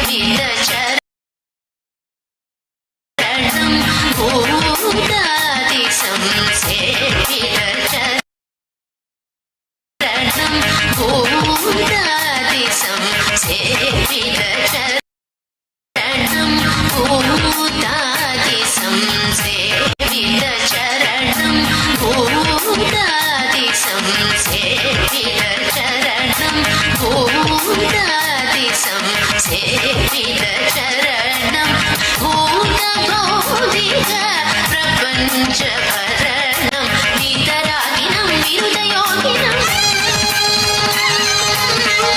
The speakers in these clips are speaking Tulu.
संसेवित चरणं भूतादि संसेवित चरणं भूतादि संसेवित चरणं भूतादि संसेवित चरणं भूतादि संसेवित चरणं भूतादि संसेवित चरणं भूतभौतिक प्रपञ्चभरणं वितरागिनं विरुदयोगिनं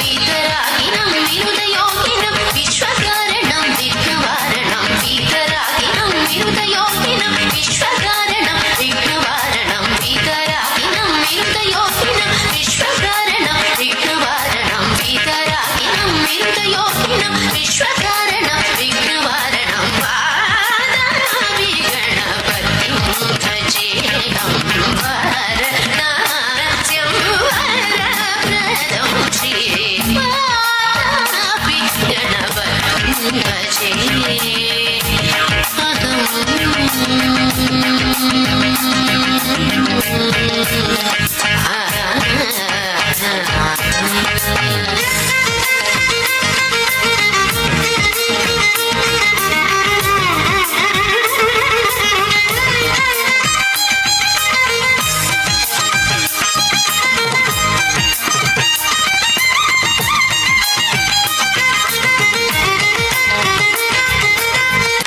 वितरागिनं विरुदयोगिनं विश्वकारणं विघ्नवारणं वितरागिनं विरुदयोगिनं विश्वकारणं विघ्नवारणं वितरागिनं विरुदयोगिनं विश्वकारणं विघ्नवारणं वितरागिनं विरुदयोगिनं विश्वकारणं विघ्नवारणं वादापि गणपतिं भजेऽहं वरनास्यं वरप्रदं श्री वातापि गणपतिं भजे अहम्।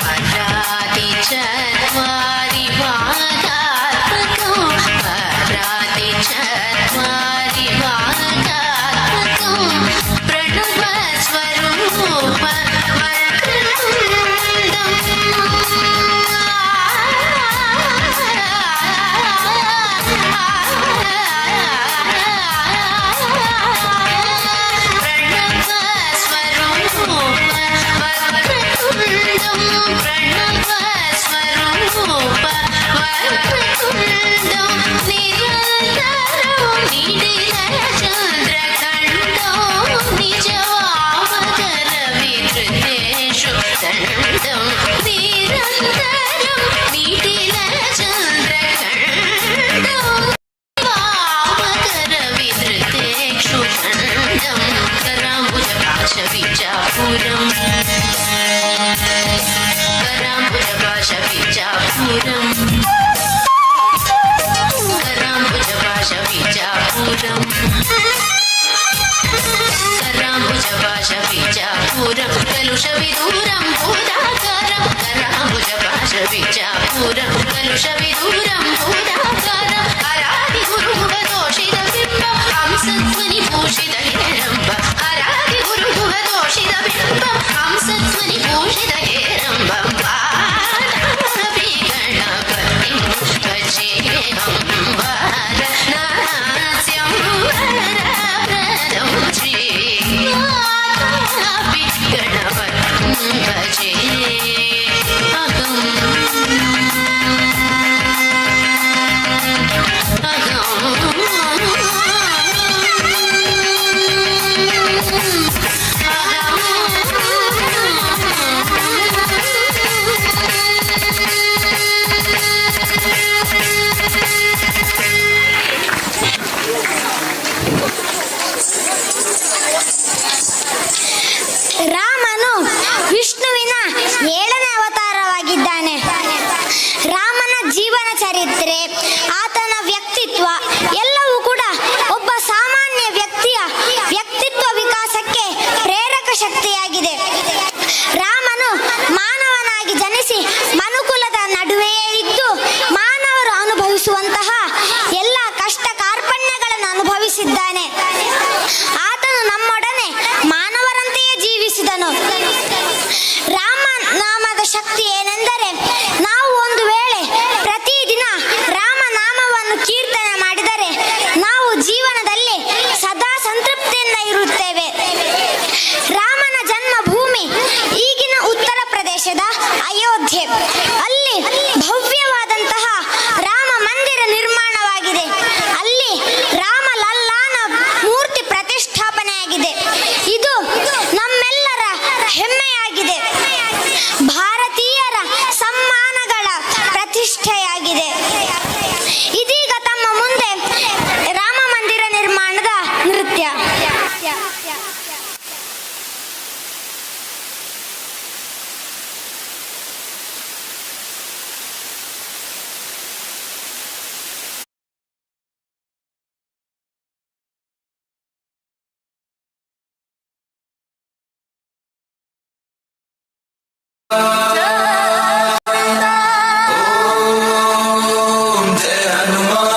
पराति चत्वारि भागात्मकं पराति चत्वारि भागात्मकं प्रणवस्वरूप प्रणवस्वरूप वक्रतुण्डं प्रणवस्वरूप वक्रतुण्डं निरन्तरं निडिलचन्द्रखण्डो निजवामकरविधृतेषु दण्डं निरन्तरं निटिलचन्द्रखण्डो वामकरविधृतेक्षुदण्डं कराम्बुजपाशबीजापुरम् कराम्बुजपाशबीजापुरम् कराम्बुजपाशबीजापुरम् कराम्बुजपाशबीजापुरं कलुषविदूरं भूताकारं कराम्बुजपाशबीजापुरं कलुषविदूरं भूताकारं हरादिगुरुभुवदोषितबिम्बं हंसध्वनिभूषितहेरम्ब हरादिगुरुभुवदोषितबिम्बं हंसध्वनिभूषितहेरम्बं वातापि गणपतिं भजेऽहं वरनास्यं वरप्रदं श्री वातापि गणपतिं भजे अहम्। ರಾಮನು ವಿಷ್ಣುವಿನ ಏಳನೇ ಅವತಾರವಾಗಿದ್ದಾನೆ. ರಾಮನ ಜೀವನ ಚರಿತ್ರೆ, ಆತನ ವ್ಯಕ್ತಿತ್ವ ಎಲ್ಲವೂ ಕೂಡ ಒಬ್ಬ ಸಾಮಾನ್ಯ ವ್ಯಕ್ತಿಯ ವ್ಯಕ್ತಿತ್ವ ವಿಕಾಸಕ್ಕೆ ಪ್ರೇರಕ ಶಕ್ತಿಯಾಗಿದೆ. ರಾಮನು ಮಾನವನಾಗಿ ಜನಿಸಿ ಮನುಕುಲದ ನಡುವೆಯೇ ಇದ್ದು ಮಾನವರು ಅನುಭವಿಸುವಂತಹ ಎಲ್ಲ ಕಷ್ಟ ಕಾರ್ಪಣ್ಯಗಳನ್ನು ಅನುಭವಿಸಿದ್ದಾನೆ. ಆತನು ನಮ್ಮೊಡನೆ ಮಾನವರಂತೆಯೇ ಜೀವಿಸಿದನು. ರಾಮ ನಾಮದ ಶಕ್ತಿ ಏನೆಂದರೆ, ನಾವು ಒಂದು ವೇಳೆ ಪ್ರತಿದಿನ ರಾಮ ओम जय हनुमान।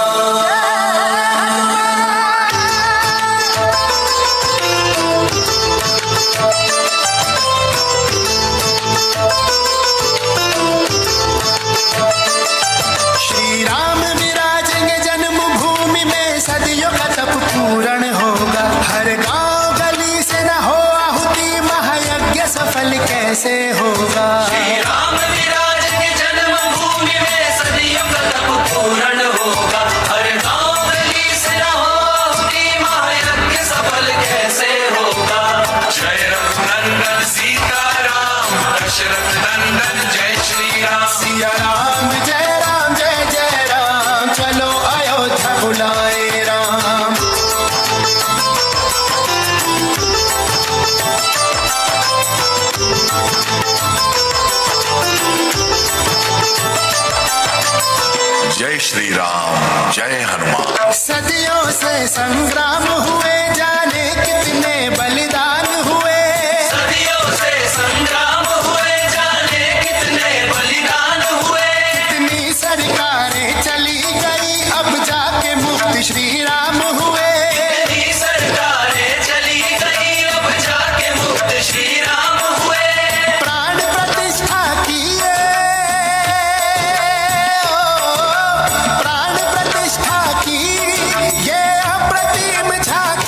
श्री राम विराजेंगे जन्मभूमि में, सदियों का तप पूर्ण होगा। हर गांव गली से न हो आहुति, महायज्ञ सफल कैसे होगा? श्री राम विराज के जन्मभूमि में, सदियों का तप पूर्ण होगा। हर गांव गली से न हो आहुति, महायज्ञ सफल कैसे होगा? जय रघुनंदन सीताराम, दशरथ नंदन जय श्री राम। सिया राम जय राम जय जय राम, चलो अयोध्या बुलाए राम। जय श्री राम, जय हनुमान। सदियों से संग्राम हुए, जाने कितने बलिदान हुए। सदियों से संग्राम हुए, जाने कितने बलिदान हुए। कितनी सरकारें चली गई, अब जाके मुक्त श्री राम हुए। कितनी सरकारें चली गई, अब जाके मुक्त श्री राम हुए। प्राण प्रतिष्ठा किए, ओ, प्राण प्रतिष्ठा की ये अप्रतिम झांकी।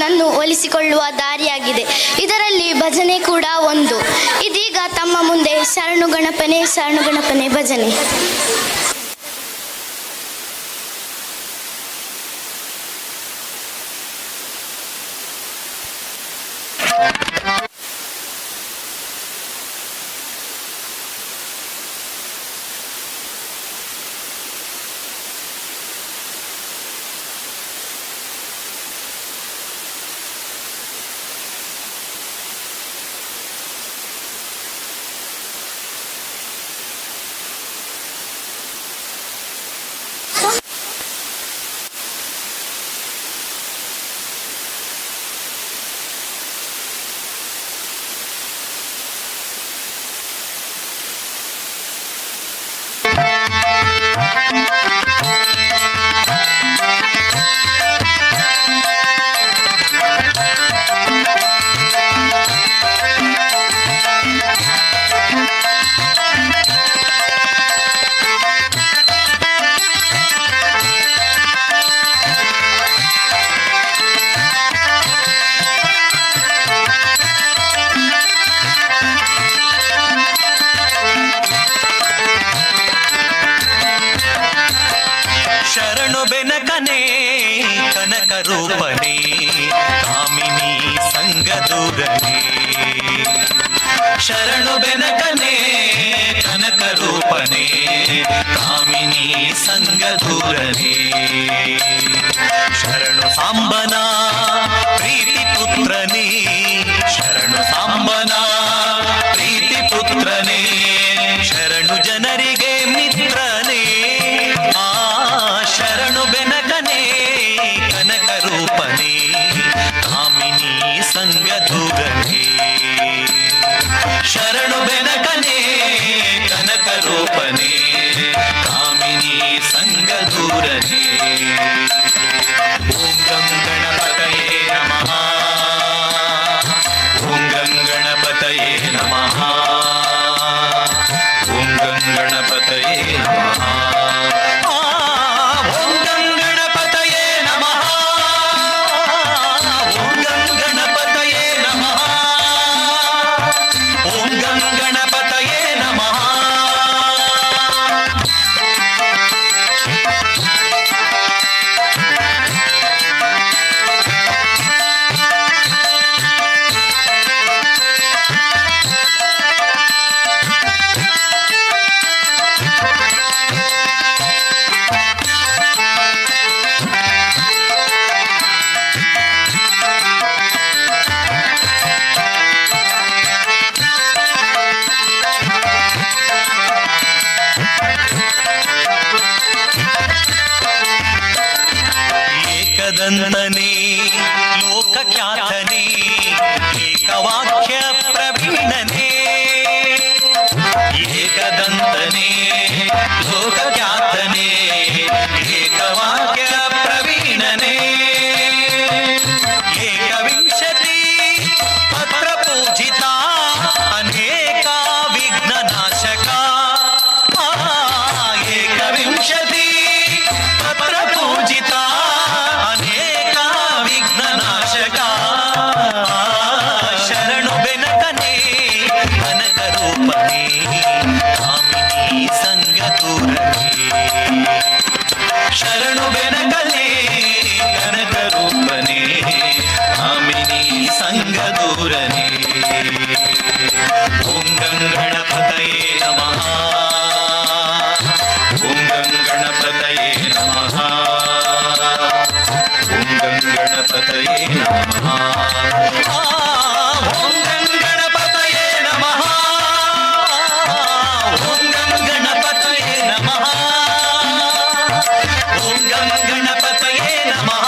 ನನ್ನನ್ನು ಒಲಿಸಿಕೊಳ್ಳುವ ದಾರಿಯಾಗಿದೆ. ಇದರಲ್ಲಿ ಭಜನೆ ಕೂಡ ಒಂದು. ಇದೀಗ ತಮ್ಮ ಮುಂದೆ ಶರಣು ಗಣಪನೆ ಶರಣು ಗಣಪನೆ ಭಜನೆ. ಶರಣು ಬೆನಕನೇ, ಕನಕ ರೂಪನೇ, ಕಾಮಿನಿ ಸಂಗದೂರನೇ. ಶರಣು ಬೆನಕನೇ, ಕನಕ ರೂಪನೇ, ಕಾಮಿನಿ ಸಂಗದೂರನೇ. ಶರಣು ಸಾಂಬನ ಪ್ರೀತಿ ಪುತ್ರನೇ, ಶರಣು ಸಾಂಬನ ಪ್ರೀತಿ ಪುತ್ರನೇ, ಶರಣು ಜನರಿಗೆ ಮಿತ್ರನೇ. ಆ ಶರಣು ಬೆನಕನೇ, ಕನಕ ರೂಪನೇ, ಕಾಮಿನಿ ಸಂಗಧೂರನೇ. ಶರಣು ಬೆನಕನೇ, ಕನಕ ರೂಪನೇ, ಕಾಮಿನಿ ಸಂಗಧೂರನೇ. ಓಂ ಗಂ ಗಣಪತಯೇ ನಮಃ. ಓಂ ಗಂ ಗಣಪತಯೇ ನಮಃ. ಓಂ ಗಂ ಗಣಪತಯೇ ನಮಃ. ಆ, ಓಂ ಗಂ ಗಣಪತಯೇ ನಮಃ. ಓಂ ಗಂ ಗಣಪತಯೇ ನಮಃ. ಓಂ ಗಂ ಗಣಪತಯೇ ನಮಃ. ಏಕದಂತನೇ, ಲೋಕಖ್ಯಾತನೇ, ಏಕವಾಕ್ಯ ಪ್ರವೀಣನೇ. ಏಕದಂತನೇ, ಲೋಕಖ್ಯಾತನೇ, ಏಕವಾಕ್ಯ ಪ್ರವೀಣನೇ. ಏಕವಿಂಶತಿ ಪತ್ರ ಪೂಜಿತ, ಅನೇಕ ವಿಘ್ನನಾಶಕ. ಆ, ಏಕವಿಂಶತಿ ಪತ್ರ ಪೂಜಿತ, ಅನೇಕ ವಿಘ್ನನಾಶಕ. ಶರಣು ಬೆನಕನೇ, ಕನಕ ರೂಪನೇ, ಕಾಮಿನಿ ಸಂಗದೂರನೇ. ಶರಣು ಬೆನಕನೇ, ಕನಕ ರೂಪನೇ, ಕಾಮಿನಿ ಸಂಗದೂರನೇ. ಓಂ ಗಂ ಗಣಪತಯೇ ನಮಃ. ಓಂ ಗಂ ಗಣಪತಯೇ ನಮಃ. ಓಂ ಗಂ ಗಣಪತಯೇ ನಮಃ. ಆ, ಓಂ ಗಂ ಗಣಪತಯೇ ನಮಃ. ಓಂ ಗಂ ಗಣಪತಯೇ ನಮಃ. ಓಂ ಗಂ ಗಣಪತಯೇ ನಮಃ.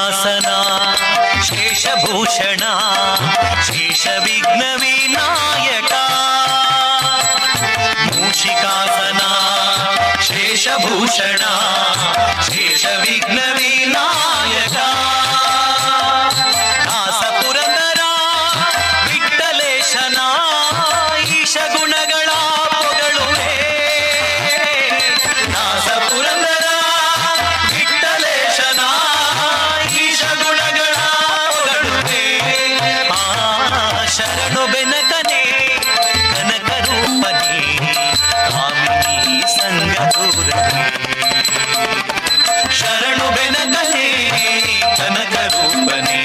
ಮೂಷಿಕಾಸನ ಶೇಷಭೂಷಣ ಶೇಷವಿಘ್ನ ವಿನಾಯಕ. ಮೂಷಿಕಾಸನ ಶೇಷಭೂಷಣ ಶೇಷವಿಘ್ನ ವಿನಾಯಕ. ದಾಸ ಪುರಂದರ ವಿಠ್ಠಲೇಶನ ಈಶ ಗುಣಗಳ ಪೊಗಳುವೆ. ದಾಸ ಪುರಂದರ ವಿಠ್ಠಲೇಶನ ಈಶ ಗುಣಗಳ ಪೊಗಳುವೆ. ಆ ಶರಣು ಬೆನಕನೆ ಕನಕ ರೂಪನೇ ಕಾಮಿನಿ ಸಂಗ ದೂರನೇ. ಶರಣು ಬೆನಕನೆ ಕನಕ ರೂಪನೇ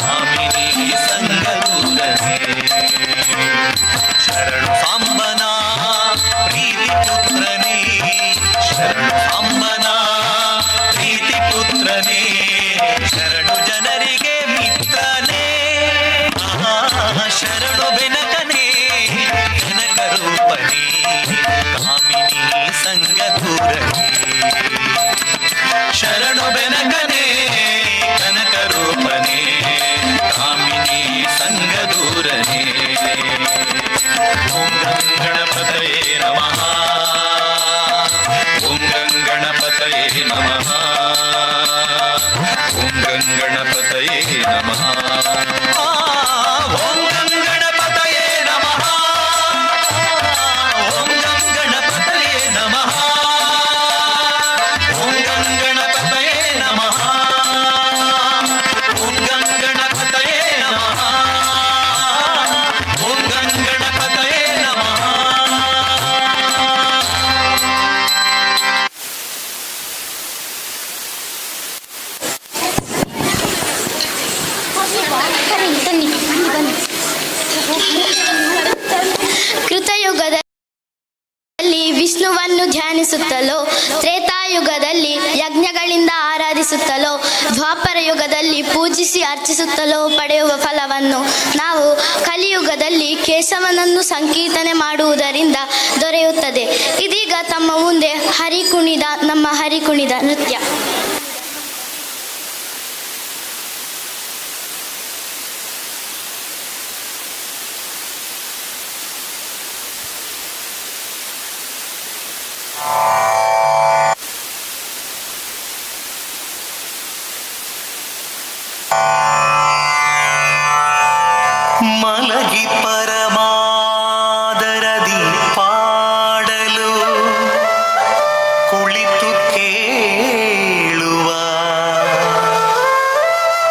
ಕಾಮಿನಿ ಸಂಗ ದೂರನೇ. ಶರಣು ಸಾಂಬನ ಪ್ರೀತಿ ಪುತ್ರನೇ, ಶರಣು ಸಾಂಬನ ಪ್ರೀತಿ ಪುತ್ರನೇ, ಶರಣು ಜನರಿಗೆ ಮಿತ್ರನೇ. ಆ, ಶರಣು ಬೆನಕನೆ ಕನಕ ರೂಪನೇ ಕಾಮಿನಿ ಸಂಗ ದೂರನೇ. ಶರಣು ಬೆನಕನೆ ಕನಕ ರೂಪನೇ ಕಾಮಿನಿ ಸಂಗ ದೂರನೇ. ಓಂ ಗಂ ಗಣಪತಯೇ ನಮಃ. ಓಂ ಗಂ ಗಣಪತಯೇ ನಮಃ. ಓಂ ಗಂ ಗಣಪತಯೇ ನಮಃ. ಓಂ ಗಂ ಗಣಪತಯೇ ನಮಃ. ಓಂ ಗಂ ಗಣಪತಯೇ ನಮಃ. ಓಂ ಗಂ ಗಣಪತಯೇ ನಮಃ. ಓಂ ಗಂ ಗಣಪತಯೇ ನಮಃ. ಓಂ ಗಂ ಗಣಪತಯೇ ನಮಃ. ಕೃತಯುಗದಲ್ಲಿ ವಿಷ್ಣುವನ್ನು ಧ್ಯಾನಿಸುತ್ತಲೋ, ತ್ರೇತಾಯುಗದಲ್ಲಿ ಯಜ್ಞಗಳಿಂದ ಆರಾಧಿಸುತ್ತಲೋ, ದ್ವಾಪರ ಯುಗದಲ್ಲಿ ಪೂಜಿಸಿ ಅರ್ಚಿಸುತ್ತಲೋ ಪಡೆಯುವ ಫಲವನ್ನು ನಾವು ಕಲಿಯುಗದಲ್ಲಿ ಕೇಶವನನ್ನು ಸಂಕೀರ್ತನೆ ಮಾಡುವುದರಿಂದ ದೊರೆಯುತ್ತದೆ. ಇದೀಗ ತಮ್ಮ ಮುಂದೆ ಹರಿಕುಣಿದ, ನಮ್ಮ ಹರಿಕುಣಿದ ನೃತ್ಯ. ಮಲಗಿ ಪರಮಾದರದಿ ಪಾಡಲು, ಕುಳಿತು ಕೇಳುವ,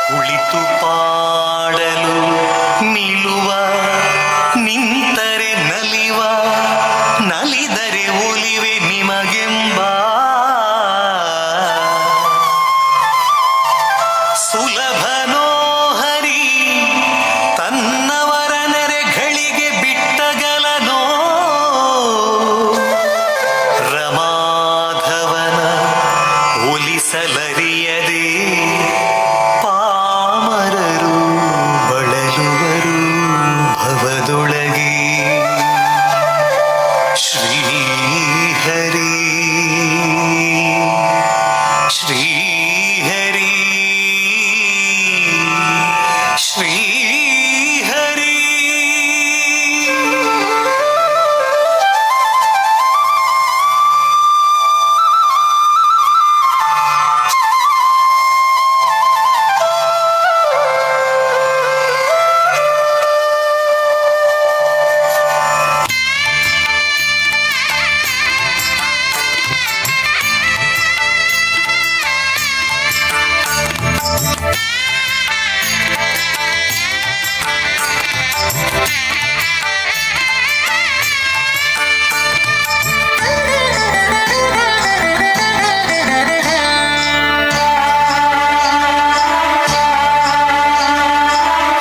ಕುಳಿತು ಪಾಡಲು ನಿಲ್ಲುವ, ನಿಂತರೆ ನಲಿವ, ನಲಿದರೆ ಒಲಿವೆ ನಿಮಗೆಂಬ ಸುಲಭನೋ ಹರಿ, ತನ್ನವರ ನೆರೆಗಳಿಗೆ ಬಿಟ್ಟಗಲನೋ, ರಮಾಧವನ ಒಲಿಸಲರಿಯದೆ ಪಾಮರರು ಬಳಲುವರು ಭವದೊಳಗೆ. ಶ್ರೀಹರಿ ಶ್ರೀಹರಿ ಶ್ರೀಹರಿ.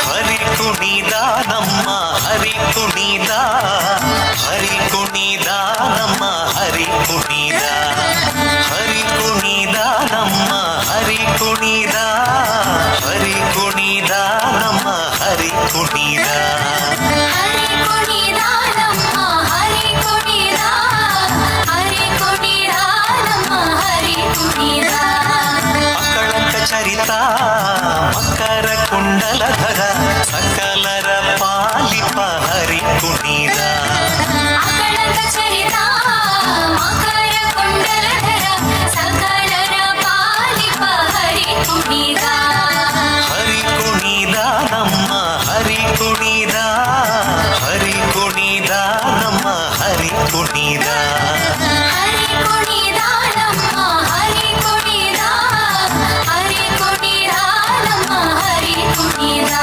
ಹರಿ ಕುಣಿದ ನಮ್ಮ ಹರಿ ಕುಣಿದ, ಹರಿ ಕುಣಿದ ನಮ್ಮ ಹರಿ ಕುಣಿದ, ಹರಿ ಕುಣಿದ ನಮ್ಮ ಹರಿ ಕುಣಿದ, ಹರಿ ಕುಣಿದ ನಮ್ಮ ಹರಿ ಕುಣಿದ. ಹರಿ ಕುಣಿದ ನಮ್ಮ ಹರಿ ಕುಣಿದ, ಹರಿ ಕುಣಿದ ನಮ್ಮ ಹರಿ ಕುಣಿದ. ಅಕಳಂಕ ಚರಿತ ಕುಣಿದ ನಮ್ಮ ಹರಿ ಕುಣಿದ. ಹರಿ ಕುಣಿದ ನಮ್ಮ ಹರಿ ಕುಣಿದ, ಹರಿ ಕುಣಿದ ನಮ್ಮ ಹರಿ ಕುಣಿದ.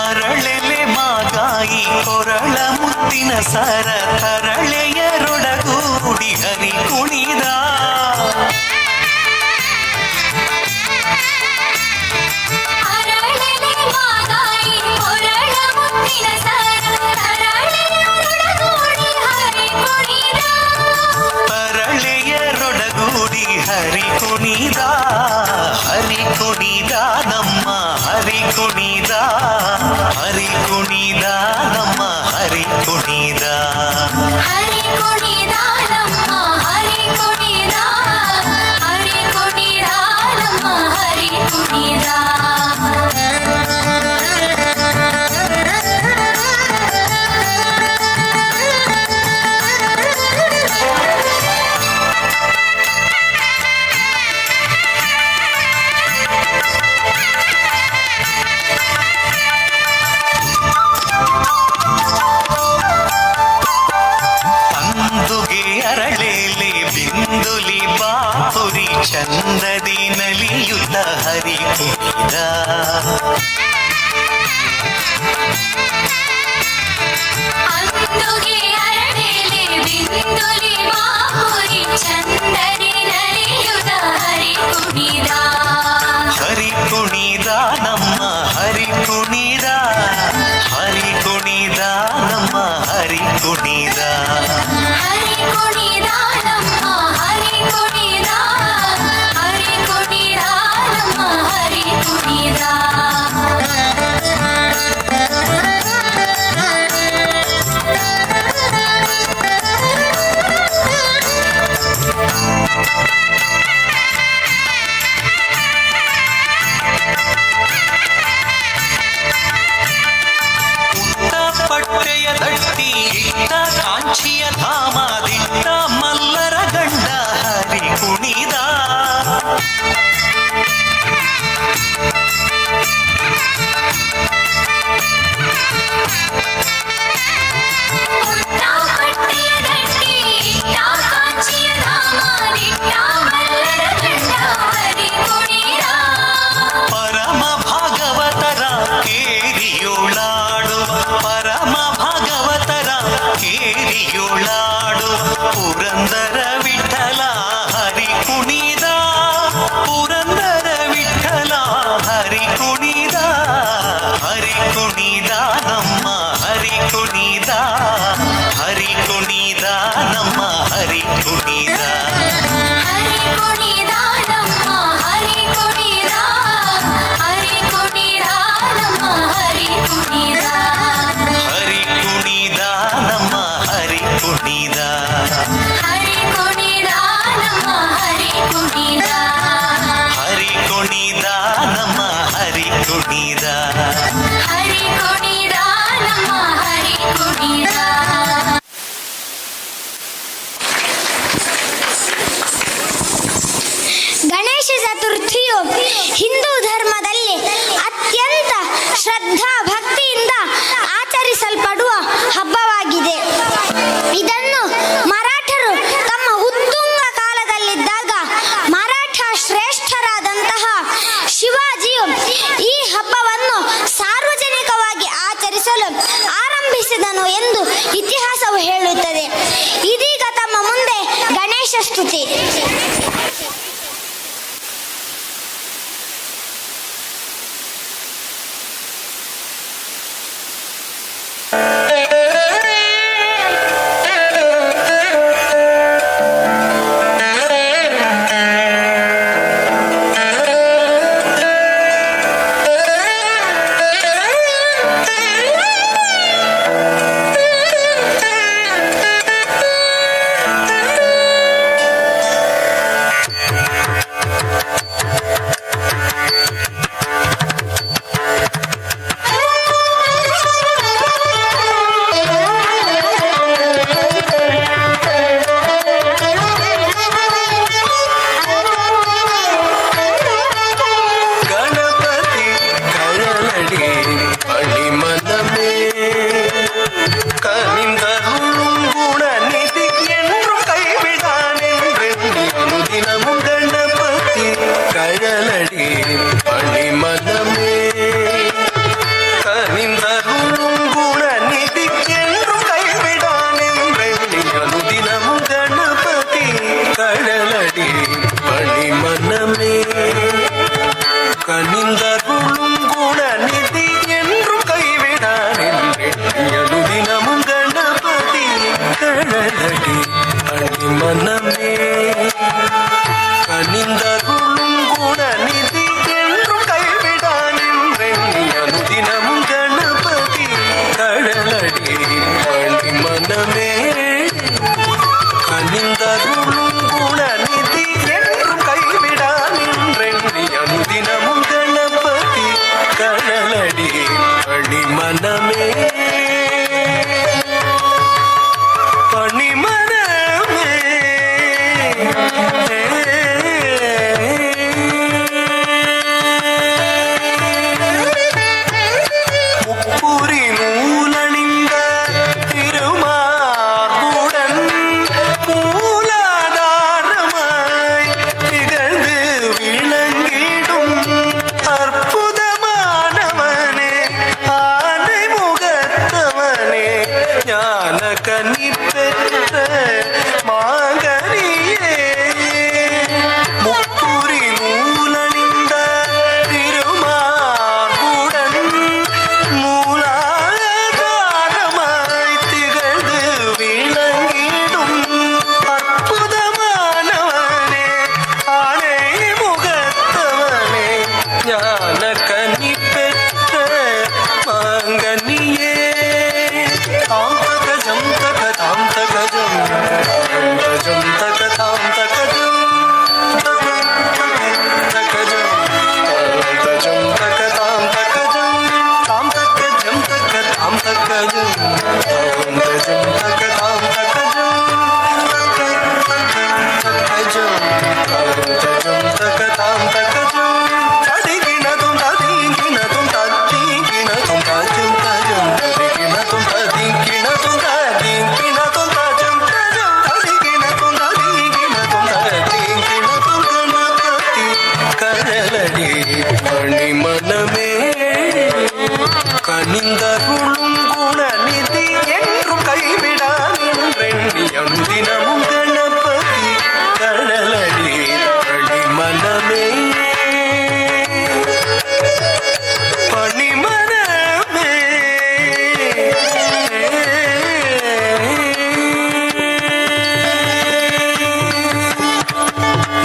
ಅರಳೆಲೆ ಮಾಗಾಯಿ ಕೊರಳ ಮುತ್ತಿನ ಸರ ತರಳೆಯರೊಡಗೂಡಿ ಹರಿ ಕುಣಿದ. ಅರಳೆಲೆ ಮಾಗಾಯಿ ಕೊರಳ ಮುತ್ತಿನ ಸರ ತರಳೆಯರೊಡಗೂಡಿ ಹರಿ ಕುಣಿದ. ತರಳೆಯರೊಡಗೂಡಿ ಹರಿ ಕುಣಿದ, ಹರಿ ಕುಣಿದ ನಮ್ಮ ಹರಿ ಕುಣಿದ, ಹರಿ ಕುಣಿದ ನಮ್ಮ ಹರಿ ಕುಣಿದ. ಹರಿ ಕುಣಿದ ನಮ್ಮ ಹರಿ ಕುಣಿದ, ಹರಿ ಕುಣಿದ ನಮ್ಮ ಹರಿ ಕುಣಿದ. ಅಂದುಗೆ ಅರಳೇಲೆ ಬಿಂದುಲಿ ಬಾಪುರಿ ಚಂದದಿ ನಲಿಯುತ್ತ ಹರಿ ಕುಣಿದ. ಅಂದುಗೆ ಅರಳೆಲೆ ಬಿಂದುಲಿ ಬಾಪುರಿ ಚಂದರಿ ನಲಿಯುತ ಹರಿ ಕುಣಿದ. ಹರಿ ಕುಣಿದ ನಮ್ಮ ಹರಿ ಕುಣಿದ, ಹರಿ ಕುಣಿದ ನಮ್ಮ ಹರಿ ಕುಣಿದ. ಹರಿ ಕುಣಿದ ನಮ್ಮ ಹರಿ ಕುಣಿದ, ಹರಿ ಕುಣಿದ ನಮ್ಮ ಹರಿ ಕುಣಿದ. ಉಟ್ಟ ಪಟ್ಟೆಯ ದಟ್ಟಿ ಇಟ್ಟ ಕಾಂಚಿಯ ಧಾಮ ದಿಟ್ಟ ಮಲ್ಲರ ಗಂಡ ಹರಿ ಕುಣಿದ. ಉಟ್ಟ ಪಟ್ಟೆಯ ಗಟ್ಟಿ ಇಟ್ಟ ಕಾಂಚಿಯ ಧಾಮ ದಿಟ್ಟ ಮಲ್ಲರ ಗಂಡ ಹರಿ ಕುಣಿದ. ಪರಮ ಭಾಗವತರ ಕೇರಿಯೋಳಾಡುವ, ಪರಮ ಭಾಗವತರ ಕೇರಿಯೋಳಾಡುವ ಪುರಂದರ ವಿಠಲ ಹರಿ ಕುಣಿದ, ಪುರಂದರ ವಿಠಲ ಹರಿ ಕುಣಿದ, ಹರಿ ಕುಣಿದ ನಮ್ಮ ಹರಿ ಕುಣಿದ, ಹರಿ ಕುಣಿದ ನಮ್ಮ ಹರಿ ಕುಣಿದ. ಹರಿ ಕುಣಿದ ನಮ್ಮ ಹರಿ ಕುಣಿದ, ಹರಿ ಕುಣಿದ ನಮ್ಮ ಹರಿ ಕುಣಿದ. ಹರಿ ಕುಣಿದ ನಮ್ಮ ಹರಿ ಕುಣಿದ, ಹರಿ ಕುಣಿದ ನಮ್ಮ ಹರಿ ಕುಣಿದ, ಹರಿ ಕುಣಿದ ನಮ್ಮ ಹರಿ ಕುಣಿದ, ಹರಿ ಕುಣಿದ ನಮ್ಮ ಹರಿ ಕುಣಿದ. ಗಣೇಶ ಚತುರ್ಥಿಯು ಹಿಂದೂ ಧರ್ಮದಲ್ಲಿ ಅತ್ಯಂತ ಶ್ರದ್ಧಾ ಭಕ್ತಿಯಿಂದ ಆಚರಿಸಲ್ಪಡುವ ಹಬ್ಬವಾಗಿದೆ. ಇದನ್ನು ಮರಾಠರು ತಮ್ಮ ಉತ್ತುಂಗ ಕಾಲದಲ್ಲಿದ್ದಾಗ ಮರಾಠ ಶ್ರೇಷ್ಠರಾದಂತಹ ಶಿವಾಜಿಯು ಈ ಹಬ್ಬವನ್ನು ಸಾರ್ವಜನಿಕವಾಗಿ ಆಚರಿಸಲು ಆರಂಭಿಸಿದನು ಎಂದು ಇತಿಹಾಸವು ಹೇಳುತ್ತದೆ. ಇದೀಗ ತಮ್ಮ ಮುಂದೆ ಗಣೇಶ ಸ್ತುತಿ. கனிந்தருளும் குணநிதி என்றும் கைவிடான் அனுதினமும் கணபதி கழலடி பணிமனமே. கனிந்தருளும் குணநிதி என்றும் கைவிடான் அனுதினமும் கணபதி கழலடி பணிமனமே. கனிந்தருளும் குணநிதி என்றும் கைவிடா நின்றெண்ணி அனுதினமும் கணபதி கழலடி பணிமனமே. பணிமனமே. முப்புரி நூலணிந்த திருமார்புடன் மூலாதாரமாய் திகழ்ந்து விளங்கிடும் அற்புதமானவனே, ஆனை முகத்தவனே, ஞான கனி பெற்ற மாங்கனியே. முப்புரி நூலணிந்த திருமார்புடன் மூலாதாரமாய் திகழ்ந்து விளங்கிடும் அற்புதமானவனே, ஆனை முகத்தவனே, ஞான கனி பெற்ற மாங்கனியே. தாம் தகஜம் தக தாம் தகஜம் தஜம் தக தாம் தகஜம் தக தகஜம் தஜம் தக தாம் தகஜம் தாம் தகஜம் தக தாம் தகஜம் தஜம் தக தாம் தகஜம் தக தகஜம் தஜம் தக தாம் தகஜம் ததிகிணதும் ததிகிணதும் தத்திகிணதும் தஜம் தஜம் ததிகிணதும் ததிகிணதும் ததிகிணதும் தஜம் தஜம் ததிகிணதும் ததிகிணதும் ததிகிணதும் கணபதி கரலடி மணிமனமே. கனிந்தருளும் குணநிதி என்றும் கைவிடா நின்றெண்ணி அனுதினமும் கணபதி கழலடி பணிமனமே. பணிமனமே.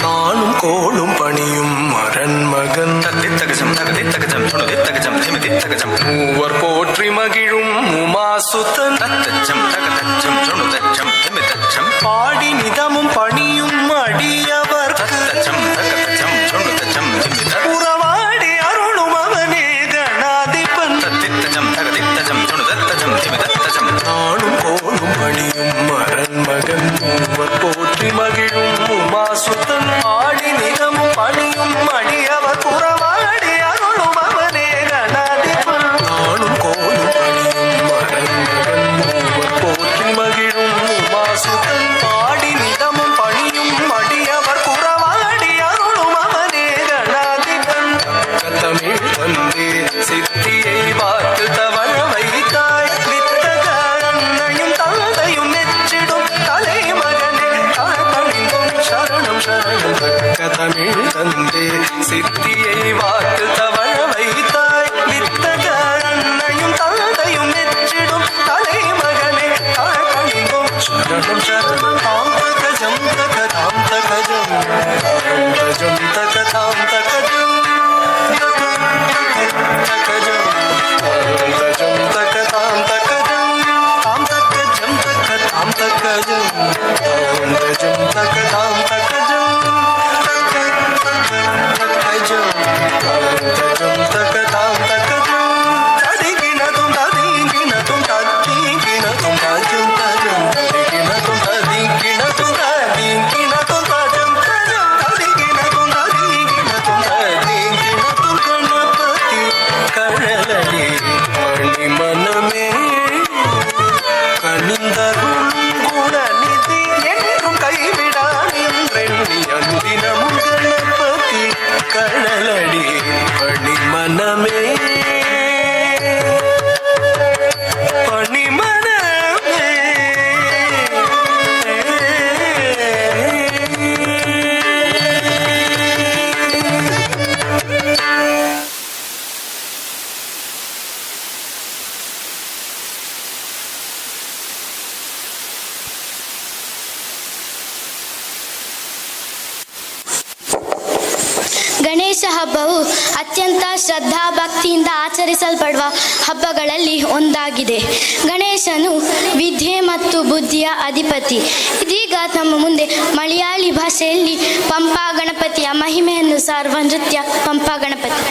நானும் கோளும் பணியும் அரண்மகன் தத்தித்தகஜம் தகதித்தகஜம் துணுதித்தகஜம் திமிதித்தகஜம் மூவர் போற்றி மகிழும் உமாசுதன் தத்தச்சம் தகதச்சம் துணுதச்சம் திமிதச்சம் பாடி நிதமும் பணியும் அடியவர்க்கு தத்தச்சம் தகதச்சம் துணுதச்சம் திமித உறவாடி அருளும் அவனே கணாதிபன். தத்தித்தஜம் தகதித்தஜம் துணுதத்தஜம் திமிதத்தஜம் நானும் கோளும் பணியும் அரண்மகன் மூவர் போற்றி மகிழும் உமாசுதன் ஆடி நிதமும் பணியும் அடியவர் புறவாடி அருளும் அவனே கணாதிபன். நானும் கோளும் பணியும் அரண்மகன் மூவர் போற்றி மகிழும் உமாசுதன் பாடி நிதமும் பணியும் அடியவர் புறவாடி அருளும் அவனே கணாதிபன். தமிழ் வந்தே சித்தியை வாக்கு தவழ வைத்தாய் வித்தக அன்னையும் தந்தையும் மெச்சிடும் தலைமகனே தாழ்பணிந்தும் சரணம் சரணம். தக்க தமிழ் தந்தே சித்தியை வாக்கு தவழ வைத்தாய் வித்தக அன்னையும் தந்தையும் மெச்சிடும் தலைமகனே தாழ்பணிந்தும் சரணம் சரணம். தாம் தகஜம் தக தாம் தகஜம் தஜம் தக தாம் தகஜம் தக தகஜம் தஜம் தக தாம் தகஜம் தாம் தகஜம் தக தாம் தகஜம் தஜம் தக தாம் தகஜம் தக தகஜம் தஜம் தக தாம் தகஜம் ததிகிணதும் ததிகிணதும் தத்திகிணதும் தஜம் தஜம் ததிகிணதும் ததிகிணதும் ததிகிணதும் தஜம் தஜம் ததிகிணதும் ததிகிணதும் ததிகிணதும் கணபதி கழலடி மணிமனமே. கனிந்தருளும் குணநிதி என்றும் கைவிடா நின்றெண்ணி அனுதினமும் கணபதி கழலடி பணிமனமே. பணிமனமே. ಅತ್ಯಂತ ಶ್ರದ್ಧಾ ಭಕ್ತಿಯಿಂದ ಆಚರಿಸಲ್ಪಡುವ ಹಬ್ಬಗಳಲ್ಲಿ ಒಂದಾಗಿದೆ. ಗಣೇಶನು ವಿದ್ಯೆ ಮತ್ತು ಬುದ್ಧಿಯ ಅಧಿಪತಿ. ಇದೀಗ ನಮ್ಮ ಮುಂದೆ ಮಲಯಾಳಿ ಭಾಷೆಯಲ್ಲಿ ಪಂಪಾ ಗಣಪತಿಯ ಮಹಿಮೆಯನ್ನು ಸಾರುವ ನೃತ್ಯ ಪಂಪಾ ಗಣಪತಿ.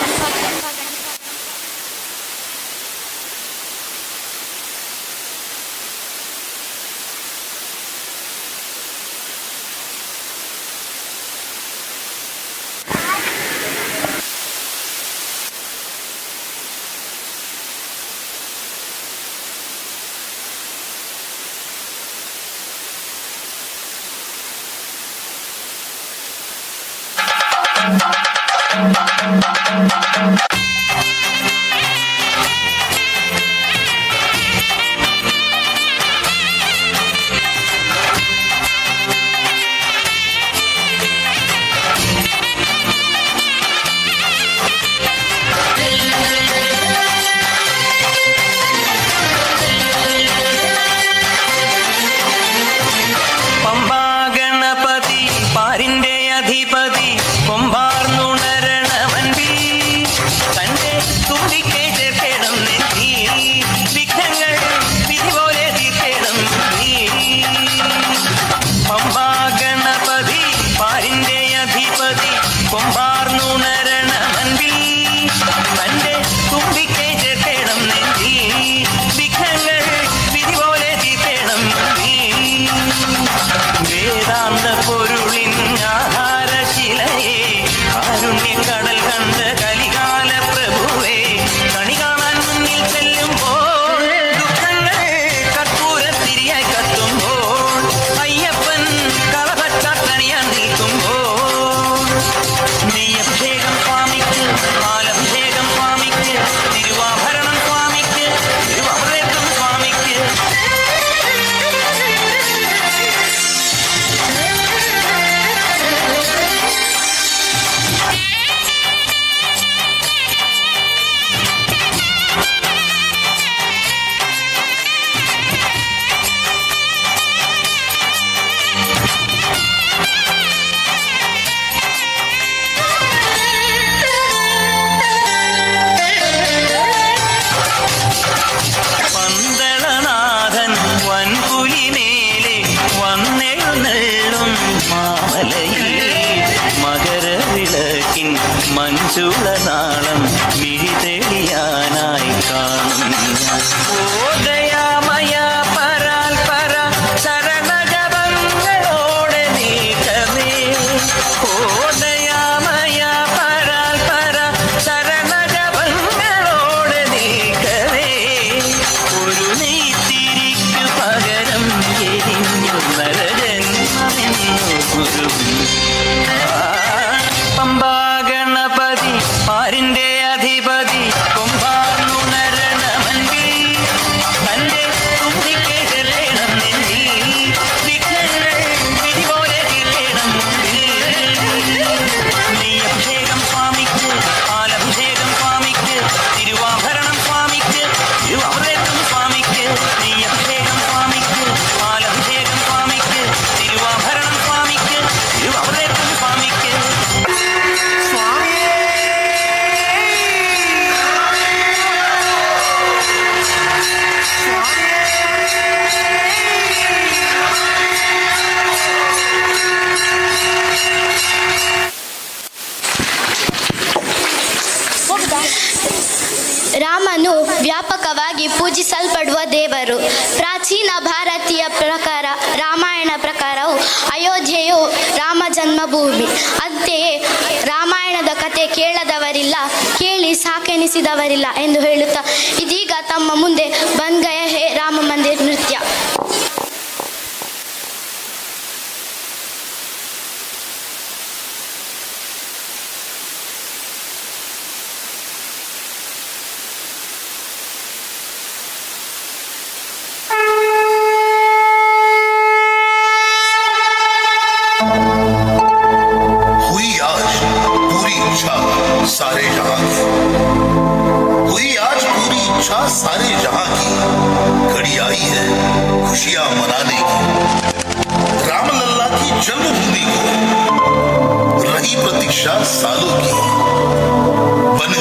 പമ്പാ ഗണപതി പാരിന്റെ അധിപതി കൊമ്പാർന്നുണരണവൻപി തന്റെ തുമ്പിക്കൈ ചേർക്കണം നെറ്റി വിഘ്നങ്ങൾ വിധി പോലെ തീർക്കണം നീ. പമ്പാ ഗണപതി പാരിന്റെ അധിപതി കൊമ്പാർന്നുണരണവൻപിൽ തന്റെ തുമ്പിക്കൈ ചേർക്കണം നെറ്റി വിഘ്നങ്ങൾ വിധി പോലെ തീർക്കണം നീ. വേദാന്ത പൊരുളിൻ ആധാരശിലയെ കാരുണ്യക്കടൽ കണ്ട കലികാല പ്രഭുവേ, കണി കാണാൻ മുന്നിൽ ചെല്ലുമ്പോൾ ദുഃഖങ്ങൾ കർപ്പൂരത്തിരിയായി കത്തുമ്പോൾ അയ്യപ്പൻ കളഭച്ചാത്തണിയാൻ നിൽക്കുമ്പോൾ നെയ്യഭിഷേകം സ്വാമിക്ക്, പാലഭിഷേകം സ്വാമിക്ക്, തിരുവാഭരണം സ്വാമിക്ക്, തിരുവമൃതം സ്വാമിക്ക്. പന്തളനാഥൻ വൻപുലിമേലെ വന്നെഴുന്നള്ളും മാമലയിൽ മകരവിളക്കിൻ മഞ്ചുളനാളം മിഴിതെളിയാനായി കാണും ഞാൻ. ഓ ദയാമയ പരാൽ പര ശരണജപങ്ങളോടെ നീക്കമേ. ഓ ദയാമയ പരാൽ പര ശരണജപങ്ങളോടെ നീക്കമേ. ഒരു നെയ്ത്തിരിക്കു പകരം എരിഞ്ഞു നരജന്മമെന്നു ഗുരു. പമ്പാ ഗണപതി പാരിന്റെ അധിപതി കൊമ്പാർന്നുണരണമൻപിൽ തന്റെ തുമ്പിക്കൈ ചെല്ലേണം നെഞ്ചിൽ വിഘ്നങ്ങൾ വിധി പോലെ തീർക്കേണം മുമ്പിൽ. നെയ്യഭിഷേകം സ്വാമിക്ക്, പാലഭിഷേകം സ്വാമിക്ക്, തിരുവാഭരണം സ്വാമിക്ക്, തിരുവമൃതം സ്വാമിക്ക്. നെയ്യഭിഷേകം സ്വാമിക്ക്, പാലഭിഷേകം സ്വാമിക്ക്, തിരുവാഭരണം സ്വാമിക്ക്, തിരുവമൃതം സ്വാമിക്ക്. ರಾಮನು ವ್ಯಾಪಕವಾಗಿ ಪೂಜಿಸಲ್ಪಡುವ ದೇವರು. ಪ್ರಾಚೀನ ಭಾರತೀಯ ಪ್ರಕಾರ, ರಾಮಾಯಣ ಪ್ರಕಾರವು ಅಯೋಧ್ಯೆಯು ರಾಮ ಜನ್ಮಭೂಮಿ. ಅಂತೆಯೇ ರಾಮಾಯಣದ ಕತೆ ಕೇಳದವರಿಲ್ಲ, ಕೇಳಿ ಸಾಕೆನಿಸಿದವರಿಲ್ಲ ಎಂದು ಹೇಳುತ್ತಾ ಇದೀಗ ತಮ್ಮ ಮುಂದೆ ಬಂದ್ಗಯ ಹೇ ರಾಮ ಮಂದಿರ್ ನೃತ್ಯ. हुई आज पूरी इच्छा सारे जहां की, हुई आज पूरी इच्छा सारे जहां की, घड़ी आई है खुशियां मनाने की। रामलल्ला की जन्मभूमि को रही प्रतीक्षा सालों की। बन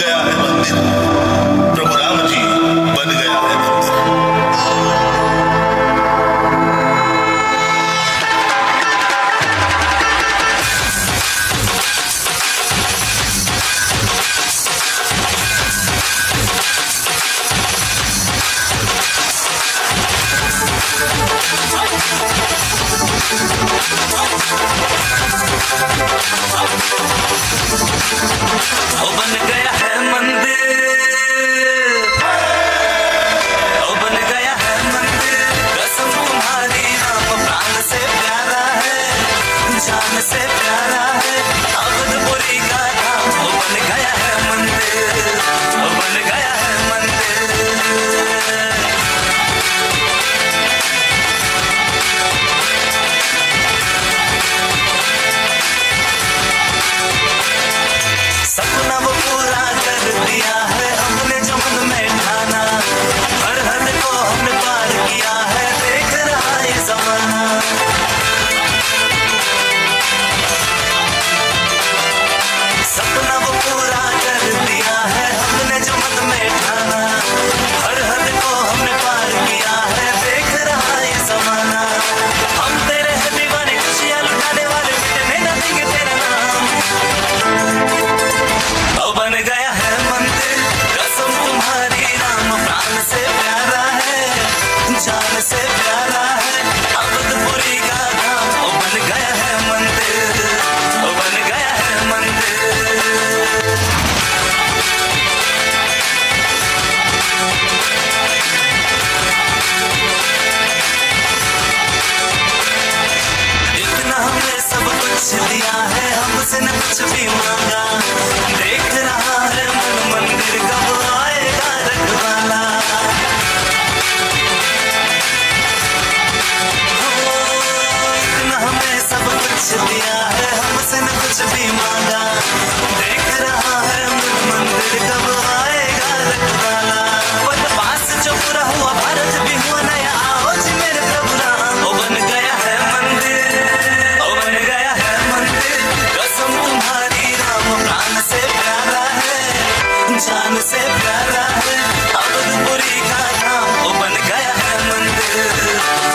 जान से प्यारा है। अवधपुरी का धाम वो बन गया है मंदिर,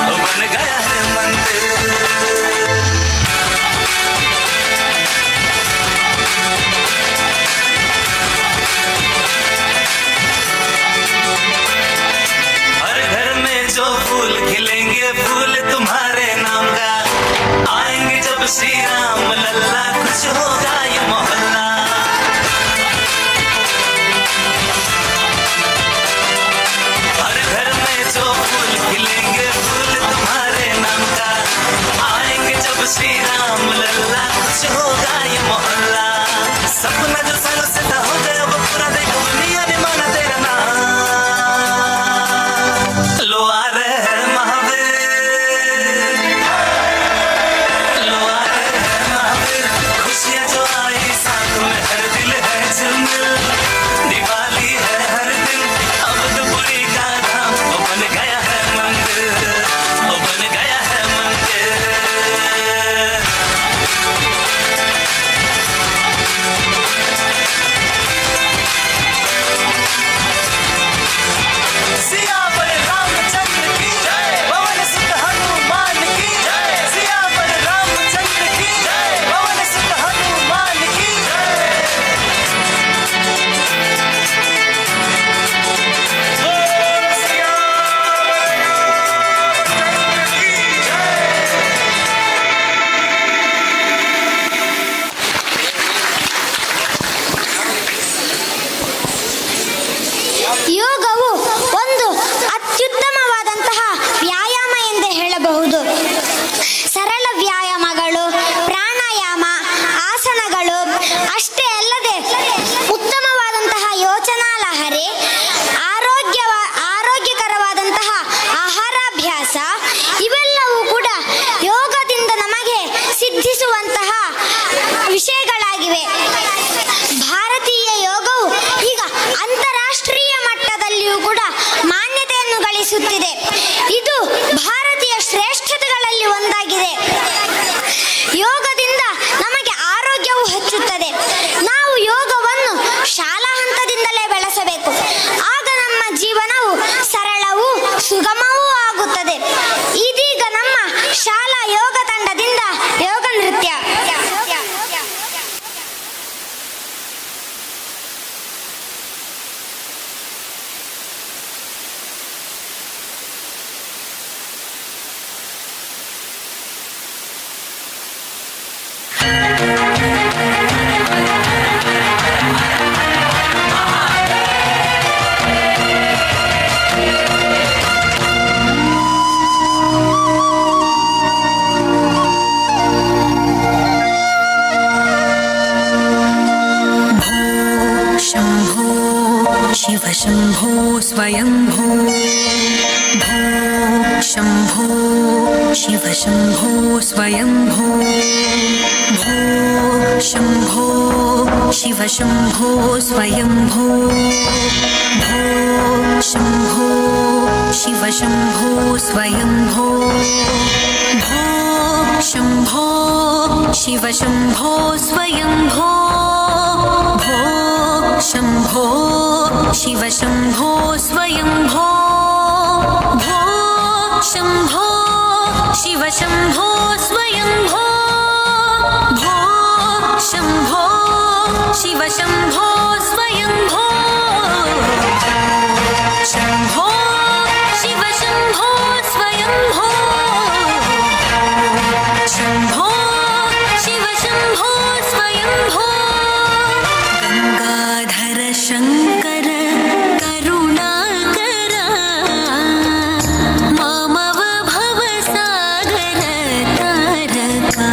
वो बन गया है मंदिर। हर घर में जो फूल खिलेंगे फूल तुम्हारे नाम का, आएंगे जब श्री राम लल्ला खुश होगा ये मोहल्ला। हर घर में जो फूल खिलेंगे फूल तुम्हारे नाम का, आएंगे जब श्री राम लल्ला खुश होगा ये मोहल्ला। सपना जो सालों से था हो गया वो पूरा, देखो दुनिया ने माना तेरा नाम। लो आ रहे हैं महावीर, लो आ रहे हैं महावीर, खुशियाँ जो आई साथ में हर दिल है झिलमिल। दिवाली है हर दिन, अवधपुरी का धाम वो बन गया है मंदिर, वो बन गया है मंदिर। सियावर रामचंद्र की जय, पवन सुत हनुमान की जय। सियावर रामचंद्र की जय, पवन सुत हनुमान की जय। बोल सियावर रामचंद्र की जय। ಯೋಗವು ಒಂದು ಅತ್ಯುತ್ತಮವಾದಂತಹ ವ್ಯಾಯಾಮ ಎಂದೇ ಹೇಳಬಹುದು. ಸರಳ ವ್ಯಾಯಾಮಗಳು, ಪ್ರಾಣಾಯಾಮ, ಆಸನಗಳು, ಅಷ್ಟೇ ಅಲ್ಲದೆ ಉತ್ತಮವಾದಂತಹ ಯೋಚನಾ ಲಹರಿ, ಆರೋಗ್ಯಕರವಾದಂತಹ ಆಹಾರಾಭ್ಯಾಸ, ಇವೆಲ್ಲವೂ ಕೂಡ ಯೋಗದಿಂದ ನಮಗೆ ಸಿದ್ಧಿಸುವಂತಹ ವಿಷಯಗಳಾಗಿವೆ. ಭಾರತೀಯ ಯೋಗವು ಈಗ ಅಂತಾರಾಷ್ಟ್ರೀಯ ಮಟ್ಟದಲ್ಲಿಯೂ ಕೂಡ ಮಾನ್ಯತೆಯನ್ನು ಗಳಿಸುತ್ತಿದೆ. ಇದು ಭಾರತೀಯ ಶ್ರೇಷ್ಠತೆಗಳಲ್ಲಿ ಒಂದಾಗಿದೆ. ಯೋಗದಿಂದ ನಮಗೆ ಆರೋಗ್ಯವು ಹೆಚ್ಚುತ್ತದೆ. ನಾವು ಯೋಗವನ್ನು ಶಾಲಾ ಹಂತದಿಂದಲೇ ಬೆಳೆಸಬೇಕು. ಆಗ ನಮ್ಮ ಜೀವನವು ಸರಳವೂ ಸುಗಮವೂ ಆಗುತ್ತದೆ. ಇದೀಗ ನಮ್ಮ ಶಾಲಾ ಯೋಗ ತಂಡದಿಂದ ಯೋಗ ನೃತ್ಯ. शम्भो शिव शम्भो स्वयम्भो, भो शम्भो शिव शम्भो स्वयम्भो, भो शम्भो शिव शम्भो स्वयम्भो, भो शम्भो शिव शम्भो स्वयम्भो, भो शम्भो शिव शम्भो स्वयम्भो, भो शम्भो शिव शम्भो स्वयम्भो, भो शम्भो शिव शम्भो स्वयम्भो, भो शम्भो शिव शम्भो स्वयम्भो, शम्भो शिव शम्भो स्वयम्भो, शम्भो शिव शम्भो स्वयम्भो। गङ्गाधर शङ्कर करुणाकर, मामव भवसागर तारका।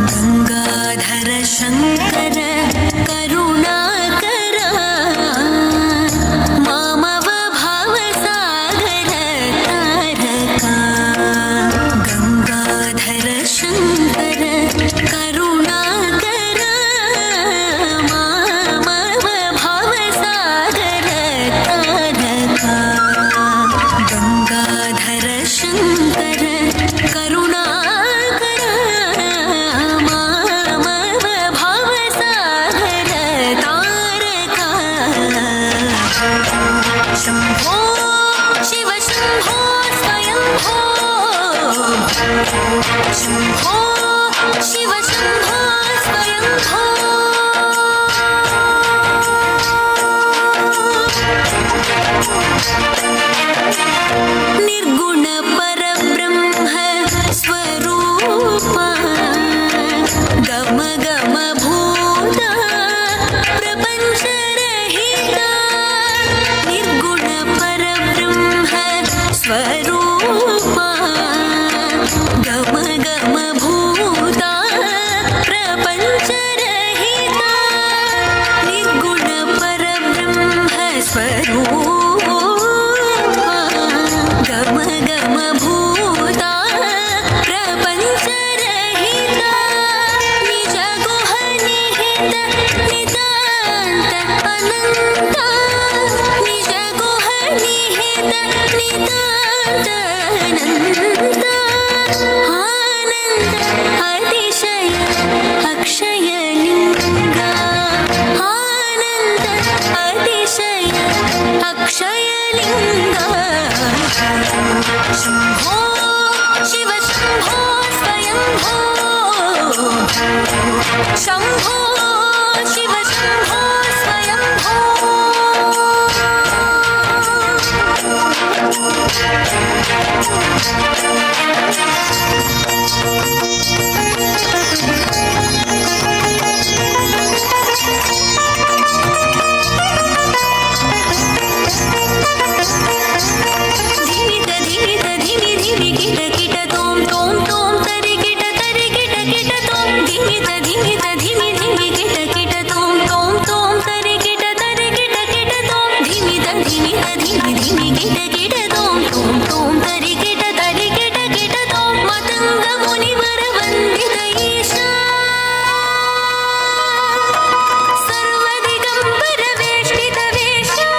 गङ्गाधर शङ्कर करुणाकर, शम्भो शिव शम्भो स्वयम्भो शम्भो शिव शम्भो स्वयम्भो। निर्गुण परब्रह्म स्वरूप गम गम भूत प्रपञ्चरहित निर्गुण परब्रह्म स्वरूप गम गम भूत प्रपञ्चरहित निर्गुण परब्रह्म स्वरूप गम गम भूत प्रपञ्चरहित निज गुह निहित नितान्त अनन्त निज गुह निहित नितान्त अनन्त आनन्द अतिशय अक्षय लिङ्ग आनन्द अतिशय अक्षय लिङ्ग शम्भो शिव शम्भो स्वयम्भो शम्भो शिव शम्भो स्वयम्भो। धिमित धिमित धिमि धिमि किट किट तों तों तों तरि किट तरि किट किट तों धिमित धिमित धिमि धिमि किट किट तों तों तों तरि किट तरि किट किट तों धिमित धिमित धिमि धिमि किट किट तों तों तों तरि किट तरि किट किट तों मतङ्ग मुनिवर वन्दित ईशा सर्वदिगम्बर वेष्टित वेषा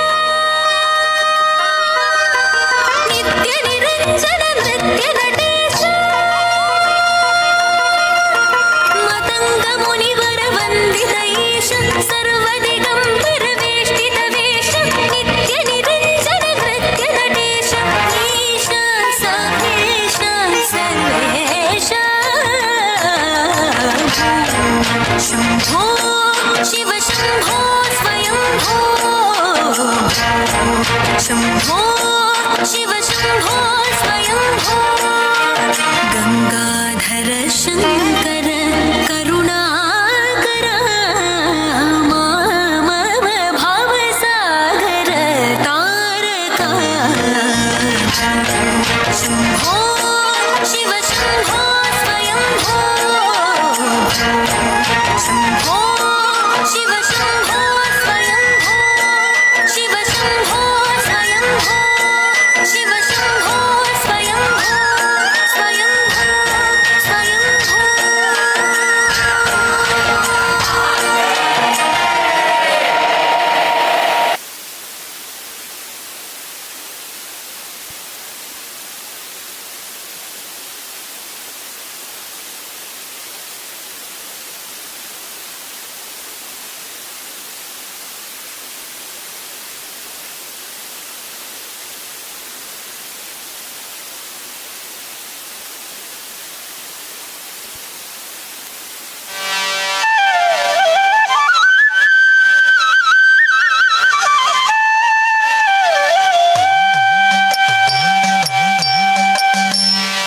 नित्य निरञ्जन नृत्य नटेश मतङ्ग मुनिवर वन्दित ईश सर्वदिगम्बर वेष्टित वेष नित्य निरञ्जन नृत्य नटेश ईश सहेश सर्वेश शम्भो शिव शम्भो स्वयम्भो शम्भो शिव शम्भो स्वयम्भो। गङ्गाधर शङ्कर करुणाकर मामव भवसागर तारक शम्भो शिव शम्भो स्वयम्भो शम्भो शिव शम्भो स्वयम्भो शिव शम्भो स्वयम्भो शिव शम्भो स्वयम्भो स्वयम्भो स्वयम्भो।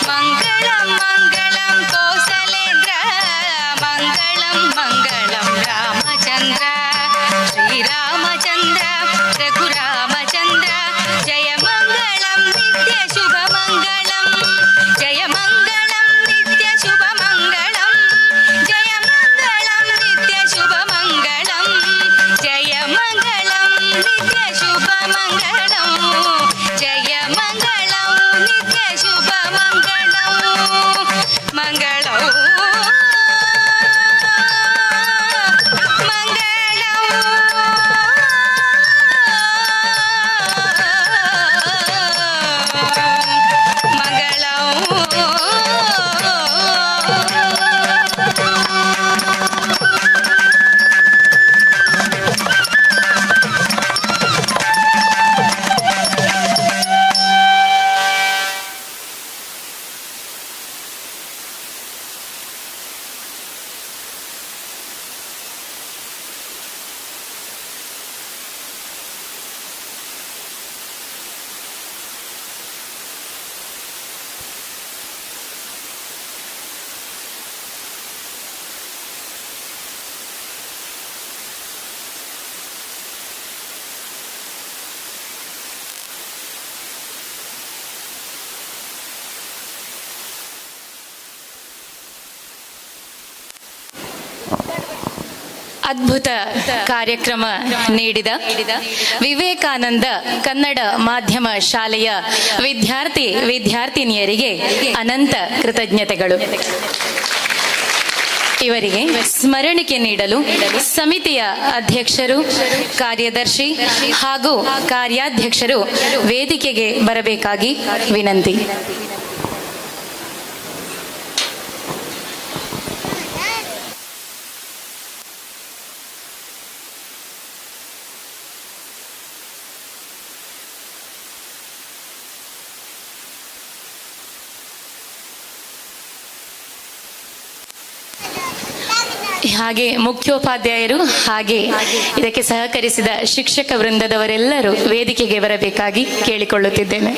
मङ्गलं मङ्गलं कौसलेन्द्र मङ्गलं मङ्गलं रामचन्द्र श्रीरामचन्द्र रघुरामचन्द्र जय मङ्गलं नित्यशुभमङ्गलं जय मङ्गलं नित्यशुभमङ्गलं जय मङ्गलं नित्यशुभमङ्गलं जय मङ्गलं नित्यशुभमङ्गलं जय मङ्गलं नित्यशुभमङ्गलं मङ्गलं मङ्गलं मङ्गलम्। ಅದ್ಭುತ ಕಾರ್ಯಕ್ರಮ ನೀಡಿದ ವಿವೇಕಾನಂದ ಕನ್ನಡ ಮಾಧ್ಯಮ ಶಾಲೆಯ ವಿದ್ಯಾರ್ಥಿ ವಿದ್ಯಾರ್ಥಿನಿಯರಿಗೆ ಅನಂತ ಕೃತಜ್ಞತೆಗಳು. ಇವರಿಗೆ ಸ್ಮರಣಿಕೆ ನೀಡಲು ಸಮಿತಿಯ ಅಧ್ಯಕ್ಷರು, ಕಾರ್ಯದರ್ಶಿ ಹಾಗೂ ಕಾರ್ಯಾಧ್ಯಕ್ಷರು ವೇದಿಕೆಗೆ ಬರಬೇಕಾಗಿ ವಿನಂತಿ. ಹಾಗೆ ಮುಖ್ಯೋಪಾಧ್ಯಾಯರು ಹಾಗೆ ಇದಕ್ಕೆ ಸಹಕರಿಸಿದ ಶಿಕ್ಷಕ ವೃಂದದವರೆಲ್ಲರೂ ವೇದಿಕೆಗೆ ಬರಬೇಕಾಗಿ ಕೇಳಿಕೊಳ್ಳುತ್ತಿದ್ದೇನೆ.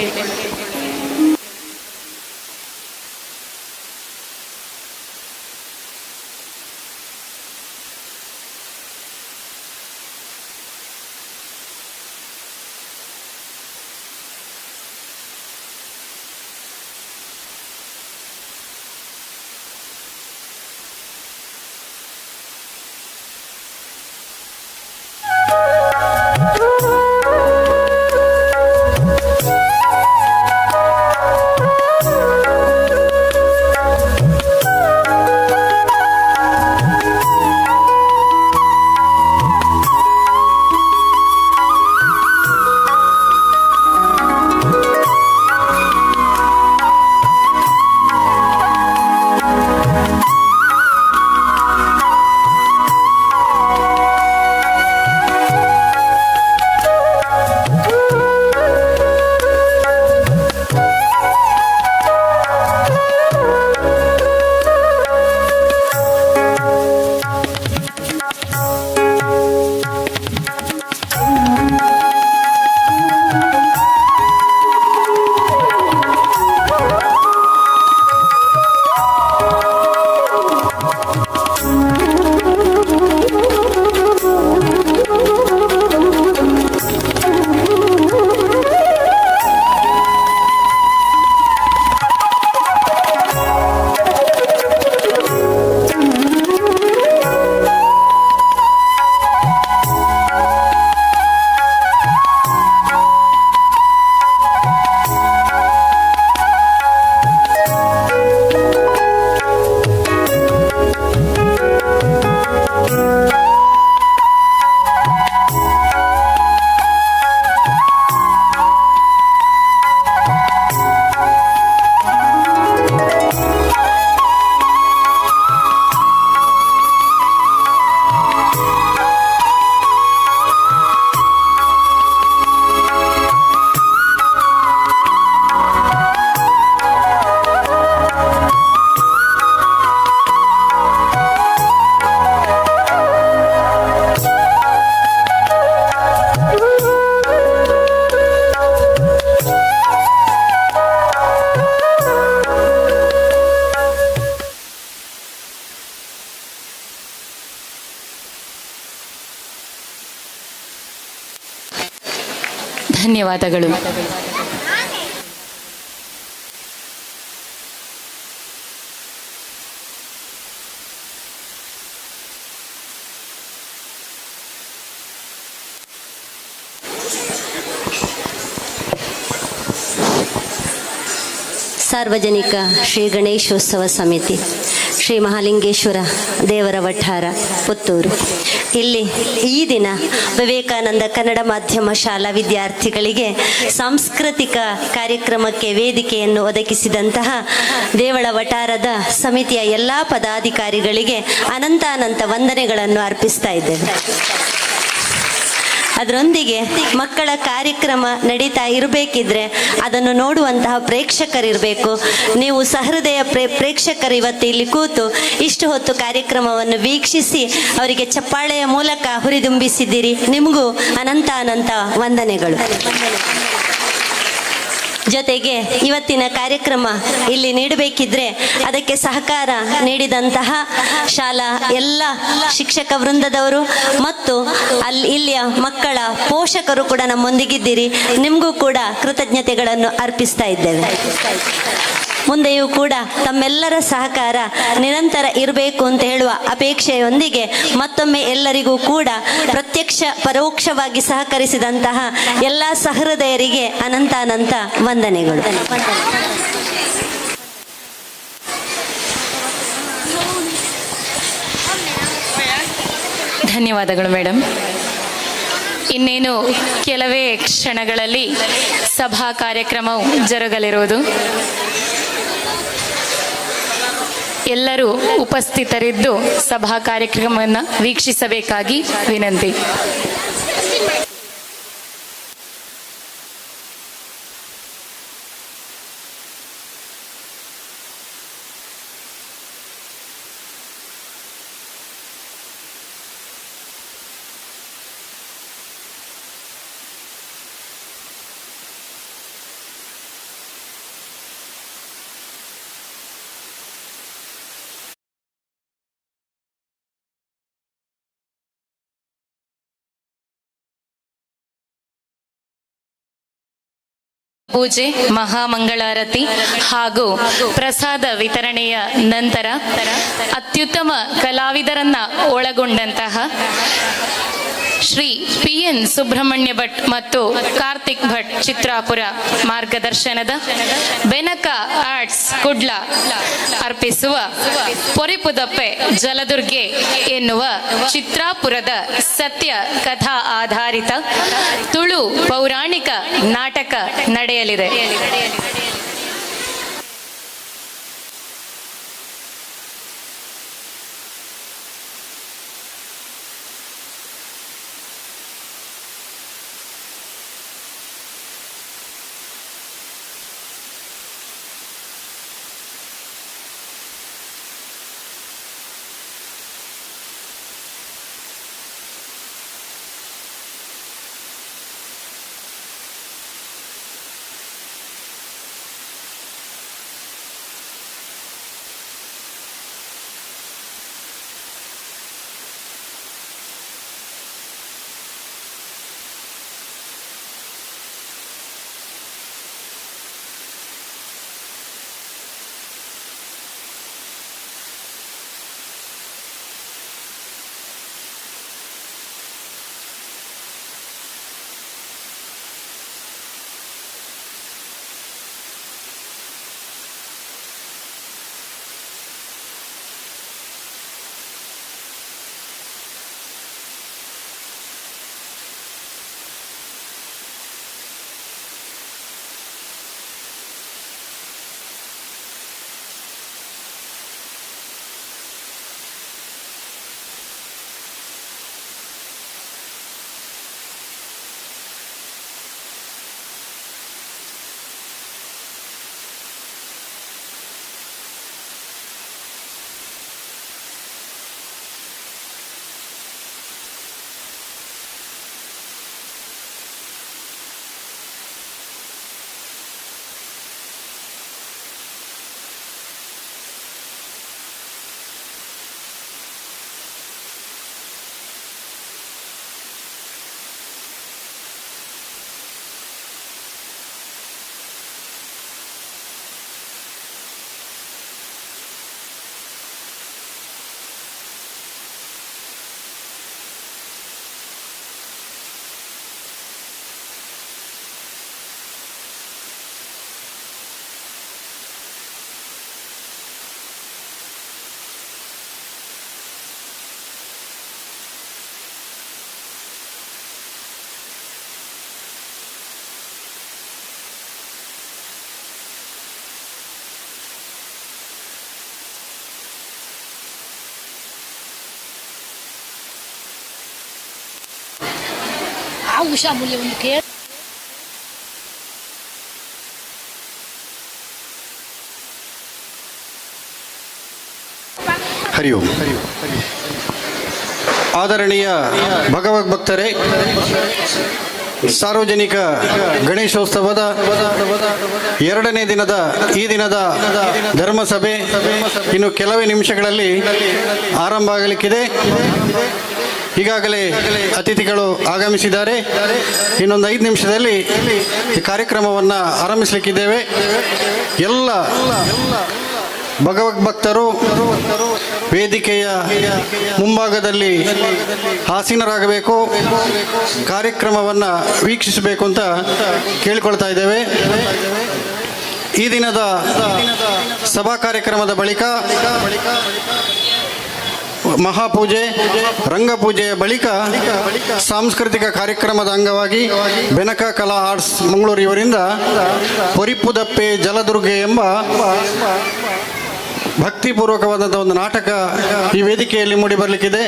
ಧನ್ಯವಾದಗಳು. ಸಾರ್ವಜನಿಕ ಶ್ರೀ ಗಣೇಶೋತ್ಸವ ಸಮಿತಿ, ಶ್ರೀ ಮಹಾಲಿಂಗೇಶ್ವರ ದೇವರ ವಠಾರ, ಪುತ್ತೂರು. ಇಲ್ಲಿ ಈ ದಿನ ವಿವೇಕಾನಂದ ಕನ್ನಡ ಮಾಧ್ಯಮ ಶಾಲಾ ವಿದ್ಯಾರ್ಥಿಗಳಿಗೆ ಸಾಂಸ್ಕೃತಿಕ ಕಾರ್ಯಕ್ರಮಕ್ಕೆ ವೇದಿಕೆಯನ್ನು ಒದಗಿಸಿದಂತಹ ದೇವಳ ವಠಾರದ ಸಮಿತಿಯ ಎಲ್ಲ ಪದಾಧಿಕಾರಿಗಳಿಗೆ ಅನಂತಾನಂತ ವಂದನೆಗಳನ್ನು ಅರ್ಪಿಸ್ತಾ ಇದ್ದೇವೆ. ಅದರೊಂದಿಗೆ ಮಕ್ಕಳ ಕಾರ್ಯಕ್ರಮ ನಡೀತಾ ಇರಬೇಕಿದ್ರೆ ಅದನ್ನು ನೋಡುವಂತಹ ಪ್ರೇಕ್ಷಕರಿರಬೇಕು. ನೀವು ಸಹೃದಯ ಪ್ರೇಕ್ಷಕರು ಇವತ್ತು ಇಲ್ಲಿ ಕೂತು ಇಷ್ಟು ಹೊತ್ತು ಕಾರ್ಯಕ್ರಮವನ್ನು ವೀಕ್ಷಿಸಿ ಅವರಿಗೆ ಚಪ್ಪಾಳೆಯ ಮೂಲಕ ಹುರಿದುಂಬಿಸಿದ್ದೀರಿ. ನಿಮಗೂ ಅನಂತ ಅನಂತ ವಂದನೆಗಳು. ಜೊತೆಗೆ ಇವತ್ತಿನ ಕಾರ್ಯಕ್ರಮ ಇಲ್ಲಿ ನೀಡಬೇಕಿದ್ರೆ ಅದಕ್ಕೆ ಸಹಕಾರ ನೀಡಿದಂತಹ ಶಾಲಾ ಎಲ್ಲ ಶಿಕ್ಷಕ ವೃಂದದವರು ಮತ್ತು ಅಲ್ಲಿ ಇಲ್ಲಿಯ ಮಕ್ಕಳ ಪೋಷಕರು ಕೂಡ ನಮ್ಮೊಂದಿಗಿದ್ದೀರಿ. ನಿಮಗೂ ಕೂಡ ಕೃತಜ್ಞತೆಗಳನ್ನು ಅರ್ಪಿಸ್ತಾ ಇದ್ದೇವೆ. ಮುಂದೆಯೂ ಕೂಡ ತಮ್ಮೆಲ್ಲರ ಸಹಕಾರ ನಿರಂತರ ಇರಬೇಕು ಅಂತ ಹೇಳುವ ಅಪೇಕ್ಷೆಯೊಂದಿಗೆ ಮತ್ತೊಮ್ಮೆ ಎಲ್ಲರಿಗೂ ಕೂಡ ಪ್ರತ್ಯಕ್ಷ ಪರೋಕ್ಷವಾಗಿ ಸಹಕರಿಸಿದಂತಹ ಎಲ್ಲ ಸಹೃದಯರಿಗೆ ಅನಂತ ಅನಂತ ವಂದನೆಗಳು. ಧನ್ಯವಾದಗಳು ಮೇಡಮ್. ಇನ್ನೇನು ಕೆಲವೇ ಕ್ಷಣಗಳಲ್ಲಿ ಸಭಾ ಕಾರ್ಯಕ್ರಮವು ಜರುಗಲಿರುವುದು. ಎಲ್ಲರೂ ಉಪಸ್ಥಿತರಿದ್ದು ಸಭಾ ಕಾರ್ಯಕ್ರಮವನ್ನು ವೀಕ್ಷಿಸಬೇಕಾಗಿ ವಿನಂತಿ. ಪೂಜೆ, ಮಹಾಮಂಗಳಾರತಿ ಹಾಗೂ ಪ್ರಸಾದ ವಿತರಣೆಯ ನಂತರ ಅತ್ಯುತ್ತಮ ಕಲಾವಿದರನ್ನ ಒಳಗೊಂಡಂತಹ ಶ್ರೀ ಪಿ.ಎನ್. ಸುಬ್ರಹ್ಮಣ್ಯ ಭಟ್ ಮತ್ತು ಕಾರ್ತಿಕ್ ಭಟ್ ಚಿತ್ರಾಪುರ ಮಾರ್ಗದರ್ಶನದ ಬೆನಕ ಆರ್ಟ್ಸ್ ಕುಡ್ಲ ಅರ್ಪಿಸುವ ಪೊರಿಪುದಪ್ಪೆ ಜಲದುರ್ಗೆ ಎನ್ನುವ ಚಿತ್ರಾಪುರದ ಸತ್ಯ ಕಥಾ ಆಧಾರಿತ ತುಳು ಪೌರಾಣಿಕ ನಾಟಕ ನಡೆಯಲಿದೆ. ಉಷಾ ಮೂಲ್ಯ ಒಂದು ಕೇಳ ಹರಿ ಓಂ. ಆದರಣೀಯ ಭಗವದ್ ಭಕ್ತರೇ, ಸಾರ್ವಜನಿಕ ಗಣೇಶೋತ್ಸವದ ಎರಡನೇ ದಿನದ ಈ ದಿನದ ಧರ್ಮಸಭೆ ಇನ್ನು ಕೆಲವೇ ನಿಮಿಷಗಳಲ್ಲಿ ಆರಂಭ ಆಗಲಿಕ್ಕಿದೆ. ಈಗಾಗಲೇ ಅತಿಥಿಗಳು ಆಗಮಿಸಿದ್ದಾರೆ. ಇನ್ನೊಂದು 5 ನಿಮಿಷದಲ್ಲಿ ಈ ಕಾರ್ಯಕ್ರಮವನ್ನು ಆರಂಭಿಸಲಿಕ್ಕಿದ್ದೇವೆ. ಎಲ್ಲ ಭಗವದ್ಭಕ್ತರು ವೇದಿಕೆಯ ಮುಂಭಾಗದಲ್ಲಿ ಆಸೀನರಾಗಬೇಕು, ಕಾರ್ಯಕ್ರಮವನ್ನು ವೀಕ್ಷಿಸಬೇಕು ಅಂತ ಕೇಳಿಕೊಳ್ತಾ ಇದ್ದೇವೆ. ಈ ದಿನದ ಸಭಾ ಕಾರ್ಯಕ್ರಮದ ಬಳಿಕ ಮಹಾಪೂಜೆ, ರಂಗಪೂಜೆಯ ಬಳಿಕ ಸಾಂಸ್ಕೃತಿಕ ಕಾರ್ಯಕ್ರಮದ ಅಂಗವಾಗಿ ಬೆನಕ ಕಲಾ ಆರ್ಟ್ಸ್ ಮಂಗಳೂರು ಇವರಿಂದ ಪೊರಿಪುದಪ್ಪೆ ಜಲದುರ್ಗೆ ಎಂಬ ಭಕ್ತಿಪೂರ್ವಕವಾದಂಥ ಒಂದು ನಾಟಕ ಈ ವೇದಿಕೆಯಲ್ಲಿ ಮೂಡಿಬರಲಿಕ್ಕಿದೆ.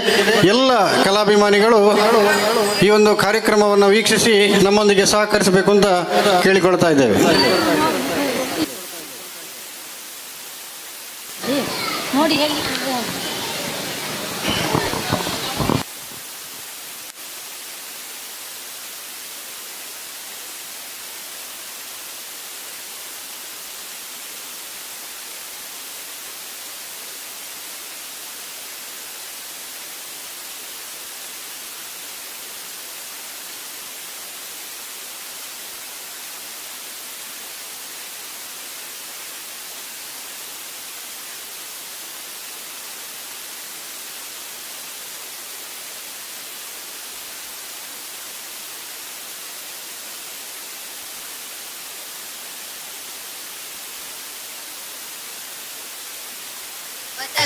ಎಲ್ಲ ಕಲಾಭಿಮಾನಿಗಳು ಈ ಒಂದು ಕಾರ್ಯಕ್ರಮವನ್ನು ವೀಕ್ಷಿಸಿ ನಮ್ಮೊಂದಿಗೆ ಸಹಕರಿಸಬೇಕು ಅಂತ ಕೇಳಿಕೊಳ್ತಾ ಇದ್ದೇವೆ. ನೋಡಿ ಹೇಳಿ.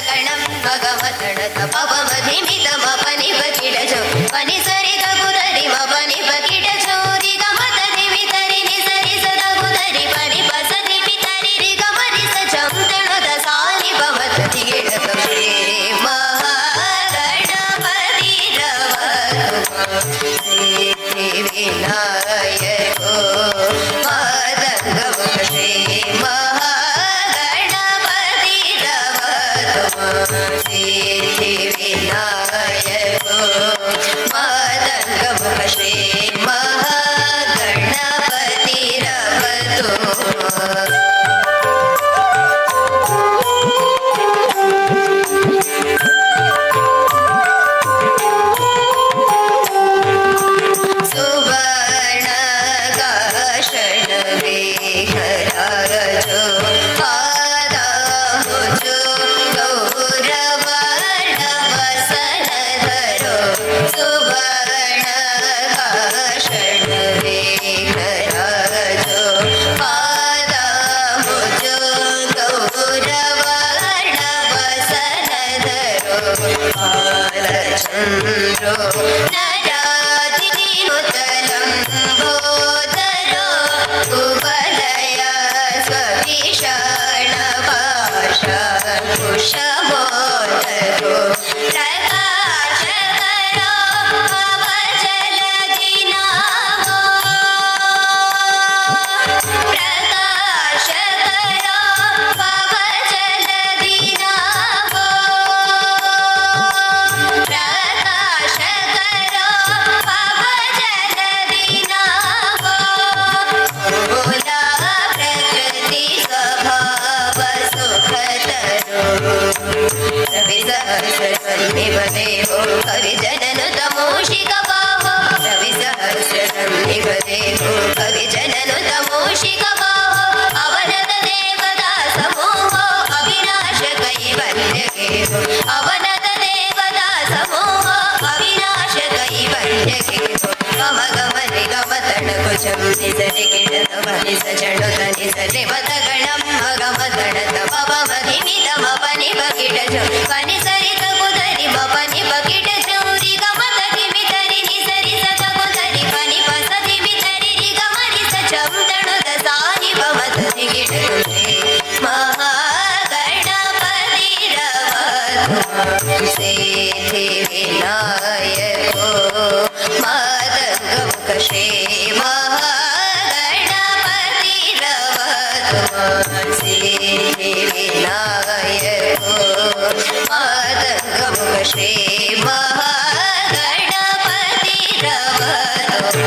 ಗಣಂ ಭಗವತಣತ ಪವಮಧಿಮಿತಮಪನಿಪಕಿಡಜೋ ಪನಿ ಸರಿ ದಗುದರಿ ಮಪನಿ ಪಕಿಡಜೋ ರಿ ಗಮತ ಧಿಮಿ ತರಿ ನಿ ಸರಿ ಸದಗುದರಿ ಪನಿ ಪಸದಿ ಪಿತರಿ ರಿ ಗಮರಿ ಸ ಚಂದಣದ ಸಾಲಿ ಪವತ ತಿಗಿಡತ ಶ್ರೀ ಮಹಾಗಣಪತಿ ರವತು ಸಿದ್ಧಿ ವಿನಾಯಕೋ ಮಾದಂಗಮುಖ ಶ್ರೀ ಮಹಾಗಣಪತಿ ರವತು ಸಿದ್ಧಿ ವಿನಾಯಕೋ ಮಾದಂಗಮುಖ ಶ್ರೀ ಮಹಾಗಣಪತಿ ರವತು. ಸುವರ್ಣಕಾಷಣ ವಿಘರಾಜೋ ಪಾದಾಂಬುಜೋ ಗೌರವರ್ಣವಸನಧರೋ. ಸುವರ್ಣಕಾಷಣ ವಿಘರಾಜೋ ಪಾದಾಂಬುಜೋ ಗೌರವರ್ಣವಸನಧರೋ. ಬಾಲಚಂದ್ರೋ ನರಾಧಿನುತಲಂಬೋದರೋ ಕುವಲಯ ಸ್ವಭೀಷಣ ಪಾಶಾಂಕುಶಮೋದರೋ. ಪ್ರಕಾಶಕರೋ ಭವಜಲಧಿನಾಮೋ ಪ್ರಕಾಶಕರೋ ಭವಜಲಧಿನಾಮೋ ಪ್ರಕಾಶಕರೋ ಭವಜಲಧಿನಾಮೋ. ಮೂಲ ಪ್ರಕೃತಿ ಸ್ವಭಾವ ಸುಖತರೋ ರವಿ ಸಹಸ್ರ ಸನ್ನಿಭದೇಹೋ ಕವಿಜನನು ತಮೋಷಿಕ ಬಾಹೋ. ರವಿ ಸಹಸ್ರ ಸನ್ನಿಭದೇಹೋ ಕವಿಜನನು ತಮೋಷಿಕ ಬಾಹೋ. ಅವನತ ದೇವತಾ ಸಮೂಹೋ ಅವಿನಾಶ ಕೈವಲ್ಯಗೇಹೋ. ಅವನತ ದೇವತಾ ಸಮೂಹೋ ಅವಿನಾಶ ಕೈವಲ್ಯಗೇಹೋ. ಗಮ ಗಮ ನಿ ಗಮ ತಣ ಕುಜಂ ನಿ ಸರಿ ಕಿಡತ ಮನಿ ಸ ಚಣು ತನಿ ಸರಿ ಮತ ಗಣಂ ಗಮ ತಣ ತ ಪವ ಮಧಿಮಿ ತಮ ಪನಿ ಪಕಿಟ ಜ ಪನಿ ಸರಿ ತಗುದರಿ ಮ ಪನಿ ಪಕಿಟ ಜೌರಿ ಗಮ ಧಿಮಿ ತರಿ ನಿ ಸರಿ ಸ ತಗುದರಿ ಪನಿ ಪ ಸ ಧಿಮಿ ತರಿ ರಿ ಗಮ ರಿ ಸ ಚಂ ತಣು ತ ಸಾನಿ ಪಮ ತ ಧಿಗಿಡ ಮಹಾಗಣಪತಿ ರವತು ಸಿದ್ಧಿ ವಿನಾಯಕೋ ಮಾದಂಗಮುಖ ಶ್ರೀ ಮಹಾಗಣಪತಿ ರವತು ಸಿದ್ಧಿ ವಿನಾಯಕೋ ಮಾದಂಗಮುಖ ಶ್ರೀ ಮಹಾಗಣಪತಿ ರವತು.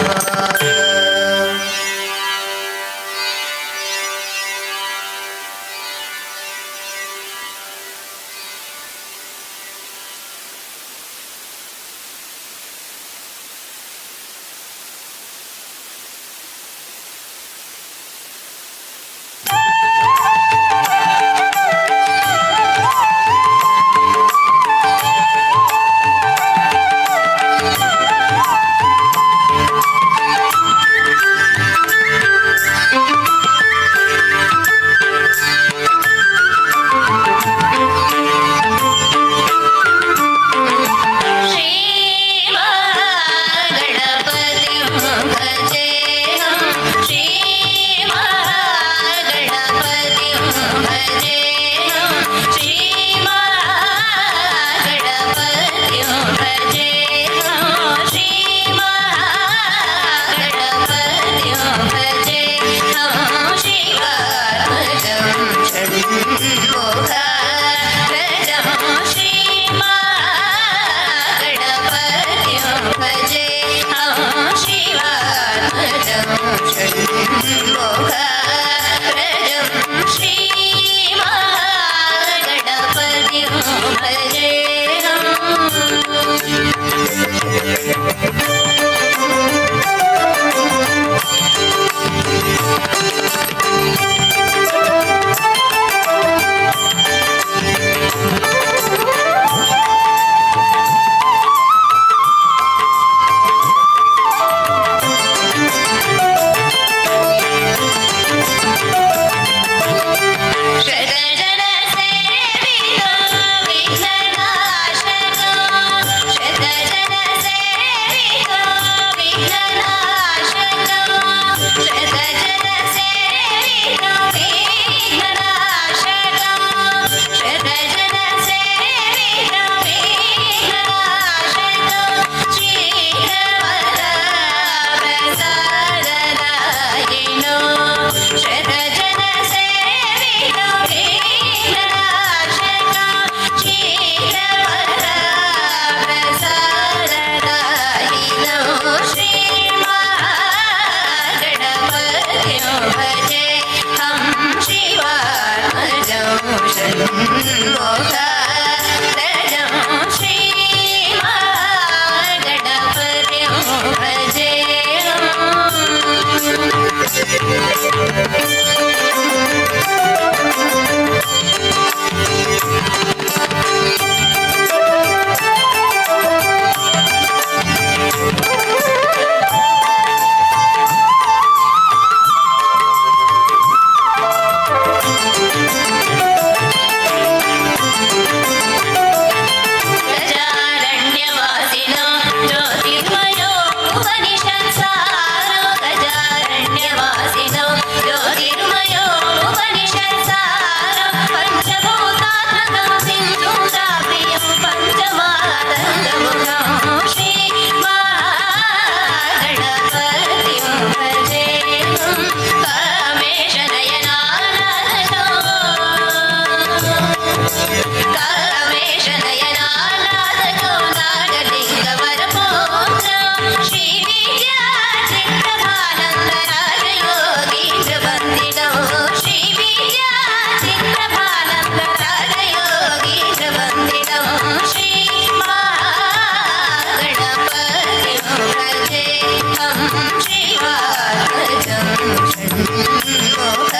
षण्मुखप्रजं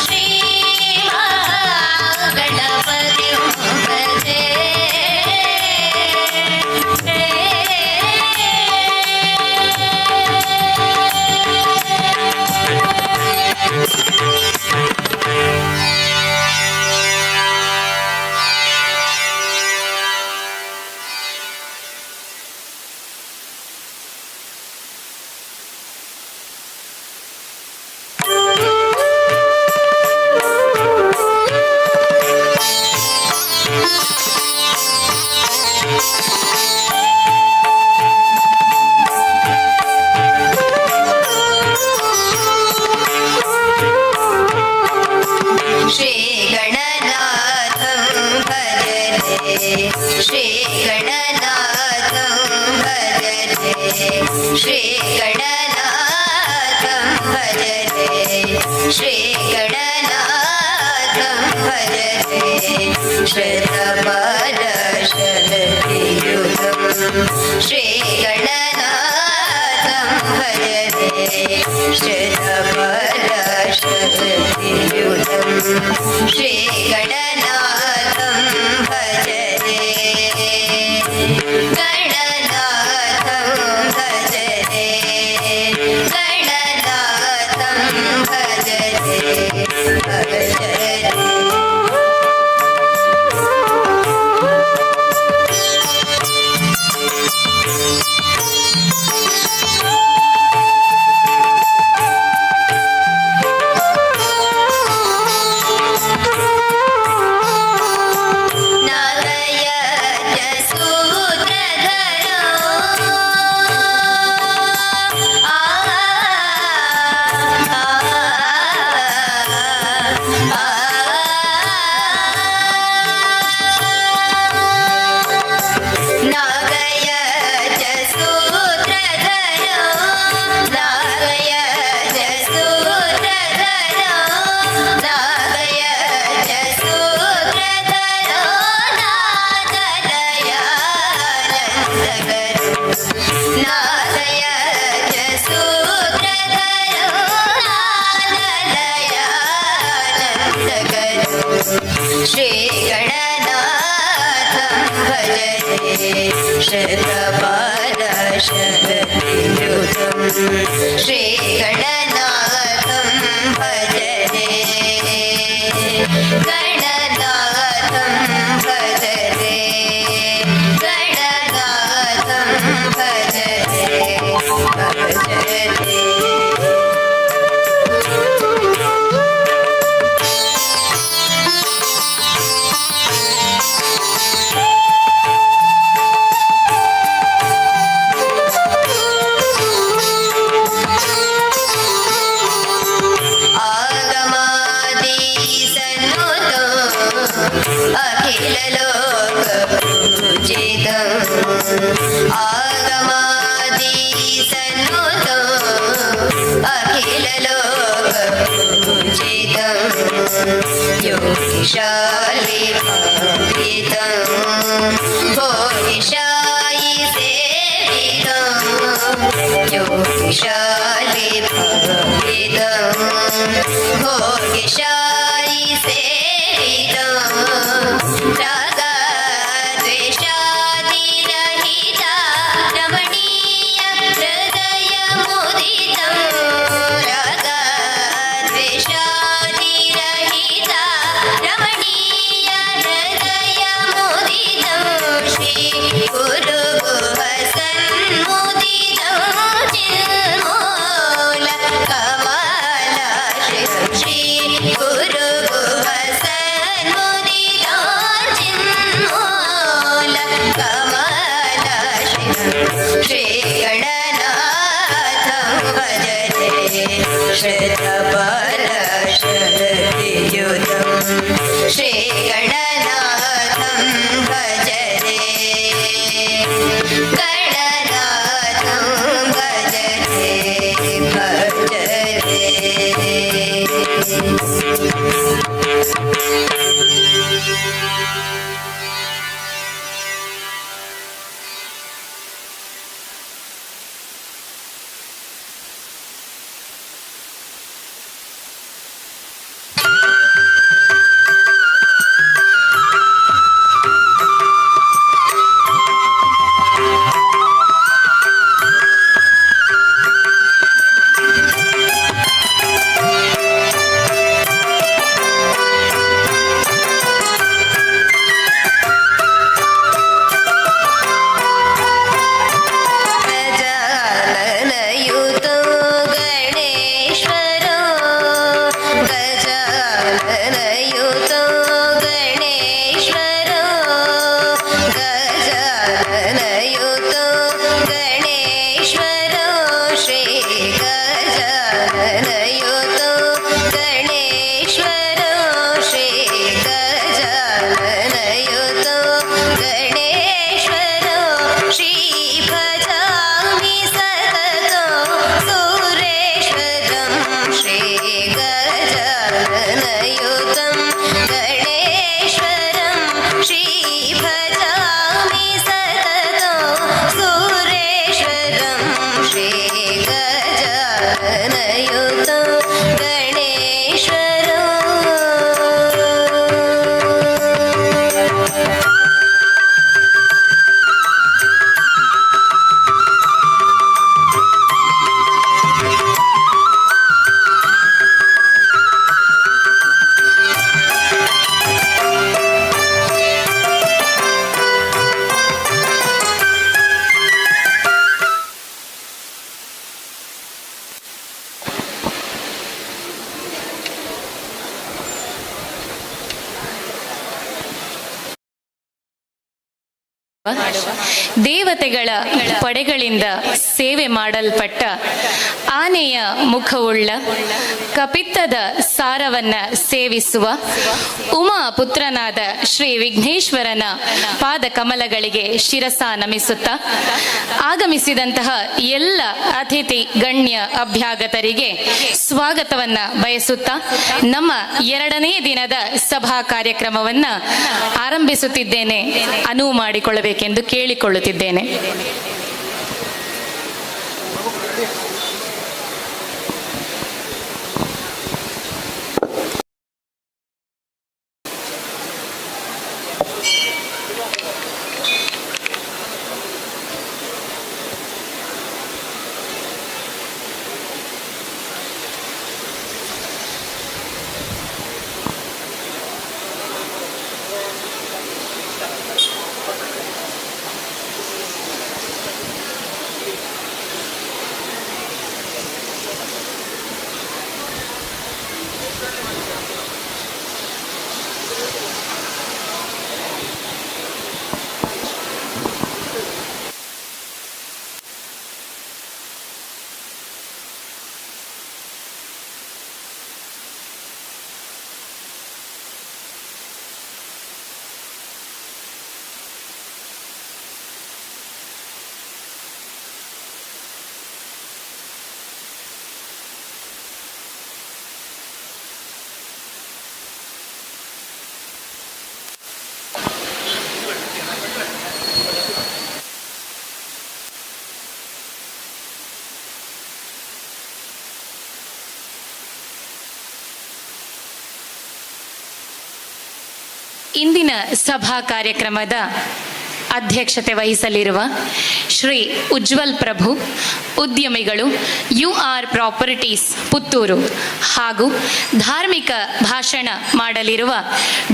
श्रीमहागणपतिं भजे। श्रीगणनाथं भजते, श्रीगणनाथं भजते, श्रीगणनाथं भजते, श्रीगणनाथं भजते। श्रुतपरशक्तियुतं श्रीगणनाथं भजते, श्रुतपरशक्तियुतं श्रीगणनाथं भजते, गणनाथं भजते, गणनाथं भजते, भजते। नागयज सूत्रधरो आ आ नागयज सूत्रधरो, नागयज सूत्रधरो, नागयज सूत्रधरो, नादलयानन्दकरो, नादयज सूत्रधरो, नादलयानन्दकरो। श्रीगणनाथं भजते, श्रुतपरशक्तियुतं श्रीगणनाथं भजते, गणनाथं भजते, गणनाथं भजते, भजते। आगमादि सन्नुतो अखिललोकपूजितम्, आगमादि सन्नुतो अखिललोकपूजितम्, योगिशालिभावितं भोगिशायि सेवितं, योगिशालिभावितं भोगिशायि सेवितं, रागद्वेषादिरहिता रमणीय हृदयमुदितं, रागद्वेषादिरहिता रमणीय हृदयमुदितं, श्रीगुरुगुहसन्मुदितं चिन्मूल कमलाश्रितं, श्रीगुरुगुहसन्मुदितं चिन्मूल कमलाश्रितं। श्रीगणनाथं भजते, श्रुतपरशक्तियुतं श्रीगणनाथं भजते, गणनाथं भजते, भजते। गजाननयुतं गणेश्वरो। ದೇವತೆಗಳ ಪಡೆಗಳಿಂದ ಸೇವೆ ಮಾಡಲ್ಪಟ್ಟ ಆನೆಯ ಮುಖವುಳ್ಳ ಕಪಿತ್ತದ ಸಾರವನ್ನ ಸೇವಿಸುವ ಉಮಾ ಪುತ್ರನಾದ ಶ್ರೀ ವಿಘ್ನೇಶ್ವರನ ಪಾದ ಕಮಲಗಳಿಗೆ ಶಿರಸ ನಮಿಸುತ್ತಾ ಆಗಮಿಸಿದಂತಹ ಎಲ್ಲ ಅತಿಥಿ ಗಣ್ಯ ಅಭ್ಯಾಗತರಿಗೆ ಸ್ವಾಗತವನ್ನ ಬಯಸುತ್ತಾ ನಮ್ಮ ಎರಡನೇ ದಿನದ ಸಭಾ ಕಾರ್ಯಕ್ರಮವನ್ನ ಆರಂಭಿಸುತ್ತಿದ್ದೇನೆ. ಅನುವು ಮಾಡಿಕೊಳ್ಳಬೇಕೆಂದು ಕೇಳಿಕೊಳ್ಳುತ್ತಿದ್ದೇನೆ. ಇಂದಿನ ಸಭಾ ಕಾರ್ಯಕ್ರಮದ ಅಧ್ಯಕ್ಷತೆ ವಹಿಸಲಿರುವ ಶ್ರೀ ಉಜ್ವಲ್ ಪ್ರಭು, ಉದ್ಯಮಿಗಳು, you are properties Puttur, ಹಾಗೂ ಧಾರ್ಮಿಕ ಭಾಷಣ ಮಾಡಲಿರುವ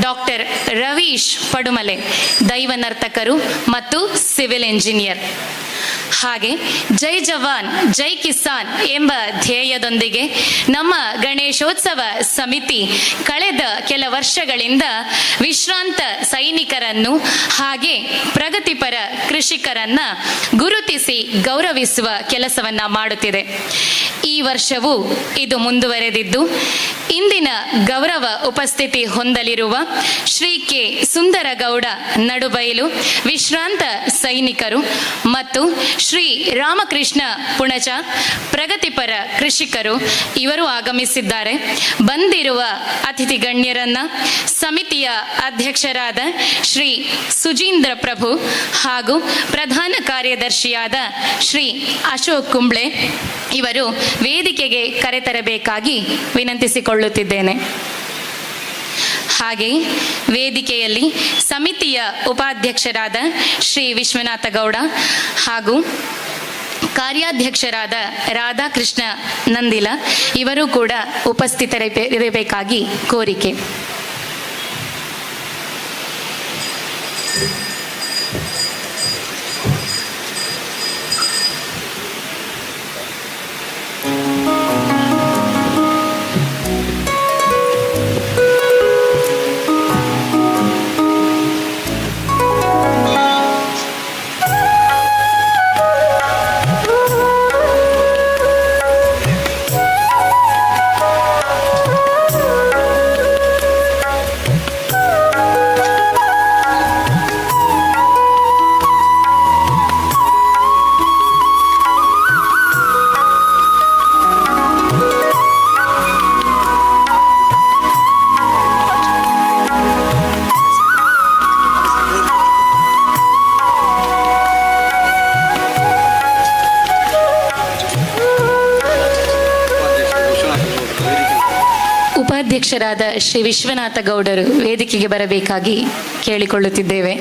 ಡಾಕ್ಟರ್ ರವೀಶ್ ಪಡುಮಲೆ, ದೈವನರ್ತಕರು ಮತ್ತು ಸಿವಿಲ್ ಇಂಜಿನಿಯರ್. ಹಾಗೆ ಜೈ ಜವಾನ್ ಜೈ ಕಿಸಾನ್ ಎಂಬ ಧ್ಯೇಯದೊಂದಿಗೆ ನಮ್ಮ ಗಣೇಶೋತ್ಸವ ಸಮಿತಿ ಕಳೆದ ಕೆಲ ವರ್ಷಗಳಿಂದ ವಿಶ್ರಾಂತ ಸೈನಿಕರನ್ನು ಹಾಗೆ ಪ್ರಗತಿಪರ ಕೃಷಿಕರನ್ನ ಗುರುತಿಸಿ ಗೌರವಿಸುವ ಕೆಲಸವನ್ನ ಮಾಡುತ್ತಿದೆ. ಈ ವರ್ಷವೂ ಇದು ಮುಂದುವರೆದಿದ್ದು, ಇಂದಿನ ಗೌರವ ಉಪಸ್ಥಿತಿ ಹೊಂದಲಿರುವ ಶ್ರೀ ಕೆ ಸುಂದರಗೌಡ ನಡುಬೈಲು, ವಿಶ್ರಾಂತ ಸೈನಿಕರು, ಮತ್ತು ಶ್ರೀ ರಾಮಕೃಷ್ಣ ಪುಣಚ, ಪ್ರಗತಿಪರ ಕೃಷಿಕರು, ಇವರು ಆಗಮಿಸಿದ್ದಾರೆ. ಬಂದಿರುವ ಅತಿಥಿ ಗಣ್ಯರನ್ನ ಸಮಿತಿಯ ಅಧ್ಯಕ್ಷರಾದ ಶ್ರೀ ಸುಜೀಂದ್ರ ಪ್ರಭು ಹಾಗೂ ಪ್ರಧಾನ ಕಾರ್ಯದರ್ಶಿಯಾದ ಶ್ರೀ ಅಶೋಕ್ ಕುಂಬ್ಳೆ ಇವರು ವೇದಿಕೆಗೆ ಕರೆತರಬೇಕಾಗಿ ವಿನಂತಿಸಿಕೊಳ್ಳುತ್ತಿದ್ದೇನೆ. ಹಾಗೆ ವೇದಿಕೆಯಲ್ಲಿ ಸಮಿತಿಯ ಉಪಾಧ್ಯಕ್ಷರಾದ ಶ್ರೀ ವಿಶ್ವನಾಥ ಗೌಡ ಹಾಗೂ ಕಾರ್ಯಾಧ್ಯಕ್ಷರಾದ ರಾಧಾಕೃಷ್ಣ ನಂದಿಲ ಇವರು ಕೂಡ ಉಪಸ್ಥಿತರಿರಬೇಕಾಗಿ ಕೋರಿಕೆ. ಅಧ್ಯಕ್ಷರಾದ ಶ್ರೀ ವಿಶ್ವನಾಥ ಗೌಡರು ವೇದಿಕೆಗೆ ಬರಬೇಕಾಗಿ ಕೇಳಿಕೊಳ್ಳುತ್ತಿದ್ದೇವೆ.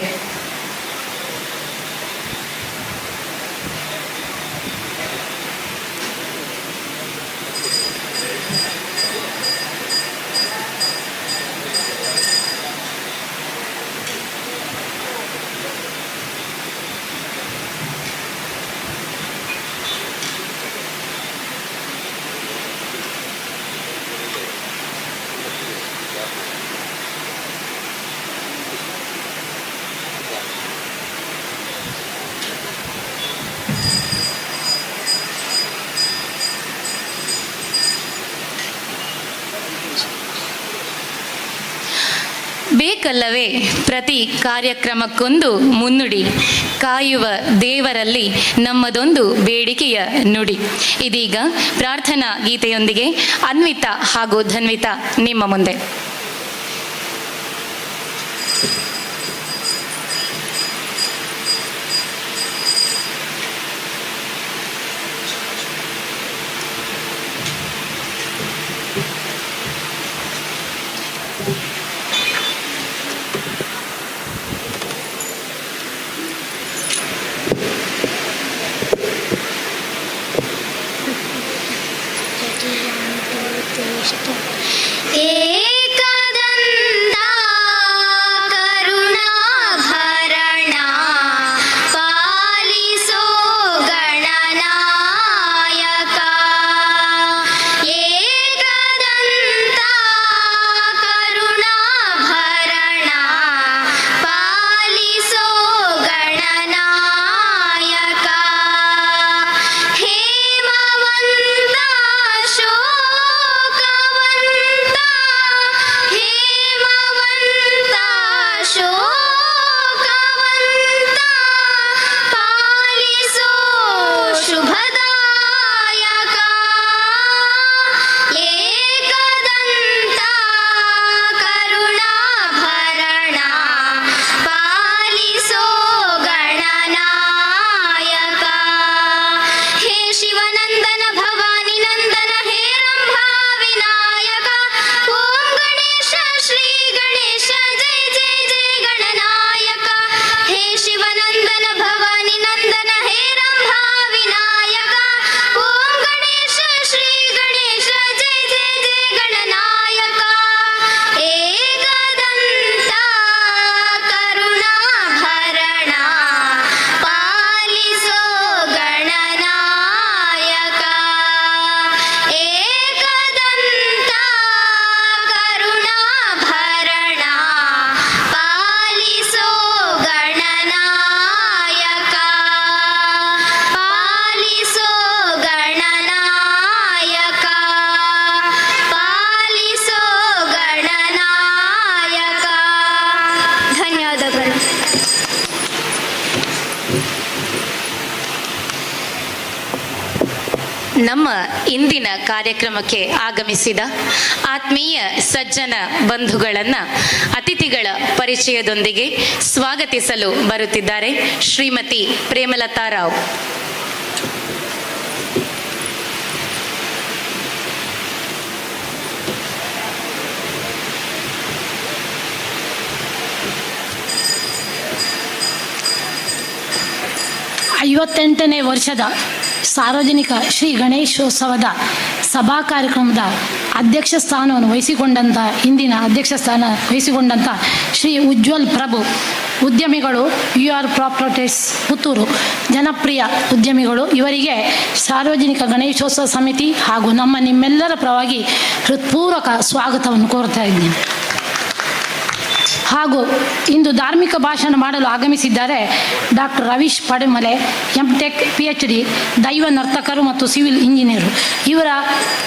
ಬೇಕಲ್ಲವೇ ಪ್ರತಿ ಕಾರ್ಯಕ್ರಮಕ್ಕೊಂದು ಮುನ್ನುಡಿ, ಕಾಯುವ ದೇವರಲ್ಲಿ ನಮ್ಮದೊಂದು ಬೇಡಿಕೆಯ ನುಡಿ. ಇದೀಗ ಪ್ರಾರ್ಥನಾ ಗೀತೆಯೊಂದಿಗೆ ಅನ್ವಿತಾ ಹಾಗೂ ಧನ್ವಿತಾ ನಿಮ್ಮ ಮುಂದೆ. ಏಕದಂತ ಕರುಣಾಭರಣ ಪಾಲಿಸೋ ಗಣನಾಯಕ, ಏಕದಂತ ಕರುಣಾಭರಣ ಪಾಲಿಸೋ ಗಣನಾಯಕ, ಹೇಮವಂತ ಶೋಕವಂತ, ಹೇಮವಂತ ಶೋಕವಂತ ಪಾಲಿಸೋ ಶುಭದಾಯಕ, ಏಕದಂತ ಕರುಣಾಭರಣ ಪಾಲಿಸೋ ಗಣನಾಯಕ. ಹೇ ಶಿವನಂದನ ಭವಾನಿ ನಂದನ ಹೇ ರಂಭಾ ವಿನಾಯಕ, ಓಂ ಗಣೇಶ ಶ್ರೀ ಗಣೇಶ ಜಯ ಜಯ ಜಯ ಗಣನಾಯಕ. ಹೇ ಶಿವನಂದನ ಭವಾನಿ ನಂದನ ಹೇ ರಂಭಾ ವಿನಾಯಕ, ಓಂ ಗಣೇಶ ಶ್ರೀ ಗಣೇಶ ಜಯ ಜಯ ಜಯ ಗಣನಾಯಕ. ಏಕದಂತ ಕರುಣಾಭರಣ ಪಾಲಿಸೋ ಗಣನಾಯಕ, ಏಕದಂತ ಕರುಣಾಭರಣ ಪಾಲಿಸೋ ಗಣನಾಯಕ, ಪಾಲಿಸೋ ಗಣನಾಯಕ, ಪಾಲಿಸೋ ಗಣನಾಯಕ. ಧನ್ಯವಾದಗಳು. ನಮ್ಮ ಇಂದಿನ ಕಾರ್ಯಕ್ರಮಕ್ಕೆ ಆಗಮಿಸಿದ ಆತ್ಮೀಯ ಸಜ್ಜನ ಬಂಧುಗಳನ್ನ ಅತಿಥಿಗಳ ಪರಿಚಯದೊಂದಿಗೆ ಸ್ವಾಗತಿಸಲು ಬರುತ್ತಿದ್ದಾರೆ ಶ್ರೀಮತಿ ಪ್ರೇಮಲತಾ ರಾವ್. 58ನೇ ವರ್ಷದ ಸಾರ್ವಜನಿಕ ಶ್ರೀ ಗಣೇಶೋತ್ಸವದ ಸಭಾ ಕಾರ್ಯಕ್ರಮದ ಅಧ್ಯಕ್ಷ ಸ್ಥಾನವನ್ನು ವಹಿಸಿಕೊಂಡಂಥ, ಇಂದಿನ ಅಧ್ಯಕ್ಷ ಸ್ಥಾನ ವಹಿಸಿಕೊಂಡಂಥ ಶ್ರೀ ಉಜ್ವಲ್ ಪ್ರಭು ಉದ್ಯಮಿಗಳು, you are properties Puttur, ಜನಪ್ರಿಯ ಉದ್ಯಮಿಗಳು, ಇವರಿಗೆ ಸಾರ್ವಜನಿಕ ಗಣೇಶೋತ್ಸವ ಸಮಿತಿ ಹಾಗೂ ನಮ್ಮ ನಿಮ್ಮೆಲ್ಲರ ಪರವಾಗಿ ಹೃತ್ಪೂರ್ವಕ ಸ್ವಾಗತವನ್ನು ಕೋರ್ತಾ ಇದ್ದೀನಿ. ಹಾಗೂ ಇಂದು ಧಾರ್ಮಿಕ ಭಾಷಣ ಮಾಡಲು ಆಗಮಿಸಿದ್ದಾರೆ doctor Ravish Padumale, M tech pH D, ದೈವ ನರ್ತಕರು ಮತ್ತು ಸಿವಿಲ್ ಇಂಜಿನಿಯರು. ಇವರ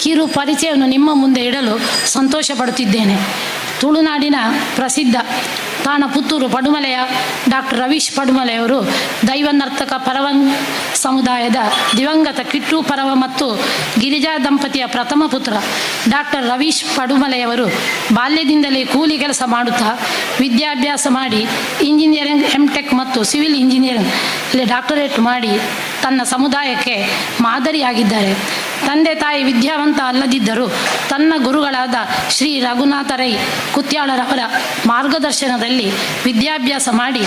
ಕಿರು ಪರಿಚಯವನ್ನು ನಿಮ್ಮ ಮುಂದೆ ಇಡಲು ಸಂತೋಷ ಪಡುತ್ತಿದ್ದೇನೆ. ತುಳುನಾಡಿನ ಪ್ರಸಿದ್ಧ ತಾಣ ಪುತ್ತೂರು ಪಡುಮಲೆಯ ಡಾಕ್ಟರ್ ರವೀಶ್ ಪಡುಮಲೆಯವರು ದೈವ ನರ್ತಕ ಪರವನ್ ಸಮುದಾಯದ ದಿವಂಗತ ಕಿಟ್ಟು ಪರವ ಮತ್ತು ಗಿರಿಜಾ ದಂಪತಿಯ ಪ್ರಥಮ ಪುತ್ರ. ಡಾಕ್ಟರ್ ರವೀಶ್ ಪಡುಮಲೆಯವರು ಬಾಲ್ಯದಿಂದಲೇ ಕೂಲಿ ಕೆಲಸ ಮಾಡುತ್ತಾ ವಿದ್ಯಾಭ್ಯಾಸ ಮಾಡಿ ಇಂಜಿನಿಯರಿಂಗ್, ಎಂ ಟೆಕ್ ಮತ್ತು ಸಿವಿಲ್ ಇಂಜಿನಿಯರಿಂಗ್ ಅಲ್ಲಿ ಡಾಕ್ಟರೇಟ್ ಮಾಡಿ ತನ್ನ ಸಮುದಾಯಕ್ಕೆ ಮಾದರಿಯಾಗಿದ್ದಾರೆ. ತಂದೆ ತಾಯಿ ವಿದ್ಯಾವಂತ ಅಲ್ಲದಿದ್ದರೂ ತನ್ನ ಗುರುಗಳಾದ ಶ್ರೀ ರಘುನಾಥ ರೈ ಕುತ್ಯಾಳರವರ ಮಾರ್ಗದರ್ಶನದಲ್ಲಿ ವಿದ್ಯಾಭ್ಯಾಸ ಮಾಡಿ,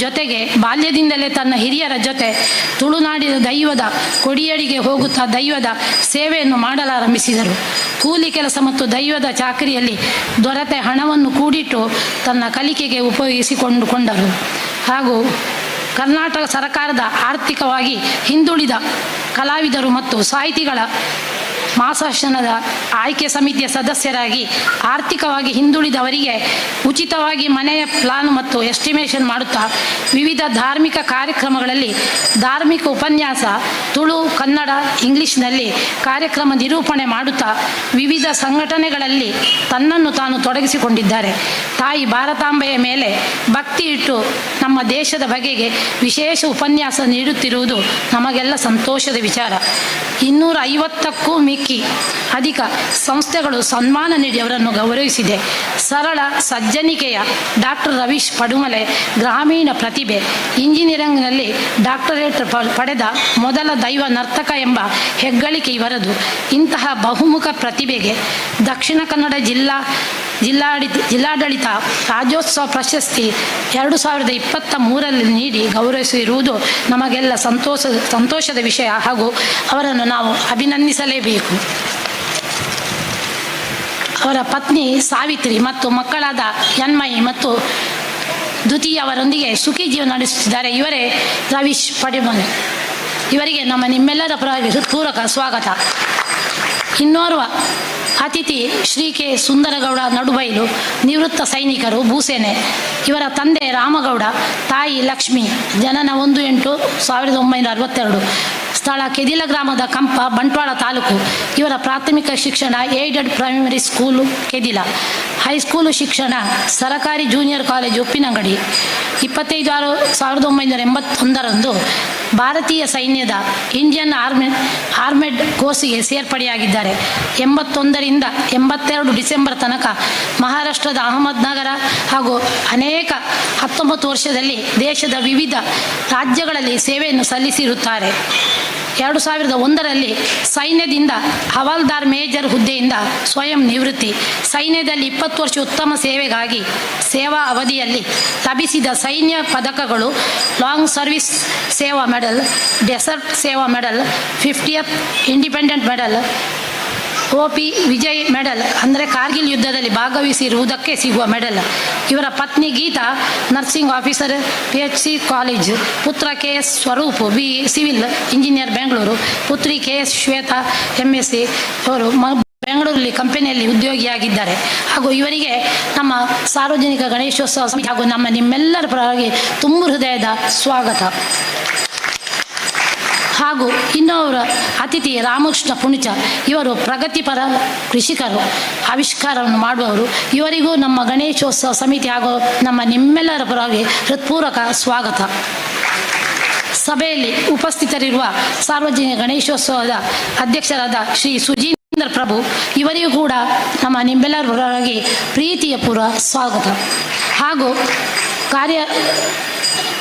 ಜೊತೆಗೆ ಬಾಲ್ಯದಿಂದಲೇ ತನ್ನ ಹಿರಿಯರ ಜೊತೆ ತುಳುನಾಡಿನ ದೈವದ ಕೊಡಿಯಡಿಗೆ ಹೋಗುತ್ತಾ ದೈವದ ಸೇವೆಯನ್ನು ಮಾಡಲಾರಂಭಿಸಿದರು. ಕೂಲಿ ಕೆಲಸ ಮತ್ತು ದೈವದ ಚಾಕರಿಯಲ್ಲಿ ದೊರೆತ ಹಣವನ್ನು ಕೂಡಿಟ್ಟು ತನ್ನ ಕಲಿಕೆಗೆ ಉಪಯೋಗಿಸಿಕೊಂಡುಕೊಂಡರು. ಹಾಗೂ ಕರ್ನಾಟಕ ಸರ್ಕಾರದ ಆರ್ಥಿಕವಾಗಿ ಹಿಂದುಳಿದ ಕಲಾವಿದರು ಮತ್ತು ಸಾಹಿತಿಗಳ ಮಾಸಾಶನದ ಆಯ್ಕೆ ಸಮಿತಿಯ ಸದಸ್ಯರಾಗಿ ಆರ್ಥಿಕವಾಗಿ ಹಿಂದುಳಿದವರಿಗೆ ಉಚಿತವಾಗಿ ಮನೆಯ ಪ್ಲಾನ್ ಮತ್ತು ಎಸ್ಟಿಮೇಷನ್ ಮಾಡುತ್ತಾ, ವಿವಿಧ ಧಾರ್ಮಿಕ ಕಾರ್ಯಕ್ರಮಗಳಲ್ಲಿ ಧಾರ್ಮಿಕ ಉಪನ್ಯಾಸ, ತುಳು, ಕನ್ನಡ, ಇಂಗ್ಲಿಷ್ನಲ್ಲಿ ಕಾರ್ಯಕ್ರಮ ನಿರೂಪಣೆ ಮಾಡುತ್ತಾ ವಿವಿಧ ಸಂಘಟನೆಗಳಲ್ಲಿ ತನ್ನನ್ನು ತಾನು ತೊಡಗಿಸಿಕೊಂಡಿದ್ದಾರೆ. ತಾಯಿ ಭಾರತಾಂಬೆಯ ಮೇಲೆ ಭಕ್ತಿ ಇಟ್ಟು ನಮ್ಮ ದೇಶದ ಬಗೆಗೆ ವಿಶೇಷ ಉಪನ್ಯಾಸ ನೀಡುತ್ತಿರುವುದು ನಮಗೆಲ್ಲ ಸಂತೋಷದ ವಿಚಾರ. 250ಕ್ಕೂ ಮಿಕ್ಕಿ ಅಧಿಕ ಸಂಸ್ಥೆಗಳು ಸನ್ಮಾನ ನೀಡಿ ಅವರನ್ನು ಗೌರವಿಸಿದೆ. ಸರಳ ಸಜ್ಜನಿಕೆಯ ಡಾಕ್ಟರ್ ರವೀಶ್ ಪಡುಮಲೆ ಗ್ರಾಮೀಣ ಪ್ರತಿಭೆ. ಇಂಜಿನಿಯರಿಂಗ್ನಲ್ಲಿ ಡಾಕ್ಟರೇಟ್ ಪಡೆದ ಮೊದಲ ದೈವ ನರ್ತಕ ಎಂಬ ಹೆಗ್ಗಳಿಕೆ ಇವರದು. ಇಂತಹ ಬಹುಮುಖ ಪ್ರತಿಭೆಗೆ ದಕ್ಷಿಣ ಕನ್ನಡ ಜಿಲ್ಲಾಡಳಿತ ರಾಜ್ಯೋತ್ಸವ ಪ್ರಶಸ್ತಿ 2023ರಲ್ಲಿ ನೀಡಿ ಗೌರವಿಸಿರುವುದು ನಮಗೆಲ್ಲ ಸಂತೋಷದ ವಿಷಯ ಹಾಗೂ ಅವರನ್ನು ನಾವು ಅಭಿನಂದಿಸಲೇಬೇಕು. ಅವರ ಪತ್ನಿ ಸಾವಿತ್ರಿ ಮತ್ತು ಮಕ್ಕಳಾದ ಯನ್ಮಯಿ ಮತ್ತು ದ್ವಿತೀಯವರೊಂದಿಗೆ ಸುಖಿ ಜೀವನ ನಡೆಸುತ್ತಿದ್ದಾರೆ. ಇವರೇ ರವೀಶ್ ಪಡುಮಲೆ. ಇವರಿಗೆ ನಮ್ಮ ನಿಮ್ಮೆಲ್ಲರ ಪರವಾಗಿ ಹೃತ್ಪೂರ್ವಕ ಸ್ವಾಗತ. ಇನ್ನೋರ್ವ ಅತಿಥಿ ಶ್ರೀ ಕೆ ಸುಂದರಗೌಡ ನಡುಬೈಲು, ನಿವೃತ್ತ ಸೈನಿಕರು, ಭೂಸೇನೆ. ಇವರ ತಂದೆ ರಾಮಗೌಡ, ತಾಯಿ ಲಕ್ಷ್ಮಿ. ಜನನ 1-8-1962. ಸ್ಥಳ ಕೆದಿಲ ಗ್ರಾಮದ ಕಂಪ, ಬಂಟ್ವಾಳ ತಾಲೂಕು. ಇವರ ಪ್ರಾಥಮಿಕ ಶಿಕ್ಷಣ aided primary school, Kedila. High school ಶಿಕ್ಷಣ ಸರಕಾರಿ ಜೂನಿಯರ್ ಕಾಲೇಜು, ಉಪ್ಪಿನಂಗಡಿ. 25-6-1981ರಂದು ಭಾರತೀಯ ಸೈನ್ಯದ ಇಂಡಿಯನ್ ಆರ್ಮಿ ಆರ್ಮೆಡ್ ಕೋರ್ಸಿಗೆ ಸೇರ್ಪಡೆಯಾಗಿದ್ದಾರೆ. 81ರಿಂದ 82 ಡಿಸೆಂಬರ್ ತನಕ ಮಹಾರಾಷ್ಟ್ರದ ಅಹಮದ್ನಗರ ಹಾಗೂ ಅನೇಕ 19 ವರ್ಷದಲ್ಲಿ ದೇಶದ ವಿವಿಧ ರಾಜ್ಯಗಳಲ್ಲಿ ಸೇವೆಯನ್ನು ಸಲ್ಲಿಸಿರುತ್ತಾರೆ. 2001ರಲ್ಲಿ ಸೈನ್ಯದಿಂದ ಹವಾಲ್ದಾರ್ ಮೇಜರ್ ಹುದ್ದೆಯಿಂದ ಸ್ವಯಂ ನಿವೃತ್ತಿ. ಸೈನ್ಯದಲ್ಲಿ 20 ವರ್ಷ ಉತ್ತಮ ಸೇವೆಗಾಗಿ ಸೇವಾ ಅವಧಿಯಲ್ಲಿ ಲಭಿಸಿದ ಸೈನ್ಯ ಪದಕಗಳು: ಲಾಂಗ್ ಸರ್ವಿಸ್ ಸೇವಾ ಮೆಡಲ್, ಡೆಸರ್ಟ್ ಸೇವಾ medal, 50th independent medal, OP Vijay medal, ಅಂದರೆ ಕಾರ್ಗಿಲ್ ಯುದ್ಧದಲ್ಲಿ ಭಾಗವಹಿಸಿರುವುದಕ್ಕೆ ಸಿಗುವ ಮೆಡಲ್. ಇವರ ಪತ್ನಿ Geetha, nursing officer, PHC college. ಪುತ್ರ K S Swaroop, B civil engineer, Bengaluru. ಪುತ್ರಿ ಕೆ ಎಸ್ ಶ್ವೇತಾ, ಎಂಎಸ್ಸಿ. ಅವರು ಬೆಂಗಳೂರಲ್ಲಿ ಕಂಪನಿಯಲ್ಲಿ ಉದ್ಯೋಗಿಯಾಗಿದ್ದಾರೆ. ಹಾಗೂ ಇವರಿಗೆ ನಮ್ಮ ಸಾರ್ವಜನಿಕ ಗಣೇಶೋತ್ಸವ ಸಮಿತಿ ಹಾಗೂ ನಮ್ಮ ನಿಮ್ಮೆಲ್ಲರ ಪರವಾಗಿ ತುಂಬು ಹೃದಯದ ಸ್ವಾಗತ. ಹಾಗೂ ಇನ್ನೊಬ್ಬರ ಅತಿಥಿ ರಾಮಕೃಷ್ಣ ಪುಣಚ. ಇವರು ಪ್ರಗತಿಪರ ಕೃಷಿಕರು, ಆವಿಷ್ಕಾರವನ್ನು ಮಾಡುವವರು. ಇವರಿಗೂ ನಮ್ಮ ಗಣೇಶೋತ್ಸವ ಸಮಿತಿ ಹಾಗೂ ನಮ್ಮ ನಿಮ್ಮೆಲ್ಲರ ಪರವಾಗಿ ಹೃತ್ಪೂರ್ವಕ ಸ್ವಾಗತ. ಸಭೆಯಲ್ಲಿ ಉಪಸ್ಥಿತರಿರುವ ಸಾರ್ವಜನಿಕ ಗಣೇಶೋತ್ಸವದ ಅಧ್ಯಕ್ಷರಾದ ಶ್ರೀ ಸುಜೀಂದ್ರ ಪ್ರಭು ಇವರಿಗೂ ಕೂಡ ನಮ್ಮ ನಿಮ್ಮೆಲ್ಲರ ಪರವಾಗಿ ಪ್ರೀತಿಯ ಪೂರ್ವ ಸ್ವಾಗತ. ಹಾಗೂ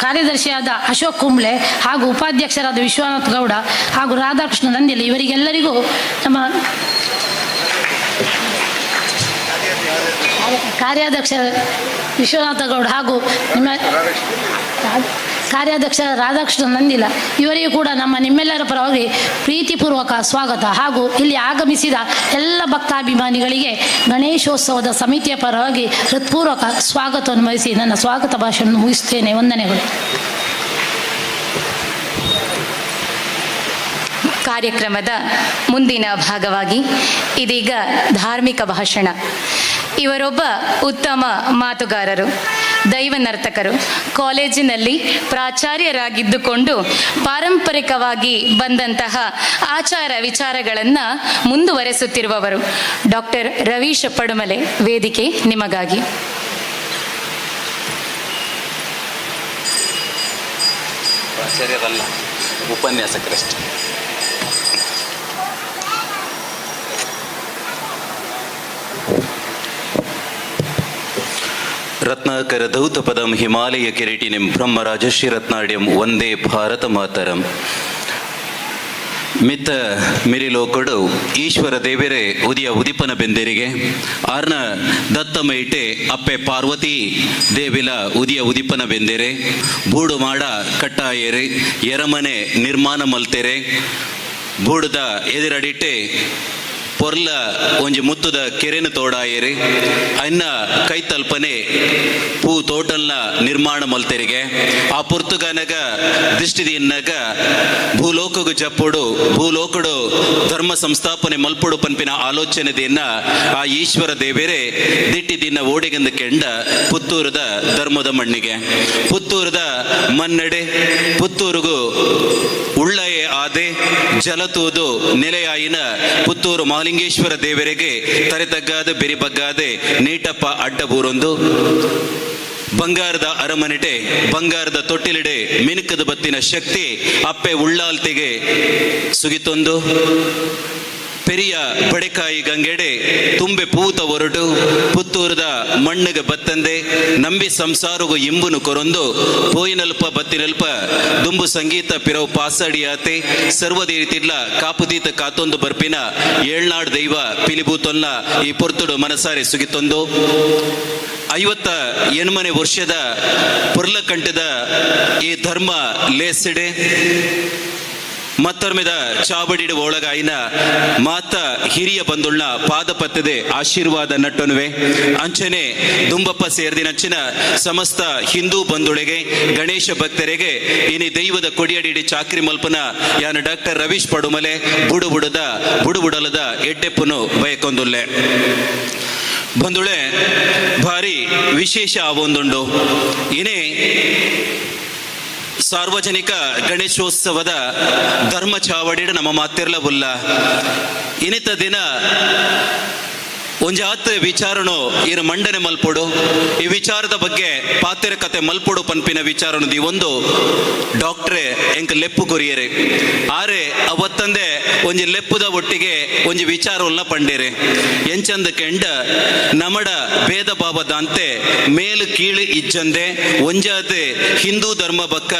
ಕಾರ್ಯದರ್ಶಿಯಾದ ಅಶೋಕ್ ಕುಂಬ್ಳೆ ಹಾಗೂ ಉಪಾಧ್ಯಕ್ಷರಾದ ವಿಶ್ವನಾಥ್ ಗೌಡ ಹಾಗೂ ರಾಧಾಕೃಷ್ಣ ನಂದಿಲಿ ಇವರಿಗೆಲ್ಲರಿಗೂ, ನಮ್ಮ ಕಾರ್ಯಾಧ್ಯಕ್ಷ ವಿಶ್ವನಾಥ ಗೌಡ ಹಾಗೂ ನಿಮ್ಮ ಕಾರ್ಯಾಧ್ಯಕ್ಷ ರಾಧಾಕೃಷ್ಣ ನಂದಿಲ ಇವರಿಗೂ ಕೂಡ ನಮ್ಮ ನಿಮ್ಮೆಲ್ಲರ ಪರವಾಗಿ ಪ್ರೀತಿಪೂರ್ವಕ ಸ್ವಾಗತ. ಹಾಗೂ ಇಲ್ಲಿ ಆಗಮಿಸಿದ ಎಲ್ಲ ಭಕ್ತಾಭಿಮಾನಿಗಳಿಗೆ ಗಣೇಶೋತ್ಸವದ ಸಮಿತಿಯ ಪರವಾಗಿ ಹೃತ್ಪೂರ್ವಕ ಸ್ವಾಗತವನ್ನು ಬಯಸಿ ನನ್ನ ಸ್ವಾಗತ ಭಾಷಣವನ್ನು ಮುಗಿಸುತ್ತೇನೆ. ವಂದನೆಗಳು. ಕಾರ್ಯಕ್ರಮದ ಮುಂದಿನ ಭಾಗವಾಗಿ ಇದೀಗ ಧಾರ್ಮಿಕ ಭಾಷಣ. ಇವರೊಬ್ಬ ಉತ್ತಮ ಮಾತುಗಾರರು, ದೈವ ನರ್ತಕರು. ಕಾಲೇಜಿನಲ್ಲಿ ಪ್ರಾಚಾರ್ಯರಾಗಿದ್ದುಕೊಂಡು ಪಾರಂಪರಿಕವಾಗಿ ಬಂದಂತಹ ಆಚಾರ ವಿಚಾರಗಳನ್ನು ಮುಂದುವರೆಸುತ್ತಿರುವವರು ಡಾಕ್ಟರ್ ರವೀಶ್ ಪಡುಮಲೆ. ವೇದಿಕೆ ನಿಮಗಾಗಿ. ಪ್ರಾಚಾರ್ಯರಲ್ಲ, ಉಪನ್ಯಾಸಕರಷ್ಟೇ. ರತ್ನಾಕರ ದೌತಪದಂ ಹಿಮಾಲಯ ಕಿರೀಟಿನಿಂ ಬ್ರಹ್ಮ ರಾಜಶ್ರೀ ರತ್ನಾಡ್ಯಂ ವಂದೇ ಭಾರತ ಮಾತರಂ. ಮಿತ್ತ ಮಿರಿಲೋಕಡು ಈಶ್ವರ ದೇವರೇ ಉದಿಯ ಉದಿಪನ ಬೆಂದೆರಿಗೆ, ಆರ್ನ ದತ್ತಮೈಟೆ ಅಪ್ಪೆ ಪಾರ್ವತಿ ದೇವಿಲ ಉದಿಯ ಉದಿಪನ ಬೆಂದೆರೆ. ಬೂಡು ಮಾಡ ಕಟ್ಟಾಯೇರೆ, ಎರಮನೆ ನಿರ್ಮಾಣ ಮಲ್ತೆರೆ. ಬೂಡುದ ಎದಿರಡಿಟೆ ಪೊರ್ಲ ಒಂಜಿ ಮುತ್ತುದ ಕೆರೆನು ತೋಡಾಯೇರಿ. ಅನ್ನ ಕೈತಲ್ಪನೆ ಪೂ ತೋಟಲ್ನ ನಿರ್ಮಾಣ ಮಲ್ತೆರಿಗೆ. ಆ ಪುರ್ತುಗನಗ ದೃಷ್ಟಿದಿನ್ನಗ ಭೂಲೋಕಗು ಜಪ್ಪುಡು, ಭೂಲೋಕಡು ಧರ್ಮ ಸಂಸ್ಥಾಪನೆ ಮಲ್ಪುಡು ಪನ್ಪಿನ ಆಲೋಚನೆ ದಿನ ಆ ಈಶ್ವರ ದೇವೇರೆ ದಿಟ್ಟಿ ದಿನ ಓಡಿಗಂದ ಕೆಂಡ ಪುತ್ತೂರದ ಧರ್ಮದ ಮಣ್ಣಿಗೆ, ಪುತ್ತೂರದ ಮನ್ನಡೆ, ಪುತ್ತೂರುಗು ಉಳ್ಳಯೆ ಆದೆ ಜಲತೂದು ನೆಲೆಯಾಯಿನ ಪುತ್ತೂರು ಮಹಾಲಿಂಗೇಶ್ವರ ದೇವರಿಗೆ ತರೆತಗ್ಗಾದ ಬೆರಿಬಗ್ಗಾದೆ ನೀಟಪ್ಪ ಅಡ್ಡ ಬೂರೊಂದು, ಬಂಗಾರದ ಅರಮನೆಟೆ ಬಂಗಾರದ ತೊಟ್ಟಿಲಿಡೆ ಮಿನುಕದ ಬತ್ತಿನ ಶಕ್ತಿ ಅಪ್ಪೆ ಉಳ್ಳಾಲ್ತಿಗೆ ಸುಗಿತೊಂದು, ಪೆರಿಯ ಬಡೆಕಾಯಿ ಗಂಗೆಡೆ ತುಂಬೆ ಪೂತ ಒರಟು ಪುತ್ತೂರದ ಮಣ್ಣಿಗೆ ಬತ್ತಂದೆ ನಂಬಿ ಸಂಸಾರಗು ಇಂಬುನು ಕೊರೊಂದು, ಪೋಯಿನಲ್ಪ ಬತ್ತಿನಲ್ಪ ದುಂಬು ಸಂಗೀತ ಪಿರವು ಪಾಸಡಿಯಾತೆ ಸರ್ವದೇರಿತಿಡ್ಲ ಕಾಪುದೀತ ಕಾತೊಂದು ಬರ್ಪಿನ ಏಳ್ನಾಡ್ ದೈವ ಪಿಲಿಬೂತೊಲ್ಲ ಈ ಪೊರ್ತುಡು ಮನಸಾರೆ ಸುಗಿತೊಂದು, 58ನೇ ವರ್ಷದ ಪೊರ್ಲಕಂಠದ ಈ ಧರ್ಮ ಲೇಸಿಡೆ ಮತ್ತೊರ್ಮೆದ ಚಾವಡಿಡು ಒಳಗಾಯಿನ ಮಾತ ಹಿರಿಯ ಬಂದುಳ್ಳ ಪಾದಪತ್ತದೆ ಆಶೀರ್ವಾದ ನಟ್ಟನುವೆ. ಅಂಚನೆ ದುಂಬಪ್ಪ ಸೇರ್ದಿನಂಚಿನ ಸಮಸ್ತ ಹಿಂದೂ ಬಂಧುಳಿಗೆ, ಗಣೇಶ ಭಕ್ತರಿಗೆ ಇನಿ ದೈವದ ಕೊಡಿಯಡಿಡಿ ಚಾಕ್ರಿ ಮಲ್ಪನ ಯಾನು ಡಾಕ್ಟರ್ ರವೀಶ್ ಪಡುಮಲೆ ಬುಡು ಬುಡದ ಬುಡುಬುಡಲದ ಎಡ್ಡೆಪ್ಪುನು ಬಯಕೊಂದುಲ್ಲೆ. ಬಂಧುಳೆ, ಭಾರಿ ವಿಶೇಷ ಆವೊಂದುಂಡು. ಇನೇ ಸಾರ್ವಜನಿಕ ಗಣೇಶೋತ್ಸವದ ಧರ್ಮ ಚಾವಡಿಡು ನಮ್ಮ ಮಾತಿರ್ಲಬುಲ್ಲ. ಇನಿತ ದಿನ ಒಂಜಾತ್ ವಿಚಾರನು ಇರು ಮಂಡನೆ ಮಲ್ಪೊಡು, ಈ ವಿಚಾರದ ಬಗ್ಗೆ ಪಾತೆರ ಕತೆ ಮಲ್ಪೊಡು ಪನ್ಪಿನ ವಿಚಾರನು ಈ ಒಂದು ಡಾಕ್ಟ್ರೆ ಎಂಕ್ ಲೆಪ್ಪು ಕೊರಿಯರೆ. ಆರೆ ಅವತ್ತಂದೆ ಒಂಜಿ ಲೆಪ್ಪುದ ಒಟ್ಟಿಗೆ ಒಂಜಿ ವಿಚಾರವನ್ನ ಪಂಡೇರೆ. ಎಂಚಂದ ಕೆಂಡ, ನಮಡ ಭೇದ ಭಾವದಂತೆ ಮೇಲು ಕೀಳು ಇಜ್ಜಂದೆ ಒಂಜಾತೆ ಹಿಂದೂ ಧರ್ಮ ಬಕ್ಕ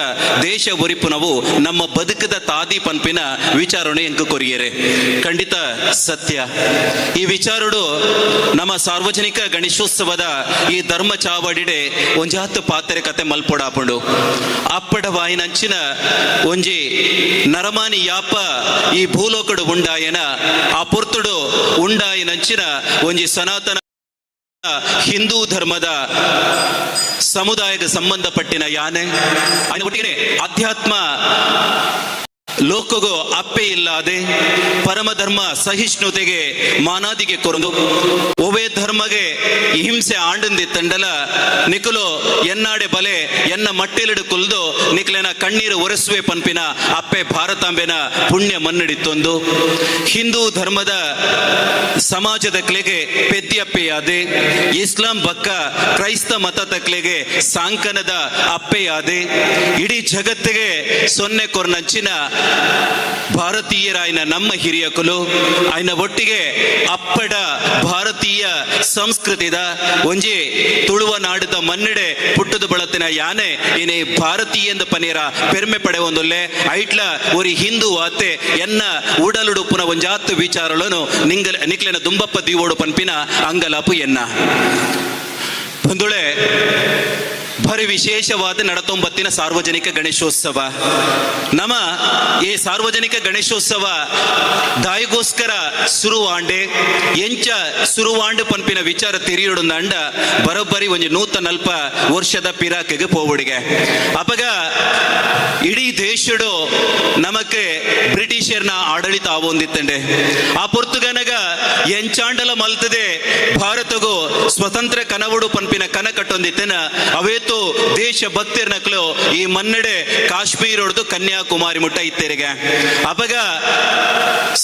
ದೇಶ ಒರಿಪುನವು ನಮ್ಮ ಬದುಕದ ತಾದಿ ಪನ್ಪಿನ ವಿಚಾರಣೆ ಎಂಕ್ ಕೊರಿಯರೆ. ಖಂಡಿತ ಸತ್ಯ. ಈ ವಿಚಾರಡು ನಮ್ಮ ಸಾರ್ವಜನಿಕ ಗಣೇಶೋತ್ಸವದ ಈ ಧರ್ಮ ಚಾವಡಿಡೆ ಒಂಜಾತ್ ಪಾತ್ರೆ ಕತೆ ಮಲ್ಪೊಡಾಪುಂಡು. ಅಪ್ಪಡ ವಾಯಿನಂಚಿನ ಒಂಜಿ ನರಮಾನಿ ಯಾಪ ಈ ಭೂಲೋಕಡು ಉಂಡಾಯನ ಆ ಪೊರ್ತುಡು ಉಂಡಾಯಿನಂಚಿನ ಒಂಜಿ ಸನಾತನ ಹಿಂದೂ ಧರ್ಮದ ಸಮುದಾಯಕ್ಕೆ ಸಂಬಂಧಪಟ್ಟಿನ ಯಾನೆ ಒಟ್ಟಿಗೆ ಅಧ್ಯಾತ್ಮ ಲೋಕಗೋ ಅಪ್ಪೆ ಇಲ್ಲದೆ ಪರಮಧರ್ಮ ಸಹಿಷ್ಣುತೆಗೆ ಮಾನಾದಿಗೆ ಕೊರಂದು, ಒವೇ ಧರ್ಮಗೆ ಹಿಂಸೆ ಆಂಡಂದಿ ತಂಡಲ ನಿಕುಲು ಎನ್ನಾಡೆ ಬಲೆ ಎನ್ನ ಮಟ್ಟಿಲಿಡು ಕುಲ್ದು ನಿಕ್ಲೆನ ಕಣ್ಣೀರು ಒರೆಸುವೆ ಪನ್ಪಿನ ಅಪ್ಪೆ ಭಾರತಾಂಬೆನ ಪುಣ್ಯ ಮನ್ನಡಿತ್ತೊಂದು, ಹಿಂದೂ ಧರ್ಮದ ಸಮಾಜದ ಕ್ಲೆಗೆ ಪೆದ್ದಿಯಪ್ಪೆಯಾದೆ, ಇಸ್ಲಾಂ ಬಕ್ಕ ಕ್ರೈಸ್ತ ಮತ ತಕ್ಲೆಗೆ ಸಾಂಕನದ ಅಪ್ಪೆಯಾದೆ, ಇಡೀ ಜಗತ್ತಿಗೆ ಸೊನ್ನೆ ಕೊರ್ನಂಚಿನ ಭಾರತೀಯರಾಯನ ನಮ್ಮ ಹಿರಿಯಕುಲು ಆಯ್ನ ಒಟ್ಟಿಗೆ ಅಪ್ಪಡ ಭಾರತೀಯ ಸಂಸ್ಕೃತಿದ ಒಂಜಿ ತುಳುವ ನಾಡದ ಮನ್ನಡೆ ಪುಟ್ಟದ ಬಳತಿನ ಯಾನೆ ಏನೇ ಭಾರತೀಯಂದ ಪನೀರ ಪೆರ್ಮೆ ಪಡೆ ಒಂದೊಲ್ಲೆ. ಐಟ್ಲ ಒರಿ ಹಿಂದೂ ಆತೆ ಎನ್ನ ಉಡಲುಡುಪುನ ಒಂಜಾತ್ ವಿಚಾರలను ನಿಂಗಲ ನಿಕ್ಲೆನ ದುಂಬಪ್ಪ ದೀವೋಡು ಪನ್ಪಿನ ಅಂಗಲಾಪು ಎನ್ನ. ಬಂದುಳೆ, ಭಾರಿ ವಿಶೇಷವಾದ ನಡತೊಂಬತ್ತಿನ ಸಾರ್ವಜನಿಕ ಗಣೇಶೋತ್ಸವ. ನಮ್ಮ ಈ ಸಾರ್ವಜನಿಕ ಗಣೇಶೋತ್ಸವ ದಾಯಿಗೋಸ್ಕರ ಸುರುವಾಂಡೆ, ಎಂಚ ಸುರುವಾಂಡು ಪನ್ಪಿನ ವಿಚಾರ ತೆರಿಯೊಡೊಂದು ಬರೋಬ್ಬರಿ ಒಂಜಿ 140 ವರ್ಷದ ಪಿರಾಕಿಗೆ ಪೋವಡಿಗೆ. ಅಪಗ ಇಡೀ ದೇಶಡು ನಮಕ್ಕೆ ಬ್ರಿಟಿಷರ್ನ ಆಡಳಿತ ಆವೊಂದಿತ್ತಂಡೆ. ಆ ಪೊರ್ತುಗನಗ ಎಂಚಾಂಡಲ ಮಲ್ತದೆ ಭಾರತಗೂ ಸ್ವತಂತ್ರ ಕನವಡು ಪನ್ಪಿನ ಕನ ಕಟ್ಟೊಂದಿತ್ತನ ಅವೇತು ದೇಶ ಭಕ್ತಿರ್ನಕ್ಲು ಈ ಮನ್ನಡೆ ಕಾಶ್ಮೀರ ಹೊಡೆದು ಕನ್ಯಾಕುಮಾರಿ ಮುಟ್ಟ ಇತ್ತೆರಿಗೆ. ಅಪಗ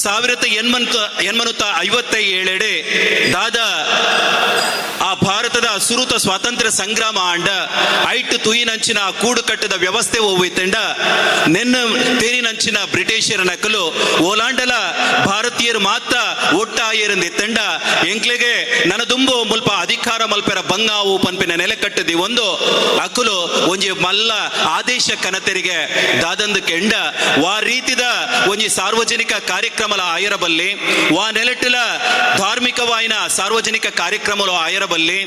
1857 ದಾದಾ ಆ ಭಾರತದ ಸುರುತ ಸ್ವಾತಂತ್ರ್ಯ ಸಂಗ್ರಾಮ ಆಂಡ ಐಟ್ ತುಯಿನಂಚಿನ ಕೂಡುಕಟ್ಟದ ವ್ಯವಸ್ಥೆ ಒವ್ವಿತ್ತಂಡ ನೆನ್ನ ತೇರಿನಂಚಿನ ಬ್ರಿಟಿಷರ ನಕಲು ಓಲಾಂಡಲ ಭಾರತೀಯರು ಮಾತ್ರ ಒಟ್ಟಾಯರಂದಿತ್ತಂಡ ಎಂಕ್ಲೆಗೆ ನನದುಂಬು ಮುಲ್ಪ ಅಧಿಕಾರ ಮಲ್ಪೆರ ಬಂಗಾವು ಪನ್ಪಿನ ನೆಲೆ ಕಟ್ಟದಿ ಒಂದು ಅಕುಲು ಒಂಜಿ ಮಲ್ಲ ಆದೇಶ ಕನತೆರಿಗೆ ದಾದಂದು ಕೆಂಡ ವಾ ರೀತಿದ ಒಂಜಿ ಸಾರ್ವಜನಿಕ ಕಾರ್ಯಕ್ರಮಲ ಆಯರಬಲ್ಲಿ, ವಾ ನೆಲೆಟ್ಟಿಲ ಧಾರ್ಮಿಕವಾಯಿನ ಸಾರ್ವಜನಿಕ ಕಾರ್ಯಕ್ರಮಲು ಆಯರಬಲ್ಲಿ,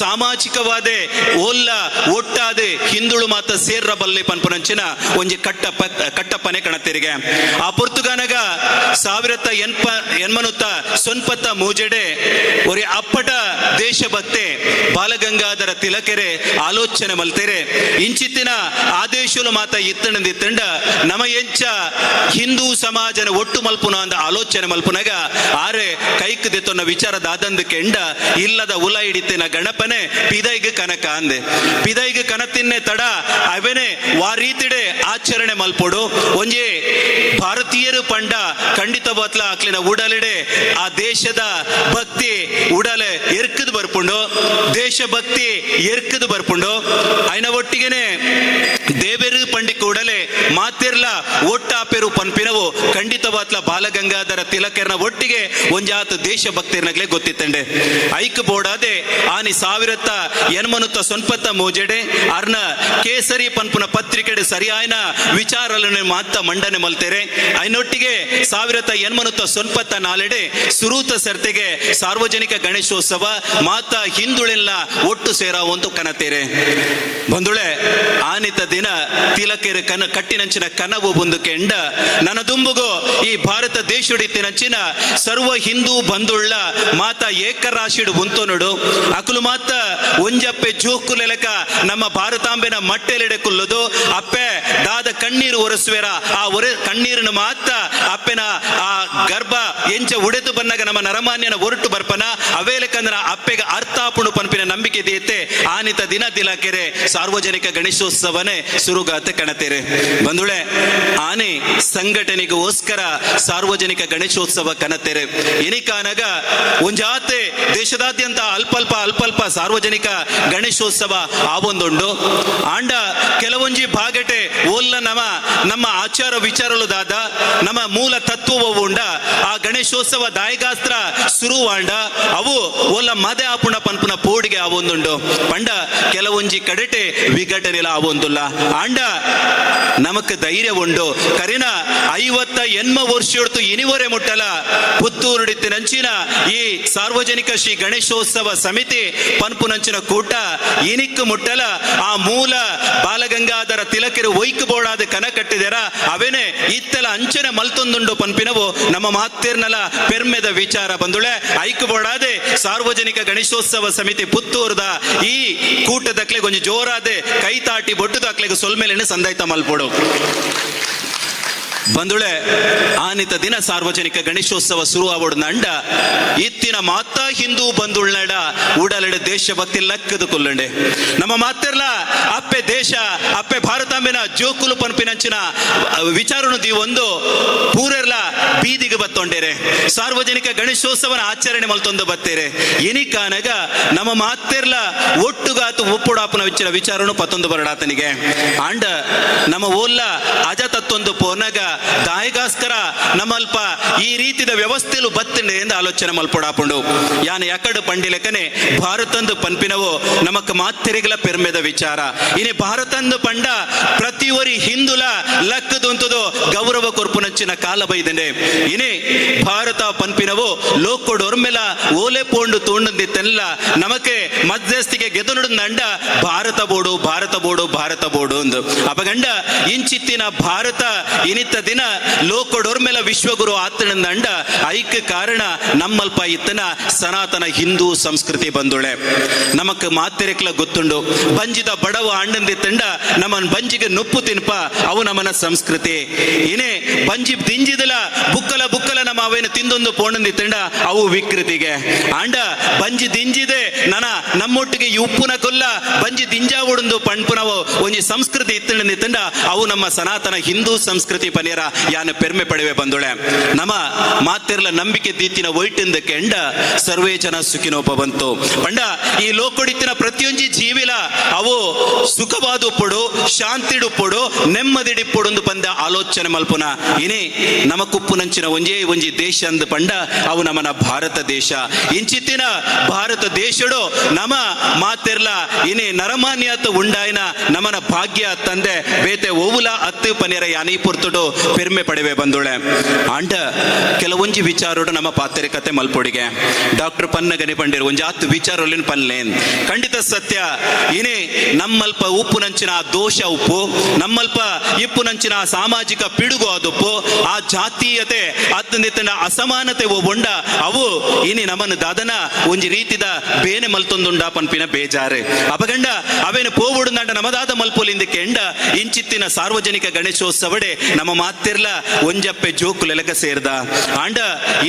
ಸಾಮಾಜಿಕವಾದೆ ಓಲ್ಲ ಒಟ್ಟಾದೆ ಹಿಂದುಳು ಮಾತ ಸೇರ್ರಬಲ್ಲಿ ಪನ್ಪುನಂಚಿನ ಒಂಜಿ ಕಟ್ಟ ಕಟ್ಟಪ್ಪನೆ ಕಣತೆರಿಗೆ. ಆ ಪೊರ್ತುಗಾನಗ 1883 ಜೆಡೆ ಒರಿ ಅಪ್ಪಟ ದೇಶಭಕ್ತೆ ಬಾಲಗಂಗಾಧರ ತಿಲಕೆರೆ ಆಲೋಚನೆ ಮಲ್ತೆರೆ, ಇಂಚಿತ್ತಿನ ಆದೇಶಲು ಮಾತ ಇತ್ತಣಂದಿತ್ತಂಡ ನಮ ಎಂಚ ಹಿಂದೂ ಸಮಾಜನ ಒಟ್ಟು ಮಲ್ಪುನ ಅಂದ ಆಲೋಚನೆ ಮಲ್ಪುನಗ ಆರೆ ಕೈಕ್ ದೆತ್ತೊನ್ನ ವಿಚಾರ ದಾದಂದು ಕೆಂಡ ಇಲ್ಲದ ಉಲ ಹಿಡಿತಿನ ಗಣಪನೆ ಪಿದೈಗ್ ಕನಕ ಅಂದೆ. ಪಿದೈಗ್ ಕನತಿನ್ನೆ ತಡ ಅವನೇ ವಾ ರೀತಿಡೆ ಆಚರಣೆ ಮಲ್ಪೊಡು. ಒಂಜಿ ಭಾರತೀಯರು ಪಂಡ ಖಂಡಿತ ಬತ್ಲ ಅಕ್ಲಿನ ಉಡಲಿಡೆ ಆ ದೇಶದ ಭಕ್ತಿ ಉಡಲೆ ಎರ್ಕದ್ ಬರ್ಪುಂಡು, ದೇಶಭಕ್ತಿ ಎರ್ಕದ್ ಬರ್ಪುಂಡು. ಐನ ಒಟ್ಟಿಗೆನೆ ದೇವೆರು ಪಂಡಿ ಕೂಡಲೇ ಮಾತಿರ್ಲ ಒಟ್ಟಾಪೆರು ಪನ್ಪಿನವು ಖಂಡಿತವಾತ್ಲ ಬಾಲಗಂಗಾಧರ ತಿಲಕರ್ನ ಒಟ್ಟಿಗೆ ಒಂಜಾತ ದೇಶಭಕ್ತಿರ್ನಗ್ಲೆ ಗೊತ್ತಿತ್ತಂಡೆ. ಐಕ್ ಬೋಡಾದೆ ಆನಿ 1893 ಜೆಡೆ ಅರ್ನ ಕೇಸರಿ ಪನ್ಪುನ ಪತ್ರಿಕೆಡೆ ಸರಿಯಾಯನ ವಿಚಾರలను ಮಾತ ಮಂಡನೆ ಮಲ್ತೆರೆ. ಐನೊಟ್ಟಿಗೆ 1894 ಡೆ ಸುರೂತ ಸರ್ತಿಗೆ ಸಾರ್ವಜನಿಕ ಗಣೇಶೋತ್ಸವ ಮಾತ ಹಿಂದುಳೆಲ್ಲ ಒಟ್ಟು ಸೇರ ಒಂದು ಕನತೇರೆ. ಬಂದುಳೆ, ಆನಿತ ದಿನ ತಿಲಕೆರೆ ಕನ ಕಟ್ಟಿನಂಚಿನ ಕನವು ಬಂದು ಕೆಂಡ ನನ್ನ ದುಂಬುಗು ಈ ಭಾರತ ದೇಶುಡಿತ್ತಿನಂಚಿನ ಸರ್ವ ಹಿಂದೂ ಬಂದುಳ್ಳ ಮಾತ ಏಕರಾಶಿಡು ಬುಂತೊನುಡು, ಅಕುಲು ಮಾತ ಒಂಜಪ್ಪೆ ಜೋಕುಲೆಲಕ ನಮ್ಮ ಭಾರತಾಂಬೆನ ಮಟ್ಟೆಲೆಡೆ ಕುಲ್ಲುದು ಅಪ್ಪೆ ದಾದ ಕಣ್ಣೀರು ಒರೆಸುವೆರ, ಆ ಒರೆ ಕಣ್ಣೀರನ್ನು ಮಾತ ಅಪ್ಪೆನ ಆ ಗರ್ಭ ಎಂಚ ಉಡೆದು ಬನ್ನಗ ನಮ್ಮ ನರಮಾನ್ಯನ ಒರಟು ಬರ್ಪನ ಅವೇಲಕಂದ್ರ ಅಪ್ಪೆಗೆ ಅರ್ಥಾಪುಣು ಪನ್ಪಿನ ನಂಬಿಕೆ ದೀತೆ ಆನಿತ ದಿನ ದಿಲಕೆರೆ ಸಾರ್ವಜನಿಕ ಗಣೇಶೋತ್ಸವನೇ ಸುರುಗಾತ ಕಣತೇರೆ. ಬಂಧುಳೆ, ಆನೆ ಸಂಘಟನೆಗೋಸ್ಕರ ಸಾರ್ವಜನಿಕ ಗಣೇಶೋತ್ಸವ ಕನತೆರೆ. ಇನಿಕಾನಗ ಒಂಜಾತೆ ದೇಶದಾದ್ಯಂತ ಅಲ್ಪಲ್ಪ ಅಲ್ಪಲ್ಪ ಸಾರ್ವಜನಿಕ ಗಣೇಶೋತ್ಸವ ಆವೊಂದುಂಡು. ಆಂಡ ಕೆಲವೊಂಜಿ ಭಾಗಟೆ ಓಲ್ಲ ನಮ್ಮ ನಮ್ಮ ಆಚಾರ ವಿಚಾರಲು ದಾದ ನಮ್ಮ ಮೂಲ ತತ್ವವು ಉಂಡ ಆ ಗಣೇಶೋತ್ಸವ ದಾಯಗಾಸ್ತ್ರ ಸುರುವಾಂಡ ಅವು ಓಲ್ಲ ಮದೆ ಆಪುಣ ಪನ್ಪುನ ಪೋಡಿಗೆ ಆವೊಂದುಂಡು. ಪಂಡ ಕೆಲವೊಂಜಿ ಕಡೆಟೆ ವಿಘಟನೆಲ ಆವೊಂದುಲ್ಲ. ಆಂಡ ನಮಕ್ ಧೈರ್ಯ ಉಂಡು. ಕರಿನ 58 ವರ್ಷ ಇನಿವರೆ ಮುಟ್ಟಲ ಪುತ್ತೂರುಡಿತ್ತಿನಂಚಿನ ಈ ಸಾರ್ವಜನಿಕ ಶ್ರೀ ಗಣೇಶೋತ್ಸವ ಸಮಿತಿ ಪನ್ಪುನಂಚಿನ ಕೂಟ ಇನಿಕ್ಕು ಮುಟ್ಟಲ ಆ ಮೂಲ ಬಾಲಗಂಗಾಧರ ತಿಲಕರು ಒಯ್ಕು ಬೋಡಾದ ಕನ ಕಟ್ಟಿದೆರ ಅವೇನೆ ಇತ್ತಲ ಅಂಚನೆ ಮಲ್ತೊಂದುಂಡು ಪನ್ಪಿನವು ನಮ್ಮ ಮಾತೇರ್ನಲ ಪೆರ್ಮೆದ ವಿಚಾರ. ಬಂದುಳೆ, ಐಕು ಬೋಡಾದೆ ಸಾರ್ವಜನಿಕ ಗಣೇಶೋತ್ಸವ ಸಮಿತಿ ಪುತ್ತೂರುದ ಈ ಕೂಟದಕ್ಲೆ ಕೊಂಚ ಜೋರಾದೆ ಕೈ ತಾಟಿ ಬೊಟ್ಟುದಾಕ್ಲೆಗೆ ಸೊಲ್ಮೆಲೆನೆ ಸಂದಾಯ್ತ ಮಲ್ಪೊಡು. ಬಂದುಳೆ, ಆನಿತ ದಿನ ಸಾರ್ವಜನಿಕ ಗಣೇಶೋತ್ಸವ ಶುರು ಆವಡು ನಂಡ ಇತ್ತಿನ ಮಾತಾ ಹಿಂದೂ ಬಂದುಳ್ನಡ ಉಡಲೆಡೆ ದೇಶಭಕ್ತಿ ಲಕ್ಕದು ಕೊಲ್ಲಂಡೆ. ನಮ್ಮ ಮಾತಿರ್ಲ ಅಪ್ಪೆ ದೇಶ ಅಪ್ಪೆ ಭಾರತಾಂಬೆನ ಜೋಕುಲು ಪನ್ಪಿನಂಚಿನ ವಿಚಾರನು ಒಂದು ಪೂರೆರ್ಲ ಬೀದಿಗೆ ಬತ್ತೊಂಡೇರೆ, ಸಾರ್ವಜನಿಕ ಗಣೇಶೋತ್ಸವನ ಆಚರಣೆ ಮಲ್ತೊಂದು ಬತ್ತೇರೆ. ಎನಿಕಾನಗ ನಮ್ಮ ಮಾತಿರ್ಲ ಒಟ್ಟುಗಾತು ಒಪ್ಪುಡಾಪನ ವಿಚಾರ ವಿಚಾರನು ಪತ್ತೊಂದು ಬರಡಾತನಿಗೆ. ಆಂಡ ನಮ್ಮ ಓಲ್ಲ ಅಜ ತತ್ತೊಂದು ಪೋನಗ ದಾಯಿಗಾಸ್ಕರ ನಮ್ಮಲ್ಪ ಈ ರೀತಿದ ವ್ಯವಸ್ಥೆಲು ಬತ್ತಂಡೆ ಎಂದು ಆಲೋಚನೆ ಮಲ್ಪೊಡಾಪುಂಡು. ಯಾನ ಯಕಡು ಪಂಡಿಲೆಕನೆ ಭಾರತಂದು ಪನ್ಪಿನವು ನಮಕ್ ಮಾತೆರೆಗಲ ಪೆರ್ಮೆದ ವಿಚಾರ. ಇನಿ ಭಾರತಂದು ಪಂಡ ಪ್ರತಿಯೊರಿ ಹಿಂದುಲ ಲಕ್ಕದುಂತದು ಗೌರವ ಕೊರ್ಪುನಂಚಿನ ಕಾಲ ಬೈದಂಡೆ. ಇನಿ ಭಾರತ ಪನ್ಪಿನವು ಲೋಕೊಡೊರ್ಮೆಲ ಓಲೆ ಪೋಂಡು ತೋಂಡಂದಿತ್ತೆಲ್ಲ ನಮಕೆ ಮಧ್ಯಸ್ಥಿಕೆ ಗೆದುನುಡು ನಂಡ ಭಾರತ ಬೋಡು, ಭಾರತ ಬೋಡು, ಭಾರತ ಬೋಡು ಅಂದು. ಅಪಗಂಡ ಇಂಚಿತ್ತಿನ ಭಾರತ ಇನಿತ್ತ ದಿನ ಲೋಕೊಡೊರ್ಮೆಲ ವಿಶ್ವಗುರು ಆತನಂದ ಐಕ್ ಕಾರಣ ನಮ್ಮಲ್ಪ ಇತ್ತನ ಸನಾತನ ಹಿಂದೂ ಸಂಸ್ಕೃತಿ. ಬಂದುಳೆ, ನಮಕ್ ಮಾತೆರೆಕ್ಲ ಗೊತ್ತುಂಡು, ಬಂಜಿದ ಬಡವ ಅಣ್ಣಂದಿ ತಂಡ ನಮ್ಮನ್ ಬಂಜಿಗೆ ನುಪ್ಪು ತಿನ್ಪ, ಅವು ನಮ್ಮನ ಸಂಸ್ಕೃತಿ. ಏನೇ ಬಂಜಿ ದಿಂಜಿದಲ ಬುಕ್ಕಲ ಬುಕ್ಕಲ ನಮ್ಮ ಅವೇನು ತಿಂದೊಂದು ಪೋಣಂದಿ ತಂಡ ಅವು ವಿಕೃತಿಗೆ. ಆಂಡ ಬಂಜಿ ದಿಂಜಿದೆ ನನ ನಮ್ಮೊಟ್ಟಿಗೆ ಈ ಉಪ್ಪುನ ಕೊಲ್ಲ ಬಂಜಿ ದಿಂಜಾವುಡುಂದು ಪಣ್ಪುನವು ಒಂಜಿ ಸಂಸ್ಕೃತಿ ಇತ್ತಂಡಿ ತಂಡ ಅವು ನಮ್ಮ ಸನಾತನ ಹಿಂದೂ ಸಂಸ್ಕೃತಿ ಪನಿರ. ಪನಿಯರ ಯಾನ ಪೆರ್ಮೆ ಪಡೆವೆ ಬಂದೊಳೆ. ನಮ ಮಾತೆರ್ಲ ನಂಬಿಕೆ ದೀತಿನ ಒಯ್ಟಿಂದ ಕೆಂಡ ಸರ್ವೇ ಜನ ಸುಖಿನೋಪವಂತು ಪಂಡ ಈ ಲೋಕೊಡಿತ್ತಿನ ಪ್ರತಿಯೊಂಜಿ ಜೀವಿಲ ಅವು ಸುಖವಾದುಪ್ಪೊಡು, ಶಾಂತಿಡುಪ್ಪೊಡು, ನೆಮ್ಮದಿಡಿಪ್ಪೊಡು ಪಂದ ಆಲೋಚನೆ ಮಲ್ಪುನ. ಇನಿ ನಮಕುಪ್ಪುನಂಚಿನ ಒಂಜೇ ಒಂಜಿ ದೇಶ ಅಂದ್ ಪಂಡ ಅವು ನಮನ ಭಾರತ ದೇಶ. ಇಂಚಿತ್ತಿನ ಭಾರತ ದೇಶಡು ನಮ ಮಾತೆರ್ಲ ಇನಿ ನರಮಾನ್ಯತ ಉಂಡಾಯಿನ ನಮನ ಭಾಗ್ಯ ತಂದೆ ಬೇತೆ ಓವುಲ ಅತ್ತು ಪನಿಯರ ಯಾನಿ ಪುರ್ತುಡು ಪೆರ್ಮೆ ಪಡೆವೆ ಬಂದುಳೆ. ಆಂಡ ಕೆಲವೊಂಜಿ ವಿಚಾರೋಡು ನಮ್ಮ ಪಾತ್ರೆ ಕತೆ ಮಲ್ಪೊಡಿಗೆ ಡಾಕ್ಟರ್ ಪನ್ನಗನಿ ಪಂಡಿರು ಒಂಜಿ ಆತು ವಿಚಾರೊಲಿನ ಪನ್ಲೇನ್. ಖಂಡಿತ ಸತ್ಯ. ಇನಿ ನಮ್ಮಲ್ಪ ಉಪ್ಪುನಂಚಿನ ಆ ದೋಷ ಉಪ್ಪು, ನಮ್ಮಲ್ಪ ಇಪ್ಪುನಂಚಿನ ಆ ಸಾಮಾಜಿಕ ಪಿಡುಗು ಆದುಪ್ಪು, ಆ ಜಾತೀಯತೆ ಅತ್ತಂದಿತ್ತಂಡ ಅಸಮಾನತೆ ಒಬ್ಬೊಂಡ ಅವು ಇನಿ ನಮನ ದಾದನ ಒಂಜಿ ರೀತಿದ ಬೇನೆ ಮಲ್ತೊಂದುಂಡ ಪನ್ಪಿನ ಬೇಜಾರೆ. ಅಪಗಂಡ ಅವೇನು ಪೋವುಡುಂದಾಂಡ ನಮದಾದ ಮಲ್ಪೊಲಿಂದ ಕೆಂಡ ಇಂಚಿತ್ತಿನ ಸಾರ್ವಜನಿಕ ಗಣೇಶೋತ್ಸವಡೆ ನಮ್ಮ ಮಾತಿರ್ಲ ಒಂಜಪ್ಪೆ ಜೋಕುಲೆಲಕ ಸೇರ್ದ. ಆಂಡ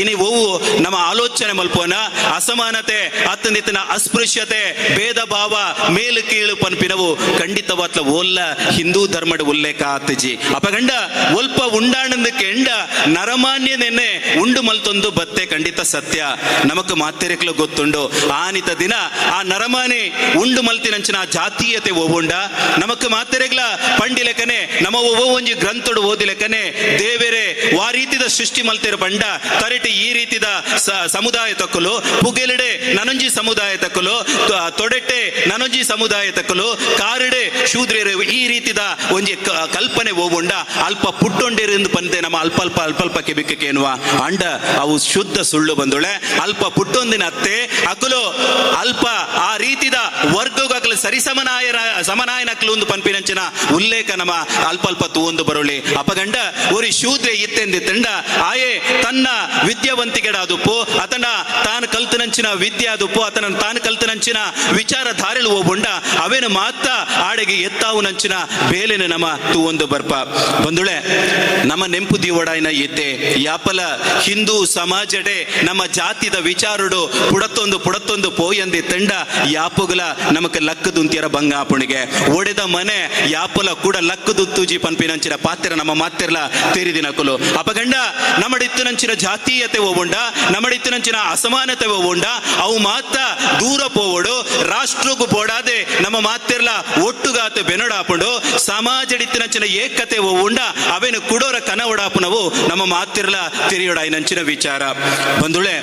ಇನಿ ಓವು ನಮ್ಮ ಆಲೋಚನೆ ಮಲ್ಪೋನ ಅಸಮಾನತೆ ಅತ್ತಂದಿತ್ತಿನ ಅಸ್ಪೃಶ್ಯತೆ, ಭೇದ ಭಾವ, ಮೇಲು ಕೀಳು ಪನ್ಪಿನವು ಖಂಡಿತವಾತ್ಲ ಓಲ್ಲ ಹಿಂದೂ ಧರ್ಮದ ಉಲ್ಲೇಖ ಆತಜಿ. ಅಪಗಂಡ ಒಲ್ಪ ಉಂಡಾಣಂದ ಕೆಂಡ ನರಮಾನ್ಯ ನೆನ್ನೆ ಉಂಡು ಮಲ್ತೊಂದು ಬತ್ತೆ. ಖಂಡಿತ ಸತ್ಯ. ನಮಕ್ ಮಾತೆರೆಕ್ಲು ಗೊತ್ತುಂಡು, ಆನಿತ ದಿನ ಆ ನರಮಾನಿ ಉಂಡು ಮಲ್ತಿನಂಚಿನ ಆ ಜಾತೀಯತೆ ಓವುಂಡ ನಮಕ್ ಮಾತೆರೆಗ್ಲ ಪಂಡಿಲೆಕನೆ, ನಮ ಒವ್ವ ಒಂಜಿ ಗ್ರಂಥಡು ಓದಿಲೆಕನೆ, ದೇವೆರೆ ವಾ ರೀತಿದ ಸೃಷ್ಟಿ ಮಲ್ತಿರ ಪಂಡ ತರಿಟಿ ಈ ರೀತಿದ ಸಮುದಾಯ ತಕ್ಕಲು, ಪುಗೆಲಿಡೆ ನನೊಂಜಿ ಸಮುದಾಯ ತಕ್ಕಲು, ತೊಡೆಟ್ಟೆ ನನೊಂಜಿ ಸಮುದಾಯ ತಕ್ಕಲು, ಕಾರಿಡೆ ಶೂದ್ರೆರು, ಈ ರೀತಿದ ಒಂಜಿ ಕಲ್ಪನೆ ಓವುಂಡ ಅಲ್ಪ ಪುಟ್ಟೊಂಡಿರಿಂದ ಪಂತೆ ನಮ್ಮ ಅಲ್ಪ ಅಲ್ಪ ಅಲ್ಪ ಅಲ್ಪ ಕೆಬಿಕೇನುವ. ಅಂಡ ಅವು ಶುದ್ಧ ಸುಳ್ಳು ಬಂದುಳೆ. ಅಲ್ಪ ಪುಟ್ಟೊಂದಿನ ಅತ್ತೆ ಅಕುಲು ಅಲ್ಪ ಆ ರೀತಿದ ವರ್ಗಗಳು ಸರಿಸಮನಾಯನ ಸಮನಾಯನಕ್ಲು ಒಂದು ಪನ್ಪಿನಂಚಿನ ಉಲ್ಲೇಖ ನಮ್ಮ ಅಲ್ಪ ಅಲ್ಪ ತೂವೊಂದು ಬರೋಳಿ. ಅಪಗಂಡ ಒರಿ ಶೂದ್ರೆ ಇತ್ತೆಂದಿ ತಂಡ ಆಯೆ ತನ್ನ ವಿದ್ಯಾವಂತಿಕೆಡಾದುಪ್ಪು, ಆತನ ತಾನು ಕಲ್ತನಂಚಿನ ವಿದ್ಯೆ ಆದುಪ್ಪು, ಆತನ ತಾನು ಕಲ್ತನಂಚಿನ ವಿಚಾರಧಾರೆಲು ಓಬುಂಡ ಅವೇನು ಮಾತ ಆಡೆಗೆ ಎತ್ತಾವು ನಂಚಿನ ಬೇಲೆನ ನಮ್ಮ ತೂವೊಂದು ಬರ್ಪ ಬಂದುಳೆ. ನಮ್ಮ ನೆಂಪು ದೀವಡಾಯಿನ ಎತ್ತೆ ಯಾಪಲ ಹಿಂದೂ ಸಮಾಜಡೆ ನಮ್ಮ ಜಾತಿದ ವಿಚಾರಡು ಪುಡತ್ತೊಂದು ಪುಡತ್ತೊಂದು ಪೋಯಂದಿ ತಂಡ ಯಾಪುಗಲ ನಮಕ್ ಲಕ್ಕದುಂತಿಯರ ಬಂಗಾಪುಣಿಗೆ. ಒಡೆದ ಮನೆ ಯಾಪಲ ಕೂಡ ಲಕ್ಕದುತ್ತೂಜಿ ಪನ್ಪಿನಂಚಿನ ಪಾತ್ರ ನಮ್ಮ ಮಾತಿರ್ಲ ತೆರಿದಿನಕುಲು. ಅಪಗಂಡ ನಮ್ಮಡಿತ್ತುನಂಚಿನ ಜಾತೀಯತೆ ಓವುಂಡ, ನಮ್ಮಡಿತ್ತುನಂಚಿನ ಅಸಮಾನತೆ ಓವುಂಡ ಅವು ಮಾತ ದೂರ ಪೋವಡು. ರಾಷ್ಟ್ರಕ್ಕೂ ಬೋಡಾದೆ ನಮ್ಮ ಮಾತಿರ್ಲ ಒಟ್ಟುಗಾತ ಬೆನಡಾಪುಂಡು. ಸಮಾಜಡಿತ್ತಿನಂಚಿನ ಏಕತೆ ಓವುಂಡ ಅವೇನು ಕುಡೋರ ಕನವಡಾಪುನವು ನಮ್ಮ ಮಾತಿರ್ಲ ತೆರಿಯೊಡಾಯಿನಂಚಿನ ವಿಚಾರ ಬಂದುಳೆ.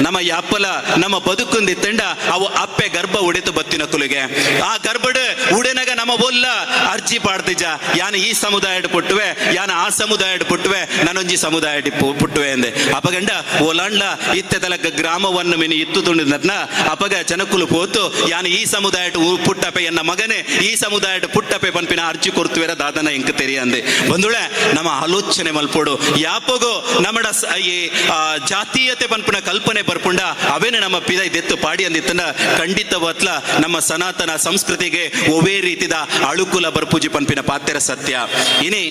ನಮ್ಮ ಯಾಪಲ ನಮ್ಮ ಬದುಕುಂದಿ ತಂಡ ಅವು ಅಪ್ಪೆ ಗರ್ಭ ಉಡೆತು ಬತ್ತಿನ ಕುಲಿಗೆ. ಆ ಗರ್ಭಡ್ ಉಡೆನಗ ನಮ್ಮ ಒಲ್ಲ ಅರ್ಜಿ ಪಾಡ್ತಿಜ, ಯಾನ ಈ ಸಮುದಾಯಡ್ ಪುಟ್ಟುವೆ, ಯಾನ ಆ ಸಮುದಾಯಡ್ ಪುಟ್ಟುವೆ, ನಾನೊಂಜಿ ಸಮುದಾಯ ಪುಟ್ಟುವೆ ಎಂದೆ. ಅಪಗಂಡ ಓಲಾಂಡ್ಲ ಇತ್ತೆ ತಲಕ ಗ್ರಾಮವನ್ನು ಮಿನಿ ಇತ್ತು ತುಂಡಿದ್ನ ಅಪಗ ಜನಕುಲು ಪೋತು ಯಾನ ಈ ಸಮುದಾಯ ಪುಟ್ಟಪೆ, ಎನ್ನ ಮಗನೇ ಈ ಸಮುದಾಯ ಪುಟ್ಟಪೆ ಪನ್ಪಿನ ಅರ್ಜಿ ಕೊರ್ತುವೆರ ದಾದನ ಎಂಕ್ ತೆರಿಯಂದೆ ಬಂದುಳೆ. ನಮ್ಮ ಆಲೋಚನೆ ಮಲ್ಪೋಡು. ಯಾಪಗೋ ನಮ್ಮಡ ಈ ಜಾತೀಯತೆ ಪನ್ಪಿನ ಕಲ್ಪನೆ ಬರ್ಪುಂಡ ಅವೇನೆ ನಮ್ಮ ಪಿದ ದೆತ್ತು ಪಾಡಿ ಅಂದಿತ್ತನ ಖಂಡಿತವತ್ಲ ನಮ್ಮ ಸನಾತನ ಸಂಸ್ಕೃತಿಗೆ ಒವೇ ರೀತಿದ ಅಳುಕುಲ ಬರ್ಪೂಜಿ ಪನ್ಪಿನ ಪಾತ್ಯರ ಸತ್ಯ. ಇನಿ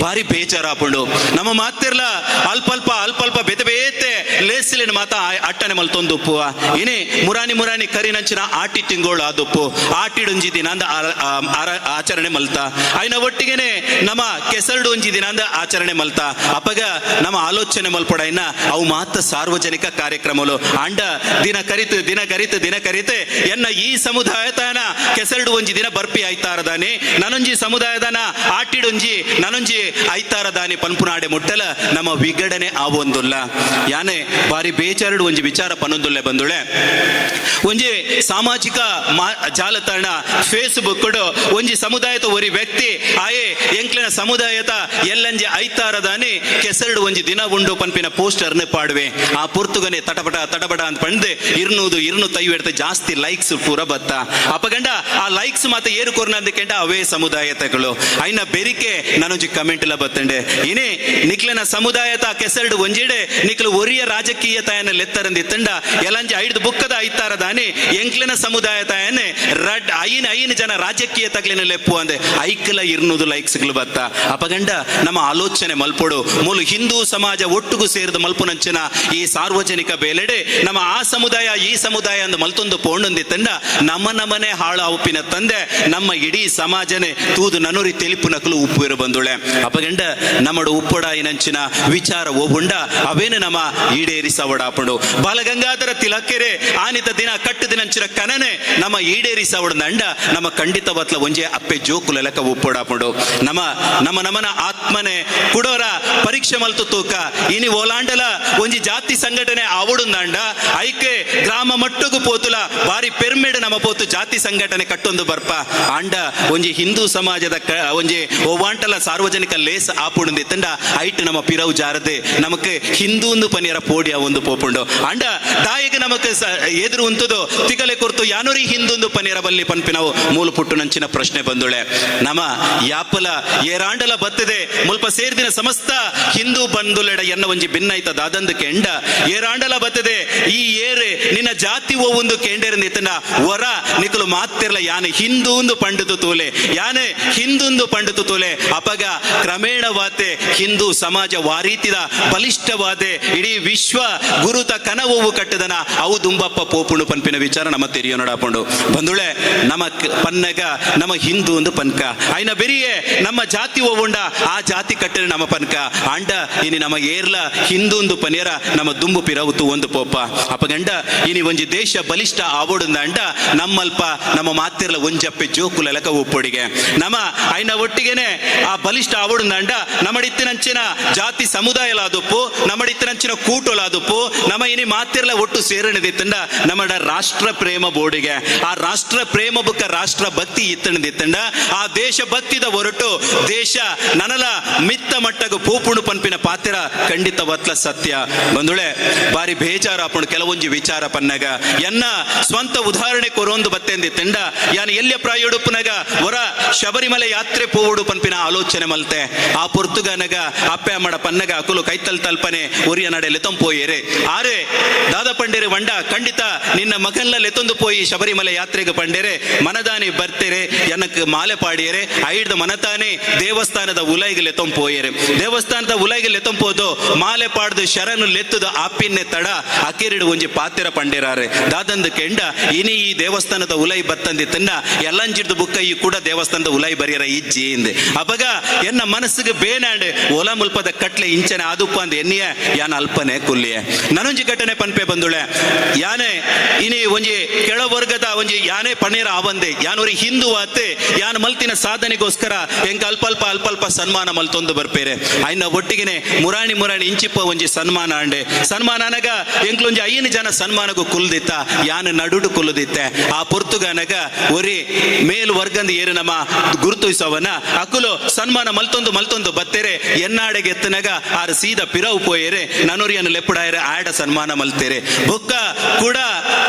ಭಾರಿ ಬೇಜಾರಾಪುಂಡು. ನಮ್ಮ ಮಾತಿರ್ಲ ಅಲ್ಪ ಅಲ್ಪ ಅಲ್ಪ ಅಲ್ಪ ಬೇತೆ ಬೇತೆ ಲೇಸಿಲಿನ ಮಾತ ಅಟ್ಟನೆ ಮಲ್ತೊಂದುಪ್ಪುವ. ಇನಿ ಮುರಾನಿ ಮುರಾನಿ ಕರಿನಂಚಿನ ಆಟಿ ತಿಂಗೋಳು ಆದುಪ್ಪು ಆಟಿಡೊಂಜಿ ದಿನ ಅಂದ ಆಚರಣೆ ಮಲ್ತ, ಆಯ್ನ ಒಟ್ಟಿಗೆನೆ ನಮ್ಮ ಕೆಸರಡು ಒಂಜಿ ದಿನ ಅಂದ ಆಚರಣೆ ಮಲ್ತ. ಅಪಗ ನಮ್ಮ ಆಲೋಚನೆ ಮಲ್ಪೊಡೈನ ಅವು ಮಾತ ಸಾರ್ವಜನಿಕ ಕಾರ್ಯಕ್ರಮಲು. ಅಂಡ ದಿನ ಕರಿತು ದಿನ ಕರಿತು ದಿನ ಕರಿತೆ ಎನ್ನ ಈ ಸಮುದಾಯತನ ಕೆಸರಡು ಒಂಜಿ ದಿನ ಬರ್ಪಿ ಆಯ್ತಾರದಾನೆ, ನನೊಂಜಿ ಸಮುದಾಯದನ ಆಟಿಡೊಂಜಿ ನನೊಂಜಿ ಐತಾರದಾನಿ ಪನ್ಪುನಾಡೆ ಮುಟ್ಟಲ ನಮ್ಮ ವಿಗಡನೆ ಆವೊಂದುಲ್ಲ. ಯಾನೆ ಬಾರಿ ಬೇಜಾರುಡು ಒಂಜಿ ವಿಚಾರ ಪನೊಂದುಲ್ಲೆ ಬಂದುಳೆ. ಒಂಜಿ ಸಾಮಾಜಿಕ ಜಾಲತಾಣ ಫೇಸ್ಬುಕ್ ಒಂಜಿ ಸಮುದಾಯದ ಒರಿ ವ್ಯಕ್ತಿ ಆಯೆ ಎಂಕ್ಲಿನ ಸಮುದಾಯದ ಎಲ್ಲಂಜಿ ಐತಾರದಾನಿ ಕೆಸರಡು ಒಂಜಿ ದಿನ ಉಂಡು ಪನ್ಪಿನ ಪೋಸ್ಟರ್ನ ಪಾಡುವೆ. ಆ ಪುರ್ತುಗನೆ ತಟಪಟ ತಟಪಟ ಅಂತ ಪಂಡು 200 250 ಜಾಸ್ತಿ ಲೈಕ್ಸ್ ಪೂರ ಬತ್ತ. ಅಪಗಂಡ ಆ ಲೈಕ್ಸ್ ಮಾತ ಏರು ಕೊರ್ನ ಅಂದಕೆಂಡ ಅವೇ ಸಮುದಾಯತಗಳು ಐನ ಬೆರಿಕೆ ನಾನೊಂಜಿ ಕಮೆಂಟ್ ಎಲ್ಲ ಬತ್ತಂಡೆ. ಇನೇ ನಿಕ್ಲೆನ ಸಮುದಾಯದ ಕೆಸರಡು ಒಂಜಿಡೆ ನಿಕ್ಲು ಒರಿಯ ರಾಜಕೀಯ ರಾಜಕೀಯ ತಾಯನ ಲೆತ್ತರಂದಿತ್ತಂಡ ಎಲಂಜಿ ಐದು ಬುಕ್ಕದ ಐತಾರ ದಾನೆ ಎಂಕ್ಲಿನ ಸಮುದಾಯ ತಾಯನೆ ರಡ್ ಐನ್ ಐನ್ ಜನ ರಾಜಕೀಯ ತಗ್ಲಿನ ಲೆಪ್ಪು ಅಂದೆ ಐಕ್ಲ ಇರ್ನುದು ಲೈಕ್ಸ್ಗಳು ಬತ್ತ. ಅಪಗಂಡ ನಮ್ಮ ಆಲೋಚನೆ ಮಲ್ಪೊಡು. ಮೂಲು ಹಿಂದೂ ಸಮಾಜ ಒಟ್ಟುಗು ಸೇರಿದ ಮಲ್ಪುನಂಚಿನ ಈ ಸಾರ್ವಜನಿಕ ಬೇಲೆಡೆ ನಮ್ಮ ಆ ಸಮುದಾಯ ಈ ಸಮುದಾಯ ಅಂದ್ ಮಲ್ತೊಂದು ಪೋಂಡೊಂದಿತ್ತಂಡ ನಮ್ಮ ನಮನೆ ಹಾಳು ಉಪ್ಪಿನ ತಂದೆ ನಮ್ಮ ಇಡೀ ಸಮಾಜನೆ ತೂದು ನನೂರಿ ತೆಲಿಪು ನಕಲು ಉಪ್ಪು ಇರು ಬಂದುಳೆ. ಅಪಗಂಡ ನಮ್ಮಡು ಉಪ್ಪೊಡ ಇನಂಚಿನ ವಿಚಾರ ಓಬುಂಡ ಅವೇನು ನಮ್ಮ ಈಡೇರಿಸವಡಾಪುಂಡು. ಬಾಲಗಂಗಾಧರ ತಿಲಕೆರೆ ಆನಿತ ದಿನ ಕಟ್ಟು ದಿನಂಚಿನ ಕನನೆ ನಮ್ಮ ಈಡೇರಿಸವಡ ಅಂಡ ನಮ್ಮ ಖಂಡಿತವತ್ಲ ಒಂಜೆ ಅಪ್ಪೆ ಜೋಕುಲ ಲೆಕ್ಕ ಉಪ್ಪೊಡಾಪುಂಡು. ನಮ್ಮ ನಮ್ಮ ನಮನ ಆತ್ಮನೆ ಕುಡೋರ ಪರೀಕ್ಷೆ ಮಲ್ತು ತೂಕ. ಇನಿ ಓಲಾಂಡಲ ಒಂಜಿ ಜಾತಿ ಸಂಘಟನೆ ಆವಡುಂದಾಂಡ ಐಕೆ ಗ್ರಾಮ ಮಟ್ಟಗು ಪೋತುಲ ಬಾರಿ ಪೆರ್ಮೆಡ್ ನಮ್ಮ ಪೋತು ಜಾತಿ ಸಂಘಟನೆ ಕಟ್ಟೊಂದು ಬರ್ಪ. ಆಂಡ ಒಂಜಿ ಹಿಂದೂ ಸಮಾಜದ ಒಂಜಿ ಓವಾಂಟಲ ಸಾರ್ವಜನಿಕ ಲೇಸ್ ಆಪುಂಡು ಐಟ್ ನಮ್ಮ ಪಿರವು ಜಾರದೆ ನಮಕ್ ಹಿಂದೂಂದು ಪನಿಯರ ಪೋಡಿಯ ಒಂದು ಪೋಪುಂಡು. ಆಂಡ ದಾಯಿಗೆ ನಮಕ್ ಎದುರು ಉಂತುದು ತಿಗಲೆ ಕೊರ್ತು ಯಾನೂರಿ ಹಿಂದೂಂದು ಪನಿಯರ ಬಲ್ಲಿ ಪನ್ಪಿನವು ಮೂಲು ಪುಟ್ಟು ನಂಚಿನ ಪ್ರಶ್ನೆ ಬಂದುಳೆ. ನಮ ಯಾಪಲ ಏರಾಂಡಲ ಬತ್ತದೆ ಮುಲ್ಪ ಸೇರ್ದಿನ ಸಮಸ್ತ ಹಿಂದೂ ಬಂದುಲೆಡ ಎನ್ನ ಒಂಜಿ ಭಿನ್ನೈತ ದಾದಂದು ಕೆಂಡ ಏರಾಂಡಲ ಬತ್ತದೆ ಈ ಏರು ನಿನ್ನ ಜಾತಿ ಒಂದು ಕೆಂಡೇರಂದಿತ್ತನ ವರ ನಿಕಲು ಮಾತಿರ್ಲ ಯಾನೆ ಹಿಂದೂಂದು ಪಂಡುತು ತೂಲೆ, ಯಾನೆ ಹಿಂದೂಂದು ಪಂಡುತು ತೂಲೆ. ಅಪಗ ಕ್ರಮೇಣವಾತೆ ಹಿಂದೂ ಸಮಾಜ ವಾರೀತಿದ ಬಲಿಷ್ಠವಾದೆ ಇಡೀ ವಿಶ್ವ ಗುರುತ ಕನವು ಕಟ್ಟದನ ಅವು ದುಂಬಪ್ಪ ಪೋಪುಂಡು ಪನ್ಪಿನ ವಿಚಾರ ನಮ್ಮ ತೆರಿಯೋ ನಡಾಪುಂಡು ಬಂದುಳೆ. ನಮ್ಮ ಪನ್ನಗ ನಮ್ಮ ಹಿಂದೂ ಒಂದು ಪನ್ಕ ಐನ ಬೆರಿಯೇ ನಮ್ಮ ಜಾತಿ ಓವುಂಡ ಆ ಜಾತಿ ಕಟ್ಟರೆ ನಮ್ಮ ಪನ್ಕ. ಆಂಡ ಇನಿ ನಮ್ಮ ಏರ್ಲ ಹಿಂದೂಂದು ಪನಿಯರ ನಮ್ಮ ದುಂಬು ಪಿರವುತು ಒಂದು ಪೋಪ. ಅಪಗಂಡ ಇನಿ ಒಂಜಿ ದೇಶ ಬಲಿಷ್ಠ ಆವೋಡುಂದ ಅಂಡ ನಮ್ಮಲ್ಪ ನಮ್ಮ ಮಾತಿರ್ಲ ಒಂಜಪ್ಪೆ ಜೋಕುಲಲಕ ಒಪ್ಪೊಡಿಗೆ ನಮ್ಮ ಐನ ಒಟ್ಟಿಗೆನೆ ಆ ಬಲಿಷ್ಠ ಆವೋಡುಂದ ಅಂಡ ನಮ್ಮಡಿತ್ತಿನಂಚಿನ ಜಾತಿ ಸಮುದಾಯಲಾದುಪ್ಪು, ನಮ್ಮಡಿತ್ತಿನಂಚಿನ ಕೂಟಲಾದುಪ್ಪು, ನಮ್ಮ ಇನಿ ಮಾತಿರ್ಲ ಒಟ್ಟು ಸೇರಣದಿತ್ತಂಡ ನಮ್ಮಡ ರಾಷ್ಟ್ರ ಪ್ರೇಮ ಬೋಡಿಗೆ ಆ ರಾಷ್ಟ್ರ ಪ್ರೇಮ ಬುಕ್ಕ ರಾಷ್ಟ್ರ ಭಕ್ತಿ ಇತ್ತಣದಿತ್ತಂಡ ಆ ದೇಶ ಭಕ್ತಿದ ಹೊರಟು ದೇಶ ನನಲ ಮಿತ್ತ ಮಟ್ಟಗು ಪೂಪುಣು ಪನ್ಪಿನ ಪಾತ್ರ ಖಂಡಿತವತ್ಲ ಸತ್ಯ ಬಂದುಳೆ. ಬಾರಿ ಬೇಜಾರಾಪುಣು ಕೆಲವೊಂಜಿ ವಿಚಾರ ಪನ್ನಗ. ಎನ್ನ ಸ್ವಂತ ಉದಾಹರಣೆ ಕೊರೊಂದು ಬತ್ತೆಂದಿ ತಂಡ ಯಾನ್ ಎಲ್ಲಿಯ ಪ್ರಾಯೋಡುಪ್ಪುನಗ ಹೊರ ಶಬರಿಮಲೆ ಯಾತ್ರೆ ಪೋವುಡು ಪನ್ಪಿನ ಆಲೋಚನೆ ಮಲ್ತೆ. ಆ ಪೊರ್ತುಗನಗ ಅಪ್ಪೆ ಅಮ್ಮಡ ಪನ್ನಗ ಅಕುಲು ಕೈತಲ್ ತಲ್ಪನೆ ಒರಿಯ ನಡೆ ಲೆತೊಂಪೋಯೆರೆ ಆರೆ ದಾದ ಪಂಡೇರೆ ವಂಡ ಖಂಡಿತ ನಿನ್ನ ಮಗನ್ಲ ಲೆತೊಂದು ಪೋಯಿ ಶಬರಿಮಲೆ ಯಾತ್ರೆಗೆ ಪಂಡೇರೆ ಮನದಾನಿ ಬರ್ತೆರೆ ಎನಕ್ ಮಾಲೆ ಪಾಡಿಯರೆ ಐಡ್ದ ಮನತಾನೆ ದೇವಸ್ಥಾನದ ಉಲೈಗೆ ಲೆತೊಂಪೋಯೆರೆ. ದೇವಸ್ಥಾನದ ಉಲೈಗೆ ಲೆತೊಂಪೋದು ಮಾಲೆ ಪಾಡ್ದು ಶರಣು ಲೆತ್ತುದು ಆಪಿನ್ನೆ ತಡ ಅಕಿರಿಡು ಒಂಜಿ ಪಾತೆರ ಪಂಡೇರಾರೆ ದಾದಂದು ಕೆಂಡ ಇನಿ ಈ ದೇವಸ್ಥಾನದ ಉಲೈ ಬತ್ತಂದಿ ತನ್ನ ಎಲ್ಲಂಜಿಡ್ದು ಬುಕ್ಕ ಈ ಕೂಡ ದೇವಸ್ಥಾನದ ಉಲೈ ಬರಿಯರ ಇಜ್ಜಿ ಇಂದೆ. ಅಪಗ ಎನ್ನ ಮನಸ್ಸಿಗೆ ಬೇನಾಂಡ್ ಒಲ ಮುಲ್ಪದ ಕಟ್ಲೆ ಇಂಚನೆ ಆದುಪ್ಪ ಅಂದ ಎನ್ನಿಯ ಯಾನ ಅಲ್ಪನೆ ಕುಲ್ಲಿಯೆ. ನನೊಂಜಿ ಘಟನೆ ಪನ್ಪೆ ಬಂದುಳೆ. ಯಾನೆ ಇನಿ ಒಂಜಿ ಕೆಳವರ್ಗದ ಒಂಜಿ ಯಾನೇ ಪಣ್ಣೀರ ಆವಂದೆ ಯಾನೊರಿ ಹಿಂದೂ ಆತೆ ಯಾನ್ ಮಲ್ತಿನ ಸಾಧನೆಗೋಸ್ಕರ ಎಂಕ ಅಲ್ಪ ಅಲ್ಪ ಅಲ್ಪ ಸನ್ಮಾನ ಮಲ್ತೊಂದು ಬರ್ಪೇರೆ. ಐನ ಒಟ್ಟಿಗೆನೆ ಮುರಾಣಿ ಮುರಾಣಿ ಇಂಚಿಪ್ಪ ಒಂಜಿ ಸನ್ಮಾನ ಅಂಡೆ. ಸನ್ಮಾನ ಅನಗ ಎಂಕ್ಲೊಂಜಿ ಐನು ಜನ ಸನ್ಮಾನಗು ಕುಲ್ದಿತ್ತ, ಯಾನ್ ನಡುಡು ಕುಲ್ಲುದಿತ್ತೆ. ಆ ಪೊರ್ತುಗನಗ ಒರಿ ಮೇಲ್ ವರ್ಗಂದ ಏರು ನಮ್ಮ ಗುರುತಿಸವನ ಅಕುಲು ಸನ್ಮಾನ ಮಲ್ತೊಂದು ಮಲ್ತೊಂದು ಬತ್ತೆರೆ. ಎನ್ನಾಡೆಗೆ ಎತ್ತನಗ ಆರು ಸೀದಾ ಪಿರವು ಪೋಯೆರೆ. ನನೊರಿಯನ್ನು ಲೆಪ್ಪುಡಾಯರೆ ಆಡ ಸನ್ಮಾನ ಮಲ್ತೇರೆ. ಬೊಕ್ಕ ಕೂಡ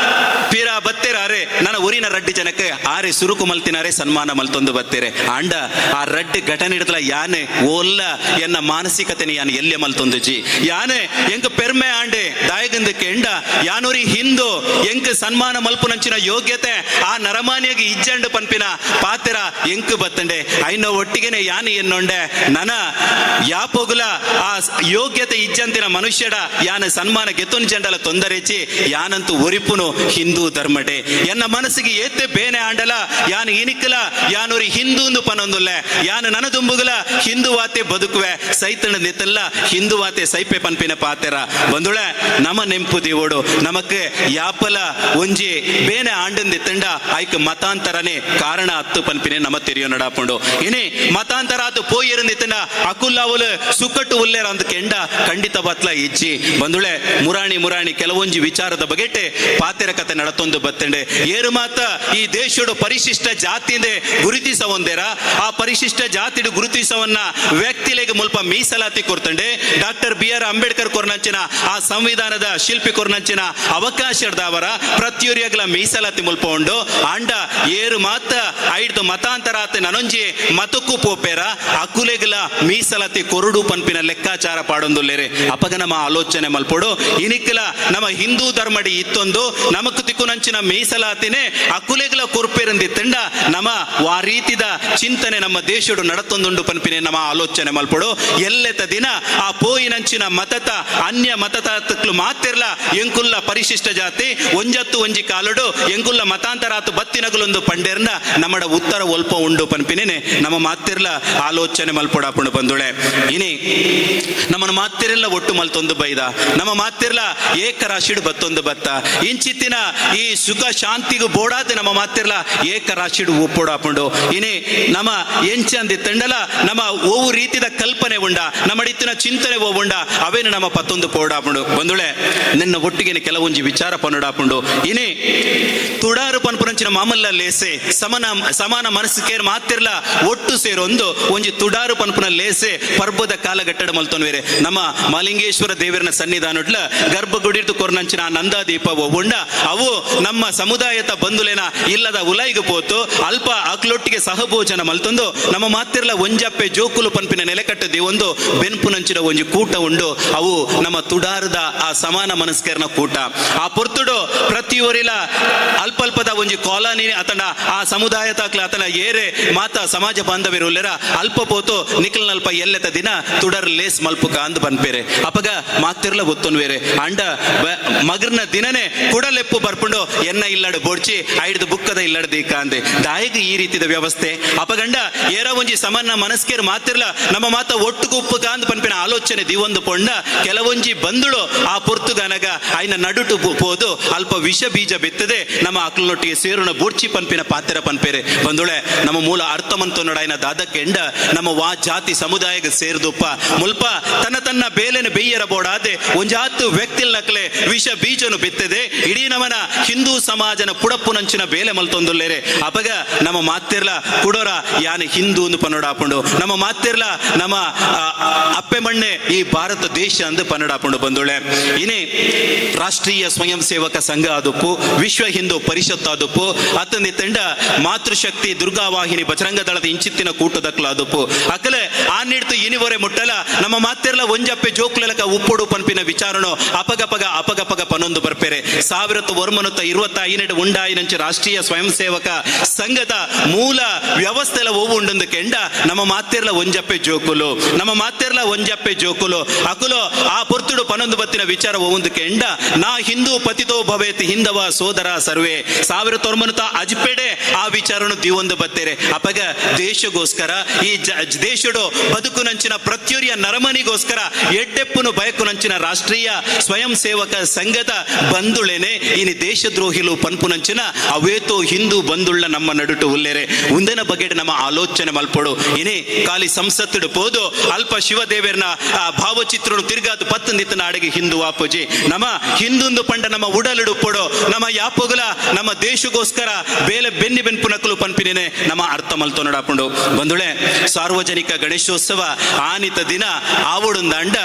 ಪಿರ ಬತ್ತೆರಾರೆ ನನ್ನ ಊರಿನ ರಡ್ಡಿ ಜನಕ್ಕೆ ಆರೆ ಸುರುಕು ಮಲ್ತಿನಾರೆ ಸನ್ಮಾನ ಮಲ್ತೊಂದು ಬತ್ತೇರೆ. ಆಂಡ ಆ ರಡ್ಡಿ ಘಟನೆ ಹಿಡಿದಲ ಯಾನೆ ಓಲ್ಲ ಎನ್ನ ಮಾನಸಿಕತೆನೆ ಯಾನ್ ಎಲ್ಲೆ ಮಲ್ತೊಂದು ಜಿ ಯಾನೆ ಎಂಕ್ ಪೆರ್ಮೆ ಆಂಡೆ. ದಾಯಗಂದ ಕೆಂಡ ಯಾನೂರಿ ಹಿಂದೂ ಎಂಕ್ ಸನ್ಮಾನ ಮಲ್ಪುನಂಚಿನ ಯೋಗ್ಯತೆ ಆ ನರಮಾನಿಯಾಗಿ ಇಜ್ಜಂಡು ಪನ್ಪಿನ ಪಾತೆರ ಎಂಕ್ ಬತ್ತಂಡೆ. ಐನ ಒಟ್ಟಿಗೆನೆ ಯಾನಿ ಎನ್ನೊಂಡೆ ನನ ಯಾಪೋಗುಲ ಆ ಯೋಗ್ಯತೆ ಇಜ್ಜಂತಿನ ಮನುಷ್ಯಡ ಯಾನ ಸನ್ಮಾನ ಗೆತ್ತೊನ್ ಜಂಡಲ ತೊಂದರೆಚಿ ಯಾನಂತೂ ಒರಿಪುನು ಹಿಂದೂ ಧರ್ಮಟೆ. ಎನ್ನ ಮನಸ್ಸಿಗೆ ಏತೆ ಬೇನೆ ಆಂಡಲ ಯಾನು ಇನಿಕಲ ಯಾನೊರಿ ಹಿಂದೂಂದು ಪನೊಂದುಲ್ಲೆ. ಯಾನು ನನದುಂಬುಗಲ ಹಿಂದುವಾತೆ ಬದುಕುವೆ ಸೈತಣ ನಿತ್ತಲ್ಲ ಹಿಂದುವಾತೆ ಸೈಪೆ ಪನ್ಪಿನ ಪಾತೆರ ಬಂದುಳೆ. ನಮ ನೆಂಪು ದಿವೋಡು. ನಮಕ್ ಯಾಪಲ ಒಂಜಿ ಬೇನೆ ಆಂಡಂದಿ ತಂಡ ಐಕ್ ಮತಾಂತರನೇ ಕಾರಣ ಅತ್ತು ಪನ್ಪಿನೆ ನಮ ತೆರಿಯೋ ನಡಾಪುಂಡು. ಇನಿ ಮತಾಂತರ ಆತು ಪೋಯಿರಂದಿ ತಂಡ ಅಕುಲ್ಲಾವುಲು ಸುಕ್ಕಟ್ಟು ಉಲ್ಲೇರ ಅಂತ ಕೆಂಡ ಖಂಡಿತ ಬತ್ಲ ಇಜ್ಜಿ ಬಂದುಳೆ. ಮುರಾಣಿ ಮುರಾಣಿ ಕೆಲವೊಂಜಿ ವಿಚಾರದ ಬಗೆಟೆ ಪಾತೆರ ಕತೆ ನಡಪ. ನಡತೊಂದು ಬತ್ತಂಡೆ. ಏರು ಮಾತ ಈ ದೇಶಡು ಪರಿಶಿಷ್ಟ ಜಾತಿಂದೆ ಗುರುತಿಸ ಒಂದೇರ, ಆ ಪರಿಶಿಷ್ಟ ಜಾತಿಡು ಗುರುತಿಸವನ್ನ ವ್ಯಕ್ತಿಲೆಗೆ ಮುಲ್ಪ ಮೀಸಲಾತಿ ಕೊರ್ತಂಡೆ. ಡಾಕ್ಟರ್ ಬಿ ಆರ್ ಅಂಬೇಡ್ಕರ್ ಕೊರ್ನಂಚಿನ ಆ ಸಂವಿಧಾನದ ಶಿಲ್ಪಿ ಕೊರ್ನಂಚಿನ ಅವಕಾಶದವರ ಪ್ರತಿಯೊರಿಯಗ್ಲ ಮೀಸಲಾತಿ ಮುಲ್ಪ ಉಂಡು. ಆಂಡ ಏರು ಮಾತ ಐಡ್ದು ಮತಾಂತರ ಆತ ನನೊಂಜಿ ಮತಕ್ಕೂ ಪೋಪೇರ ಅಕುಲೆಗ್ಲ ಮೀಸಲಾತಿ ಕೊರಡು ಪನ್ಪಿನ ಲೆಕ್ಕಾಚಾರ ಪಾಡೊಂದುಲ್ಲೇರೆ. ಅಪಗ ನಮ್ಮ ಆಲೋಚನೆ ಮಲ್ಪೊಡು. ಇನಿಕ್ಲ ನಮ್ಮ ಹಿಂದೂ ಧರ್ಮಡಿ ಇತ್ತೊಂದು ನಮಕ್ ತಿಕ್ಕುನಂಚಿನ ಮೀಸಲಾತಿನೇ ಅಕುಲೆಗ್ಲ ಕೊರ್ಪೇರಂದಿತ್ತಂಡ ನಮ್ಮ ವಾ ರೀತಿದ ಚಿಂತನೆ ನಮ್ಮ ದೇಶಡು ನಡತೊಂದುಂಡು ಪನ್ಪಿನೆ ನಮ್ಮ ಆಲೋಚನೆ ಮಲ್ಪೊಡು. ಎಲ್ಲೆತ ದಿನ ಆ ಪೋಯಿನಂಚಿನ ಮತತ ಅನ್ಯ ಮತತಕ್ಲು ಮಾತಿರ್ಲ ಎಂಕುಲ್ಲ ಪರಿಶಿಷ್ಟ ಜಾತಿ ಒಂಜತ್ತು ಒಂಜಿ ಕಾಲುಡು ಎಂಕುಲ್ಲ ಮತಾಂತರಾತು ಬತ್ತಿನಗುಲೊಂದು ಪಂಡೇರ್ನ ನಮ್ಮಡ ಉತ್ತರ ಒಲ್ಪ ಉಂಡು ಪನ್ಪಿನೇನೆ ನಮ್ಮ ಮಾತಿರ್ಲ ಆಲೋಚನೆ ಮಲ್ಪೊಡಾಪುಂಡು ಬಂದುಳೆ. ಇನಿ ನಮ್ಮನ್ನು ಮಾತಿರೆಲ್ಲ ಒಟ್ಟು ಮಲ್ತೊಂದು ಬೈದ, ನಮ್ಮ ಮಾತಿರ್ಲ ಏಕರಾಶಿಡು ಬತ್ತೊಂದು ಬತ್ತ. ಇಂಚಿತ್ತಿನ ಈ ಸುಖ ಶಾಂತಿಗೂ ಬೋಡಾದ ನಮ್ಮ ಮಾತಿರ್ಲ ಏಕರಾಶಿಡು ಒಪ್ಪೊಡಾಪುಂಡು. ಇನಿ ನಮ್ಮ ಎಂಚಂದಿ ತಂಡಲ ನಮ್ಮ ಓವು ರೀತಿದ ಕಲ್ಪನೆ ಉಂಡ, ನಮ್ಮಡಿತ್ತಿನ ಚಿಂತನೆ ಉಂಡ, ಅವೇನು ನಮ್ಮ ಪತ್ತೊಂದು ಪೋಡಾಪುಂಡು ಬಂದುಳೆ. ನಿನ್ನ ಒಟ್ಟಿಗೆ ಕೆಲವೊಂಜಿ ವಿಚಾರ ಪನ್ನುಡಾಪುಂಡು. ಇನಿ ತುಡಾರು ಪನ್ಪುನಂಚಿನ ಮಾಮಲ್ಲ ಲೇಸೆ ಸಮನ ಸಮಾನ ಮನಸ್ಸಿಗೆ ಮಾತಿರ್ಲ ಒಟ್ಟು ಸೇರೊಂದು ಒಂಜಿ ತುಡಾರು ಪನ್ಪುನ ಲೇಸೆ ಪರ್ಬದ ಕಾಲಘಟ್ಟಡ ಮಲ್ತೊನ್ವೇರೆ. ನಮ್ಮ ಮಾಲಿಂಗೇಶ್ವರ ದೇವರನ ಸನ್ನಿಧಾನೊಡ್ಲ ಗರ್ಭಗುಡಿರ್ದು ಕೊರ್ನಂಚಿನ ನಂದಾದೀಪ ಉಂಡ, ಅವು ನಮ್ಮ ಸಮುದಾಯದ ಬಂಧುಲೇನ ಇಲ್ಲದ ಉಲಾಯಿಗೆ ಪೋತು ಅಲ್ಪ ಅಕ್ಲೊಟ್ಟಿಗೆ ಸಹಭೋಜನ ಮಲ್ತೊಂದು ನಮ್ಮ ಮಾತಿರ್ಲ ಒಂಜಪ್ಪೆ ಜೋಕುಲು ಪನ್ಪಿನ ನೆಲೆಕಟ್ಟದಿ ಒಂದು ಬೆನ್ಪುನಂಚಿನ ಒಂಜಿ ಕೂಟ ಉಂಡು. ಅವು ನಮ್ಮ ತುಡಾರದ ಆ ಸಮಾನ ಮನಸ್ಕರನ ಕೂಟ. ಆ ಪೊರ್ತುಡು ಪ್ರತಿಯೊರಿಲ ಅಲ್ಪಲ್ಪದ ಒಂಜಿ ಕಾಲೋನಿ ಅತನ ಆ ಸಮುದಾಯ ತಾಕ್ಲ ಅತನ ಏರೆ ಮಾತ ಸಮಾಜ ಬಾಂಧವ್ಯರು ಅಲ್ಪ ಪೋತು ನಿಖಲ್ನಲ್ಪ ಎಲ್ಲೆತ ದಿನ ತುಡರ್ ಲೇಸ್ ಮಲ್ಪುಕ ಅಂದ್ ಬನ್ಪೇರೆ. ಅಪಗ ಮಾತಿರ್ಲ ಒತ್ತೊನ್ವೇರೆ. ಅಂಡ ಮಗರ್ನ ದಿನನೇ ಕುಡಲೆಪ್ಪು ಬರ್ಪುಂಡು ಎನ್ನ ಇಲ್ಲಡು ಬೋಡ್ಚಿ ಐಡ್ದು ಬುಕ್ಕದ ಇಲ್ಲಡು ದೀಕ ಅಂದೆ. ದಾಯಿಗೆ ಈ ರೀತಿದ ವ್ಯವಸ್ಥೆ? ಅಪಗಂಡ ಏರ ಒಂಜಿ ಸಮಾನ ಮನಸ್ಕೇರ್ ಮಾತಿರ್ಲ ನಮ್ಮ ಮಾತ ಒಟ್ಟು ಉಪ್ಪುಕ ಅಂದ್ ಪನ್ಪಿನ ಆಲೋಚನೆ ದಿವೊಂದು ಪೊಂಡ ಕೆಲವೊಂಜಿ ಬಂದುಳು ಆ ಪೊರ್ತುಗನಗ ಐನ ನಡುಟು ಪೋದು ಅಲ್ಪ ವಿಷ ಬೀಜ ಬಿತ್ತದೆ ನಮ್ಮ ಅಕ್ಲನೊಟ್ಟಿಗೆ ಸೇರುಣ ಬೋಡ್ಚಿ ಪನ್ಪಿನ ಪಾತ್ರ ಪನ್ಪೇರೆ ಬಂದುಳೆ. ನಮ್ಮ ಮೂಲ ಅರ್ಥಮಂತ ನೋಡಾಯ್ನ ದಾದಕ್ಕೆಂಡ ನಮ್ಮ ವಾ ಜಾತಿ ಸಮುದಾಯಕ್ಕೆ ಸೇರಿದುಪ್ಪ ಮುಲ್ಪ ತನ್ನ ತನ್ನ ಬೇಲೆನ ಬೆಯ್ಯರ ಬೋಡಾದೆ ಒಂಜಾತು ವ್ಯಕ್ತಿಲ್ ನಕ್ಲೆ ವಿಷ ಬೀಜನು ಬಿತ್ತದೆ ಇಡೀ ನಮನ ಹಿಂದೂ ಸಮಾಜನ ಪುಡಪ್ಪುನಂಚಿನ ಬೇಲೆ ಮಲ್ತೊಂದುಲ್ಲೇರೆ. ಅಪಗ ನಮ್ಮ ಮಾತಿರ್ಲ ಕುಡೋರ ಯಾನೆ ಹಿಂದೂ ಅಂದು ಪನ್ನಡಾಪುಂಡು, ನಮ್ಮ ಮಾತಿರ್ಲ ನಮ್ಮ ಅಪ್ಪೆ ಮಣ್ಣೆ ಈ ಭಾರತ ದೇಶ ಅಂದು ಪನ್ನಡಾಪುಂಡು ಬಂದುಳೆ. ಇನೇ ರಾಷ್ಟ್ರೀಯ ಸ್ವಯಂ ಸೇವಕ ಸಂಘ ಆದುಪ್ಪು, ವಿಶ್ವ ಹಿಂದೂ ಪರಿಷತ್ ಆದುಪ್ಪು, ಅತ್ತಂದಿ ತಂಡ ಮಾತೃಶಕ್ತಿ ದುರ್ಗಾವಾಹಿನಿ ಬಜರಂಗ ದಳದ ಇಂಚಿತ್ತಿನ ಕೂಟದಕ್ಲ ಆದುಪ್ಪು. ಅಕಲೆ ಆ ನೀಡ್ತು ಇನಿವರೆ ಮುಟ್ಟಲ ನಮ್ಮ ಮಾತಿರ್ಲ ಒಂಜಪ್ಪೆ ಜೋಕುಲಕ ಉಪ್ಪುಡು ಪನ್ಪಿನ ವಿಚಾರಣೋ ಅಪಗಪಗ ಅಪಗಪಗ ಪನೊಂದು ಬರ್ಪೇರೆ. 1925 ಉಂಡಾಯಿನಂಚ ರಾಷ್ಟ್ರೀಯ ಸ್ವಯಂ ಸೇವಕ ಸಂಘದ ಮೂಲ ವ್ಯವಸ್ಥೆಲ ಓವು ಉಂಡೊಂದು ಕೆಂಡ ನಮ್ಮ ಮಾತಿರ್ಲ ಒಂಜಪ್ಪೆ ಜೋಕುಲು, ನಮ್ಮ ಮಾತಿರ್ಲ ಒಂಜಪ್ಪೆ ಜೋಕುಲು ಅಕುಲು ಆ ಪೊರ್ತುಡು ಪನೊಂದು ಬತ್ತಿನ ವಿಚಾರ ಒಂದು ಕೆಂಡ ನಾ ಹಿಂದೂ ಪತಿತೋ ಭವೇತ್ ಹಿಂದವ ಸೋದರ ಸರ್ವೇ. 1905 ಆ ವಿಚಾರನು ದಿವೊಂದು ಬತ್ತೇರೆ. ಅಪಗ ದೇಶಗೋಸ್ಕರ ಈ ದೇಶಡು ಬದುಕುನಂಚಿನ ಪ್ರತ್ಯುರಿಯ ನರಮನಿಗೋಸ್ಕರ ಎಡ್ಡೆಪ್ಪುನು ಬಯಕುನಂಚಿನ ರಾಷ್ಟ್ರೀಯ ಸ್ವಯಂ ಸೇವಕ ಸಂಘದ ಬಂಧುಳೇನೆ ಇನಿ ದೇಶದ್ರೋಹಿಲು ಪನ್ಪುನಂಚಿನ ಅವೇತೋ ಹಿಂದೂ ಬಂಧುಳ್ಳ ನಮ್ಮ ನಡುಟು ಉಲ್ಲೇರೆ. ಉಂದನ ಬಗ್ಗೆ ನಮ್ಮ ಆಲೋಚನೆ ಮಲ್ಪೊಡು. ಇನಿ ಖಾಲಿ ಸಂಸತ್ತುಡು ಪೋದು ಅಲ್ಪ ಶಿವದೇವರನ ಆ ಭಾವಚಿತ್ರನು ತಿರ್ಗಾದು ಪತ್ತಂದಿತ್ತ ನಾಡಿಗೆ ಹಿಂದೂ ವಾಪುಜಿ. ನಮ್ಮ ಹಿಂದುಂದು ಪಂಡ ನಮ್ಮ ಉಡಲುಡು ಪೊಡು, ನಮ್ಮ ಯಾಪೊಗಲ ನಮ್ಮ ದೇಶಗೋಸ್ಕರ ಬೇಲೆ ಬೆನ್ನಿ ಬೆನ್ಪುನಕಲು ಪನ್ಪಿನೇನೆ ನಮ್ಮ ಅರ್ಥ ಮಲ್ತೊ ನಡಾಪುಂಡು ಬಂಧುಳೆ. ಸಾರ್ವಜನಿಕ ಗಣೇಶೋತ್ಸವ ಆನಿತ ದಿನ ಆವಡುಂದಾಂಡ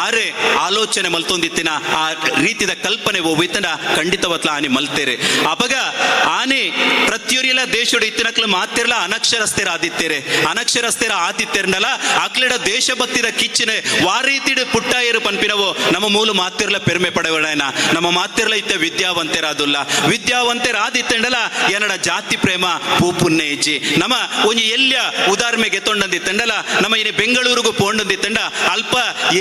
ಆರೆ ಆಲೋಚನೆ ಮಲ್ತೊಂದಿತ್ತಿನ ಆ ರೀತಿದ ಕಲ್ಪನೆ ಒವ್ವಿತ್ತಂಡ ಖಂಡಿತವತ್ಲ ಆನಿ ಮಲ್ತೇರೆ. ಅಪಗ ಆನೆ ಪ್ರತಿಯೊರಿಯಲ ದೇಶಡು ಇತ್ತಿನಕ್ಲು ಮಾತಿರ್ಲ ಅನಕ್ಷರಸ್ಥರ ಆದಿತ್ತೇರೆ, ಅನಕ್ಷರಸ್ಥರ ಆದಿತ್ತೇರ್ನಲ ಅಕ್ಲೆಡ ದೇಶಭಕ್ತಿದ ಕಿಚ್ಚಿನ ವಾರೀತಿಡು ಪುಟ್ಟಾಯರು ಪನ್ಪಿನವು ನಮ್ಮ ಮೂಲ ಮಾತಿರ್ಲ ಪೆರ್ಮೆ ಪಡೆವಡೇನ. ನಮ್ಮ ಮಾತಿರ್ಲ ಇತ್ತ ವಿದ್ಯಾವಂತರಾದುಲ್ಲ, ವಿದ್ಯಾವಂತರಾದಿತ್ತಂಡಲ ಎನ್ನಡ ಜಾತಿ ಪ್ರೇಮ ಪೂಪುನ್ನೆ ಇಜ್ಜಿ. ನಮ್ಮ ಒಂಜಿ ಎಲ್ಯ ಉದಾಹರಣೆಗೆ ಎತ್ತೊಂಡಂದಿತ್ತಂಡಲ ನಮ್ಮ ಇನಿ ಬೆಂಗಳೂರಿಗೂ ಪೋಂಡಂದಿತ್ತಂಡ ಅಲ್ಪ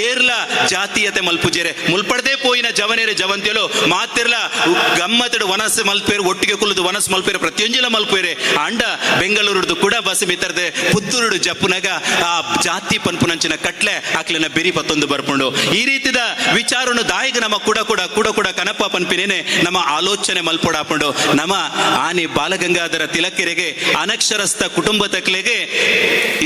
ಏರ್ಲ ಜಾತೀಯತೆ ಮಲ್ಪುಜೇರೆ. ಮುಲ್ಪಡದೆ ಪೋಯಿನ ಜವನೇರೆ ಜವಂತಿಯಲು ಮಾತಿರ್ಲ ಗಮ್ಮತಡು ವನಸ್ ಮಲ್ಪೇರು, ಒಟ್ಟಿಗೆ ಕುಲ್ಲದು ವನಸ್ ಮಲ್ಪೇರು, ಪ್ರತಿಯೊಂಜಿಲ ಮಲ್ಪೇರೆ. ಅಂಡ ಬೆಂಗಳೂರುದು ಕೂಡ ಬಸ್ ಮಿತ್ತರ್ದೆ ಪುತ್ತೂರುಡು ಜಪ್ಪುನಗ ಆ ಜಾತಿ ಪನ್ಪುನಂಚಿನ ಕಟ್ಲೆ ಅಕ್ಲಿನ ಬೆರಿ ಪತ್ತೊಂದು ಬರ್ಪುಂಡು. ಈ ರೀತಿದ ವಿಚಾರನು ದಾಯಿಗ ನಮ್ಮ ಕೂಡ ಕೂಡ ಕೂಡ ಕೂಡ ಕನಪ ಪನ್ಪಿನೇನೆ ನಮ್ಮ ಆಲೋಚನೆ ಮಲ್ಪೊಡಾಪುಂಡು. ನಮ್ಮ ಆನೆ ಬಾಲಗಂಗಾಧರ ತಿಲಕರಿಗೆ ಅನಕ್ಷರಸ್ಥ ಕುಟುಂಬ ತಕ್ಲೆಗೆ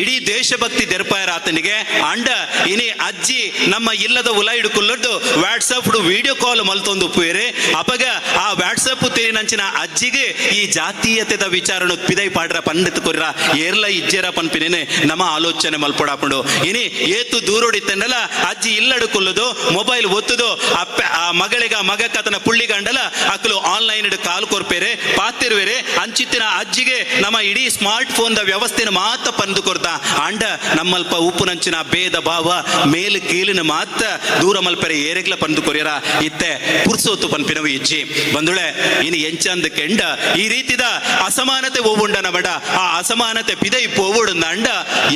ಇಡೀ ದೇಶಭಕ್ತಿ ದೆರ್ಪಾಯರ ಆತನಿಗೆ. ಅಂಡ ಇನಿ ಅಜ್ಜಿ ನಮ್ಮ ಇಲ್ಲದ ಉಲ ಹಿಡ್ಕೊಲ್ಲದ್ದು ವಾಟ್ಸಪ್ ವಿಡಿಯೋ ಕಾಲ್ ಮಲ್ತೊಂದು ಉಪ್ಪುವೇರೆ. ಅಪಗ ಆ ಆ ವಾಟ್ಸಪ್ ತೇರಿನಂಚಿನ ಅಜ್ಜಿಗೆ ಈ ಜಾತೀಯತೆದ ವಿಚಾರನು ಪಿದೈ ಪಾಡ್ರ ಪಂಡಿತ್ ಕೊರ್ರ ಏರ್ಲ ಇಜ್ಜೆರ ಪನ್ಪಿನೇನೆ ನಮ್ಮ ಆಲೋಚನೆ ಮಲ್ಪೊಡಾಪುಂಡು. ಇನಿ ಏತು ದೂರೊಡಿತ್ತಂಡಲ ಅಜ್ಜಿ ಇಲ್ಲಡು ಕುಲ್ಲುದು ಮೊಬೈಲ್ ಒತ್ತುದು ಅಪ್ಪ ಆ ಮಗಳಿಗೆ ಮಗ ಕತನ ಪುಳ್ಳಿಗಂಡಲ ಅಕಲು ಆನ್ಲೈನ್ ಕಾಲ್ ಕೊರ್ಪೇರೆ ಪಾತಿರುವೆರೆ. ಅಂಚಿತ್ತಿನ ಅಜ್ಜಿಗೆ ನಮ್ಮ ಇಡೀ ಸ್ಮಾರ್ಟ್ ಫೋನ್ the ವ್ಯವಸ್ಥೆನ ಮಾತ ಪಂದು ಕೊರ್ತ ಅಂಡ ನಮ್ಮಲ್ಪ ಉಪ್ಪುನಂಚಿನ ಭೇದ ಭಾವ ಮೇಲು ಕೀಲಿನ ಮಾತ ದೂರ ಮಲ್ಪರೆ ಏರೆಗ್ಲ ಪಂದು ಕೊರಿಯರ ಇತ್ತೆ ಪುರ್ಸೋತು ಪನ್ಪಿನವು ಇಜ್ಜಿ. ಬಂದುಳೆ, ಇನಿ ಎಂಚಂದ ಕೆಂಡ ಈ ರೀತಿದ ಅಸಮಾನತೆ ಓವುಂಡನ ಬಡ ಆ ಅಸಮಾನತೆ ಪಿದೈ ಪೋವುಡುಂದ ಅಂಡ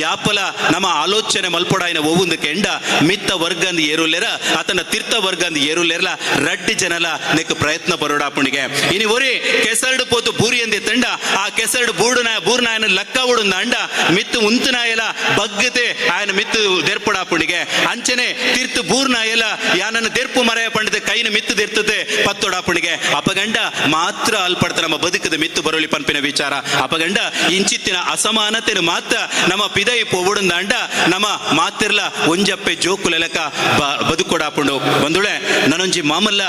ಯಾಪಲ ನಮ್ಮ ಆಲೋಚನೆ ಮಲ್ಪೊಡಾಯಿನ ಓವುಂದು ಕೆಂಡ ಮಿತ್ತ ವರ್ಗಂದ್ ಏರುಲ್ಲೆರ ಆತನ ತೀರ್ಥ ವರ್ಗಂದ್ ಏರುಲ್ಲೆರ್ಲ ರಡ್ಡಿ ಜನಲ ನೆಕ್ ಪ್ರಯತ್ನ ಪರೋಡಾಪುಣಿಗೆ. ಇನಿ ಒರಿ ಕೆಸರ್ಡು ಪೋತು ಬೂರಿ ಎಂದಿ ತಂಡ ಆ ಕೆಸರ್ಡು ಬೂಡುನ ಬೂರ್ನಾಯನ ಲಕ್ಕ ಉಡುಂದ ಅಂಡ ಮಿತ್ತು ಉಂತುನಾಯಲ ಬಗ್ಗತೆ ಆಯನ ಮಿತ್ತು ದೆರ್ಪಡಾಪುಣಿಗೆ. ಅಂಚನೆ ತೀರ್ತು ಬೂರ್ನಾಯಲ ಯಾನನ್ನ ದೆರ್ಪು ಮರೆಯ ಪಂಡಿತ ಕೈನ ಮಿತ್ತು ದೆರ್ತದೆ ಪತ್ತೊಡಾಪುಣಿಗೆ. ಅಪಗಂಡ ಮಾತ್ರ ಅಲ್ಪಡ್ತ ನಮ್ಮ ಬದುಕದ ಮಿತ್ತು ಬರೋಲಿ ಪನ್ಪಿನ ವಿಚಾರ. ಅಪಗಂಡ ಇಂಚಿತ್ತಿನ ಅಸಮಾನತೆನು ಮಾತ್ರ ನಮ್ಮ ಪಿದೈ ಪೋವುಡುಂದ ಅಂಡ ನಮ್ಮ ಮಾತಿರ್ಲ ಒಂಜಪ್ಪೆ ಜೋಕುಲೆಲಕ ಬದುಕೊಡಾಪುಂಡು. ಬಂದುಳೆ, ನನೊಂಜಿ ಮಾಮಲ್ಲ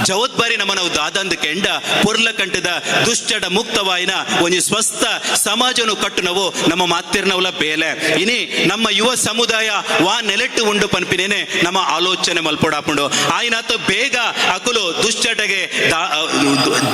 ಜವಾಬ್ದಾರಿ ನಮ್ಮ ನಾವು ದಾದಂದ ಕೆಂಡ ಪೊರ್ಲ ಕಂಠದ ದುಶ್ಚಟ ಮುಕ್ತವಾಯಿನ ಒಂಜಿ ಸ್ವಸ್ಥ ಸಮಾಜನು ಕಟ್ಟುನವು ನಮ್ಮ ಮಾತಿರ್ನವಲ ಬೇಲೆ. ಇನಿ ನಮ್ಮ ಯುವ ಸಮುದಾಯ ವಾ ನೆಲೆಟ್ಟು ಉಂಡು ಪನ್ಪಿನೇನೆ ನಮ್ಮ ಆಲೋಚನೆ ಮಲ್ಪೊಡಾಪುಂಡು. ಆಯ್ನಾತ ಬೇಗ ಅಕುಲು ದುಶ್ಚಟಗೆ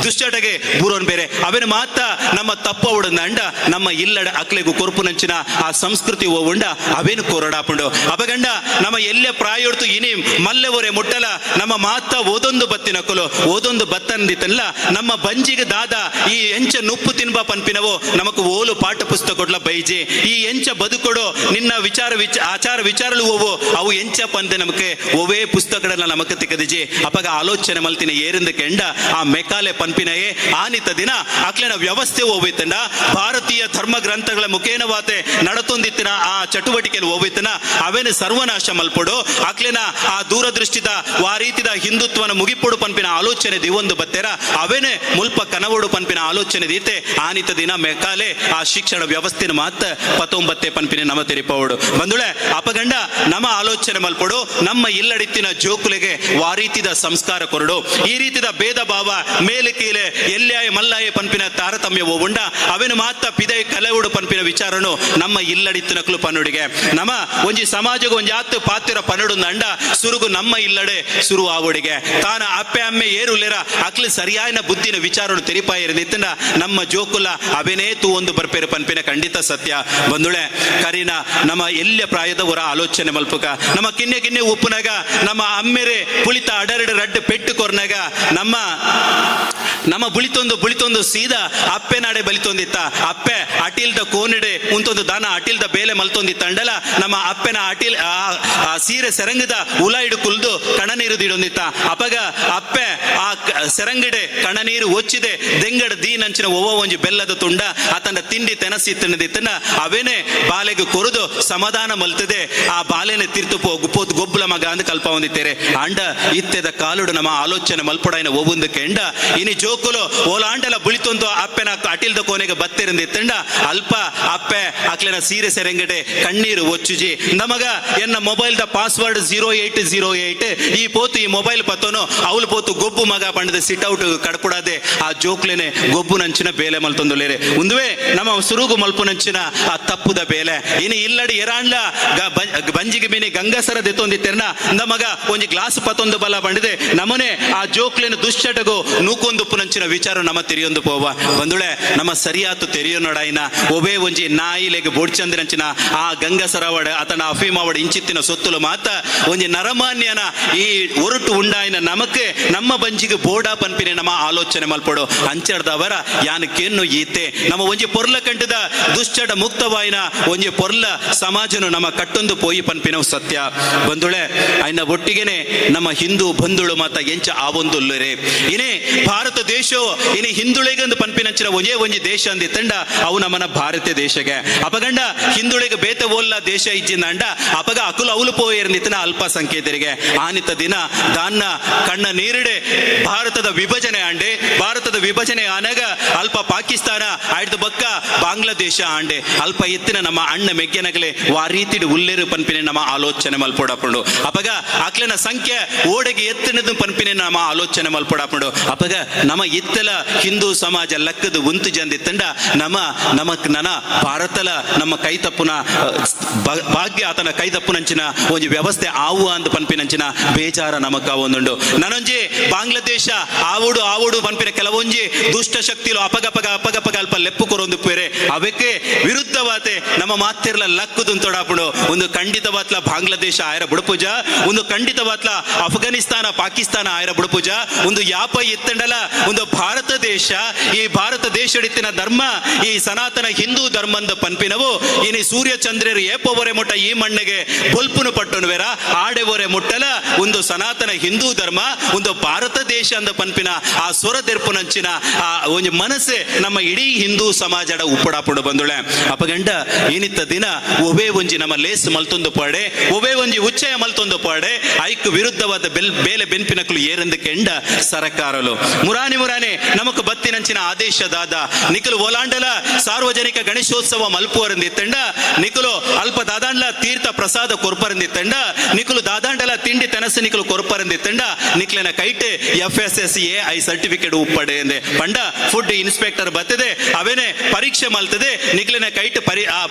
ದುಶ್ಚಟಗೆ ಬೂರೋನ್ ಬೇರೆ ಅವೇನು ಮಾತ ನಮ್ಮ ತಪ್ಪ ಉಡಂದ ನಮ್ಮ ಇಲ್ಲಡ ಅಕ್ಲೆಗು ಕೊರ್ಪುನಂಚಿನ ಆ ಸಂಸ್ಕೃತಿ ಉಂಡ ಅವೇನು ಕೊರಡಾಪುಂಡು. ಅಪಗಂಡ ನಮ್ಮ ಎಲ್ಲೆ ಪ್ರಾಯೊಡ್ತು ಇನಿ ಮಲ್ಲೆವರೆ ಮುಟ್ಟಲ ನಮ್ಮ ಮಾತ ಓದೊಂದು ಬತ್ತಿನಕುಲು ಓದೊಂದು ಬತ್ತಂದಿತ್ತಲ್ಲ ನಮ್ಮ ಬಂಜಿಗೆ ದಾದ ಈ ಎಂಚ ನುಪ್ಪು ತಿನ್ಬ ಪನ್ಪಿನವು ನಮಕ್ ಓಲು ಪಾಠ ಪುಸ್ತಕ ಕೊಡ್ಲ ಬೈಜಿ. ಈ ಎಂಚ ಬದುಕೊಡು ನಿನ್ನ ವಿಚಾರ ಆಚಾರ ವಿಚಾರಲು ಓವು ಅವು ಎಂಚ ಪಂದೆ ನಮಕ್ ಒವೇ ಪುಸ್ತಕಗಳನ್ನ ನಮಕ್ ತಿಕ್ಕದಿಜಿ. ಅಪಗ ಆಲೋಚನೆ ಮಲ್ತಿನ ಏರಿಂದ ಕೆಂಡ ಆ ಮೆಕಾಲೆ ಪನ್ಪಿನಯೇ ಆನಿತ ದಿನ ಅಕ್ಲೆನ ವ್ಯವಸ್ಥೆ ಓವಿತ್ತಂಡ ಭಾರತೀಯ ಧರ್ಮ ಗ್ರಂಥಗಳ ಮುಖೇನವಾತೆ ನಡತೊಂದಿತ್ತಿನ ಆ ಚಟುವಟಿಕೆಯಲ್ಲಿ ಓವಿತ್ತನ ಅವೇನು ಸರ್ವನಾಶ ಮಲ್ಪೊಡು ಅಕ್ಲೆನ ಆ ದೂರದೃಷ್ಟಿದ ವಾ ರೀತಿದ ಹಿಂದುತ್ವನ ಮುಗಿಪೊಡು ಪನ್ಪಿನ ಆಲೋಚನೆ ದಿವೊಂದು ಬತ್ತೆರ ಅವೇನೆ ಮುಲ್ಪ ಕನವೋಡು ಪನ್ಪಿನ ಆಲೋಚನೆ ದೀತೆ ಆನಿತ ದಿನ ಮೆಕಾಲೆ ಆ ಶಿಕ್ಷಣ ವ್ಯವಸ್ಥೆನ ಮಾತ ಪತೊಂಬತ್ತೆ ಪನ್ಪಿನ ನಮ ತೆರಿಪವಡು. ಬಂದುಳೆ, ಅಪಗಂಡ ನಮ್ಮ ಆಲೋಚನೆ ಮಲ್ಪೊಡು ನಮ್ಮ ಇಲ್ಲಡಿತ್ತಿನ ಜೋಕುಲೆಗೆ ವಾ ರೀತಿದ ಸಂಸ್ಕಾರ ಕೊರಡು. ಈ ರೀತಿದ ಭೇದ ಭಾವ ಮೇಲು ಕೀಲೆ ಎಲ್ಲಾಯ ಮಲ್ಲಾಯ ಪನ್ಪಿನ ತಾರತಮ್ಯ ಉಂಡ ಅವೇನು ಮಾತ ಪಿದೈ ಕಲೆವುಡು ಪನ್ಪಿನ ವಿಚಾರನು ನಮ್ಮ ಇಲ್ಲಡಿತ್ತಿನಕ್ಲು ಪನ್ನುಡಿಗೆ. ನಮ್ಮ ಒಂಜಿ ಸಮಾಜಕ್ಕೆ ಒಂಜಿ ಆತು ಪಾತಿರ ಪನ್ನುಡು ಅಂಡ ಸುರುಗು ನಮ್ಮ ಇಲ್ಲಡೆ ಸುರು ಆವಡಿಗೆ ತಾನ ಅಪ್ಪೆ ಅಮ್ಮೆ ಏರುಲೆರ ಅಕ್ಲು ಸರಿಯಾದ ಬುದ್ಧಿನ ವಿಚಾರನು ತೆರಿಪಾಯಿರದಿತ್ತನ ನಮ್ಮ ಜೋಕುಲ ಅವೇನೇ ತೂ ಒಂದು ಬರ್ಪೇರು ಪನ್ಪಿನ ಖಂಡಿತ ಸತ್ಯ. ಬಂದುಳೆ, ಕರಿನ ನಮ್ಮ ಎಲ್ಲ ಪ್ರಾಯದವರ ಆಲೋಚನೆ ಮಲ್ಪುಕ ನಮ್ಮ ಕಿನ್ನೆ ಕಿನ್ನೆ ಉಪ್ಪುನಾಗ ನಮ್ಮ ಅಮ್ಮೆರೆ ಪುಳಿತ ಅಡರಡು ರಡ್ಡು ಪೆಟ್ಟು ಕೊರ್ನಾಗ ನಮ್ಮ ನಮ್ಮ ಬುಳಿತೊಂದು ಬುಳಿತೊಂದು ಸೀದಾ ಅಪ್ಪೆ ನಾಡೆ ಬಲಿತೊಂದಿತ್ತ. ಅಪ್ಪೆ ಅಟಿಲ್ದ ಕೋನಿಡೆ ಉಂತೊಂದು ದಾನ ಅಟಿಲ್ದ ಬೇಲೆ ಮಲ್ತೊಂದಿತ್ತ ಅಂಡಲ ನಮ್ಮ ಅಪ್ಪೆನ ಅಟಿಲ್ ಆ ಸೀರೆ ಸೆರಂಗದ ಉಲಾಯಿಡು ಕುಲ್ದು ಕಣನೀರು ದಿಡೊಂದಿತ್ತ. ಅಪಗ ಅಪ್ಪೆ ಆ ಸೆರಂಗಡೆ ಕಣನೀರು ಒಚ್ಚಿದೆ ದೆಂಗಡ ದೀನಂಚಿನ ಒವ್ವ ಒಂಜಿ ಬೆಲ್ಲದ ತುಂಡ ಆತನ ತಿಂಡಿ ತೆನಸಿ ತಿನ್ನದಿತ್ತನ ಅವೇನೆ ಬಾಲೆಗೆ ಕೊರದು ಸಮಾಧಾನ ಮಲ್ತದೆ ಆ ಬಾಲೆನೆ ತೀರ್ತು ಪೋತು ಗೊಬ್ಬುಲ ಮಗ ಅಂದ್ ಕಲ್ಪ ಹೊಂದಿತ್ತೇರೆ. ಅಂಡ ಇತ್ತೆದ ಕಾಲುಡು ನಮ್ಮ ಆಲೋಚನೆ ಮಲ್ಪೊಡಾಯಿನ ಒವ್ವೊಂದು ಕೆಂಡ ಇನಿ ಜೋಕುಲು ಓಲಾಂಡಲ ಬುಳಿತೊಂದು ಅಪ್ಪೆನ ಅಟಿಲ್ದ ಕೋನೆಗೆ ಬತ್ತಿರಂದಿತ್ತಂಡ ಅಲ್ಪ ಅಪ್ಪೆ ಅಕ್ಲೆನ ಸೀರೆ ಸೆರೆಂಗಡೆ ಕಣ್ಣೀರು ಒಚ್ಚುಜಿ. ನಮಗ ಎನ್ನ ಮೊಬೈಲ್ the password 0808 ಈ ಪೋತು ಈ ಮೊಬೈಲ್ ಪತ್ತೋನು ಅವಳು ಪೋತು ಗೊಬ್ಬು ಮಗ ಪಂಡದ ಸಿಟ್ ಔಟ್ ಕಡ್ಪುಡಾದೆ ಆ ಜೋಕ್ಲೆನೆ ಗೊಬ್ಬು ನಂಚಿನ ಬೇಲೆ ಮಲ್ತೊಂದುಲೇರೆ. ಉಂದುವೆ ನಮ್ಮ ಸುರುಗು ಮಲ್ಪುನಂಚಿನ ಆ ತಪ್ಪುದ ಬೇಲೆ. ಇನಿ ಇಲ್ಲಡಿ ಎರಾಂಡ್ಲ ಬಂಜಿಗೆ ಬಿನಿ ಗಂಗಸರ ದೆತ್ತೊಂದಿತ್ತೆರ್ನ ನಮಗ ಒಂಜಿ ಗ್ಲಾಸ್ ಪತ್ತೊಂದು ಬಲ ಬಂಡಿದೆ ನಮನೆ ಆ ಜೋಕ್ಲೆನ ದುಶ್ಚಟಗು ನೂಕೊಂದು ಪುನಂಚಿನ ವಿಚಾರ ನಮ್ಮ ತೆರಿಯೊಂದು ಪೋವ. ಬಂದುಳೆ, ನಮ್ಮ ಸರಿಯಾತು ತೆರಿಯೋ ನೋಡಾಯಿನ ಒಬೇ ಒಂಜಿ ನಾಯಿಲೆಗ್ ಬೋಡ್ಚಂದ್ರಂಚಿನ ಆ ಗಂಗಸರವಡ ಆತನ ಅಫೀಮಾವಡ ಇಂಚಿತ್ತಿನ ಸೊತ್ತುಲು ಮಾತ ಒಂಜಿ ನರಮಾನ್ಯನ ಈ ಒರಟು ಉಂಡಾಯಿನ ನಮಕ್ ನಮ್ಮ ಬಂಜಿಗೆ ಬೋಡ ಪನ್ಪಿನ ನಮ್ಮ ಆಲೋಚನೆ ಮಲ್ಪೊಡು. ಅಂಚರ್ದವರ ಯಾನ್ ಕೆನ್ನು ಈತೆ ನಮ್ಮ ಒಂಜಿ ಪೊರ್ಲ ಕಂಠದ ದುಶ್ಚಟ ಮುಕ್ತವಾಯಿನ ಒಂಜಿ ಪೊರ್ಲ ಸಮಾಜನು ನಮ್ಮ ಕಟ್ಟೊಂದು ಪೋಯಿ ಪನ್ಪಿನವು ಸತ್ಯ. ಬಂದುಳೆ, ಐನ ಒಟ್ಟಿಗೆನೆ ನಮ್ಮ ಹಿಂದೂ ಬಂಧುಳು ಮಾತ ಎಂಚ ಆವೊಂದುಲ್ಲರೆ. ಇನೇ ಭಾರತ ದೇಶ ಇನಿ ಹಿಂದುಳಿಗಂದು ಪನ್ಪಿನಂಚಿನ ಒಂಜೇ ಒಂಜಿ ದೇಶ ಅಂದಿತ್ತಂಡ ಅವು ನಮ್ಮನ ಭಾರತ ದೇಶಗೆ. ಅಪಗಂಡ ಹಿಂದುಳಿಗೆ ಬೇತೆ ಓಲ್ಲ ದೇಶ ಇಜ್ಜಿಂದಂಡ ಅಪಗ ಅಕುಲು ಅವಲು ಪೋಯರ್ನಿತ್ತನ ಅಲ್ಪಸಂಖ್ಯಾತರಿಗೆ. ಆನಿತ ದಿನ ದಾನ್ನ ಕಣ್ಣ ನೀರಿಡೆ ಭಾರತದ ವಿಭಜನೆ ಆಂಡೆ. ಭಾರತದ ವಿಭಜನೆ ಆನಾಗ ಅಲ್ಪ ಪಾಕಿಸ್ತಾನ ಆಯ್ದು ಬಕ್ಕ ಬಾಂಗ್ಲಾದೇಶ ಆಂಡೆ. ಅಲ್ಪ ಎತ್ತಿನ ನಮ್ಮ ಅಣ್ಣ ಮೆಗ್ಗೆನಗಲೆ ವಾ ರೀತಿಡು ಉಲ್ಲೇರು ಪನ್ಪಿನ ನಮ್ಮ ಆಲೋಚನೆ ಮಲ್ಪೊಡಪುಂಡು. ಅಪಗ ಅಕ್ಲೆನ ಸಂಖ್ಯೆ ಓಡೆಗೆ ಎತ್ತಿನದು ಪನ್ಪಿನ ನಮ್ಮ ಆಲೋಚನೆ ಮಲ್ಪೊಡಪುಂಡು. ಅಪಗ ನಮ್ಮ ಇತ್ತಲ ಹಿಂದೂ ಸಮಾಜ ಲಕ್ಕದ ಉಂತು ಜಂದಿತ್ತಂಡ ನಮ್ಮ ನಮಕ್ ನನ ಭಾರತಲ ನಮ್ಮ ಕೈ ತಪ್ಪುನ ಭಾಗ್ಯ ಆತನ ಕೈ ತಪ್ಪುನಂಚಿನ ಒಂಜಿ ವ್ಯವಸ್ಥೆ ಆವು ಅಂದ್ ಪನ್ಪಿನಂಚಿನ ಬೇಜಾರ ನಮಕ ಒಂದುಂಡು. ನನೊಂಜಿ ಬಾಂಗ್ಲಾದೇಶ ಆವುಡು ಆವುಡು ಪನ್ಪಿನ ಕೆಲವೊಂಜಿ ದುಷ್ಟ ಶಕ್ತಿಲು ಅಪಗಪಗ ಅಪಗಪಗ ಅಲ್ಪ ಲೆಪ್ಪು ಕೊರೊಂದು ಪೇರೆ ಅವಕ್ಕೆ ವಿರುದ್ಧವಾತೆ ನಮ್ಮ ಮಾತಿರ್ಲ ಲಕ್ಕುದುಂತೊಡಾಪುಂಡು. ಒಂದು ಖಂಡಿತವಾತ್ಲ ಬಾಂಗ್ಲಾದೇಶ ಆಯರ ಬುಡುಪುಜ, ಒಂದು ಖಂಡಿತವಾತ್ಲ ಅಫ್ಘಾನಿಸ್ತಾನ ಪಾಕಿಸ್ತಾನ ಆಯರ ಬುಡುಪುಜ. ಒಂದು ಯಾಪ ಎತ್ತಂಡಲ ಒಂದು ಭಾರತ ದೇಶ, ಈ ಭಾರತ ದೇಶಡಿತ್ತಿನ ಧರ್ಮ ಈ ಸನಾತನ ಹಿಂದೂ ಧರ್ಮಂದ ಪನ್ಪಿನವು ಇನಿ ಸೂರ್ಯ ಚಂದ್ರರು ಏಪೊವರೆ ಮುಟ್ಟ ಈ ಮಣ್ಣಿಗೆ ಬೊಲ್ಪುನು ಪಟ್ಟುನುವೆರ ಆಡೆವರೆ ಮುಟ್ಟಲ ಒಂದು ಸನಾತನ ಹಿಂದೂ ಧರ್ಮ, ಒಂದು ಭಾರತ ದೇಶ ಅಂದ ಪನ್ಪಿನ ಆ ಸ್ವರ ದೆರ್ಪುನಂಚಿನ ಆ ಒಂಜಿ ಮನಸ್ಸೆ ನಮ್ಮ ಇಡೀ ಹಿಂದೂ ಸಮಾಜದ ಉಪ್ಪಡಾಪುಡು ಬಂದುಳೆ. ಅಪಗಂಡ ಏನಿತ್ತ ದಿನ ಒವೇ ಒಂಜಿ ನಮ್ಮ ಲೇಸ್ ಮಲ್ತೊಂದು ಪಾಡೆ, ಒವೇ ಒಂಜಿ ಉಚ್ಚಯ ಮಲ್ತೊಂದು ಪಾಡೆ, ಐಕ್ ವಿರುದ್ಧವಾದ ಬೆಲ್ ಬೇಲೆ ಬೆನ್ಪಿನಕಲು ಏರೆಂದು ಕೆಂಡ ಸರಕಾರಲು ಮುರಾನಿ ಮುರಾನಿ ನಮಕ್ ಬತ್ತಿನಂಚಿನ ಆದೇಶದಾದ ನಿಖಲು ಓಲಾಂಡಲ ಸಾರ್ವಜನಿಕ ಗಣೇಶೋತ್ಸವ ಮಲ್ಪುವರಂದಿತ್ತಂಡ, ನಿಖಲು ಅಲ್ಪ ದಾದಾಂಡ್ಲ ತೀರ್ಥ ಪ್ರಸಾದ ಕೊರ್ಪರಂದಿತ್ತಂಡ, ನಿಖಲು ದಾದಾಂಡಲ ತಿಂಡಿ ತೆನಸು ನಿಖಲು ಕೊರ್ಪರಂದಿತ್ತಂಡ, ನಿಕ್ಲೆನ ಕೈಟೆ ಎಫ್ಎಸ್ಎಸ್ಎಐ ಸರ್ಟಿಫಿಕೇಟ್ ಉಪ್ಪಡೆ ಎಂದೆ. ಪಂಡ ಫುಡ್ ಇನ್ಸ್ಪೆಕ್ಟರ್ ಬತ್ತದೆ ಅವೇನೆ ಪರೀಕ್ಷೆ ಮಲ್ತದೆ ನಿಕ್ಲೆನ ಕೈಟ್ ಪರಿ ಆ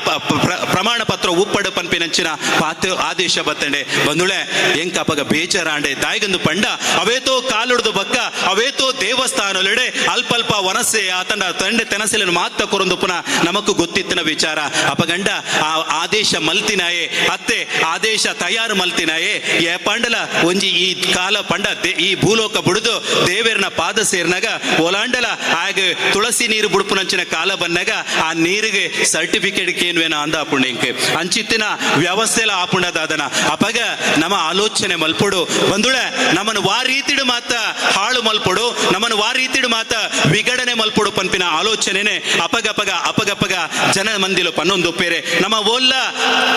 ಪ್ರಮಾಣ ಪತ್ರ ಉಪ್ಪಡು ಪನ್ಪಿನಂಚಿನ ಪಾತ್ರ ಆದೇಶ ಬತ್ತಂಡೆ ಬಂದುಳೆ. ಎಂಕ ಅಪಗ ಬೇಜಾರಾಂಡೆ. ದಾಯಿಗಂದು ಪಂಡ ಅವೇತೋ ಕಾಲುಡ್ದು ಬಕ್ಕ ಅವೇತೋ ದೇವಸ್ಥಾನಲೆಡೆ ಅಲ್ಪ ಅಲ್ಪ ವನಸೆ ಆತಂಡ ತಂಡೆ ತೆನಸೆలను ಮಾತ ಕೊರೊಂದು ಪುನಃ ನಮಕ್ ಗೊತ್ತಿತ್ತಿನ ವಿಚಾರ. ಅಪಗಂಡ ಆ ಆದೇಶ ಮಲ್ತಿನಾಯೆ ಅತ್ತೆ ಆದೇಶ ತಯಾರು ಮಲ್ತಿನಾಯೆ ಏಪಾಂಡಲ ಒಂಜಿ ಈ ಕಾಲ ಪಂಡ ಈ ಭೂಲೋಕ ಬುಡುದು ದೇವೇರ್ನ ಪಾದ ಸೇರ್ನಾಗ ಓಲಾಂಡಲ ಆಗ ತುಳಸಿ ನೀರು ಬುಡುಪುನಂಚಿನ ಕಾಲ ಬನ್ನಾಗ ಆ ನೀರಿಗೆ ಸರ್ಟಿಫಿಕೇಟ್ ಕೇನ್ವೇನ ಅಂದ ಆಪುಂಡು. ಅಂಚಿತ್ತಿನ ವ್ಯವಸ್ಥೆಲ ಆಪುಂಡದಾದನ. ಅಪಗ ನಮ್ಮ ಆಲೋಚನೆ ಮಲ್ಪೊಡು ಬಂದುಳೆ. ನಮ್ಮನ್ನು ವಾ ರೀತಿಡು ಮಾತ ಹಾಳು ಮಲ್ಪೊಡು, ನಮ್ಮನ್ನು ವಾ ರೀತಿಡು ಮಾತ ವಿಗಡನೆ ಮಲ್ಪೊಡು ಪನ್ಪಿನ ಆಲೋಚನೆನೆ ಅಪಗಪಗ ಅಪಗಪಗ ಜನ ಮಂದಿಲು ಪನ್ನೊಂದು ಪೇರೆ. ನಮ್ಮ ಓಲ್ಲ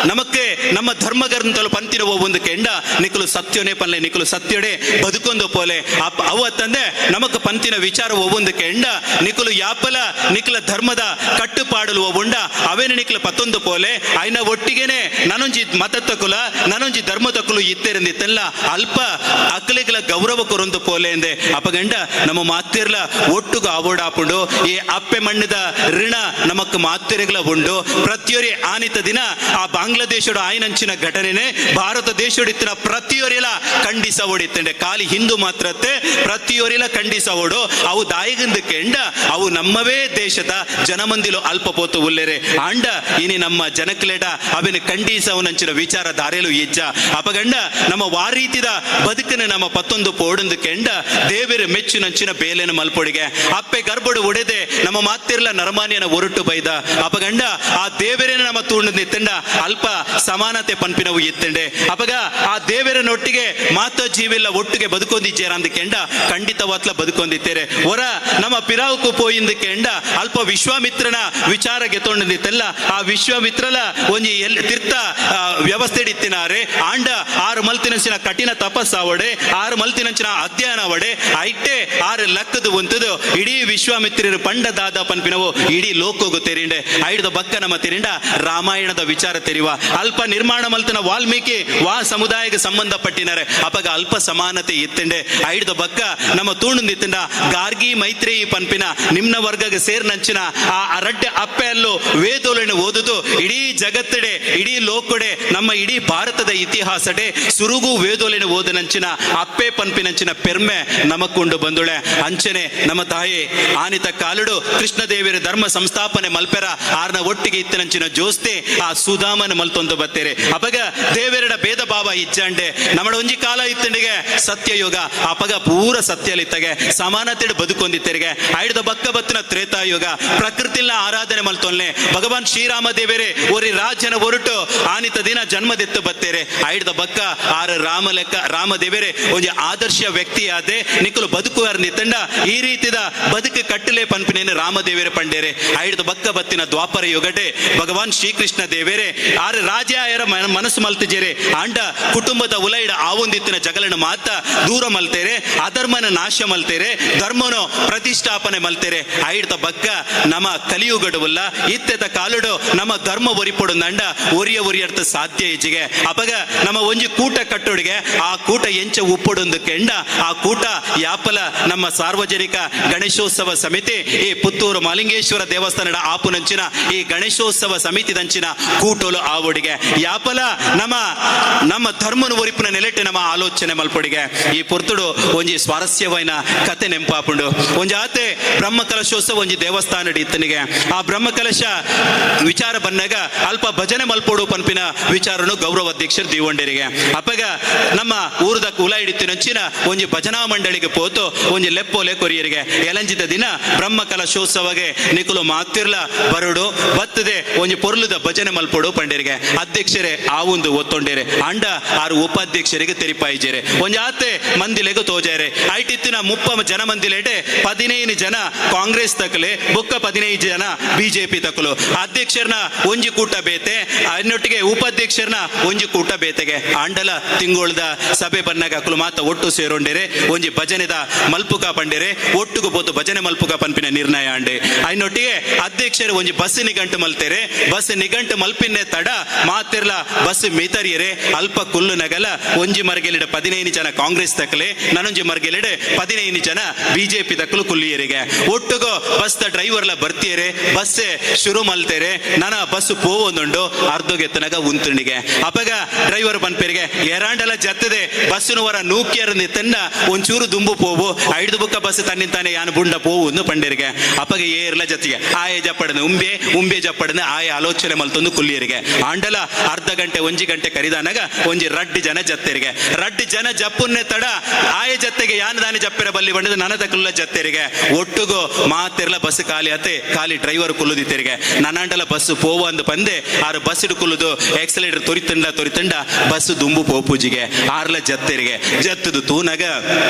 ನಮಕ್ಕೆ ನಮ್ಮ ಧರ್ಮಗ್ರಂಥಲು ಪಂತಿನ ಒಂದು ಕೆಂಡ ನಿಕಲು ಸತ್ಯನೇ ಪನ್ಲೆ, ನಿಕಲು ಸತ್ಯಡೆ ಬದುಕೊಂದು ಪೋಲೆ. ಅವು ಅತ್ತಂದೆ ನಮಕ್ ಪಂತಿನ ವಿಚಾರ ಒவ்வೊಂದು ಕೆಂಡ ನಿಕಲು ಯಾಪಲ ನಿಕಲ ಧರ್ಮದ ಕಟ್ಟುಪಾಡಲು ಉಂಡ ಅವೇನ ನಿಕಲು ಪತ್ತೊಂದು ಪೋಲೆ. ಆಯ್ನ ಒಟ್ಟಿಗೆನೆ ನಾನೊಂಜಿ ಮತ ತಕುಲ ನಾನೊಂಜಿ ಧರ್ಮ ತಕುಲು ಇತ್ತೆರಂದಿತ್ತೆಲ್ಲ ಅಲ್ಪ ಅಕ್ಲಿಗಳ ಗೌರವ ಕೊರೊಂದು ಪೋಲೆ ಎಂದೆ. ಅಪಗಂಡ ನಮ್ಮ ಮಾತಿರ್ಲ ಒಟ್ಟುಗು ಆವೋಡಾಪುಂಡು. ಈ ಅಪ್ಪೆ ಮಣ್ಣದ ಋಣ ನಮಕ್ ಮಾತಿರೆಗಳ ಉಂಡು. ಪ್ರತಿಯೊರಿ ಆನಿತ ದಿನ ಆ ಬಾಂಗ್ಲಾದೇಶದ ಆಯ್ನಂಚಿನ ಘಟನೆನೆ ಭಾರತ ದೇಶಡಿತ್ತಿನ ಪ್ರತಿಯೊರಿಲ ಖಂಡಿಸ ಓಡಿತ್ತಂಡೆ. ಖಾಲಿ ಹಿಂದೂ ಮಾತ್ರತ್ತೆ, ಪ್ರತಿಯೊರಿಲ ಖಂಡಿಸ ಓಡು. ಅವು ದಾಯಿಗಂದು ಕೆಂಡ ಅವು ನಮ್ಮವೇ ದೇಶದ ಜನಮಂದಿಲು ಅಲ್ಪ ಪೋತು ಉಲ್ಲೇರೆ. ಆಂಡ ಇನಿ ನಮ್ಮ ಜನಕ್ಲೇಡ ಅವಿನ ಖಂಡಿಸವನಂಚಿನ ವಿಚಾರ ದಾರೆಲು ಇಜ್ಜ. ಅಪಗಂಡ ನಮ್ಮ ವಾರೀತಿದ ಬದುಕನ ನಮ್ಮ ಪತ್ತೊಂದು ಪೋಡಂದು ಕೆಂಡ ದೇವಿರ ಮೆಚ್ಚುನಂಚಿನ ಬೇಲೆನ ಮಲ್ಪೊಡಿಗೆ. ಅಪ್ಪೆ ಗರ್ಭಡು ಒಡೆದೆ ನಮ್ಮ ಮಾತಿರ್ಲ ನರಮಾನ್ಯನ ಒರಟು ಬೈದ. ಅಪಗಂಡ ಆ ದೇವರೇನ ನಮ್ಮ ತೂಂಡು ನಿತ್ತಂಡ ಅಲ್ಪ ಸಮಾನತೆ ಪನ್ಪಿನವು ಇತ್ತಂಡೆ. ಅಪಗ ಆ ದೇವರನೊಟ್ಟಿಗೆ ಮಾತ ಜೀವಿಲ್ಲ ಒಟ್ಟಿಗೆ ಬದುಕೊಂದಿಜ್ಜೇರ ಅಂದ ಕೆಂಡ ಖಂಡಿತವಾತ್ಲ ಬದುಕೊಂದಿತ್ತೇರೆ. ಹೊರ ನಮ್ಮ ಪಿರಾವುಕು ಪೋಯಿಂದ ಕೆಂಡ ಅಲ್ಪ ವಿಶ್ವಾಮಿತ್ರನ ವಿಚಾರ ಗೆತೊಂಡಿತ್ತೆಲ್ಲ ಆ ವಿಶ್ವಾಮಿತ್ರಲ ಒಂಜಿ ಎಲ್ ತೀರ್ಥ ವ್ಯವಸ್ಥೆ ಇತ್ತಿನಾರೆ. ಆಂಡ 6 ಮಲ್ತಿನಂಚಿನ ಕಠಿಣ ತಪಸ್ಸಾವಡೆ, 6 ಮಲ್ತಿನಂಚಿನ ಅಧ್ಯಯನ ಅವಡೆ ಐಟೆ 6 ಲಕ್ಕದು ಉಂತದು ಇಡೀ ವಿಶ್ವಾಮಿತ್ರರು ಪಂಡದಾದ ಪನ್ಪಿನವು ಇಡೀ ಲೋಕೋಗು ತೆರಿಂಡೆ. ಐಡ್ದ ಬಕ್ಕ ನಮ್ಮ ತೆರಿಂಡ ರಾಮಾಯಣದ ವಿಚಾರ ತೆರಿವ. ಅಲ್ಪ ನಿರ್ಮಾಣ ಮಲ್ತನ ವಾಲ್ಮೀಕಿ ವಾ ಸಮುದಾಯಕ್ಕೆ ಸಂಬಂಧಪಟ್ಟಿನಾರೆ. ಅಪಗ ಅಲ್ಪ ಸಮಾನತೆ ಇತ್ತಂಡೆ. ಐಡ್ದ ಬಕ್ಕ ನಮ್ಮ ತೂಣುಂದಿತ್ತಂಡ ಗಾರ್ಗಿ ಮೈತ್ರೇಯಿ ಪನ್ಪಿನ ನಿಮ್ನ ವರ್ಗಗೆ ಸೇರ್ನಂಚಿನ ಆ ರಡ್ಡೆ ಅಪ್ಪೆ ಅಲ್ಲೂ ವೇದೋಲನ್ನು ಓದುದು ಇಡೀ ಜಗತ್ತಡೆ ಇಡೀ ಲೋಕಡೆ ನಮ್ಮ ಇಡೀ ಭಾರತದ ಇತಿಹಾಸಡೆ ಸುರುಗು ವೇದೋಲಿನ ಓದನಂಚಿನ ಅಪ್ಪೆ ಪನ್ಪಿನಂಚಿನ ಪೆರ್ಮೆ ನಮಕ್ಕುಂಡು ಬಂದುಳೆ. ಅಂಚನೆ ನಮ್ಮ ತಾಯಿ ಆನಿತ ಕಾಲುಡು ಕೃಷ್ಣದೇವಿರ ಧರ್ಮ ಸಂಸ್ಥಾಪನೆ ಮಲ್ಪೆರ ಆರ್ನ ಒಟ್ಟಿಗೆ ಇತ್ತನಂಚಿನ ಜೋಸ್ತಿ ಆ ಸುಧಾಮನ ಮಲ್ತೊಂದು ಬತ್ತೇರೆ. ಅಪಗ ದೇವೆರಡ ಭೇದ ಭಾವ ಇಜ್ಜಾಂಡೆ. ನಮ್ಮಡ ಒಂಜಿ ಕಾಲ ಇತ್ತಂಡಿಗೆ ಸತ್ಯಯುಗ. ಅಪಗ ಪೂರ ಸತ್ಯಲಿತ್ತಗೆ ಸಮಾನತೆಡು ಬದುಕೊಂದಿತ್ತೆರಿಗೆ. ಐಡ್ದ ಬಕ್ಕ ಬತ್ತಿನ ತ್ರೇತಾಯುಗ ಪ್ರಕೃತಿನ ಆರಾಧನೆ ಮಲ್ತೊನ್ನೆ ಭಗವಾನ್ ಶ್ರೀರಾಮ ದೇವರೇ ಒರಿ ರಾಜನ ಒರಟು ಆನಿತ ದಿನ ಜನ್ಮದೆತ್ತು ಬತ್ತೇರೆ. ಐಡ್ದ ಬಕ್ಕ ಆರ ರಾಮ ಲೆಕ್ಕ ರಾಮ ದೇವರೇ ಒಂಜಿ ಆದರ್ಶ ವ್ಯಕ್ತಿಯಾದೆ ನಿಕಲು ಬದುಕುವಾರ. ಬರೊಡಂದಿತ್ತಂಡ ಈ ರೀತಿದ ಬದುಕು ಕಟ್ಟಲೆ ಪನ್ಪಿನೇನು ರಾಮದೇವರ ಪಂಡೇರೆ. ಐಡ್ದು ಬಕ್ಕ ಬತ್ತಿನ ದ್ವಾಪರ ಯುಗಟೆ ಭಗವಾನ್ ಶ್ರೀಕೃಷ್ಣ ದೇವೇರೆ ಆರು ರಾಜಾಯರ ಮನಸ್ಸು ಮಲ್ತಿಜೇರೆ. ಆಂಡ ಕುಟುಂಬದ ಉಲೈಡ ಆವೊಂದಿತ್ತಿನ ಜಗಳನ ಮಾತ ದೂರ ಮಲ್ತೇರೆ, ಅಧರ್ಮನ ನಾಶ ಮಲ್ತೇರೆ, ಧರ್ಮನು ಪ್ರತಿಷ್ಠಾಪನೆ ಮಲ್ತೇರೆ. ಐಡ್ದ ಬಕ್ಕ ನಮ್ಮ ಕಲಿಯುಗಡುವಲ್ಲ ಇತ್ತೆದ ಕಾಲುಡು ನಮ್ಮ ಧರ್ಮ ಒರಿಪೊಡು ನಂಡ ಒರಿಯ ಒರಿಯರ್ಥ ಸಾಧ್ಯ ಇಜ್ಜಿಗೆ. ಅಪಗ ನಮ್ಮ ಒಂಜಿ ಕೂಟ ಕಟ್ಟುಡಿಗೆ ಆ ಕೂಟ ಎಂಚ ಉಪ್ಪುಡೊಂದು ಕೆಂಡ ಆ ಕೂಟ ಯಾಪಲ ನಮ್ಮ ಸಾರ್ವಜನಿಕ ಗಣೇಶೋತ್ಸವ ಸಮಿತಿ ಈ ಪುತ್ತೂರು ಮಾಲಿಂಗೇಶ್ವರ ದೇವಸ್ಥಾನದ ಆಪುನಂಚಿನ ಈ ಗಣೇಶೋತ್ಸವ ಸಮಿತಿದಂಚಿನ ಕೂಟೋಲು ಆವೊಡಿಗೆ ಯಾಪಲ ನಮ್ಮ ನಮ್ಮ ಧರ್ಮನ ಒರಿಪಿನ ನೆಲೆಟೆ ನಮ್ಮ ಆಲೋಚನೆ ಮಲ್ಪೊಡಿಗೆ. ಈ ಪೊರ್ತುಡು ಒಂಜಿ ಸ್ವಾರಸ್ಯವೈನ ಕತೆ ನೆಂಪಾಪುಂಡು. ಒಂಜಿ ಆತೆ ಬ್ರಹ್ಮ ಕಲಶೋತ್ಸವ ಒಂಜಿ ದೇವಸ್ಥಾನ ಇತ್ತನಿಗೆ. ಆ ಬ್ರಹ್ಮ ಕಲಶ ವಿಚಾರ ಬನ್ನಾಗ ಅಲ್ಪ ಭಜನೆ ಮಲ್ಪೊಡು ಪನ್ಪಿನ ವಿಚಾರನು ಗೌರವ ಅಧ್ಯಕ್ಷರು ದೀವೊಂಡರಿಗೆ. ಅಪಗ ನಮ್ಮ ಊರದ ಕುಲ ಹಿಡಿತಿನಂಚಿನ ಒಂಜಿ ಭಜನಾ ಮಂಡಳಿಗೆ ಪೋತು ಒಂಜಿ ಲೆಪ್ಪೋಲೆ ಕೊರಿಯರಿಗೆ, ಎಲಂಜಿದ ದಿನ ಬ್ರಹ್ಮ ಕಲಶೋತ್ಸವಗೆ ನಿಕುಲು ಮಾತಿರ್ಲ ಬರುಡು ಬತ್ತದೆ ಒಂಜಿ ಪೊರ್ಲುದ ಭಜನೆ ಮಲ್ಪೊಡು ಪಂಡೇರಿಗೆ. ಅಧ್ಯಕ್ಷರೇ ಆ ಒಂದು ಒತ್ತೊಂಡೇರೆ. ಅಂಡ ಆರು ಉಪಾಧ್ಯಕ್ಷರಿಗೆ ತೆರಿಪಾಯಿಜೇರೆ. ಒಂಜಿ ಆತೆ ಮಂದಿಲೆಗು ತೋಜಾರೆ. ಐಟಿತ್ತಿನ 30 ಜನ ಮಂದಿಲೇಟೆ 15 ಜನ ಕಾಂಗ್ರೆಸ್ ತಕಲೆ, ಬೊಕ್ಕ 15 ಜನ ಬಿಜೆಪಿ ತಕಲು. ಅಧ್ಯಕ್ಷರನ ಒಂಜಿ ಕೂಟ ಬೇತೆ, ಅನ್ನೊಟ್ಟಿಗೆ ಉಪಾಧ್ಯಕ್ಷರನ ಒಂಜಿ ಕೂಟ ಬೇತೆಗೆ. ಆಂಡಲ ತಿಂಗೊಳ್ದ ಸಭೆ ಬನ್ನಾಗ ಅಕುಲು ಮಾತ ಒಟ್ಟು ಸೇರೊಂಡೇರೆ. ಒಂಜಿ ಭಜನೆದ ಮಲ್ಪುಕ ಪಂಡೇರೆ. ಒಟ್ಟುಗು ಪೋತು ಭಜನೆ ಮಲ್ಪುಕ ಪನ್ಪಿನ ನಿರ್ಣಯ ಆಂಡೆ. ಐನೊಟ್ಟಿಗೆ ಅಧ್ಯಕ್ಷರು ಒಂಜಿ ಬಸ್ ನಿಘಂಟು ಮಲ್ತೇರೆ. ಬಸ್ ನಿಘಂಟು ಮಲ್ಪಿನ್ನೆ ತಡ ಮಾತಿರ್ಲ ಬಸ್ ಮೀತರಿಯರೆ. ಅಲ್ಪ ಕುಲ್ಲು ನಗಲ ಒಂಜಿ ಮರ್ಗೆಲಿಡ 15 ಜನ ಕಾಂಗ್ರೆಸ್ ತಕಲೆ, ನಾನೊಂಜಿ ಮರ್ಗೆಲಿಡೆ 15 ಜನ ಬಿಜೆಪಿ ತಕಲು ಕುಲ್ಲಿಯರಿಗೆ. ಒಟ್ಟುಗು ಬಸ್ the ಡ್ರೈವರ್ಲ ಬರ್ತಿಯರೆ. ಬಸ್ ಶುರು ಮಲ್ತೇರೆ. ನನ ಬಸ್ ಪೋವೊಂದುಂಡು ಅರ್ಧಗೆತ್ತನಗ ಉಂತುಂಡಿಗೆ. ಅಪಗ ಡ್ರೈವರ್ ಪನ್ಪೇರಿಗೆ, ಎರಾಂಡಲ ಜತ್ತದೆ ಬಸ್ಸುನ ವರ ನೂಕಿಯರ ನಿತ್ತನ್ನ ಒಂಚೂರು ದುಂಬು ಪೋವು, ಐದು ಬುಕ್ಕ ಬಸ್ ತನ್ನಿಂತಾನೆ ಯಾನು ಬುಂಡ ಪೋವು ಒಂದು ಪಂಡೇರಿಗೆ. ಅಪಗ ಏರ್ಲ ಜತ್ತಿಗೆ ಆಯೆ ಜಪ್ಪಡನ ಉಂಬೆ ಉಂಬೆ ಜಪ್ಪಡನ ಆಯೆ ಆಲೋಚನೆ ಮಲ್ತೊಂದು ಕುಲ್ಲಿಯರಿಗೆ. ಆಂಡಲ ಅರ್ಧ ಗಂಟೆ ಒಂಜಿ ಗಂಟೆ ಕರಿದಾನಗ ಒಂಜಿ ರಡ್ಡಿ ಜನ ಜತ್ತೆರಿಗೆ. ರಡ್ಡಿ ಜನ ಜಪ್ಪುನ್ನೆ ತಡ ಆಯೆ ಜತ್ತೆಗೆ ಯಾನು ದಾನಿ ಜಪ್ಪೆರ ಬಲ್ಲಿ ಬಂಡದ ನನ ತಕುಲ್ಲ ಜತ್ತೆರಿಗೆ. ಒಟ್ಟುಗು ಮಾತಿರ್ಲ ಬಸ್ ಖಾಲಿ ಅತೆ ಖಾಲಿ ಡ್ರೈವರ್ ಕುಲ್ಲುದಿತ್ತೆರಿಗೆ. ನನಾಂಡಲ ಬಸ್ ಪೋವು ಅಂದು ಪಂದೆ ಆರು ಬಸ್ ಕುಲ್ಲುದು ಎಕ್ಸಲೇಟರ್ ತೊರಿತಂಡ ತೊರಿತಂಡ ಬಸ್ ದುಂಬು ಪೋಪೂಜಿಗೆ. ಆರ್ಲ ಜತ್ತೆರಿಗೆ. ಜತ್ತದು ತೂನಗ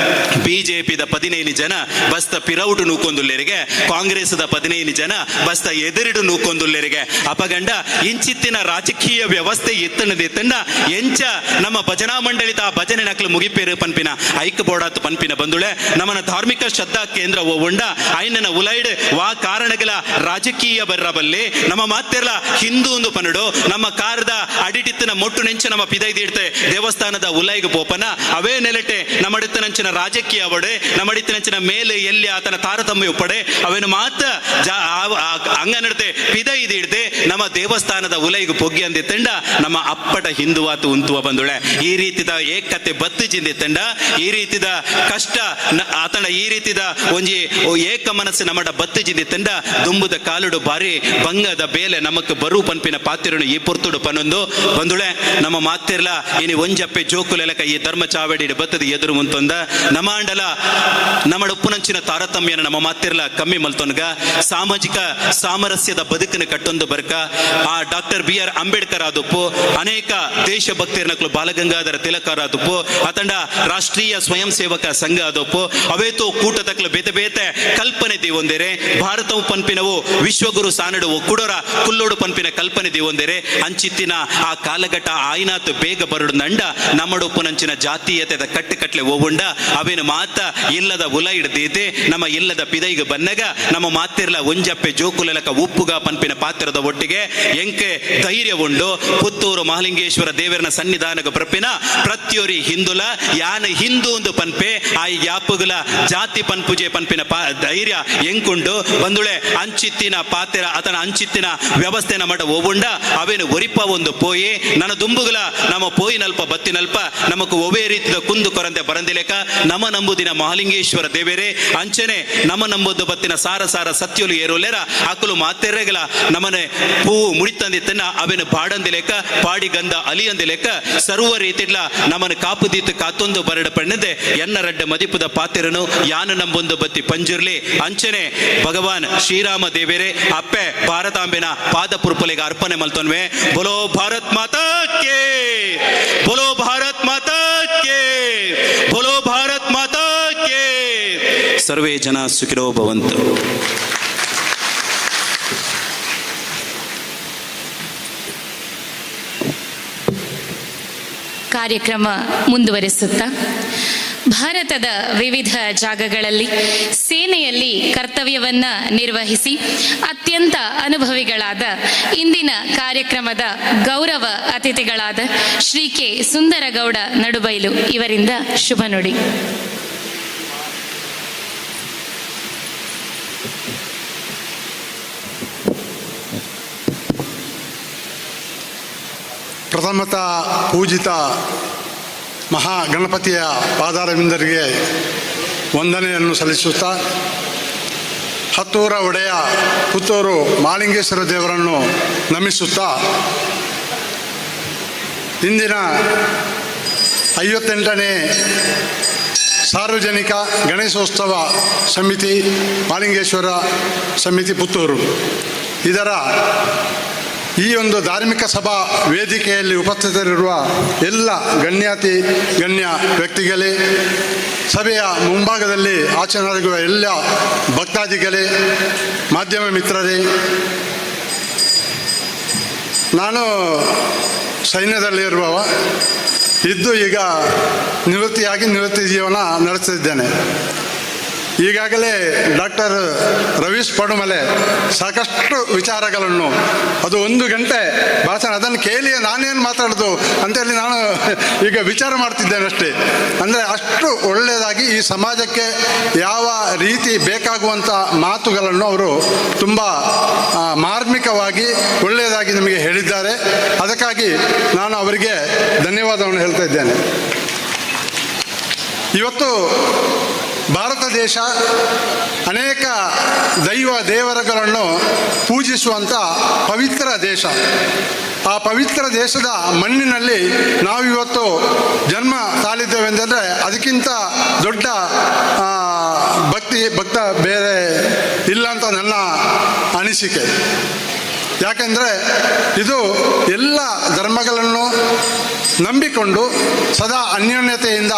ಬಿಜೆಪಿದ 15 ಜನ ಬಸ್ತ ಪಿರೌಟು ನೂಕೊಂದುಲ್ಲೆರಿಗೆ, ಕಾಂಗ್ರೆಸ್ದ 15 ಜನ ಬಸ್ತ ಎದುರಿಡು ನೂಕೊಂದುಲ್ಲೆರಿಗೆ. ಅಪಗಂಡ ಇಂಚಿತ್ತಿನ ರಾಜಕೀಯ ವ್ಯವಸ್ಥೆ ಎತ್ತಣದ ಎಂಚ ನಮ್ಮ ಭಜನಾ ಮಂಡಳಿತ ಆ ಭಜನೆ ನಕಲು ಮುಗಿಪೇರು ಪನ್ಪಿನ ಐಕ್ ಬೋಡಾತು ಪನ್ಪಿನ ಬಂದುಳೆ. ನಮ್ಮನ ಧಾರ್ಮಿಕ ಶ್ರದ್ಧಾ ಕೇಂದ್ರ ಉಂಡ ಐನನ ಉಲೈಡ್ ವಾ ಕಾರಣಗಳ ರಾಜಕೀಯ ಬರ್ರಬಲ್ಲಿ ನಮ್ಮ ಮಾತಿರ್ಲ ಹಿಂದೂ ಒಂದು ಪನಡು ನಮ್ಮ ಕಾರದ ಅಡಿಟಿತ್ತಿನ ಮೊಟ್ಟು ನೆಂಚ ನಮ್ಮ ಪಿದೈದಿಡ್ತೆ ದೇವಸ್ಥಾನದ ಉಲೈಗ್ ಪೋಪನ ಅವೇ ನೆಲೆಟೆ ನಮ್ಮಡಿತ್ತನಂಚಿನ ರಾಜಕೀಯ ಅವಡೆ ನಮ್ಮಡಿತ್ತನಂಚಿನ ಮೇಲೆ ಎಲ್ಲಿ ಆತನ ತಾರತಮ್ಯ ಉಪ್ಪಡೆ ಅವೇನು ಮಾತ ಅಂಗನಡ್ತೆ ಪಿದೈದಿಡ್ದೆ ನಮ್ಮ ದೇವಸ್ಥಾನದ ಉಲೈಗ್ ಪೊಗ್ಗಿ ಅಂದಿತ್ತಂಡ ನಮ್ಮ ಅಪ್ಪಟ ಹಿಂದುವಾತು ಉಂತುವ ಬಂದುಳೆ. ಈ ರೀತಿದ ಏಕತೆ ಬತ್ತು ಚಿಂದಿತ್ತಂಡ ಈ ರೀತಿದ ಕಷ್ಟ ಆತನ ಈ ರೀತಿದ ಒಂಜಿ ಏಕ ಮನಸ್ಸು ನಮ್ಮಡ ಬತ್ತು ಚಿಂದಿತ್ತಂಡ ದುಂಬುದ ಕಾಲುಡು ಬಾರಿ ಬಂಗದ ಬೇಲೆ ನಮಕ್ ಬರು ಪನ್ಪಿನ ಪಾತಿರನು ಈ ಪೊರ್ತುಡು ಪನೊಂದು ಬಂದುಳೆ. ನಮ್ಮ ಮಾತಿರ್ಲ ಇನಿ ಒಂಜಪ್ಪೆ ಜೋಕುಲೆಲಕ ಈ ಧರ್ಮ ಚಾವಡಿ ಬತ್ತದ ಎದುರು ಮುಂತೊಂದ ನಮಾಂಡಲ ನಮ್ಮಡ ಉಪ್ಪುನಂಚಿನ ತಾರತಮ್ಯನ ನಮ್ಮ ಮಾತಿರ್ಲ ಕಮ್ಮಿ ಮಲ್ತೊನ್ಗ ಸಾಮಾಜಿಕ ಸಾಮರಸ್ಯದ ಬದುಕನ್ನು ಕಟ್ಟೊಂದು ಬರ್ಕ. ಆ ಡಾಕ್ಟರ್ ಬಿ ಆರ್ ಅಂಬೇಡ್ಕರ್ ಆದುಪ್ಪು, ಅನೇಕ ದೇಶಭಕ್ತಿಯರ್ನಕ್ಲು ಬಾಲಗಂಗಾಧರ ತಿಲಕರ್ ಆದುಪ್ಪು, ಅತಂಡ ರಾಷ್ಟ್ರೀಯ ಸ್ವಯಂ ಸೇವಕ ಸಂಘ ಆದೊಪ್ಪು, ಅವೇತೋ ಕೂಟತಕ್ಲು ಬೇತೆ ಬೇತೆ ಕಲ್ಪನೆ ದಿವೊಂದೆರೆ. ಭಾರತವು ಪನ್ಪಿನವು ವಿಶ್ವಗುರು ಸಾನಡು ಒಕ್ಕುಡೋರ ಕುಲ್ಲೋಡು ಪನ್ಪಿನ ಕಲ್ಪನೆ ದಿವೊಂದೆರೆ. ಅಂಚಿತ್ತಿನ ಆ ಕಾಲಘಟ್ಟ ಆಯ್ನಾತು ಬೇಗ ಬರಡು ನಂಡ ನಮ್ಮಡೊಪ್ಪುನಂಚಿನ ಜಾತೀಯತೆದ ಕಟ್ಟುಕಟ್ಲೆ ಓವುಂಡ ಅವೇನು ಮಾತ ಇಲ್ಲದ ಉಲ ಹಿಡ್ದೀತೆ ನಮ್ಮ ಇಲ್ಲದ ಪಿದೈಗ ಬನ್ನಗ ನಮ್ಮ ಮಾತಿರ್ಲ ಒಂಜಪ್ಪೆ ಜೋಕುಲೆಲಕ ಉಪ್ಪುಗ ಪನ್ಪಿನ ಪಾತ್ರದ ಒಟ್ಟಿಗೆ ಎಂಕೆ ಧೈರ್ಯ ಉಂಡು. ಪುತ್ತೂರು ಮಹಾಲಿಂಗೇಶ್ವರ ದೇವರನ ಸನ್ನಿಧಾನಗ ಪ್ರಪಿನ ಪ್ರತ್ಯೊರಿ ಹಿಂದುಲ ಯಾನ ಹಿಂದೂ ಒಂದು ಪನ್ಪೆ ಆ ಯಾಪುಗುಲ ಜಾತಿ ಪನ್ಪುಜೆ ಪನ್ಪಿನ ಧೈರ್ಯ ಎಂಕುಂಡು ಬಂದುಳೆ. ಅಂಚಿತ್ತಿನ ಪಾತೆರ ಆತನ ಅಂಚಿತ್ತಿನ ವ್ಯವಸ್ಥೆ ನಮ್ಮಡ ಓವುಂಡ ಅವೇನು ಒರಿಪ ಒಂದು ಪೋಯಿ ನನ್ನ ದುಂಬುಗುಲ ನಮ್ಮ ಪೋಯಿನಲ್ಪ ಬತ್ತಿನಲ್ಪ ನಮಕ್ ಒವೇ ರೀತಿದ ಕುಂದು ಕೊರಂತೆ ಬರಂದಿಲೇಕ ನಮ ನಂಬುದಿನ ಮಹಾಲಿಂಗೇಶ್ವರ ದೇವೇರೆ ಅಂಚನೆ ನಮ ನಂಬುದು ಬತ್ತಿನ ಸಾರ ಸಾರ ಸತ್ಯಲು ಏರುಲೇರ ಅಕುಲು ಮಾತೆರೆಗಲ ನಮನೆ ಪೂವು ಮುಡಿತಂದಿತ್ತನ್ನ ಅವೇನು ಪಾಡಂದಿಲೇಕ ಪಾಡಿ ಗಂಧ ಅಲಿಯಂದಿಲೇಕ ಸರ್ವ ರೀತಿಡ್ಲ ನಮನ ಕಾಪುದೀತು ಕಾತೊಂದು ಬರಡ ಪಣ್ಣದೆ ಎನ್ನ ರಡ್ಡ ಮದಿಪುದ ಪಾತೆರನು ಯಾನು ನಂಬೊಂದು ಬತ್ತಿ ಪಂಜುರ್ಲಿ ಅಂಚನೆ ಭಗವಾನ್ ಶ್ರೀರಾಮ ದೇವೇರೆ ಅಪ್ಪೆ ಭಾರತಾಂಬೆನ ಪಾದ ಪುರ್ಪಲಿಗೆ ಅರ್ಪಣೆ ಮಲ್ತೊನ್ವೆ. ಬೋಲೋ ಭಾರತ್ ಮಾತಾ ಕೆ, ಬೋಲೋ ಭಾರತ್ ಮಾತಾ ಕೆ, ಬೋಲೋ ಭಾರತ್ ಮಾತಾ ಕೆ. ಸರ್ವೇ ಜನ ಸುಖಿನೋ ಭವಂತು. ಕಾರ್ಯಕ್ರಮ ಮುಂದುವರಿಸುತ್ತಾ ಭಾರತದ ವಿವಿಧ ಜಾಗಗಳಲ್ಲಿ ಸೇನೆಯಲ್ಲಿ ಕರ್ತವ್ಯವನ್ನ ನಿರ್ವಹಿಸಿ ಅತ್ಯಂತ ಅನುಭವಿಗಳಾದ ಇಂದಿನ ಕಾರ್ಯಕ್ರಮದ ಗೌರವ ಅತಿಥಿಗಳಾದ ಶ್ರೀ ಕೆ ಸುಂದರಗೌಡ ನಡುಬೈಲು ಇವರಿಂದ ಶುಭ ನುಡಿ. ಪ್ರಥಮತಃ ಪೂಜಿತ ಮಹಾಗಣಪತಿಯ ಪಾದಾರವಿಂದರಿಗೆ ವಂದನೆಯನ್ನು ಸಲ್ಲಿಸುತ್ತಾ, ಹತ್ತೂರ ಒಡೆಯ ಪುತ್ತೂರು ಮಾಳಿಂಗೇಶ್ವರ ದೇವರನ್ನು ನಮಿಸುತ್ತಾ, ಇಂದಿನ 58ನೇ ಸಾರ್ವಜನಿಕ ಗಣೇಶೋತ್ಸವ ಸಮಿತಿ ಮಾಳಿಂಗೇಶ್ವರ ಸಮಿತಿ ಪುತ್ತೂರು ಇದರ ಈ ಒಂದು ಧಾರ್ಮಿಕ ಸಭಾ ವೇದಿಕೆಯಲ್ಲಿ ಉಪಸ್ಥಿತರಿರುವ ಎಲ್ಲ ಗಣ್ಯಾತಿ ಗಣ್ಯ ವ್ಯಕ್ತಿಗಳೇ, ಸಭೆಯ ಮುಂಭಾಗದಲ್ಲಿ ಆಚರಣೆಯಾಗುವ ಎಲ್ಲ ಭಕ್ತಾದಿಗಳೇ, ಮಾಧ್ಯಮ ಮಿತ್ರರೇ, ನಾನು ಸೈನ್ಯದಲ್ಲಿರುವವ ಇದ್ದು ಈಗ ನಿವೃತ್ತಿಯಾಗಿ ನಿವೃತ್ತಿ ಜೀವನ ನಡೆಸುತ್ತಿದ್ದೇನೆ. ಈಗಾಗಲೇ ಡಾಕ್ಟರ್ ರವೀಶ್ ಪಡುಮಲೆ ಸಾಕಷ್ಟು ವಿಚಾರಗಳನ್ನು, ಅದು 1 ಗಂಟೆ ಭಾಷಣ, ಅದನ್ನು ಕೇಳಿ ನಾನೇನು ಮಾತಾಡೋದು ಅಂತೇಳಿ ನಾನು ಈಗ ವಿಚಾರ ಮಾಡ್ತಿದ್ದೇನೆ ಅಷ್ಟೇ. ಅಂದರೆ ಅಷ್ಟು ಒಳ್ಳೆಯದಾಗಿ ಈ ಸಮಾಜಕ್ಕೆ ಯಾವ ರೀತಿ ಬೇಕಾಗುವಂಥ ಮಾತುಗಳನ್ನು ಅವರು ತುಂಬ ಮಾರ್ಮಿಕವಾಗಿ ಒಳ್ಳೆಯದಾಗಿ ನಿಮಗೆ ಹೇಳಿದ್ದಾರೆ. ಅದಕ್ಕಾಗಿ ನಾನು ಅವರಿಗೆ ಧನ್ಯವಾದವನ್ನು ಹೇಳ್ತಾ ಇದ್ದೇನೆ. ಇವತ್ತು ಭಾರತ ದೇಶ ಅನೇಕ ದೈವ ದೇವರುಗಳನ್ನು ಪೂಜಿಸುವಂಥ ಪವಿತ್ರ ದೇಶ. ಆ ಪವಿತ್ರ ದೇಶದ ಮಣ್ಣಿನಲ್ಲಿ ನಾವಿವತ್ತು ಜನ್ಮ ತಾಳಿದ್ದೇವೆಂದರೆ ಅದಕ್ಕಿಂತ ದೊಡ್ಡ ಭಕ್ತ ಬೇರೆ ಇಲ್ಲ ಅಂತ ನನ್ನ ಅನಿಸಿಕೆ. ಯಾಕೆಂದರೆ ಇದು ಎಲ್ಲ ಧರ್ಮಗಳನ್ನು ನಂಬಿಕೊಂಡು ಸದಾ ಅನ್ಯೋನ್ಯತೆಯಿಂದ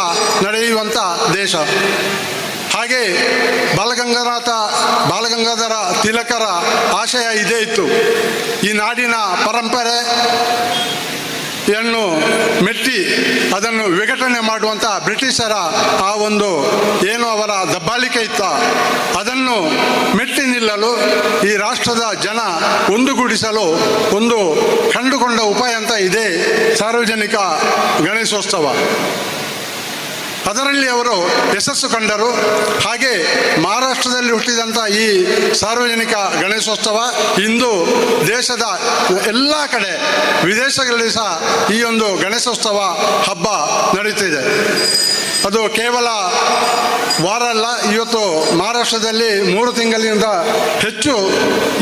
ನಡೆಯುವಂಥ ದೇಶ. ಹಾಗೆ ಬಾಲಗಂಗಾಧರ ತಿಲಕರ ಆಶಯ ಇದೇ ಇತ್ತು. ಈ ನಾಡಿನ ಪರಂಪರೆಯನ್ನು ಮೆಟ್ಟಿ ಅದನ್ನು ವಿಘಟನೆ ಮಾಡುವಂಥ ಬ್ರಿಟಿಷರ ಆ ಒಂದು ಏನು ಅವರ ದಬ್ಬಾಳಿಕೆ ಇತ್ತ ಅದನ್ನು ಮೆಟ್ಟಿ ನಿಲ್ಲಲು ಈ ರಾಷ್ಟ್ರದ ಜನ ಒಂದುಗೂಡಿಸಲು ಒಂದು ಕಂಡುಕೊಂಡ ಉಪಾಯ ಅಂತ ಇದೇ ಸಾರ್ವಜನಿಕ ಗಣೇಶೋತ್ಸವ. ಅದರಲ್ಲಿ ಅವರು ಯಶಸ್ಸು ಕಂಡರು. ಹಾಗೆ ಮಹಾರಾಷ್ಟ್ರದಲ್ಲಿ ಹುಟ್ಟಿದಂಥ ಈ ಸಾರ್ವಜನಿಕ ಗಣೇಶೋತ್ಸವ ಇಂದು ದೇಶದ ಎಲ್ಲ ಕಡೆ, ವಿದೇಶಗಳಲ್ಲಿ ಸಹ ಈ ಒಂದು ಗಣೇಶೋತ್ಸವ ಹಬ್ಬ ನಡೆಯುತ್ತಿದೆ. ಅದು ಕೇವಲ ವಾರ ಅಲ್ಲ, ಇವತ್ತು ಮಹಾರಾಷ್ಟ್ರದಲ್ಲಿ 3 ತಿಂಗಳಿಂದ ಹೆಚ್ಚು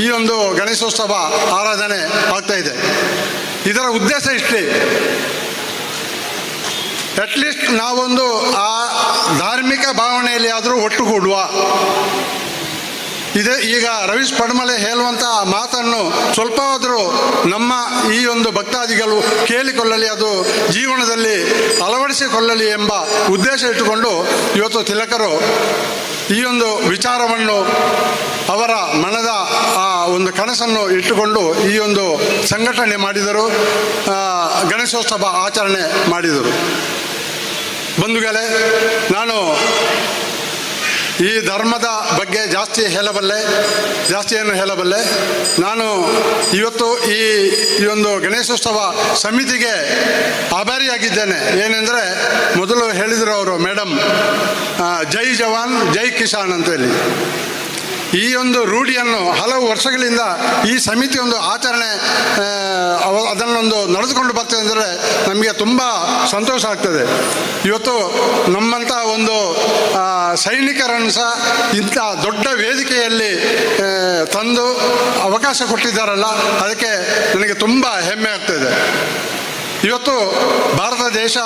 ಈ ಒಂದು ಗಣೇಶೋತ್ಸವ ಆರಾಧನೆ ಆಗ್ತಾ ಇದೆ. ಇದರ ಉದ್ದೇಶ ಇಷ್ಟೇ, ಅಟ್ಲೀಸ್ಟ್ ನಾವೊಂದು ಆ ಧಾರ್ಮಿಕ ಭಾವನೆಯಲ್ಲಿ ಆದರೂ ಒಟ್ಟುಗೂಡುವ. ಇದೇ ಈಗ ರವೀಶ್ ಪಡ್ಮಲೆ ಹೇಳುವಂಥ ಮಾತನ್ನು ಸ್ವಲ್ಪವಾದರೂ ನಮ್ಮ ಈ ಒಂದು ಭಕ್ತಾದಿಗಳು ಕೇಳಿಕೊಳ್ಳಲಿ, ಅದು ಜೀವನದಲ್ಲಿ ಅಳವಡಿಸಿಕೊಳ್ಳಲಿ ಎಂಬ ಉದ್ದೇಶ ಇಟ್ಟುಕೊಂಡು ಇವತ್ತು ತಿಲಕರು ಈ ಒಂದು ವಿಚಾರವನ್ನು ಅವರ ಮನದ ಆ ಒಂದು ಕನಸನ್ನು ಇಟ್ಟುಕೊಂಡು ಈ ಒಂದು ಸಂಘಟನೆ ಮಾಡಿದರು, ಗಣೇಶೋತ್ಸವ ಆಚರಣೆ ಮಾಡಿದರು. ಬಂಧುಗಳೇ, ನಾನು ಈ ಧರ್ಮದ ಬಗ್ಗೆ ಜಾಸ್ತಿ ಹೇಳಬಲ್ಲೆ, ಜಾಸ್ತಿಯನ್ನು ಹೇಳಬಲ್ಲೆ. ನಾನು ಇವತ್ತು ಈ ಒಂದು ಗಣೇಶೋತ್ಸವ ಸಮಿತಿಗೆ ಆಭಾರಿಯಾಗಿದ್ದೇನೆ. ಏನೆಂದರೆ ಮೊದಲು ಹೇಳಿದರು ಅವರು ಮೇಡಮ್, ಜೈ ಜವಾನ್ ಜೈ ಕಿಸಾನ್ ಅಂತೇಳಿ. ಈ ಒಂದು ರೂಢಿಯನ್ನು ಹಲವು ವರ್ಷಗಳಿಂದ ಈ ಸಮಿತಿ ಒಂದು ಆಚರಣೆ ಅದನ್ನೊಂದು ನಡೆದುಕೊಂಡು ಬರ್ತದೆ ಅಂದರೆ ನಮಗೆ ತುಂಬ ಸಂತೋಷ ಆಗ್ತದೆ. ಇವತ್ತು ನಮ್ಮಂಥ ಒಂದು ಸೈನಿಕರನ್ನು ಸಹ ಇಂಥ ದೊಡ್ಡ ವೇದಿಕೆಯಲ್ಲಿ ತಂದು ಅವಕಾಶ ಕೊಟ್ಟಿದ್ದಾರಲ್ಲ, ಅದಕ್ಕೆ ನನಗೆ ತುಂಬ ಹೆಮ್ಮೆ ಆಗ್ತದೆ. ಇವತ್ತು ಭಾರತ ದೇಶ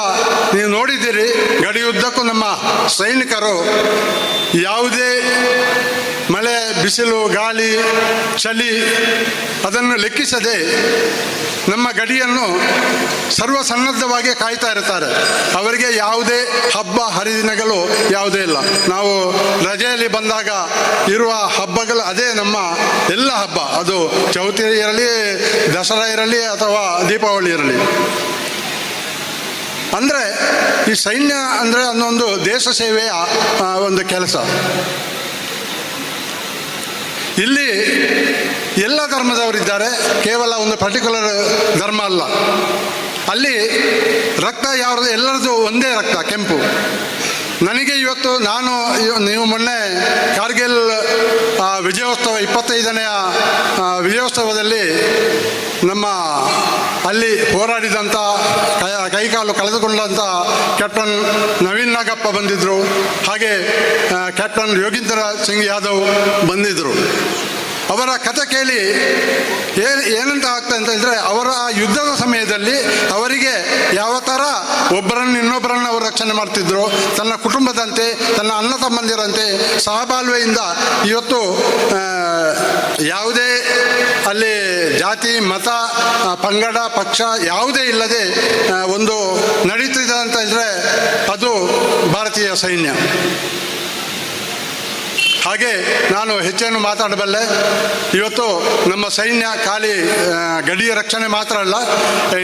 ನೀವು ನೋಡಿದ್ದೀರಿ, ಗಡಿಯುದ್ದಕ್ಕೂ ನಮ್ಮ ಸೈನಿಕರು ಯಾವುದೇ ಮಳೆ ಬಿಸಿಲು, ಗಾಳಿ, ಚಳಿ ಅದನ್ನು ಲೆಕ್ಕಿಸದೆ ನಮ್ಮ ಗಡಿಯನ್ನು ಸರ್ವಸನ್ನದ್ಧವಾಗಿ ಕಾಯ್ತಾ ಇರ್ತಾರೆ. ಅವರಿಗೆ ಯಾವುದೇ ಹಬ್ಬ ಹರಿದಿನಗಳು ಯಾವುದೇ ಇಲ್ಲ. ನಾವು ರಜೆಯಲ್ಲಿ ಬಂದಾಗ ಇರುವ ಹಬ್ಬಗಳು ಅದೇ ನಮ್ಮ ಎಲ್ಲ ಹಬ್ಬ. ಅದು ಚೌತಿ ಇರಲಿ, ದಸರಾ ಇರಲಿ ಅಥವಾ ದೀಪಾವಳಿ ಇರಲಿ. ಅಂದರೆ ಈ ಸೈನ್ಯ ಅಂದರೆ ಅನ್ನೊಂದು ದೇಶ ಸೇವೆಯ ಒಂದು ಕೆಲಸ. ಇಲ್ಲಿ ಎಲ್ಲ ಧರ್ಮದವರಿದ್ದಾರೆ, ಕೇವಲ ಒಂದು ಪರ್ಟಿಕ್ಯುಲರ್ ಧರ್ಮ ಅಲ್ಲ. ಅಲ್ಲಿ ರಕ್ತ ಯಾವ್ದು, ಎಲ್ಲರದ್ದು ಒಂದೇ ರಕ್ತ, ಕೆಂಪು. ನನಗೆ ಇವತ್ತು ನಾನು ನೀವು ಮೊನ್ನೆ ಕಾರ್ಗಿಲ್ ವಿಜಯೋತ್ಸವ 25ನೆಯ ವಿಜಯೋತ್ಸವದಲ್ಲಿ ನಮ್ಮ ಅಲ್ಲಿ ಹೋರಾಡಿದಂಥ ಕೈಕಾಲು ಕಳೆದುಕೊಂಡಂಥ ಕ್ಯಾಪ್ಟನ್ ನವೀನ್ ನಾಗಪ್ಪ ಬಂದಿದ್ದರು, ಹಾಗೆ ಕ್ಯಾಪ್ಟನ್ ಯೋಗೀಂದ್ರ ಸಿಂಗ್ ಯಾದವ್ ಬಂದಿದ್ದರು. ಅವರ ಕಥೆ ಕೇಳಿ ಏನಂತ ಆಗ್ತದೆ ಅಂತ ಹೇಳಿದ್ರೆ, ಅವರ ಯುದ್ಧದ ಸಮಯದಲ್ಲಿ ಅವರಿಗೆ ಯಾವ ಥರ ಒಬ್ಬರನ್ನು ಇನ್ನೊಬ್ಬರನ್ನು ಅವರು ರಕ್ಷಣೆ ಮಾಡ್ತಿದ್ರು, ತನ್ನ ಕುಟುಂಬದಂತೆ, ತನ್ನ ಅಣ್ಣ ತಮ್ಮಂದಿರಂತೆ ಸಹಬಾಳ್ವೆಯಿಂದ. ಇವತ್ತು ಯಾವುದೇ ಅಲ್ಲಿ ಜಾತಿ, ಮತ, ಪಂಗಡ, ಪಕ್ಷ ಯಾವುದೇ ಇಲ್ಲದೆ ಒಂದು ನಡೀತಿದೆ ಅಂತ ಹೇಳಿದ್ರೆ ಅದು ಭಾರತೀಯ ಸೈನ್ಯ. ಹಾಗೆ ನಾನು ಹೆಚ್ಚೇನು ಮಾತಾಡಬಲ್ಲೆ. ಇವತ್ತು ನಮ್ಮ ಸೈನ್ಯ ಖಾಲಿ ಗಡಿಯ ರಕ್ಷಣೆ ಮಾತ್ರ ಅಲ್ಲ,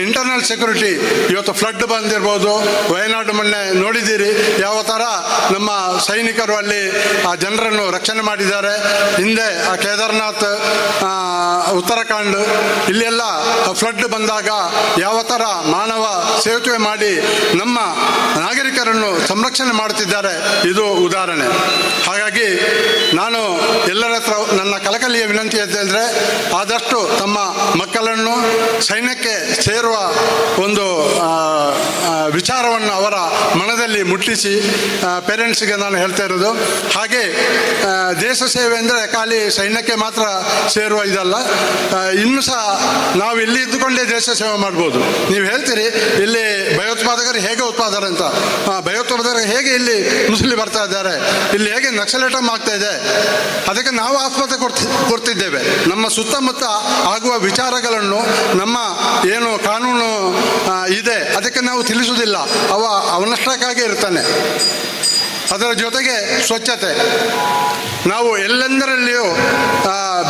ಇಂಟರ್ನಲ್ ಸೆಕ್ಯೂರಿಟಿ. ಇವತ್ತು ಫ್ಲಡ್ ಬಂದಿರ್ಬೋದು, ವಯನಾಡು ಮೊನ್ನೆ ನೋಡಿದ್ದೀರಿ, ಯಾವ ಥರ ನಮ್ಮ ಸೈನಿಕರು ಅಲ್ಲಿ ಆ ಜನರನ್ನು ರಕ್ಷಣೆ ಮಾಡಿದ್ದಾರೆ. ಹಿಂದೆ ಆ ಕೇದಾರ್ನಾಥ್, ಉತ್ತರಾಖಂಡ್ ಇಲ್ಲೆಲ್ಲ ಫ್ಲಡ್ ಬಂದಾಗ ಯಾವ ಥರ ಮಾನವ ಸೇತುವೆ ಮಾಡಿ ನಮ್ಮ ನಾಗರಿಕರನ್ನು ಸಂರಕ್ಷಣೆ ಮಾಡುತ್ತಿದ್ದಾರೆ, ಇದು ಉದಾಹರಣೆ. ಹಾಗಾಗಿ ನಾನು ಎಲ್ಲರ ಹತ್ರ ನನ್ನ ಕಳಕಳಿಯ ವಿನಂತಿ ಅಂತ ಹೇಳಿದ್ರೆ, ಆದಷ್ಟು ತಮ್ಮ ಮಕ್ಕಳನ್ನು ಸೈನ್ಯಕ್ಕೆ ಸೇರುವ ಒಂದು ವಿಚಾರವನ್ನು ಅವರ ಮನದಲ್ಲಿ ಮುಟ್ಟಿಸಿ, ಪೇರೆಂಟ್ಸಿಗೆ ನಾನು ಹೇಳ್ತಾ ಇರೋದು. ಹಾಗೆ ದೇಶ ಸೇವೆ ಅಂದರೆ ಖಾಲಿ ಸೈನ್ಯಕ್ಕೆ ಮಾತ್ರ ಸೇರುವ ಇದಲ್ಲ. ಇನ್ನೂ ಸಹ ನಾವು ಇಲ್ಲಿ ಇದ್ದುಕೊಂಡೇ ದೇಶ ಸೇವೆ ಮಾಡ್ಬೋದು. ನೀವು ಹೇಳ್ತೀರಿ ಇಲ್ಲಿ ಭಯೋತ್ಪಾದಕರು ಹೇಗೆ ಉತ್ಪಾದಕರು ಅಂತ, ಭಯೋತ್ಪಾದಕರು ಹೇಗೆ ಇಲ್ಲಿ ಮುಸುಳಿ ಬರ್ತಾ ಇದ್ದಾರೆ, ಇಲ್ಲಿ ಹೇಗೆ ನಕ್ಸಲೇಟಮ್ ಆಗ್ತಾ ಇದೆ, ಅದಕ್ಕೆ ನಾವು ಆಸ್ಪತ್ರೆ ಕೊಡ್ತಿದ್ದೇವೆ. ನಮ್ಮ ಸುತ್ತಮುತ್ತ ಆಗುವ ವಿಚಾರಗಳನ್ನು ನಮ್ಮ ಏನು ಕಾನೂನು ಇದೆ ಅದಕ್ಕೆ ನಾವು ತಿಳಿಸುವುದಿಲ್ಲ. ಅವನಷ್ಟಕ್ಕಾಗಿ ಇರ್ತಾನೆ. ಅದರ ಜೊತೆಗೆ ಸ್ವಚ್ಛತೆ, ನಾವು ಎಲ್ಲೆಂದರಲ್ಲಿಯೂ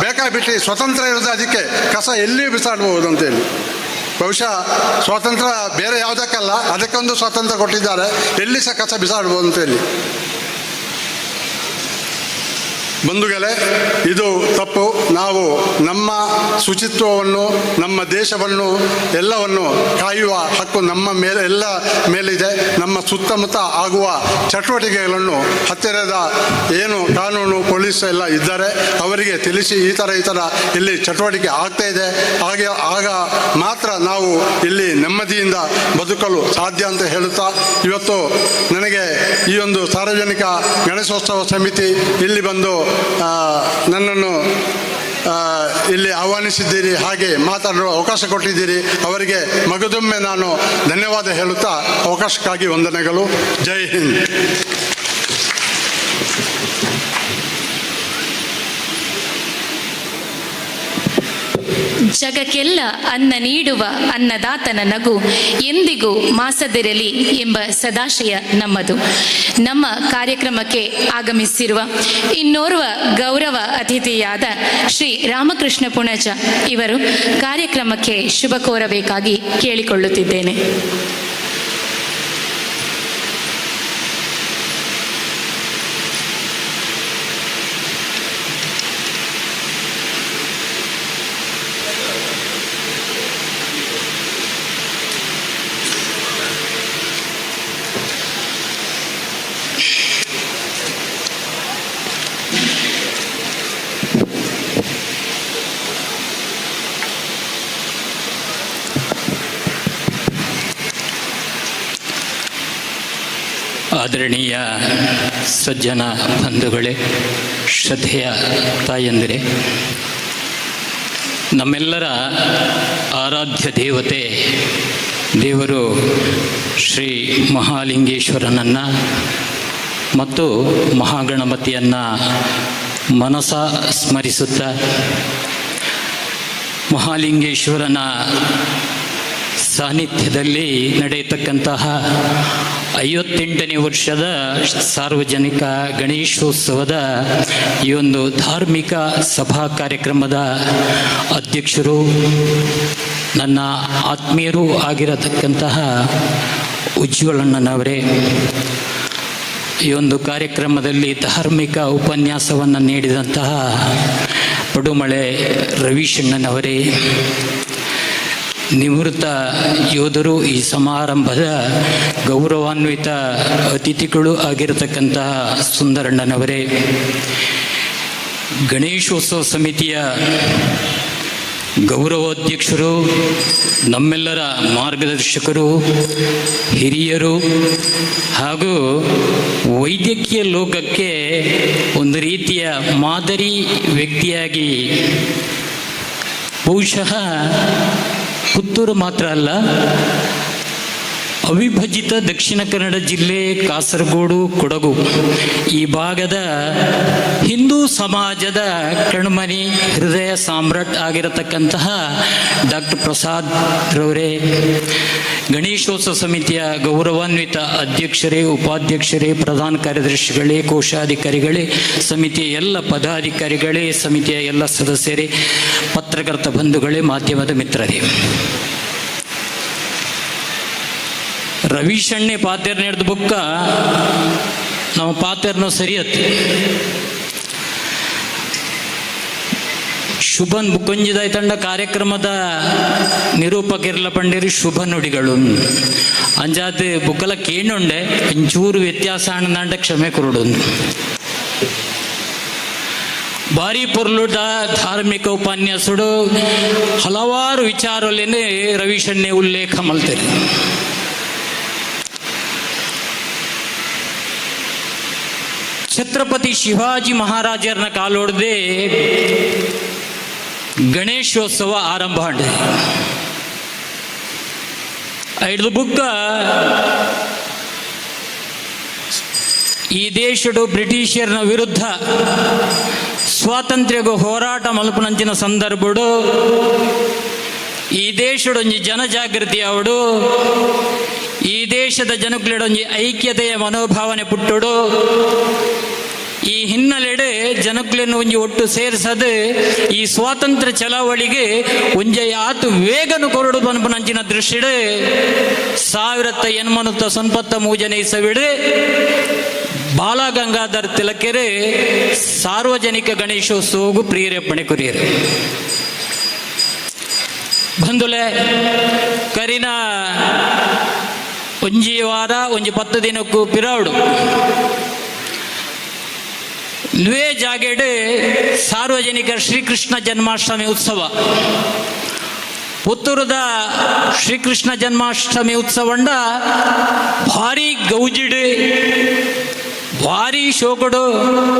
ಬೇಕಾಬಿಟ್ಟು ಸ್ವತಂತ್ರ ಇರೋದು ಅದಕ್ಕೆ, ಕಸ ಎಲ್ಲಿಯೂ ಬಿಸಾಡಬಹುದು ಅಂತೇಳಿ. ಬಹುಶಃ ಸ್ವಾತಂತ್ರ್ಯ ಬೇರೆ ಯಾವುದಕ್ಕಲ್ಲ, ಅದಕ್ಕೊಂದು ಸ್ವಾತಂತ್ರ್ಯ ಕೊಟ್ಟಿದ್ದಾರೆ, ಎಲ್ಲಿ ಸಹ ಕಸ ಬಿಸಾಡ್ಬೋದು ಅಂತೇಳಿ. ಬಂಧುಗಳೇ, ಇದು ತಪ್ಪು. ನಾವು ನಮ್ಮ ಶುಚಿತ್ವವನ್ನು, ನಮ್ಮ ದೇಶವನ್ನು, ಎಲ್ಲವನ್ನು ಕಾಯುವ ಹಕ್ಕು ನಮ್ಮ ಮೇಲೆ ಎಲ್ಲ ಮೇಲಿದೆ. ನಮ್ಮ ಸುತ್ತಮುತ್ತ ಆಗುವ ಚಟುವಟಿಕೆಗಳನ್ನು ಹತ್ತಿರದ ಏನು ಕಾನೂನು, ಪೊಲೀಸ್ ಎಲ್ಲ ಇದ್ದಾರೆ, ಅವರಿಗೆ ತಿಳಿಸಿ ಈ ಥರ ಈ ಥರ ಇಲ್ಲಿ ಚಟುವಟಿಕೆ ಆಗ್ತಾ ಇದೆ, ಹಾಗೆ ಆಗ ಮಾತ್ರ ನಾವು ಇಲ್ಲಿ ನೆಮ್ಮದಿಯಿಂದ ಬದುಕಲು ಸಾಧ್ಯ ಅಂತ ಹೇಳುತ್ತಾ, ಇವತ್ತು ನನಗೆ ಈ ಒಂದು ಸಾರ್ವಜನಿಕ ಗಣೇಶೋತ್ಸವ ಸಮಿತಿ ಇಲ್ಲಿ ಬಂದು ನನ್ನನ್ನು ಇಲ್ಲಿ ಆಹ್ವಾನಿಸಿದ್ದೀರಿ, ಹಾಗೆ ಮಾತಾಡಲು ಅವಕಾಶ ಕೊಟ್ಟಿದ್ದೀರಿ, ಅವರಿಗೆ ಮಗದೊಮ್ಮೆ ನಾನು ಧನ್ಯವಾದ ಹೇಳುತ್ತಾ ಅವಕಾಶಕ್ಕಾಗಿ ವಂದನೆಗಳು. ಜೈ ಹಿಂದ್. ಜಗಕ್ಕೆಲ್ಲ ಅನ್ನ ನೀಡುವ ಅನ್ನದಾತನ ನಗು ಎಂದಿಗೂ ಮಾಸದಿರಲಿ ಎಂಬ ಸದಾಶಯ ನಮ್ಮದು. ನಮ್ಮ ಕಾರ್ಯಕ್ರಮಕ್ಕೆ ಆಗಮಿಸಿರುವ ಇನ್ನೋರ್ವ ಗೌರವ ಅತಿಥಿಯಾದ ಶ್ರೀ ರಾಮಕೃಷ್ಣ ಪುಣಚ ಇವರು ಕಾರ್ಯಕ್ರಮಕ್ಕೆ ಶುಭ ಕೋರಬೇಕಾಗಿ ಕೇಳಿಕೊಳ್ಳುತ್ತಿದ್ದೇನೆ. ಆದರಣೀಯ ಸಜ್ಜನ ಬಂಧುಗಳೇ, ಶ್ರದ್ಧೆಯ ತಾಯಂದಿರೇ, ನಮ್ಮೆಲ್ಲರ ಆರಾಧ್ಯ ದೇವತೆ ದೇವರು ಶ್ರೀ ಮಹಾಲಿಂಗೇಶ್ವರನನ್ನು ಮತ್ತು ಮಹಾಗಣಪತಿಯನ್ನು ಮನಸ ಸ್ಮರಿಸುತ್ತಾ ಮಹಾಲಿಂಗೇಶ್ವರನ ಸಾನ್ನಿಧ್ಯದಲ್ಲಿ ನಡೆಯತಕ್ಕಂತಹ 58ನೇ ವರ್ಷದ ಸಾರ್ವಜನಿಕ ಗಣೇಶೋತ್ಸವದ ಈ ಒಂದು ಧಾರ್ಮಿಕ ಸಭಾ ಕಾರ್ಯಕ್ರಮದ ಅಧ್ಯಕ್ಷರು, ನನ್ನ ಆತ್ಮೀಯರೂ ಆಗಿರತಕ್ಕಂತಹ ಉಜ್ವಲಣ್ಣನವರೇ, ಈ ಒಂದು ಕಾರ್ಯಕ್ರಮದಲ್ಲಿ ಧಾರ್ಮಿಕ ಉಪನ್ಯಾಸವನ್ನು ನೀಡಿದಂತಹ ಪಡುಮಳೆ ರವೀಶಣ್ಣನವರೇ, ನಿವೃತ್ತ ಯೋಧರು, ಈ ಸಮಾರಂಭದ ಗೌರವಾನ್ವಿತ ಅತಿಥಿಗಳು ಆಗಿರತಕ್ಕಂತಹ ಸುಂದರಣ್ಣನವರೇ, ಗಣೇಶೋತ್ಸವ ಸಮಿತಿಯ ಗೌರವಾಧ್ಯಕ್ಷರು, ನಮ್ಮೆಲ್ಲರ ಮಾರ್ಗದರ್ಶಕರು, ಹಿರಿಯರು ಹಾಗೂ ವೈದ್ಯಕೀಯ ಲೋಕಕ್ಕೆ ಒಂದು ರೀತಿಯ ಮಾದರಿ ವ್ಯಕ್ತಿಯಾಗಿ ಬಹುಶಃ ಪುತ್ತೂರು ಮಾತ್ರ ಅಲ್ಲ, ಅವಿಭಜಿತ ದಕ್ಷಿಣ ಕನ್ನಡ ಜಿಲ್ಲೆ, ಕಾಸರಗೋಡು, ಕೊಡಗು ಈ ಭಾಗದ ಹಿಂದೂ ಸಮಾಜದ ಕಣ್ಮನಿ, ಹೃದಯ ಸಾಮ್ರಾಟ್ ಆಗಿರತಕ್ಕಂತಹ ಡಾಕ್ಟರ್ ಪ್ರಸಾದ್ ರವರೇ, ಗಣೇಶೋತ್ಸವ ಸಮಿತಿಯ ಗೌರವಾನ್ವಿತ ಅಧ್ಯಕ್ಷರೇ, ಉಪಾಧ್ಯಕ್ಷರೇ, ಪ್ರಧಾನ ಕಾರ್ಯದರ್ಶಿಗಳೇ, ಕೋಶಾಧಿಕಾರಿಗಳೇ, ಸಮಿತಿಯ ಎಲ್ಲ ಪದಾಧಿಕಾರಿಗಳೇ, ಸಮಿತಿಯ ಎಲ್ಲ ಸದಸ್ಯರೇ, ಪತ್ರಕರ್ತ ಬಂಧುಗಳೇ, ಮಾಧ್ಯಮದ ಮಿತ್ರರೇ, ರವೀಶಣ್ಣೆ ಪಾತೆರ್ ನಡೆದ ಬುಕ್ಕ ನಮ್ಮ ಪಾತೆರ್ನ ಸರಿಯತ್ತೆ. ಶುಭನ್ ಬುಕ್ಕೊಂಜಿದಾಯ್ ತಂಡ ಕಾರ್ಯಕ್ರಮದ ನಿರೂಪಕಿರ್ಲ ಪಂಡೇರಿ ಶುಭ ನುಡಿಗಳು ಅಂಜಾತ್ ಬುಕ್ಕಲ ಕೇಣುಂಡೆ ಒಂಚೂರು ವ್ಯತ್ಯಾಸ ಅಣ್ಣಂಡ ಕ್ಷಮೆ ಕೊರಡು. ಭಾರಿ ಪೊರ್ಲುದ ಧಾರ್ಮಿಕ ಉಪನ್ಯಾಸಡು ಹಲವಾರು ವಿಚಾರಲೇನೆ ರವಿಶಣ್ಣೆ ಉಲ್ಲೇಖ ಮಲ್ತಾರೆ. ಛತ್ರಪತಿ ಶಿವಾಜಿ ಮಹಾರಾಜರನ್ನ ಕಾಲೊಡ್ದೆ ಗಣೇಶೋತ್ಸವ ಆರಂಭ ಆಂಡ್. ಐದು ಬುಕ್ಕ ಈ ದೇಶಡು ಬ್ರಿಟಿಷರ್ನ ವಿರುದ್ಧ ಸ್ವಾತಂತ್ರ್ಯಗೂ ಹೋರಾಟ ಮಲ್ಪುನಂಚಿನ ಸಂದರ್ಭಡು ಈ ದೇಶಡೊಂಜಿ ಜನಜಾಗೃತಿ ಅವಡು, ಈ ದೇಶದ ಜನಕ್ಲೆಡೊಂಜಿ ಐಕ್ಯತೆಯ ಮನೋಭಾವನೆ ಪುಟ್ಟುಡು, ಈ ಹಿನ್ನೆಲೆಡೆ ಜನಕ್ಲೆನ್ ಒಂಜಿ ಒಟ್ಟು ಸೇರ್ಸದು ಈ ಸ್ವಾತಂತ್ರ್ಯ ಚಳವಳಿಗೆ ಒಂಜೆ ಆತು ವೇಗನು ಕೊರಡು ಪನ್ಪುನಂಚಿನ ದೃಷ್ಟಿಡ್ 1893 ಇಸವಿಡು ಬಾಲಗಂಗಾಧರ್ ತಿಲಕೆರೆ ಸಾರ್ವಜನಿಕ ಗಣೇಶೋತ್ಸವಗೂ ಪ್ರೇರೇಪಣೆ ಕೊರಿಯರು. ಬಂಧುಲೆ, ಕರಿನ ಒಂಜಿ ವಾರ ಒಂಜಿ 10 ದಿನಕ್ಕೂ ಪಿರಾವುಡು ನ್ವೇ ಜಾಗೆಡ್ ಸಾರ್ವಜನಿಕ ಶ್ರೀಕೃಷ್ಣ ಜನ್ಮಾಷ್ಟಮಿ ಉತ್ಸವ, ಪುತ್ತೂರದ ಶ್ರೀಕೃಷ್ಣ ಜನ್ಮಾಷ್ಟಮಿ ಉತ್ಸವಂಡ ಭಾರಿ ಗೌಜಿಡು, ಭಾರಿ ಶೋಕಡು,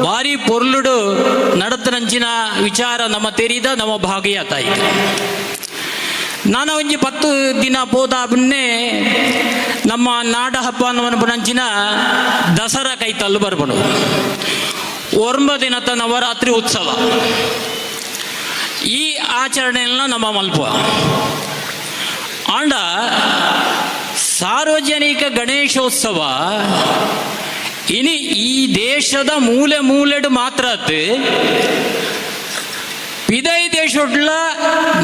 ಭಾರಿ ಪೊರ್ಲುಡು ನಡತನಂಚಿನ ವಿಚಾರ ನಮ್ಮ ತೆರಿದ ನಮ್ಮ ಭಾಗಿಯಾತಾಯಿತು. ನಾನು ಒಂಜಿ 10 ದಿನ ಪೋದಾಬನ್ನೇ ನಮ್ಮ ನಾಡ ಹಬ್ಬ ನಂಚಿನ ದಸರಾ ಕೈತಲ್ಲು ಬರ್ಬಡು 9 ದಿನದ ನವರಾತ್ರಿ ಉತ್ಸವ ಈ ಆಚರಣೆಯನ್ನ ನಮ್ಮ ಮಲ್ಪ ಆಂಡ ಸಾರ್ವಜನಿಕ ಗಣೇಶೋತ್ಸವ ಇನಿ ಈ ದೇಶದ ಮೂಲೆ ಮೂಲೆಡು ಮಾತ್ರ ಪಿದೈ ದೇಶೊಡ್ಲ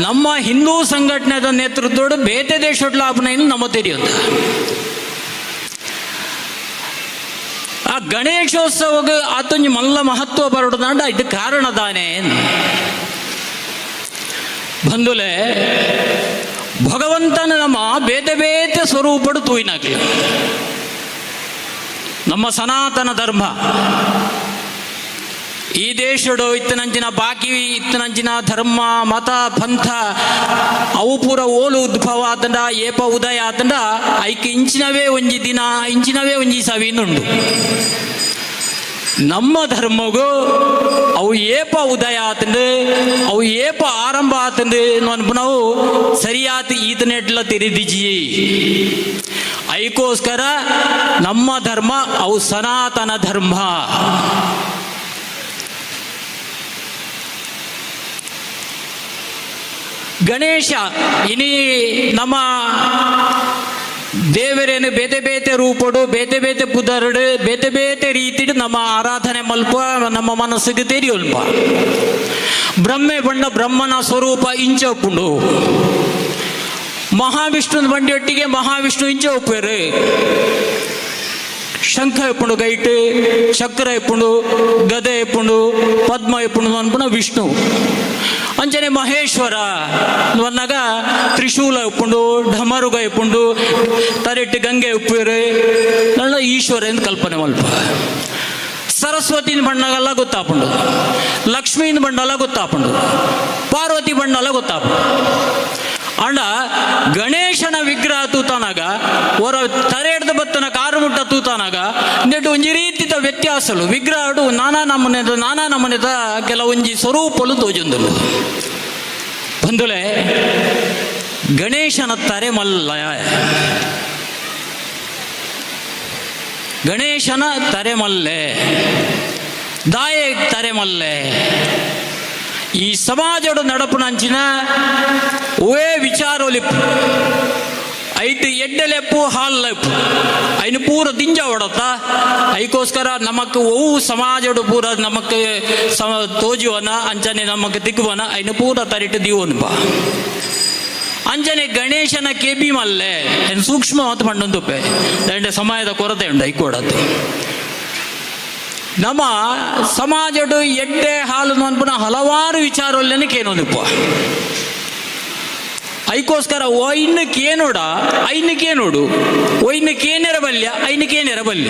ನಮ್ಮ ಹಿಂದೂ ಸಂಘಟನೆದ ನೇತೃತ್ವದ ಬೇತೆ ದೇಶೊಡ್ಲ ಅಪನೈನು ನಮ್ಮ ತೆರಿಯುತ್ತ. ಆ ಗಣೇಶೋತ್ಸವಕ್ಕೆ ಆತೊಂಜಿ ಮಲ್ಲ ಮಹತ್ವ ಬರೋದಂಡ ಇದು ಕಾರಣ ದಾನೆ. ಬಂಧುಲೆ, ಭಗವಂತನ ನಮ್ಮ ಬೇತೆ ಬೇತೆ ಸ್ವರೂಪಡು ತೂಯಿನಾಗ್ಲಿ ನಮ್ಮ ಸನಾತನ ಧರ್ಮ ಈ ದೇಶಡು ಇತ್ತನಂಚಿನ ಬಾಕಿ ಇತ್ತನಂಚಿನ ಧರ್ಮ ಮತ ಪಂಥ ಅವು ಪೂರ ಓಲು ಉದ್ಭವ ಆತಂಡ ಏಪ ಉದಯ ಆತಂಡ ಐಕ್ ಇಂಚಿನವೇ ಒಂಜಿ ದಿನ ಇಂಚಿನವೇ ಒಂಜಿ ಸವಿನುಂಡು. ನಮ್ಮ ಧರ್ಮಗೂ ಅವು ಏಪ ಉದಯ ಆತಂಡು ಅವು ಏಪ ಆರಂಭ ಆತಂಡು ನಾವು ಸರಿಯಾದ ಈತನೆಟ್ಲ ತೆರೆದಿಜಿ. ಐಕೋಸ್ಕರ ನಮ್ಮ ಧರ್ಮ ಅವು ಸನಾತನ ಧರ್ಮ. ಗಣೇಶ ಇನಿ ನಮ್ಮ ದೇವರೇನು ಬೇತೆ ಬೇತೆ ರೂಪಡು, ಬೇತೆ ಬೇತೆ ಪುದರುಡು, ಬೇತೆ ಬೇತೆ ರೀತಿಡು ನಮ್ಮ ಆರಾಧನೆ ಮಲ್ಪ, ನಮ್ಮ ಮನಸ್ಸಿಗೆ ತೆರಿಯೊಲ್ಪ. ಬ್ರಹ್ಮೆ ಬಣ್ಣ ಬ್ರಹ್ಮನ ಸ್ವರೂಪ ಇಂಚ ಉಪ್ಪುಂಡು. ಮಹಾವಿಷ್ಣುನ ಬಂಡಿಯೊಟ್ಟಿಗೆ ಮಹಾವಿಷ್ಣು ಇಂಚ ಉಪ್ಪೇರು. ಶಂಖ ಇಪ್ಪುಂಡು ಕೈಟ್, ಚಕ್ರ ಇಪ್ಪುಂಡು, ಗದೆ ಇಪ್ಪುಂಡು, ಪದ್ಮ ಇಪ್ಪುಂಡು ಅನ್ಪುಣ ವಿಷ್ಣು. ಅಂಚನೆ ಮಹೇಶ್ವರ ವನ್ನಗ ತ್ರಿಶೂಲ ಉಪ್ಪುಂಡು, ಢಮರುಗ ಇಪ್ಪುಂಡು, ತರೆಟ್ಟು ಗಂಗೆ ಉಪ್ಪೇರು, ನನ್ನ ಈಶ್ವರ ಎಂದು ಕಲ್ಪನೆ ಮಲ್ಪ. ಸರಸ್ವತಿನ ಬಣ್ಣಗಲ್ಲ ಗೊತ್ತಾಪುಂಡು, ಲಕ್ಷ್ಮೀನ ಬಣ್ಣಲ್ಲ ಗೊತ್ತಾಪುಂಡು, ಪಾರ್ವತಿ ಬಣ್ಣಲ್ಲ ಗೊತ್ತಾಪುಂಡು. ಅಂಡ ಗಣೇಶನ ವಿಗ್ರಹ ತೂತನಾಗ, ಹೊರ ತರೆಡ್ದ ಬತ್ತನ ಕಾರು ಮುಟ್ಟ ತೂತನಾಗ ನೆಟ್ಟು ಒಂಜಿ ರೀತಿದ ವ್ಯತ್ಯಾಸಲು ವಿಗ್ರಹಡು ನಾನಾ ನಮೂನೆದ ನಾನಾ ನಮೂನೆದ ಕೆಲವೊಂಜಿ ಸ್ವರೂಪಲು ತೋಜೊಂದುಲು. ಬಂದುಲೆ, ಗಣೇಶನ ತರೆ ಮಲ್ಲ, ಗಣೇಶನ ತರೆ ಮಲ್ಲೆ, ದಾಯೆ ತರೆ ಮಲ್ಲೆ. ಈ ಸಮಾಜದ ನಡಪುನಂಚಿನ ಒವೇ ವಿಚಾರೊಲಿಪ್ಪು ಐಟ್ ಎಡ್ಡೆಲೆಪ್ಪು ಹಾಲ್ಲೆಪ್ಪು ಐನು ಪೂರ ದಿಂಜ ಹೊಡತ. ಐಕೋಸ್ಕರ ನಮಕ್ ಒವು ಸಮಾಜಡು ಪೂರ ನಮಕ್ ಸಮ ತೋಜುವನ ಅಂಚನೆ ನಮಕ್ ತಿಕ್ಕುವನ ಐನು ಪೂರ ತರಿಟ್ಟು ದೀವನ್ಪ. ಅಂಚನೆ ಗಣೇಶನ ಕೆಬಿ ಮಲ್ಲೆ ಏನು ಸೂಕ್ಷ್ಮ ಮತ್ತು ಪಂಡೊಂದುಪ್ಪೆ ದಂಡೆ ಸಮಯದ ಕೊರತೆ ಉಂಡು ಐಕೋಡತ್ತು. ನಮ್ಮ ಸಮಾಜಡು ಎಡ್ಡೆ ಹಾಲು ಅನ್ಪುನ ಹಲವಾರು ವಿಚಾರಲ್ಲೇನೆ ಕೇನೊಂದಿಪ್ಪ. ಐಕೋಸ್ಕರ ಒಯ್ನ ಕೇನೋಡ ಐನ ಕೇನೋಡು, ಒಯ್ನ ಕೇನೆರ ಬಲ್ಯ ಐನ ಕೇನೆರ ಬಲ್ಯ.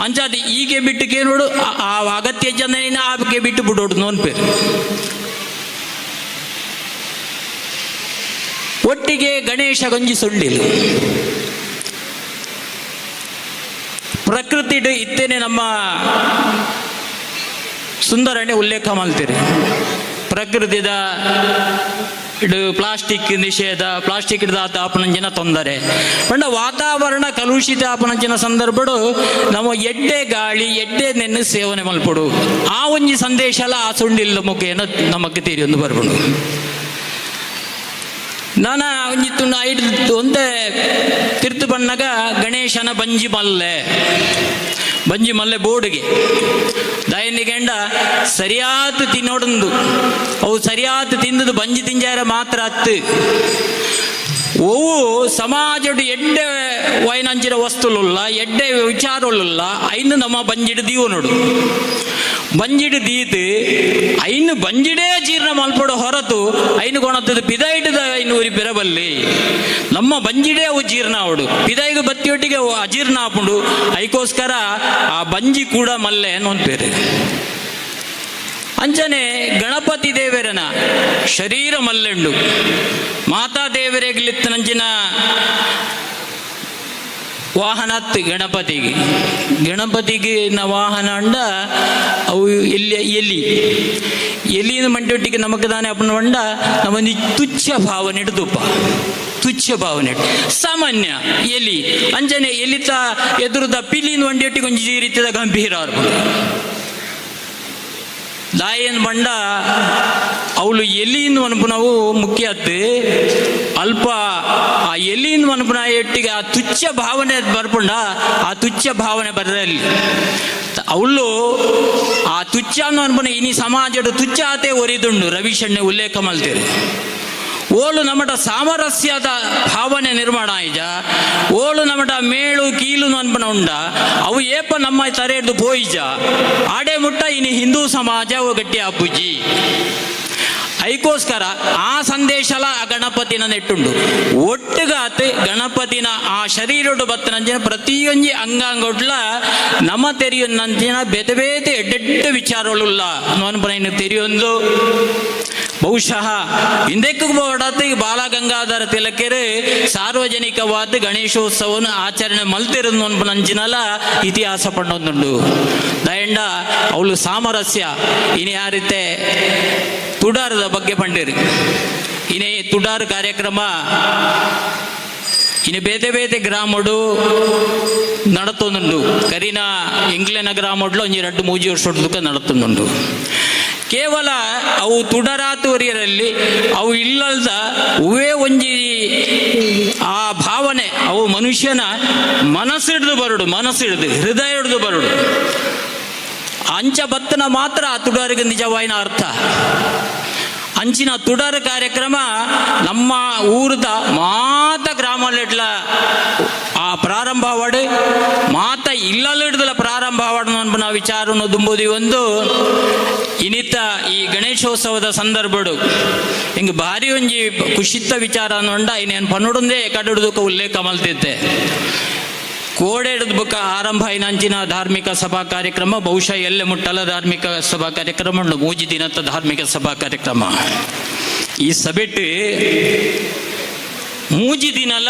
ಅಂಚಾದ ಈಗೆ ಬಿಟ್ಟು ಕೇನೋಡು, ಆ ಅಗತ್ಯ ಜನ ಆಕೆ ಬಿಟ್ಟು ಬಿಡೋಡು ನೋನ್ಪೇರು. ಒಟ್ಟಿಗೆ ಗಣೇಶ ಗಂಜಿ ಸೊಳ್ಳಿಲು ಪ್ರಕೃತಿಡು ಇತ್ತೇನೆ ನಮ್ಮ ಸುಂದರನೆ ಉಲ್ಲೇಖ ಮಾಡ್ತೀರಿ. ಪ್ರಕೃತಿದ ಇಡು ಪ್ಲಾಸ್ಟಿಕ್ ನಿಷೇಧ, ಪ್ಲಾಸ್ಟಿಕ್ ಹಿಡ್ದಾತ ಆಪನಂಚಿನ ತೊಂದರೆ ಪಂಡ ವಾತಾವರಣ ಕಲುಷಿತ ಆಪನಂಚಿನ ಸಂದರ್ಭಡು ನಮ್ಮ ಎಡ್ಡೆ ಗಾಳಿ ಎಡ್ಡೆ ನೆನ್ನು ಸೇವನೆ ಮಲ್ಪಡು. ಆ ಒಂಜಿ ಸಂದೇಶಲ ಆ ಸುಂಡಿಲ್ಲ ಮುಖೇನ ನಮಕ್ ತೀರಿಯೊಂದು ಬರ್ಪುಂಡು. ನಾನ ಒಂಜಿ ತುಂಡು ಐದು ಒಂತೆ ತಿರ್ತು ಬಣ್ಣಗ ಗಣೇಶನ ಬಂಜಿ ಮಲ್ಲೆ, ಬಂಜಿ ಮಲ್ಲೆ ಬೋರ್ಡ್ಗೆ ದಯನಿಗೆಂಡ ಸರಿಯಾದ ತಿನ್ನೋಡಂದು ಅವು ಸರಿಯಾದ ತಿಂದದು ಬಂಜಿ ತಿಂಜಾರ ಮಾತ್ರ ಅತ್ತು. ಅವು ಸಮಾಜಡು ಎಡ್ಡೆ ವೈನಂಚಿನ ವಸ್ತುಲುಲ್ಲ, ಎಡ್ಡೆ ವಿಚಾರಲುಲ್ಲ ಐನು ನಮ್ಮ ಬಂಜಿಡು ದೀವ ನೋಡು. ಬಂಜಿಡು ದೀತ್ ಐನು ಬಂಜಿಡೇ ಜೀರ್ಣ ಮಲ್ಪಡು ಹೊರತು ಐನು ಕೊಣತ್ತದ ಪಿದಾಯಿಟದ ಐನು ಊರಿ ಪೆರಬಲ್ಲಿ. ನಮ್ಮ ಬಂಜಿಡೇ ಅವು ಜೀರ್ಣ ಅವಡು ಪಿದಾಯಿಗೆ ಬತ್ತಿಯೊಟ್ಟಿಗೆ ಅವು ಅಜೀರ್ಣ ಆಪುಂಡು. ಐಕೋಸ್ಕರ ಆ ಬಂಜಿ ಕೂಡ ಮಲ್ಲೆ ಅನ್ನೋನ್ ಅಂಚನೆ ಗಣಪತಿ ದೇವರನ ಶರೀರ ಮಲ್ಲೆಂಡು ಮಾತಾ ದೇವರೆಗ್ಲಿತ್ತನಂಚಿನ ವಾಹನ ಗಣಪತಿಗೆ, ಗಣಪತಿಗೆ ನ ವಾಹನ ಅಂಡ ಅವು ಎಲ್ಲಿ ಎಲಿ ಎಲಿನ ಮಂಟೊಟ್ಟಿಗೆ ನಮಕ್ ದಾನೆ ಅಪ್ಪನ ಮಂಡ ನಮ್ಮ ತುಚ್ಛ ಭಾವನೆ ಇಡ್ದುಪ್ಪ, ತುಚ್ಛ ಭಾವನೆ ಸಾಮಾನ್ಯ ಎಲಿ. ಅಂಚನೆ ಎಲಿತ ಎದುರುದ ಪಿಲಿನ ವಂಡಿಯೊಟ್ಟಿಗೆ ಒಂಜಿ ರೀತಿಯ ಗಂಭೀರ ಅರ್ಪುಂಡು. ದಾಯನ್ ಬಂಡ ಅವಳು ಎಲಿನ ಮನ್ಪುನವು ಮುಖ್ಯ ಅತ್ತು. ಅಲ್ಪ ಆ ಎಲಿನ ಮನ್ಪುನ ಎಟ್ಟಿಗೆ ಆ ತುಚ್ಛ ಭಾವನೆ ಬರ್ಪುಂಡ, ಆ ತುಚ್ಛ ಭಾವನೆ ಬರದಲ್ಲಿ ಅವಳು ಆ ತುಚ್ಛ ಅನ್ಪುನ ಇನಿ ಸಮಾಜದ ತುಚ್ಛ ಆತೆ ಒರಿದುಂಡು. ರವಿಶಣ್ಣೆ ಉಲ್ಲೇಖ ಮಲ್ತೇವೆ. ಓಲು ನಮಟ ಸಾಮರಸ್ಯದ ಭಾವನೆ ನಿರ್ಮಾಣ ಆಯ್ಜ, ಓಲು ನಮಟ ಮೇಳು ಕೀಲು ಅನ್ಪನ ಉಂಡ ಅವು ಏಪ ನಮ್ಮ ತರೆಡ್ದು ಪೋಯಿಜ ಆಡೆ ಮುಟ್ಟ ಇನಿ ಹಿಂದೂ ಸಮಾಜ ಅವು ಗಟ್ಟಿ ಅಪ್ಪುಜಿ. ಐಕೋಸ್ಕರ ಆ ಸಂದೇಶಲ ಆ ಗಣಪತಿನ ನೆಟ್ಟುಂಡು. ಒಟ್ಟುಗಾತ್ ಗಣಪತಿನ ಆ ಶರೀರಡು ಬತ್ತನಂಚಿನ ಪ್ರತಿಯೊಂಜಿ ಅಂಗಾಂಗೊಟ್ಲ ನಮ್ಮ ತೆರಿಯೊಂದಂಚಿನ ಬೇತೆ ಬೇತೆ ಎಡ್ಡೆಡ್ಡೆ ವಿಚಾರಗಳುಲ್ಲ ಅನ್ಪನ ತೆರಿಯೊಂದು. ಬಹುಶಃ ಹಿಂದೆಕ್ಕೂ ಬೋಡತ್ತು ಬಾಲಗಂಗಾಧರ ತಿಲಕರು ಸಾರ್ವಜನಿಕವಾದ ಗಣೇಶೋತ್ಸವವನ್ನು ಆಚರಣೆ ಮಲ್ತಿರೋದು ಅನ್ಪನಂಚಿನಲ ಇತಿಹಾಸ ಪಂಡೊಂದುಂಡು. ದಯಂಡ ಅವಳು ಸಾಮರಸ್ಯ ಇನಿ ಯಾರಿತೆ ತುಡಾರದ ಬಗ್ಗೆ ಪಂಡಿರಿ. ಇನೇ ತುಡಾರ್ ಕಾರ್ಯಕ್ರಮ ಇನ್ನು ಬೇತೆ ಬೇತೆ ಗ್ರಾಮಡು ನಡತೊಂದುಂಡು. ಕರಿನ ಎಂಗ್ಲೆನ ಗ್ರಾಮಡ್ಲು ಒಂಜಿ ರಡ್ಡು ಮೂಜಿ ವರ್ಷ ನಡತೊಂದುಂಡು. ಕೇವಲ ಅವು ತುಡರಾತುವರಿಯರಲ್ಲಿ ಅವು ಇಲ್ಲಲ್ದ ಹೂವೇ ಒಂಜಿ ಆ ಭಾವನೆ, ಅವು ಮನುಷ್ಯನ ಮನಸ್ಸಿಡ್ದು ಬರುಡು, ಮನಸ್ಸಿಡ್ದು ಹೃದಯ ಹಿಡ್ದು ಬರುಡು. ಅಂಚ ಬತ್ತನ ಮಾತ್ರ ಆ ತುಡರಿಗೆ ನಿಜವಾಯಿನ ಅರ್ಥ. ಅಂಚಿನ ತುಡರ್ ಕಾರ್ಯಕ್ರಮ ನಮ್ಮ ಊರದ ಮಾತ ಗ್ರಾಮಲೆಟ್ಲ ಆ ಪ್ರಾರಂಭ ಆವಡು, ಮಾತ ಇಲ್ಲಲ್ಲಿಡ್ದಲ ಪ್ರಾರಂಭ ಆವಡು ಅನ್ಪುನ ವಿಚಾರನು ದುಂಬುದಿ ಒಂದು ಇನಿತ ಈ ಗಣೇಶೋತ್ಸವದ ಸಂದರ್ಭಡು ಹಿಂಗೆ ಭಾರಿ ಒಂಜಿ ಖುಷಿತ್ತ ವಿಚಾರ ಅನ್ನೊಂಡ ಇನ್ನೇನು ಪನ್ನುಡುಂದೇ ಕಡುಡುದಕ್ಕ ಉಲ್ಲೇಖ ಮಲ್ತಿತ್ತೆ. ಕೋಡೆಡ್ದು ಬೊಕ್ಕ ಆರಂಭ ಐನಂಚಿನ ಧಾರ್ಮಿಕ ಸಭಾ ಕಾರ್ಯಕ್ರಮ ಬಹುಶಃ ಎಲ್ಲೆ ಮುಟ್ಟಲ ಧಾರ್ಮಿಕ ಸಭಾ ಕಾರ್ಯಕ್ರಮ ಉಂಡು, ಮೂಜಿ ದಿನದ ಧಾರ್ಮಿಕ ಸಭಾ ಕಾರ್ಯಕ್ರಮ. ಈ ಸಭೆಟ್ಟು ಮೂಜಿ ದಿನಲ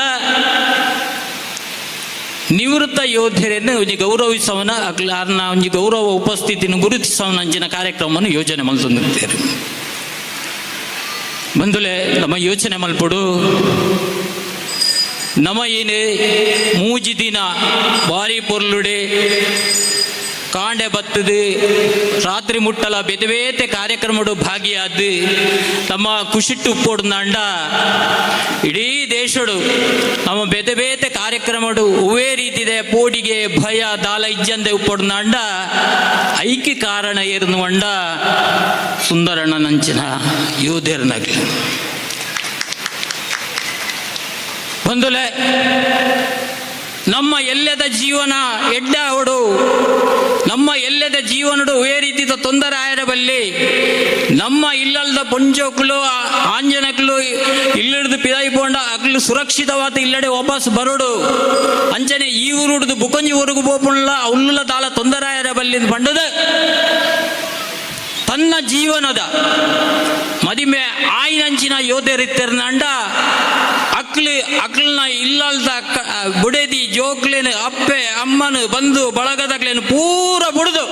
ನಿವೃತ್ತ ಯೋಧರನ್ನು ಒಂಜಿ ಗೌರವಿಸವನ ಅಕ್ಲಾರ್ನ ಒಂಜಿ ಗೌರವ ಉಪಸ್ಥಿತಿಯನ್ನು ಗುರುತಿಸವನ ಅಂಚಿನ ಕಾರ್ಯಕ್ರಮವನ್ನು ಯೋಜನೆ ಮಲ್ತೊಂದಿದ್ದೇವೆ. ಬಂಧುಲೆ, ನಮ್ಮ ಯೋಚನೆ ಮಲ್ಪೊಡು. ನಮ ಏನೇ ಮೂಜಿ ದಿನ ಬಾರಿ ಪೊರ್ಲುಡೆ ಕಾಂಡೆ ಬತ್ತದು ರಾತ್ರಿ ಮುಟ್ಟಲ ಬೇತೆ ಬೇತೆ ಕಾರ್ಯಕ್ರಮಡು ಭಾಗಿಯಾದ್ದು ತಮ್ಮ ಖುಷಿಟ್ಟು ಉಪ್ಪೊಡ್ದಾಂಡ, ಇಡೀ ದೇಶಡು ನಮ್ಮ ಬೇತೆ ಬೇತೆ ಕಾರ್ಯಕ್ರಮಡು ಹೂವೇ ರೀತಿದೆ ಪೋಡಿಗೆ ಭಯ ದಾಲ ಇಜ್ಜಂದೆ ಉಪ್ಪೊಡ್ದಾಂಡ, ಐಕಿ ಕಾರಣ ಏರ್ನುವಂಡ ಸುಂದರಣ್ಣನಂಚಿನ ಯೋಧೆರ್ನಗ್ಲು. ಬಂಧುಲೆ, ನಮ್ಮ ಎಲ್ಲದ ಜೀವನ ಎಡ್ಡ ಅವಡು, ನಮ್ಮ ಎಲ್ಲದ ಜೀವನಡು ವೇ ರೀತಿದ ತೊಂದರೆ ಆಯರಬಲ್ಲಿ, ನಮ್ಮ ಇಲ್ಲಲ್ದ ಪೊಂಜೋಕ್ಲು ಆಂಜನಕ್ಲು ಇಲ್ಲಿಡ್ದು ಪಿದಾಯಿ ಪೋಂಡ ಅಕ್ಲು ಸುರಕ್ಷಿತವಾದ ಇಲ್ಲಡೆ ವಾಪಸ್ ಬರೋಡು. ಅಂಚನೆ ಈ ಊರುಡ್ದು ಬುಕೊಂಜಿ ಊರುಗು ಪೋಪುಣ್ಲ ಉಲ್ಲುಲ ತಾಳ ತೊಂದರೆ ಆಯರಬಲ್ಲಿ ಪಂಡದ ತನ್ನ ಜೀವನದ ಮದಿಮೆ ಆಯಿನಂಚಿನ ಯೋಧರಿತ್ತೆರ್ನಂಡ ಅಕ್ಲು ಅಕ್ಲನ ಇಲ್ಲಲ್ದ ಬುಡೆದಿ ಜೋಕ್ಲೇನು ಅಪ್ಪೆ ಅಮ್ಮನು ಬಂದು ಬಳಗದಕ್ಲೇನು ಪೂರ ಬುಡುದು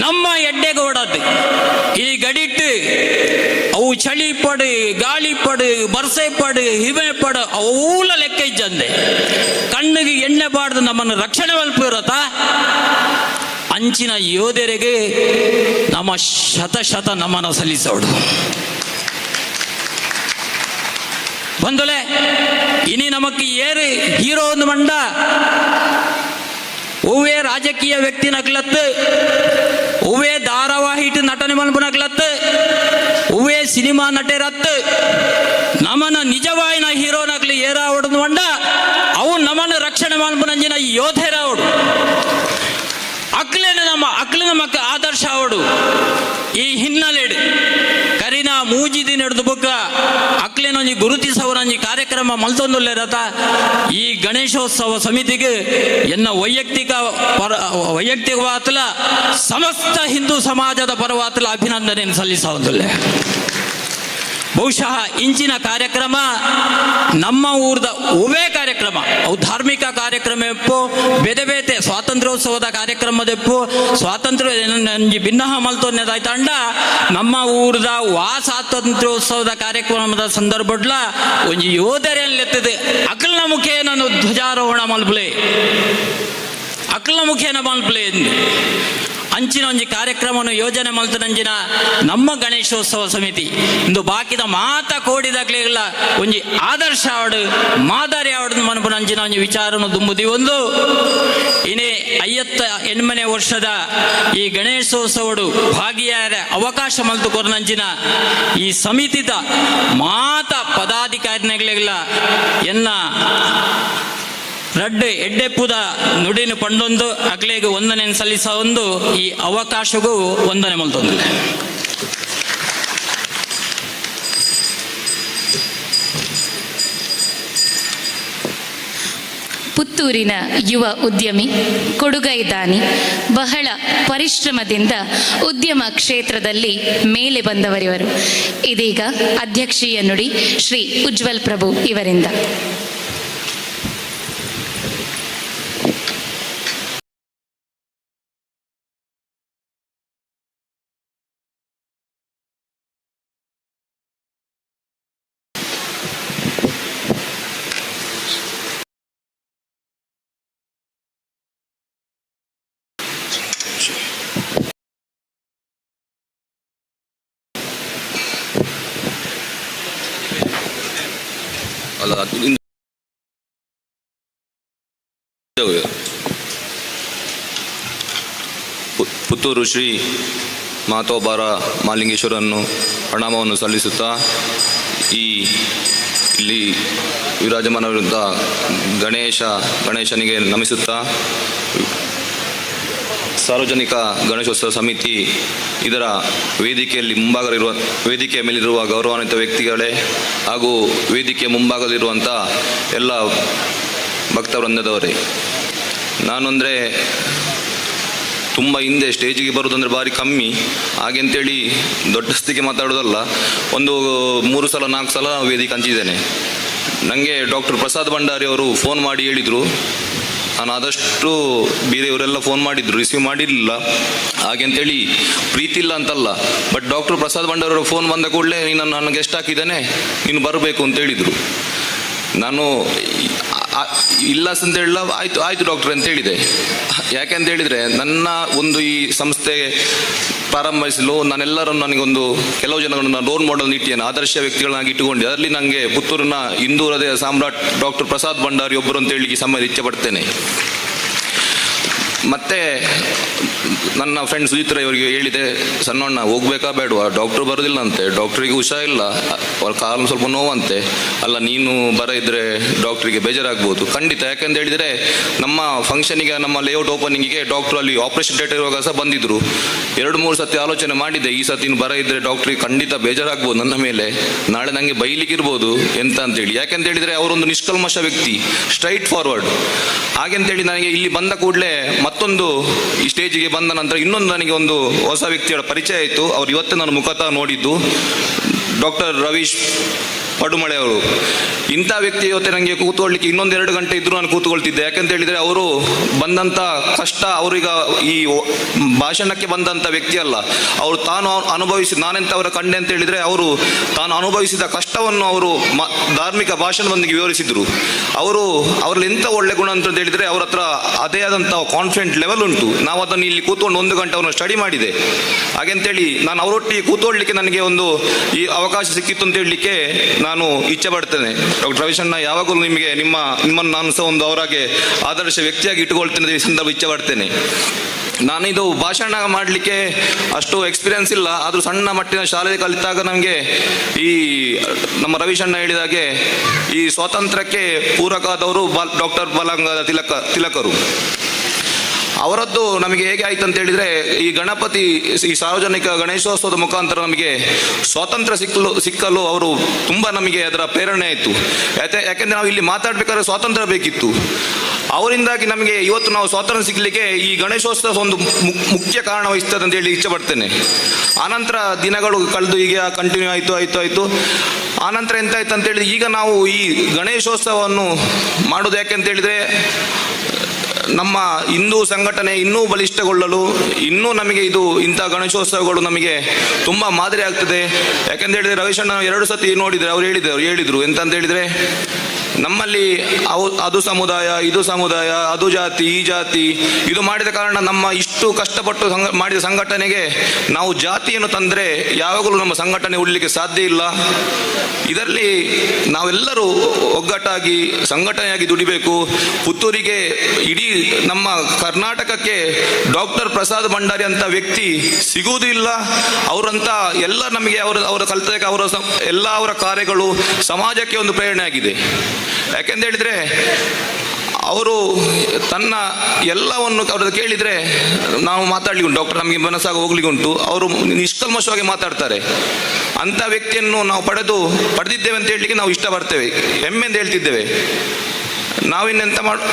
ನಮ್ಮ ಎಡ್ಡೆಗೋಡದ್ದು. ಈ ಗಡಿಟ್ಟು ಅವು ಚಳಿ ಪಡು, ಗಾಳಿ ಪಡು, ಬರ್ಸೆ ಪಡು, ಹಿಮೆ ಪಡು, ಅವುಲ ಲೆಕ್ಕ ಇಜ್ಜಂದೆ ಕಣ್ಣಿಗೆ ಎಣ್ಣೆ ಬಾಡ್ದು ನಮ್ಮನ್ನು ರಕ್ಷಣೆ ಮಲ್ಪಿರತ ಅಂಚಿನ ಯೋಧರಿಗೆ ನಮ್ಮ ಶತ ಶತ ನಮನ ಸಲ್ಲಿಸೋಡು. ಬಂದುಲೆ, ಇನಿ ನಮಕ್ ಏರು ಹೀರೋ ಒಂದು ಮಂಡ ಒವ್ವೇ ರಾಜಕೀಯ ವ್ಯಕ್ತಿ ನಕ್ಲತ್ತು, ಒವ್ವೇ ಧಾರಾವಾಹಿಟ್ ನಟನೆ ಮಲ್ಪುನಕ್ಲತ್ತು, ಒವ್ವೇ ಸಿನಿಮಾ ನಟೆರತ್ತು, ನಮನ ನಿಜವಾಯಿನ ಹೀರೋ ನಕ್ಲು ಏರಾವಡು ಮಂಡ ಅವು ನಮನ ರಕ್ಷಣೆ ಮಲ್ಪುನಂಜಿನ ಯೋಧೆರಾವಡು. ಅಕ್ಲೇನ ನಮ್ಮ ಅಕ್ಲು ನಮಕ್ ಆದರ್ಶ ಅವಡು. ಈ ಹಿನ್ನೆಲೆಡ್ ಕರಿನ ಮೂಜಿ ದಿನ ಹಿಡ್ದು ಬೊಕ್ಕ ಅಕ್ಲೇನೊಂಜಿ ಗುರುತಿಸವರಂಜಿ ಕಾರ್ಯಕ್ರಮ ಮಲ್ತೊಂದುಲ್ಲೆರತ ಈ ಗಣೇಶೋತ್ಸವ ಸಮಿತಿಗೆ ಎನ್ನ ವೈಯಕ್ತಿಕ ಪರ ವೈಯಕ್ತಿಕವಾತಲ ಸಮಸ್ತ ಹಿಂದೂ ಸಮಾಜದ ಪರವಾತಲ ಅಭಿನಂದನೆಯನ್ನು ಸಲ್ಲಿಸುವುದಿಲ್ಲ. ಬಹುಶಃ ಇಂಚಿನ ಕಾರ್ಯಕ್ರಮ ನಮ್ಮ ಊರ್ದ ಒವೇ ಕಾರ್ಯಕ್ರಮ, ಅವು ಧಾರ್ಮಿಕ ಕಾರ್ಯಕ್ರಮ ಎಪ್ಪು, ಬೇತೆ ಬೇತೆ ಸ್ವಾತಂತ್ರ್ಯೋತ್ಸವದ ಕಾರ್ಯಕ್ರಮದೆಪ್ಪು, ಸ್ವಾತಂತ್ರ್ಯ ನಂಜಿ ಭಿನ್ನಹ ಮಲ್ತೊನ್ನೆದಾಯ್ತಂಡ ನಮ್ಮ ಊರ್ದ ವಾ ಸ್ವಾತಂತ್ರ್ಯೋತ್ಸವದ ಕಾರ್ಯಕ್ರಮದ ಸಂದರ್ಭಡ್ಲ ಒಂಜಿ ಯೋಧರೆಲ್ಲೆತ್ತದೆ ಅಕಲ್ನ ಮುಖೇನ ಧ್ವಜಾರೋಹಣ ಮಲ್ಪಲೆ, ಅಕಲ್ನ ಮುಖೇನ ಮಲ್ಪಲೆ ಎಂದು ಅಂಚಿನ ಒಂಜಿ ಕಾರ್ಯಕ್ರಮವನ್ನು ಯೋಜನೆ ಮಲ್ತನಂಚಿನ ನಮ್ಮ ಗಣೇಶೋತ್ಸವ ಸಮಿತಿ ಇಂದು ಬಾಕಿದ ಮಾತ ಕೋಡಿದಾಗ್ಲಿಲ್ಲ ಒಂಜಿ ಆದರ್ಶ ಆವಡು, ಮಾದರಿ ಆವಡು ಮನಪುನಂಚಿನ ಒಂಜಿ ವಿಚಾರನು ದುಂಬುದಿ ಒಂದು ಇನೇ 58ನೇ ವರ್ಷದ ಈ ಗಣೇಶೋತ್ಸವಡು ಭಾಗಿಯಾರ ಅವಕಾಶ ಮಲ್ತು ಕೊರನಂಚಿನ ಈ ಸಮಿತಿದ ಮಾತ ಪದಾಧಿಕಾರಿಗಳಿಲ್ಲ ಎನ್ನ ರಡ್ಡು ಎಡ್ಡೆಪ್ಪುದ ನುಡಿನ ಪಂಡೊಂದು ಅಕ್ಲೆಗ್ ವಂದನೆ ಸಲ್ಲಿಸ ಒಂದು ಈ ಅವಕಾಶಗೂ ವಂದನೆ ಮಲ್ತೊಂದು. ಪುತ್ತೂರಿನ ಯುವ ಉದ್ಯಮಿ, ಕೊಡುಗೈ ದಾನಿ, ಬಹಳ ಪರಿಶ್ರಮದಿಂದ ಉದ್ಯಮ ಕ್ಷೇತ್ರದಲ್ಲಿ ಮೇಲೆ ಬಂದವರಿವರು. ಇದೀಗ ಅಧ್ಯಕ್ಷೀಯ ನುಡಿ ಶ್ರೀ ಉಜ್ವಲ್ ಪ್ರಭು ಇವರಿಂದ. ಅಲ್ಲ ಪುತ್ತೂರು ಶ್ರೀ ಮಾತೋಬಾರ ಮಾಲಿಂಗೇಶ್ವರನ್ನು ಪ್ರಣಾಮವನ್ನು ಸಲ್ಲಿಸುತ್ತಾ, ಈ ಇಲ್ಲಿ ವಿರಾಜಮಾನವಿರುವಂಥ ಗಣೇಶನಿಗೆ ನಮಿಸುತ್ತಾ, ಸಾರ್ವಜನಿಕ ಗಣೇಶೋತ್ಸವ ಸಮಿತಿ ಇದರ ವೇದಿಕೆಯಲ್ಲಿ ಮುಂಭಾಗಲಿರುವ, ವೇದಿಕೆಯ ಮೇಲಿರುವ ಗೌರವಾನ್ವಿತ ವ್ಯಕ್ತಿಗಳೇ ಹಾಗೂ ವೇದಿಕೆಯ ಮುಂಭಾಗದಲ್ಲಿರುವಂಥ ಎಲ್ಲ ಭಕ್ತವೃಂದದವರೇ, ನಾನು ಅಂದರೆ ತುಂಬ ಹಿಂದೆ ಸ್ಟೇಜಿಗೆ ಬರೋದಂದರೆ ಭಾರಿ ಕಮ್ಮಿ. ಹಾಗೆಂತೇಳಿ ದೊಡ್ಡಸ್ತಿಗೆ ಮಾತಾಡೋದಲ್ಲ. ಒಂದು ಮೂರು ಸಲ, ನಾಲ್ಕು ಸಲ ವೇದಿಕೆ ಹಂಚಿದ್ದೇನೆ. ನನಗೆ ಡಾಕ್ಟರ್ ಪ್ರಸಾದ್ ಭಂಡಾರಿ ಅವರು ಫೋನ್ ಮಾಡಿ ಹೇಳಿದರು. ನಾನು ಆದಷ್ಟು, ಬೇರೆಯವರೆಲ್ಲ ಫೋನ್ ಮಾಡಿದ್ರು, ರಿಸೀವ್ ಮಾಡಿರಲಿಲ್ಲ. ಹಾಗೆಂತೇಳಿ ಪ್ರೀತಿ ಇಲ್ಲ ಅಂತಲ್ಲ. ಬಟ್ ಡಾಕ್ಟರ್ ಪ್ರಸಾದ್ ಭಂಡಾರಿ ಅವರು ಫೋನ್ ಬಂದ ಕೂಡಲೇ, "ನೀನು ನನ್ನ ಗೆಸ್ಟ್ ಹಾಕಿದ್ದೇನೆ, ನೀನು ಬರಬೇಕು" ಅಂತ ಹೇಳಿದರು. ನಾನು ಇಲ್ಲ ಅಂತ ಹೇಳಿಲ್ಲ. "ಆಯ್ತು, ಆಯ್ತು ಡಾಕ್ಟರ್" ಅಂತ ಹೇಳಿದೆ. ಯಾಕೆ ಅಂತ ಹೇಳಿದರೆ, ನನ್ನ ಒಂದು ಈ ಸಂಸ್ಥೆ ಪ್ರಾರಂಭಿಸಲು ನಾನೆಲ್ಲರನ್ನು, ನನಗೊಂದು ಕೆಲವು ಜನಗಳನ್ನು ರೋಲ್ ಮಾಡೆಲ್ ಇಟ್ಟಿದ್ದೇನೆ, ಆದರ್ಶ ವ್ಯಕ್ತಿಗಳನ್ನಾಗಿ ಇಟ್ಟುಕೊಂಡು. ಅದರಲ್ಲಿ ನನಗೆ ಪುತ್ತೂರಿನ ಹಿಂದೂ ಹೃದಯ ಸಾಮ್ರಾಟ್ ಡಾಕ್ಟರ್ ಪ್ರಸಾದ್ ಭಂಡಾರಿ ಒಬ್ಬರು ಅಂತ ಹೇಳಿ ಈ ಸಮಯದ ಇಚ್ಛೆ ಪಡ್ತೇನೆ. ಮತ್ತೆ ನನ್ನ ಫ್ರೆಂಡ್ ಸುಜಿತ್ ರೈ ಅವರಿಗೆ ಹೇಳಿದೆ, "ಸಣ್ಣಣ್ಣ, ಹೋಗ್ಬೇಕಾ ಬೇಡವಾ? ಡಾಕ್ಟ್ರು ಬರೋದಿಲ್ಲ ಅಂತೆ, ಡಾಕ್ಟ್ರಿಗೆ ಹುಷಾರಿಲ್ಲ, ಅವ್ರ ಕಾಲು ಸ್ವಲ್ಪ ನೋವಂತೆ. ಅಲ್ಲ, ನೀನು ಬರ ಇದ್ರೆ ಡಾಕ್ಟ್ರಿಗೆ ಬೇಜಾರಾಗ್ಬೋದು." ಖಂಡಿತ. ಯಾಕೆಂತ ಹೇಳಿದರೆ, ನಮ್ಮ ಫಂಕ್ಷನಿಗೆ, ನಮ್ಮ ಲೇಔಟ್ ಓಪನಿಂಗಿಗೆ ಡಾಕ್ಟ್ರು ಅಲ್ಲಿ ಆಪರೇಷನ್ ಥಿಯೇಟರ್ ಇರುವಾಗ ಸಹ ಬಂದಿದ್ರು. ಎರಡು ಮೂರು ಸತಿ ಆಲೋಚನೆ ಮಾಡಿದ್ದೆ, ಈ ಸತಿ ಬರ ಇದ್ರೆ ಡಾಕ್ಟ್ರಿಗೆ ಖಂಡಿತ ಬೇಜಾರಾಗ್ಬೋದು ನನ್ನ ಮೇಲೆ, ನಾಳೆ ನನಗೆ ಬೈಲಿಕ್ಕಿರ್ಬೋದು ಎಂತ ಅಂತೇಳಿ. ಯಾಕೆಂತ ಹೇಳಿದ್ರೆ, ಅವರೊಂದು ನಿಷ್ಕಲ್ಮಶ ವ್ಯಕ್ತಿ, ಸ್ಟ್ರೈಟ್ ಫಾರ್ವರ್ಡ್. ಹಾಗೆಂತೇಳಿ ನನಗೆ ಇಲ್ಲಿ ಬಂದ ಕೂಡಲೇ ಮತ್ತೊಂದು, ಈ ಸ್ಟೇಜಿಗೆ ಬಂದ ನಂತರ ಇನ್ನೊಂದು ನನಗೆ ಒಂದು ಹೊಸ ವ್ಯಕ್ತಿಗಳ ಪರಿಚಯ ಆಯಿತು. ಅವ್ರು ಇವತ್ತೇ ನಾನು ಮುಖತಃ ನೋಡಿದ್ದು, ಡಾಕ್ಟರ್ ರವೀಶ್ ಪಡುಮಳೆ ಅವರು. ಇಂಥ ವ್ಯಕ್ತಿ ಜೊತೆ ನನಗೆ ಕೂತ್ಕೊಳ್ಳಿಕ್ಕೆ ಇನ್ನೊಂದು 2 ಗಂಟೆ ಇದ್ರೂ ನಾನು ಕೂತ್ಕೊಳ್ತಿದ್ದೆ. ಯಾಕಂತ ಹೇಳಿದ್ರೆ, ಅವರು ಬಂದಂಥ ಕಷ್ಟ, ಅವರೀಗ ಈ ಭಾಷಣಕ್ಕೆ ಬಂದಂಥ ವ್ಯಕ್ತಿ ಅಲ್ಲ. ಅವರು ತಾನು ಅನುಭವಿಸಿ, ನಾನೆಂತ ಅವರ ಕಂಡೆ ಅಂತ ಹೇಳಿದ್ರೆ, ಅವರು ತಾನು ಅನುಭವಿಸಿದ ಕಷ್ಟವನ್ನು ಅವರು ಧಾರ್ಮಿಕ ಭಾಷಣದೊಂದಿಗೆ ವಿವರಿಸಿದರು. ಅವರು, ಅವರಲ್ಲಿ ಎಂಥ ಒಳ್ಳೆ ಗುಣ ಅಂತ ಹೇಳಿದ್ರೆ, ಅವರ ಹತ್ರ ಅದೇ ಆದಂಥ ಕಾನ್ಫಿಡೆಂಟ್ ಲೆವೆಲ್ ಉಂಟು. ನಾವು ಅದನ್ನು ಇಲ್ಲಿ ಕೂತ್ಕೊಂಡು ಒಂದು ಗಂಟೆ ಅವರನ್ನು ಸ್ಟಡಿ ಮಾಡಿದೆ. ಹಾಗೆಂತೇಳಿ ನಾನು ಅವರೊಟ್ಟಿಗೆ ಕೂತ್ಕೊಳ್ಳಿಕ್ಕೆ ನನಗೆ ಒಂದು ಈ ಅವಕಾಶ ಸಿಕ್ಕಿತ್ತು ಅಂತ ಹೇಳಲಿಕ್ಕೆ ನಾನು ಇಚ್ಛೆ ಪಡ್ತೇನೆ. ಡಾಕ್ಟರ್ ರವಿಶಣ್ಣ, ಯಾವಾಗಲೂ ನಿಮಗೆ ನಿಮ್ಮನ್ನು ನಾನು ಸಹ ಒಂದು ಅವರಾಗೆ ಆದರ್ಶ ವ್ಯಕ್ತಿಯಾಗಿ ಇಟ್ಟುಕೊಳ್ತೇನೆ ಅಂತ ಈ ಸಂದರ್ಭ ಇಚ್ಛೆ ಪಡ್ತೇನೆ. ನಾನಿದು ಭಾಷಣ ಮಾಡಲಿಕ್ಕೆ ಅಷ್ಟು ಎಕ್ಸ್ಪೀರಿಯನ್ಸ್ ಇಲ್ಲ. ಆದರೂ ಸಣ್ಣ ಮಟ್ಟಿನ ಶಾಲೆ ಕಲಿತಾಗ ನಮಗೆ ಈ ನಮ್ಮ ರವಿಶಣ್ಣ ಹೇಳಿದಾಗೆ ಈ ಸ್ವಾತಂತ್ರ್ಯಕ್ಕೆ ಪೂರಕವಾದವರು ಡಾಕ್ಟರ್ ಬಾಲಗಂಗಾಧರ ತಿಲಕರು. ಅವರದ್ದು ನಮಗೆ ಹೇಗೆ ಆಯ್ತು ಅಂತ ಹೇಳಿದ್ರೆ, ಈ ಗಣಪತಿ, ಈ ಸಾರ್ವಜನಿಕ ಗಣೇಶೋತ್ಸವದ ಮುಖಾಂತರ ನಮಗೆ ಸ್ವಾತಂತ್ರ್ಯ ಸಿಕ್ಕಲು ಸಿಕ್ಕಲು ಅವರು ತುಂಬ ನಮಗೆ ಅದರ ಪ್ರೇರಣೆ ಆಯಿತು. ಯಾಕೆಂದ್ರೆ ನಾವು ಇಲ್ಲಿ ಮಾತಾಡ್ಬೇಕಾದ್ರೆ ಸ್ವಾತಂತ್ರ್ಯ ಬೇಕಿತ್ತು. ಅವರಿಂದಾಗಿ ನಮಗೆ ಇವತ್ತು ನಾವು ಸ್ವಾತಂತ್ರ್ಯ ಸಿಗಲಿಕ್ಕೆ ಈ ಗಣೇಶೋತ್ಸವ ಒಂದು ಮುಖ್ಯ ಕಾರಣ ವಹಿಸ್ತದೆ ಅಂತ ಹೇಳಿ ಇಚ್ಛೆ ಪಡ್ತೇನೆ. ಆನಂತರ ದಿನಗಳು ಕಳೆದು ಈಗ ಕಂಟಿನ್ಯೂ ಆಯಿತು, ಆಯಿತು, ಆಯಿತು. ಆನಂತರ ಎಂತಾಯ್ತು ಅಂತ ಹೇಳಿದ್ರೆ, ಈಗ ನಾವು ಈ ಗಣೇಶೋತ್ಸವವನ್ನು ಮಾಡೋದು ಯಾಕೆ ಅಂತ ಹೇಳಿದ್ರೆ, ನಮ್ಮ ಹಿಂದೂ ಸಂಘಟನೆ ಇನ್ನೂ ಬಲಿಷ್ಠಗೊಳ್ಳಲು, ಇನ್ನೂ ನಮಗೆ ಇದು, ಇಂಥ ಗಣೇಶೋತ್ಸವಗಳು ನಮಗೆ ತುಂಬ ಮಾದರಿ ಆಗ್ತದೆ. ಯಾಕಂತ ಹೇಳಿದ್ರೆ, ರವಿಶಣ್ಣ ಎರಡು ಸತಿ ನೋಡಿದರೆ ಅವ್ರು ಹೇಳಿದ್ರು ಎಂತ ಅಂತ ಹೇಳಿದ್ರೆ, ನಮ್ಮಲ್ಲಿ ಅವು ಅದು ಸಮುದಾಯ, ಇದು ಸಮುದಾಯ, ಅದು ಜಾತಿ, ಈ ಜಾತಿ, ಇದು ಮಾಡಿದ ಕಾರಣ ನಮ್ಮ ಇಷ್ಟು ಕಷ್ಟಪಟ್ಟು ಮಾಡಿದ ಸಂಘಟನೆಗೆ ನಾವು ಜಾತಿಯನ್ನು ತಂದರೆ ಯಾವಾಗಲೂ ನಮ್ಮ ಸಂಘಟನೆ ಉಳಿಲಿಕ್ಕೆ ಸಾಧ್ಯ ಇಲ್ಲ. ಇದರಲ್ಲಿ ನಾವೆಲ್ಲರೂ ಒಗ್ಗಟ್ಟಾಗಿ ಸಂಘಟನೆಯಾಗಿ ದುಡಿಬೇಕು. ಪುತ್ತೂರಿಗೆ, ಇಡೀ ನಮ್ಮ ಕರ್ನಾಟಕಕ್ಕೆ ಡಾಕ್ಟರ್ ಪ್ರಸಾದ್ ಭಂಡಾರಿ ಅಂತ ವ್ಯಕ್ತಿ ಸಿಗುವುದಿಲ್ಲ. ಅವರಂತ ಎಲ್ಲ ನಮಗೆ ಅವರ ಅವರ ಕಲಿತ ಅವರ ಎಲ್ಲ ಅವರ ಕಾರ್ಯಗಳು ಸಮಾಜಕ್ಕೆ ಒಂದು ಪ್ರೇರಣೆ ಆಗಿದೆ. ಯಾಕೆಂತ ಹೇಳಿದ್ರೆ, ಅವರು ತನ್ನ ಎಲ್ಲವನ್ನು ಅವ್ರದ್ದು ಕೇಳಿದರೆ, ನಾವು ಮಾತಾಡ್ಲಿಕ್ಕೆ ಉಂಟು ಡಾಕ್ಟರ್, ನಮಗೆ ಮನಸ್ಸಾಗ ಹೋಗ್ಲಿಕ್ಕೆ ಉಂಟು. ಅವರು ನಿಷ್ಕಲ್ಮಶವಾಗಿ ಮಾತಾಡ್ತಾರೆ. ಅಂಥ ವ್ಯಕ್ತಿಯನ್ನು ನಾವು ಪಡೆದಿದ್ದೇವೆ ಅಂತ ಹೇಳಲಿಕ್ಕೆ ನಾವು ಇಷ್ಟಪಡ್ತೇವೆ, ಹೆಮ್ಮೆಯಿಂದ ಹೇಳ್ತಿದ್ದೇವೆ. ನಾವಿನ್ನೆಂತ ಮಾಡ್,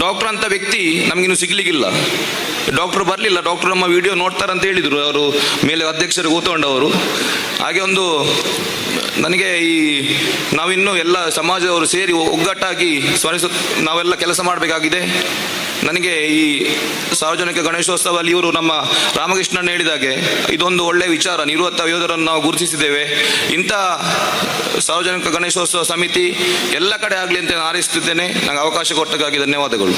ಡಾಕ್ಟರ್ ಅಂತ ವ್ಯಕ್ತಿ ನಮಗಿನ್ನು ಸಿಗ್ಲಿಕ್ಕಿಲ್ಲ. ಡಾಕ್ಟರ್ ಬರಲಿಲ್ಲ. ಡಾಕ್ಟರ್ ನಮ್ಮ ವಿಡಿಯೋ ನೋಡ್ತಾರಂತ ಹೇಳಿದರು ಅವರು, ಮೇಲೆ ಅಧ್ಯಕ್ಷರು ಕೂತ್ಕೊಂಡವರು. ಹಾಗೆ ಒಂದು ನನಗೆ ಈ ನಾವಿನ್ನೂ ಎಲ್ಲ ಸಮಾಜದವರು ಸೇರಿ ಒಗ್ಗಟ್ಟಾಗಿ ಸ್ಮರಿಸ ನಾವೆಲ್ಲ ಕೆಲಸ ಮಾಡಬೇಕಾಗಿದೆ. ನನಗೆ ಈ ಸಾರ್ವಜನಿಕ ಗಣೇಶೋತ್ಸವದಲ್ಲಿ ಇವರು ನಮ್ಮ ರಾಮಕೃಷ್ಣನ್ ಹೇಳಿದಾಗೆ ಇದೊಂದು ಒಳ್ಳೆಯ ವಿಚಾರ. ನಿವೃತ್ತ ಯೋಧರನ್ನು ನಾವು ಗುರುತಿಸಿದ್ದೇವೆ. ಇಂಥ ಸಾರ್ವಜನಿಕ ಗಣೇಶೋತ್ಸವ ಸಮಿತಿ ಎಲ್ಲ ಕಡೆ ಆಗಲಿ ಅಂತ ನಾನು ಹಾರೈಸುತ್ತಿದ್ದೇನೆ. ನನಗೆ ಅವಕಾಶ ಕೊಟ್ಟಕ್ಕಾಗಿ ಧನ್ಯವಾದಗಳು.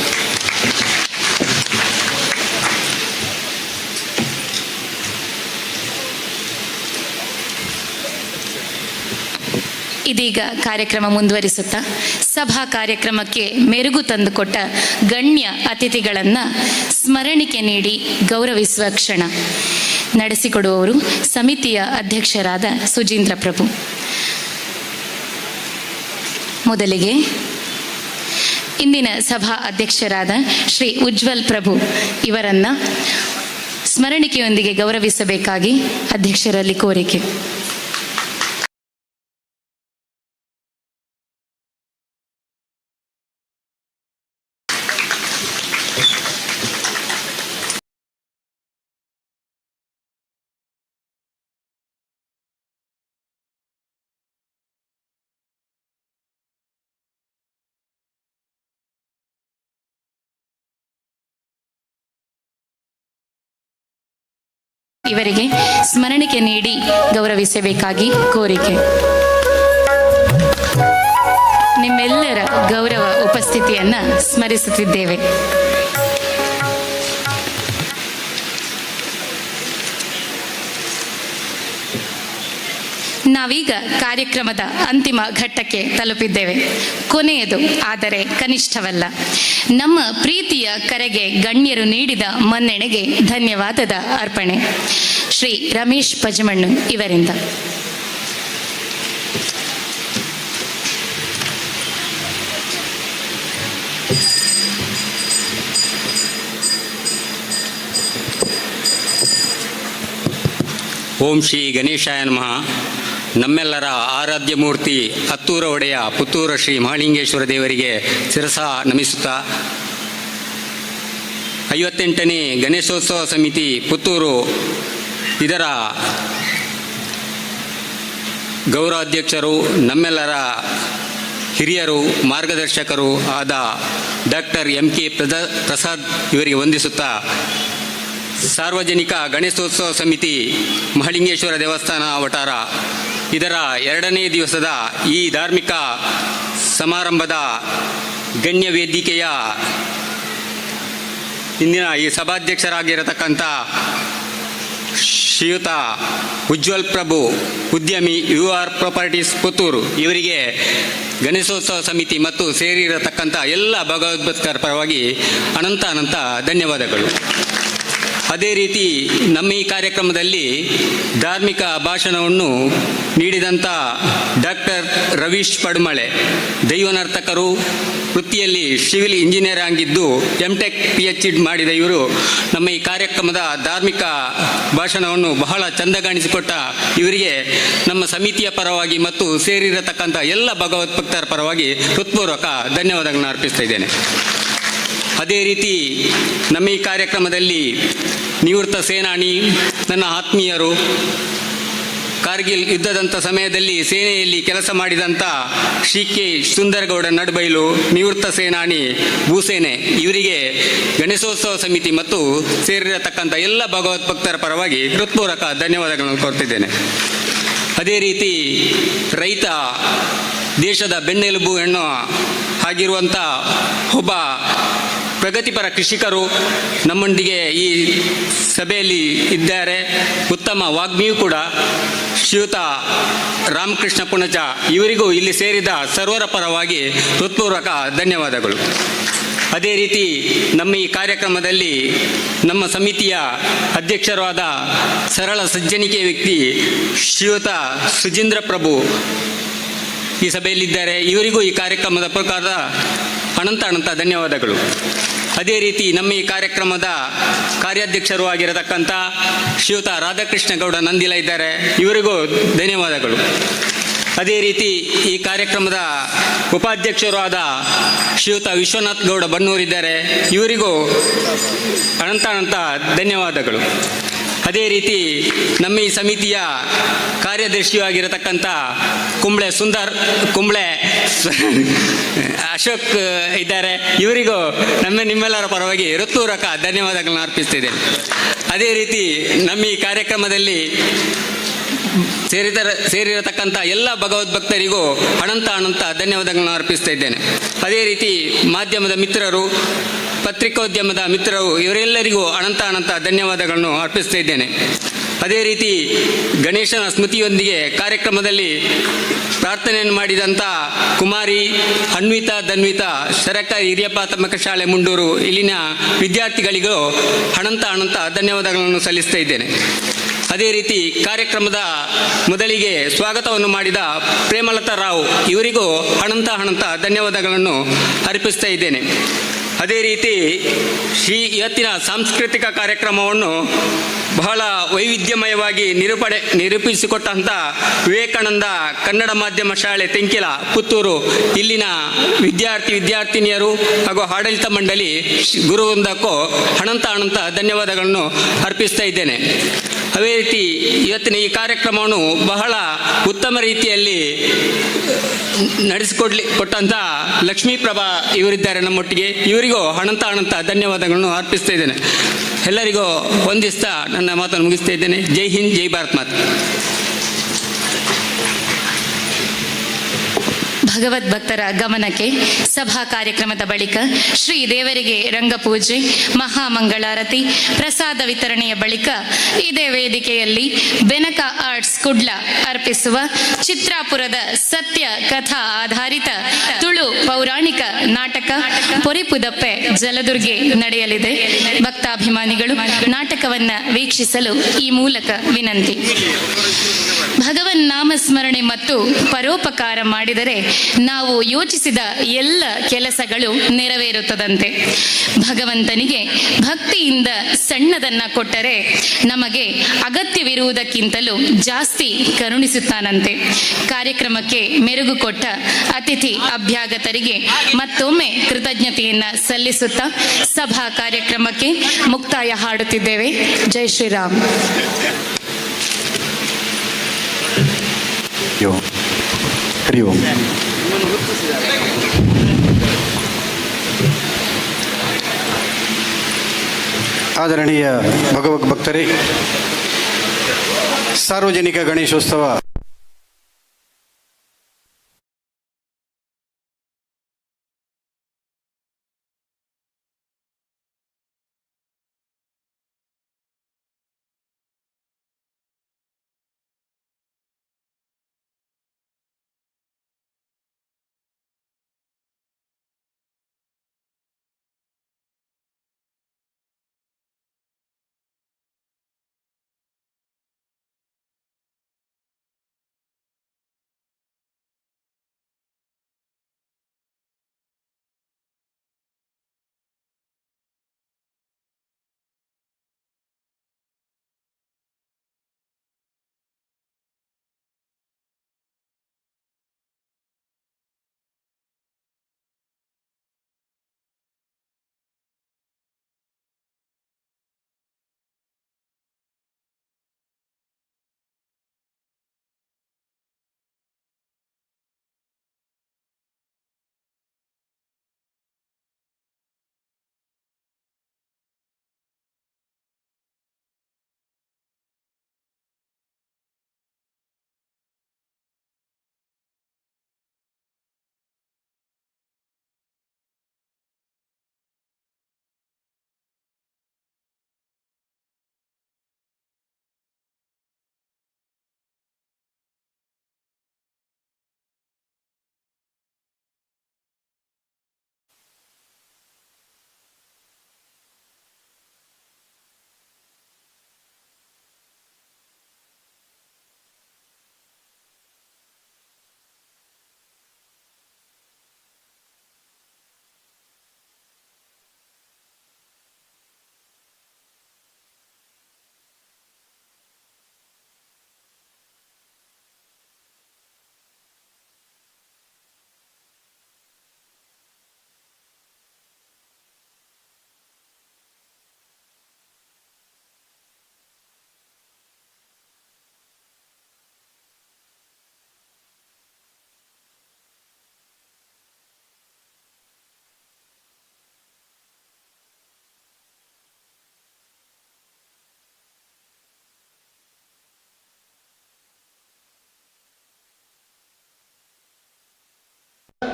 ಇದೀಗ ಕಾರ್ಯಕ್ರಮ ಮುಂದುವರಿಸುತ್ತಾ ಸಭಾ ಕಾರ್ಯಕ್ರಮಕ್ಕೆ ಮೆರುಗು ತಂದುಕೊಟ್ಟ ಗಣ್ಯ ಅತಿಥಿಗಳನ್ನು ಸ್ಮರಣಿಕೆ ನೀಡಿ ಗೌರವಿಸುವ ಕ್ಷಣ ನಡೆಸಿಕೊಡುವವರು ಸಮಿತಿಯ ಅಧ್ಯಕ್ಷರಾದ ಸುಜೀಂದ್ರ ಪ್ರಭು. ಮೊದಲಿಗೆ ಇಂದಿನ ಸಭಾ ಅಧ್ಯಕ್ಷರಾದ ಶ್ರೀ ಉಜ್ವಲ್ ಪ್ರಭು ಇವರನ್ನ ಸ್ಮರಣಿಕೆಯೊಂದಿಗೆ ಗೌರವಿಸಬೇಕಾಗಿ ಅಧ್ಯಕ್ಷರಲ್ಲಿ ಕೋರಿಕೆ. ಇವರಿಗೆ ಸ್ಮರಣಿಕೆ ನೀಡಿ ಗೌರವಿಸಬೇಕಾಗಿ ಕೋರಿಕೆ. ನಿಮ್ಮೆಲ್ಲರ ಗೌರವ ಉಪಸ್ಥಿತಿಯನ್ನ ಸ್ಮರಿಸುತ್ತಿದ್ದೇವೆ. ನಾವೀಗ ಕಾರ್ಯಕ್ರಮದ ಅಂತಿಮ ಘಟ್ಟಕ್ಕೆ ತಲುಪಿದ್ದೇವೆ. ಕೊನೆಯದು, ಆದರೆ ಕನಿಷ್ಠವಲ್ಲ, ನಮ್ಮ ಪ್ರೀತಿಯ ಕರೆಗೆ ಗಣ್ಯರು ನೀಡಿದ ಮನ್ನಣೆಗೆ ಧನ್ಯವಾದದ ಅರ್ಪಣೆ ಶ್ರೀ ರಮೇಶ್ ಪಜಮಣ್ಣು ಇವರಿಂದ. ಓಂ ಶ್ರೀ ಗಣೇಶಾಯ ನಮಃ. ನಮ್ಮೆಲ್ಲರ ಆರಾಧ್ಯ ಮೂರ್ತಿ ಹತ್ತೂರ ಒಡೆಯ ಪುತ್ತೂರ ಶ್ರೀ ಮಹಾಲಿಂಗೇಶ್ವರ ದೇವರಿಗೆ ಶಿರಸ ನಮಿಸುತ್ತಾ, 58ನೇ ಗಣೇಶೋತ್ಸವ ಸಮಿತಿ ಪುತ್ತೂರು ಇದರ ಗೌರವಾಧ್ಯಕ್ಷರು, ನಮ್ಮೆಲ್ಲರ ಹಿರಿಯರು, ಮಾರ್ಗದರ್ಶಕರು ಆದ ಡಾಕ್ಟರ್ ಎಂ ಕೆ ಪ್ರಸಾದ್ ಇವರಿಗೆ ವಂದಿಸುತ್ತಾ, ಸಾರ್ವಜನಿಕ ಗಣೇಶೋತ್ಸವ ಸಮಿತಿ ಮಹಾಲಿಂಗೇಶ್ವರ ದೇವಸ್ಥಾನ ವಠಾರ ಇದರ ಎರಡನೇ ದಿವಸದ ಈ ಧಾರ್ಮಿಕ ಸಮಾರಂಭದ ಗಣ್ಯ ವೇದಿಕೆಯ ಇಂದಿನ ಈ ಸಭಾಧ್ಯಕ್ಷರಾಗಿರತಕ್ಕಂಥ ಶ್ರೀಯುತ ಉಜ್ವಲ್ ಪ್ರಭು, ಉದ್ಯಮಿ, you are properties Puttur ಇವರಿಗೆ ಗಣೇಶೋತ್ಸವ ಸಮಿತಿ ಮತ್ತು ಸೇರಿರತಕ್ಕಂಥ ಎಲ್ಲ ಭಗವದ್ಭಕ್ತರ ಪರವಾಗಿ ಅನಂತ ಅನಂತ ಧನ್ಯವಾದಗಳು. ಅದೇ ರೀತಿ ನಮ್ಮ ಈ ಕಾರ್ಯಕ್ರಮದಲ್ಲಿ ಧಾರ್ಮಿಕ ಭಾಷಣವನ್ನು ನೀಡಿದಂಥ ಡಾಕ್ಟರ್ ರವೀಶ್ ಪಡುಮಳೆ, ದೈವನರ್ತಕರು, ವೃತ್ತಿಯಲ್ಲಿ ಸಿವಿಲ್ ಇಂಜಿನಿಯರ್ ಆಗಿದ್ದು ಎಂ.ಟೆಕ್ ಪಿಎಚ್.ಡಿ ಮಾಡಿದ ಇವರು ನಮ್ಮ ಈ ಕಾರ್ಯಕ್ರಮದ ಧಾರ್ಮಿಕ ಭಾಷಣವನ್ನು ಬಹಳ ಚಂದಗಾಣಿಸಿಕೊಟ್ಟ ಇವರಿಗೆ ನಮ್ಮ ಸಮಿತಿಯ ಪರವಾಗಿ ಮತ್ತು ಸೇರಿರತಕ್ಕಂಥ ಎಲ್ಲ ಭಗವದ್ಭಕ್ತರ ಪರವಾಗಿ ಹೃತ್ಪೂರ್ವಕ ಧನ್ಯವಾದಗಳನ್ನು ಅರ್ಪಿಸ್ತಾ ಇದ್ದೇನೆ. ಅದೇ ರೀತಿ ನಮ್ಮ ಈ ಕಾರ್ಯಕ್ರಮದಲ್ಲಿ ನಿವೃತ್ತ ಸೇನಾನಿ, ನನ್ನ ಆತ್ಮೀಯರು, ಕಾರ್ಗಿಲ್ ಯುದ್ಧದಂಥ ಸಮಯದಲ್ಲಿ ಸೇನೆಯಲ್ಲಿ ಕೆಲಸ ಮಾಡಿದಂಥ ಶ್ರೀ ಕೆ ಸುಂದರಗೌಡ ನಡ್ಬೈಲು, ನಿವೃತ್ತ ಸೇನಾನಿ, ಭೂಸೇನೆ ಇವರಿಗೆ ಗಣೇಶೋತ್ಸವ ಸಮಿತಿ ಮತ್ತು ಸೇರಿರತಕ್ಕಂಥ ಎಲ್ಲ ಭಗವದ್ಭಕ್ತರ ಪರವಾಗಿ ಹೃತ್ಪೂರ್ವಕ ಧನ್ಯವಾದಗಳನ್ನು ಕೋರ್ತಿದ್ದೇನೆ. ಅದೇ ರೀತಿ ರೈತ ದೇಶದ ಬೆನ್ನೆಲುಬು ಎನ್ನುವ ಆಗಿರುವಂಥ ಒಬ್ಬ ಪ್ರಗತಿಪರ ಕೃಷಿಕರು ನಮ್ಮೊಂದಿಗೆ ಈ ಸಭೆಯಲ್ಲಿ ಇದ್ದಾರೆ. ಉತ್ತಮ ವಾಗ್ಮಿಯೂ ಕೂಡ ಶ್ರೀಯುತ ರಾಮಕೃಷ್ಣ ಪುಣಚ ಇವರಿಗೂ ಇಲ್ಲಿ ಸೇರಿದ ಸರ್ವರ ಪರವಾಗಿ ಹೃತ್ಪೂರ್ವಕ ಧನ್ಯವಾದಗಳು. ಅದೇ ರೀತಿ ನಮ್ಮ ಈ ಕಾರ್ಯಕ್ರಮದಲ್ಲಿ ನಮ್ಮ ಸಮಿತಿಯ ಅಧ್ಯಕ್ಷರಾದ ಸರಳ ಸಜ್ಜನಿಕೆ ವ್ಯಕ್ತಿ ಶ್ರೀಯುತ ಸುಜೀಂದ್ರ ಪ್ರಭು ಈ ಸಭೆಯಲ್ಲಿದ್ದಾರೆ. ಇವರಿಗೂ ಈ ಕಾರ್ಯಕ್ರಮದ ಪ್ರಕಾರ ಅನಂತ ಅನಂತ ಧನ್ಯವಾದಗಳು. ಅದೇ ರೀತಿ ನಮ್ಮ ಈ ಕಾರ್ಯಕ್ರಮದ ಕಾರ್ಯಾಧ್ಯಕ್ಷರು ಆಗಿರತಕ್ಕಂಥ ಶ್ರೀಯುತ ರಾಧಾಕೃಷ್ಣ ಗೌಡ ನಂದಿಲ ಇದ್ದಾರೆ, ಇವರಿಗೂ ಧನ್ಯವಾದಗಳು. ಅದೇ ರೀತಿ ಈ ಕಾರ್ಯಕ್ರಮದ ಉಪಾಧ್ಯಕ್ಷರು ಆದ ಶ್ರೀಯುತ ವಿಶ್ವನಾಥ್ ಗೌಡ ಬನ್ನೂರಿದ್ದಾರೆ, ಇವರಿಗೂ ಅನಂತ ಅನಂತ ಧನ್ಯವಾದಗಳು. ಅದೇ ರೀತಿ ನಮ್ಮ ಈ ಸಮಿತಿಯ ಕಾರ್ಯದರ್ಶಿಯೂ ಆಗಿರತಕ್ಕಂಥ ಕುಂಬ್ಳೆ ಸುಂದರ್, ಕುಂಬ್ಳೆ ಅಶೋಕ್ ಇದ್ದಾರೆ, ಇವರಿಗೂ ನಮ್ಮ ನಿಮ್ಮೆಲ್ಲರ ಪರವಾಗಿ ಹೃತ್ಪೂರ್ವಕ ಧನ್ಯವಾದಗಳನ್ನು ಅರ್ಪಿಸ್ತಿದ್ದೇನೆ. ಅದೇ ರೀತಿ ನಮ್ಮ ಈ ಕಾರ್ಯಕ್ರಮದಲ್ಲಿ ಸೇರಿರತಕ್ಕಂಥ ಎಲ್ಲ ಭಗವದ್ಭಕ್ತರಿಗೂ ಅನಂತ ಅನಂತ ಧನ್ಯವಾದಗಳನ್ನು ಅರ್ಪಿಸ್ತಾ ಇದ್ದೇನೆ. ಅದೇ ರೀತಿ ಮಾಧ್ಯಮದ ಮಿತ್ರರು, ಪತ್ರಿಕೋದ್ಯಮದ ಮಿತ್ರರು, ಇವರೆಲ್ಲರಿಗೂ ಅನಂತ ಅನಂತ ಧನ್ಯವಾದಗಳನ್ನು ಅರ್ಪಿಸ್ತಾ ಇದ್ದೇನೆ. ಅದೇ ರೀತಿ ಗಣೇಶನ ಸ್ಮೃತಿಯೊಂದಿಗೆ ಕಾರ್ಯಕ್ರಮದಲ್ಲಿ ಪ್ರಾರ್ಥನೆಯನ್ನು ಮಾಡಿದಂಥ ಕುಮಾರಿ ಅನ್ವಿತಾ ಧನ್ವಿತಾ, ಸರಕಾರಿ ಹಿರಿಯ ಪ್ರಾಥಮಿಕ ಶಾಲೆ ಮುಂಡೂರು ಇಲ್ಲಿನ ವಿದ್ಯಾರ್ಥಿಗಳಿಗೂ ಅನಂತ ಅನಂತ ಧನ್ಯವಾದಗಳನ್ನು ಸಲ್ಲಿಸ್ತಾ ಇದ್ದೇನೆ. ಅದೇ ರೀತಿ ಕಾರ್ಯಕ್ರಮದ ಮೊದಲಿಗೆ ಸ್ವಾಗತವನ್ನು ಮಾಡಿದ ಪ್ರೇಮಲತಾ ರಾವ್ ಇವರಿಗೂ ಅನಂತ ಅನಂತ ಧನ್ಯವಾದಗಳನ್ನು ಅರ್ಪಿಸ್ತಾ ಇದ್ದೇನೆ. ಅದೇ ರೀತಿ ಶ್ರೀ ಇವತ್ತಿನ ಸಾಂಸ್ಕೃತಿಕ ಕಾರ್ಯಕ್ರಮವನ್ನು ಬಹಳ ವೈವಿಧ್ಯಮಯವಾಗಿ ನಿರೂಪಿಸಿಕೊಟ್ಟಂಥ ವಿವೇಕಾನಂದ ಕನ್ನಡ ಮಾಧ್ಯಮ ಶಾಲೆ ತೆಂಕಿಲ ಪುತ್ತೂರು ಇಲ್ಲಿನ ವಿದ್ಯಾರ್ಥಿ ವಿದ್ಯಾರ್ಥಿನಿಯರು ಹಾಗೂ ಆಡಳಿತ ಮಂಡಳಿ ಗುರುವೃಂದಕ್ಕೂ ಅನಂತ ಅನಂತ ಧನ್ಯವಾದಗಳನ್ನು ಅರ್ಪಿಸ್ತಾ ಇದ್ದೇನೆ. ಅದೇ ರೀತಿ ಇವತ್ತಿನ ಈ ಕಾರ್ಯಕ್ರಮವನ್ನು ಬಹಳ ಉತ್ತಮ ರೀತಿಯಲ್ಲಿ ನಡೆಸಿಕೊಡ್ಲಿ ಕೊಟ್ಟಂಥ ಲಕ್ಷ್ಮೀಪ್ರಭಾ ಇವರಿದ್ದಾರೆ ನಮ್ಮೊಟ್ಟಿಗೆ. ಇವರಿಗೂ ಅನಂತ ಅನಂತ ಧನ್ಯವಾದಗಳನ್ನು ಅರ್ಪಿಸ್ತಾ ಇದ್ದೇನೆ. ಎಲ್ಲರಿಗೂ ವಂದಿಸ್ತಾ ನನ್ನ ಮಾತನ್ನು ಮುಗಿಸ್ತಾ ಇದ್ದೇನೆ. ಜೈ ಹಿಂದ್, ಜೈ ಭಾರತ್ ಮಾತೆ. ಭಗವದ್ಭಕ್ತರ ಗಮನಕ್ಕೆ ಸಭಾ ಕಾರ್ಯಕ್ರಮದ ಬಳಿಕ ಶ್ರೀ ದೇವರಿಗೆ ರಂಗಪೂಜೆ, ಮಹಾಮಂಗಳಾರತಿ, ಪ್ರಸಾದ ವಿತರಣೆಯ ಬಳಿಕ ಇದೇ ವೇದಿಕೆಯಲ್ಲಿ ಬೆನಕ ಆರ್ಟ್ಸ್ ಕುಡ್ಲ ಅರ್ಪಿಸುವ ಚಿತ್ರಾಪುರದ ಸತ್ಯ ಕಥಾ ಆಧಾರಿತ ತುಳು ಪೌರಾಣಿಕ ನಾಟಕ ಪೊರಿಪುದಪ್ಪೆ ಜಲದುರ್ಗೆ ನಡೆಯಲಿದೆ. ಭಕ್ತಾಭಿಮಾನಿಗಳು ನಾಟಕವನ್ನ ವೀಕ್ಷಿಸಲು ಈ ಮೂಲಕ ವಿನಂತಿ. ಭಗವನ್ ನಾಮಸ್ಮರಣೆ ಮತ್ತು ಪರೋಪಕಾರ ಮಾಡಿದರೆ ನಾವು ಯೋಚಿಸಿದ ಎಲ್ಲ ಕೆಲಸಗಳು ನೆರವೇರುತ್ತದಂತೆ. ಭಗವಂತನಿಗೆ ಭಕ್ತಿಯಿಂದ ಸಣ್ಣದನ್ನ ಕೊಟ್ಟರೆ ನಮಗೆ ಅಗತ್ಯವಿರುವುದಕ್ಕಿಂತಲೂ ಜಾಸ್ತಿ ಕರುಣಿಸುತ್ತಾನಂತೆ. ಕಾರ್ಯಕ್ರಮಕ್ಕೆ ಮೆರುಗು ಕೊಟ್ಟ ಅತಿಥಿ ಅಭ್ಯಾಗತರಿಗೆ ಮತ್ತೊಮ್ಮೆ ಕೃತಜ್ಞತೆಯನ್ನ ಸಲ್ಲಿಸುತ್ತಾ ಸಭಾ ಕಾರ್ಯಕ್ರಮಕ್ಕೆ ಮುಕ್ತಾಯ ಹಾಡುತ್ತಿದ್ದೇವೆ. ಜೈ ಶ್ರೀರಾಮ್. ಹರಿ ಓಂ. ಆದರಣೀಯ ಭಗವದ್ ಭಕ್ತರೇ, ಸಾರ್ವಜನಿಕ ಗಣೇಶೋತ್ಸವ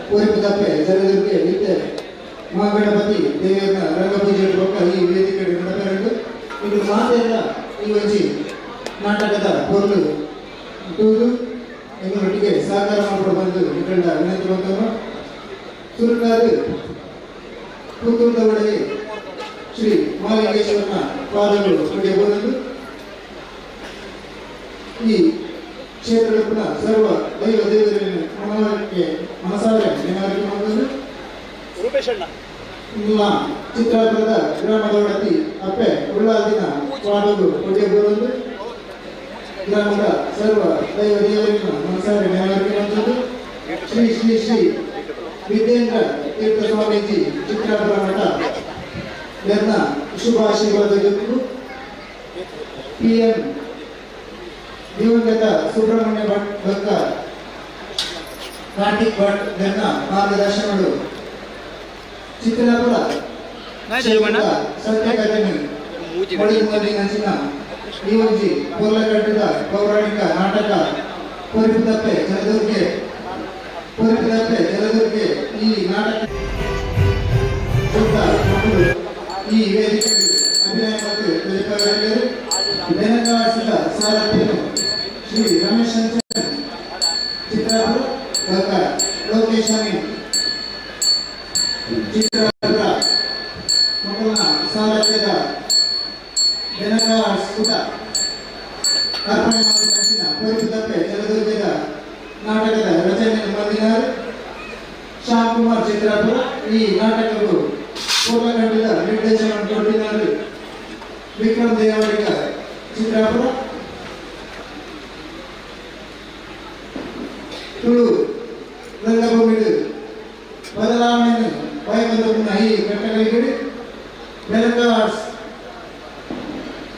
ಪೂರಿಪದಪ್ಪೆ ಜಲದುರ್ಗೆ ನಿತ್ಯ ಮಹಾಗಣಪತಿ ದೇವಿಯನ್ನ ರಂಗಪೂಜೆ ಬೊಕ್ಕ ಈ ವೇದಿಕೆ ನಡಪೆರಡು. ಇದು ಮಾತೆಲ್ಲ ಈ ಒಂಜಿ ನಾಟಕದ ಪೊರ್ಲು ತೂದು ಎಂಗಳೊಟ್ಟಿಗೆ ಸಹಕಾರ ಮಾಡಿಕೊಂಡು ಬಂದು ನಿಗಳ ವಿನಂತಿ ಬಂದನು. ಸುರುಕಾದು ಪುತ್ತೂರದ ಒಡೆಯ ಶ್ರೀ ಮಹಾಲಿಂಗೇಶ್ವರನ ಪಾದಗಳು ಪಡೆಯಬಹುದು. ಈ ಕ್ಷೇತ್ರದ ಪುನಃ ಸರ್ವ ದೈವ ದೇವರನ್ನು ಮನವರಿಕೆ ಮನಸಾರೆ ನೆನವರಿಕೆ ಮಾಡುವುದು. ನಿಮ್ಮ ಚಿತ್ರಾಪುರದ ಗ್ರಾಮದ ಒಡತಿ ಅಪ್ಪೆ ಉಳ್ಳಾದಿನ ಪಾದಗಳು ಪಡೆಯಬಹುದು. ಗ್ರಾಮದ ಸರ್ವ ದೈವ ದೇವರನ್ನು ಮನಸಾರೆ ನೆನವರಿಕೆ ಮಾಡುವುದು. ಶ್ರೀ ಶ್ರೀ ಶ್ರೀ ವಿದ್ಯೇಂದ್ರ ತೀರ್ಥ ಸ್ವಾಮೀಜಿ ಚಿತ್ರಾಪುರ ಮಠ ಎನ್ನ ಶುಭ ಆಶೀರ್ವಾದಗಳು. ಪಿಎಂ ದಿವಂಗತ ಸುಬ್ರಹ್ಮಣ್ಯ ಭಟ್ ಬಕ್ಕ ಕಾರ್ತಿಕ್ ಭಟ್ ನನ್ನ ಮಾರ್ಗದರ್ಶನಗಳು. ಚಿತ್ರಾಪುರ ಕ್ಷೇತ್ರದ ಸತ್ಯಕಥನಿ ಅಂಚಿನ ಈ ಒಂಜಿ ಪೊರ್ಲಕಟ್ಟದ ಪೌರಾಣಿಕ ನಾಟಕ ಪೊರಿಪುದಪ್ಪೆ ಜಲದುರ್ಗೆ, ಪೊರಿಪುದಪ್ಪೆ ಜಲದುರ್ಗೆ. ಈ ನಾಟಕ ಮಕ್ಕಳು ಈ ವೇದಿಕೆ ಅಭಿನಯ ಮತ್ತು ಪ್ರತಿಭಾಗಾರರು. ಬೆನಕಾಸಿದ ಸಾರಥ್ಯನು ಶ್ರೀ ರಮೇಶ್ ಅಂಚನ್ ಚಿತ್ರಾಪುರ ಬಕ್ಕ ಲೋಕೇಶ್ ಅಮೀನ್ ಚಿತ್ರಾಪುರ ಮಕ್ಕಳ ಸಾರಥ್ಯದ ಬೆನಕಾಸ್ ಪುಟ ಅರ್ಪಣೆ ಮಾಡಿದ ಪೊರಿಪುದಪ್ಪೆ ಜಲದುರ್ಗದ ನಾಟಕದ ರಚನೆ ಮಾಡಿದ್ದಾರೆ ಶ್ಯಾಮ್ ಕುಮಾರ್ ಚಿತ್ರಾಪುರ. ಈ ನಾಟಕವು ಪೂರ್ಣಖಂಡದ ನಿರ್ದೇಶನ ಕೊಟ್ಟಿದ್ದಾರೆ ವಿಕ್ರಮ್ ದೇವಾಡಿಗ ಚಿತ್ರಾಪುರ. ತುಳು ರಂಗಭೂಮಿಡು ಬದಲಾವಣೆಯನ್ನು ಬಯಕೊಂಡ ಈ ಘಟಕಗಳಿಗೆ ಬೆರಕಾರ್ಸ್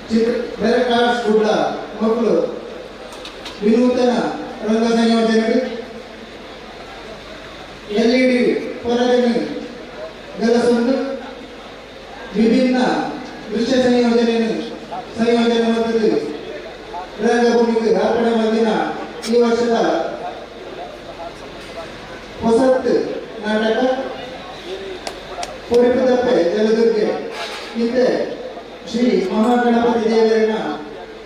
ಚಿತ್ರ ಬೆರಕಾರ್ಸ್ ಗುಡ್ಡ ಮಕ್ಕಳು ವಿನೂತನ ರಂಗ ಸಂಯೋಜನೆಗಳು ಎಲ್ಇಡಿ ಪರದೆಯನ್ನು ಗಲಸೊಂದು ವಿಭಿನ್ನ ದೃಶ್ಯ ಸಂಯೋಜನೆಯನ್ನು ಸಂಯೋಜನೆ ಮತ್ತು ರಂಗಭೂಮಿಗೆ ಅರ್ಪಣೆ ಮಂದಿನ ಈ ವರ್ಷದ ಹೊಸತ್ ನಾಟಕ ಪೊರಿಪುದಪ್ಪೆ ಜಲದುರ್ಗೆ. ಇತ್ತೆ ಶ್ರೀ ಮಹಾಗಣಪತಿ ದೇವರನ್ನ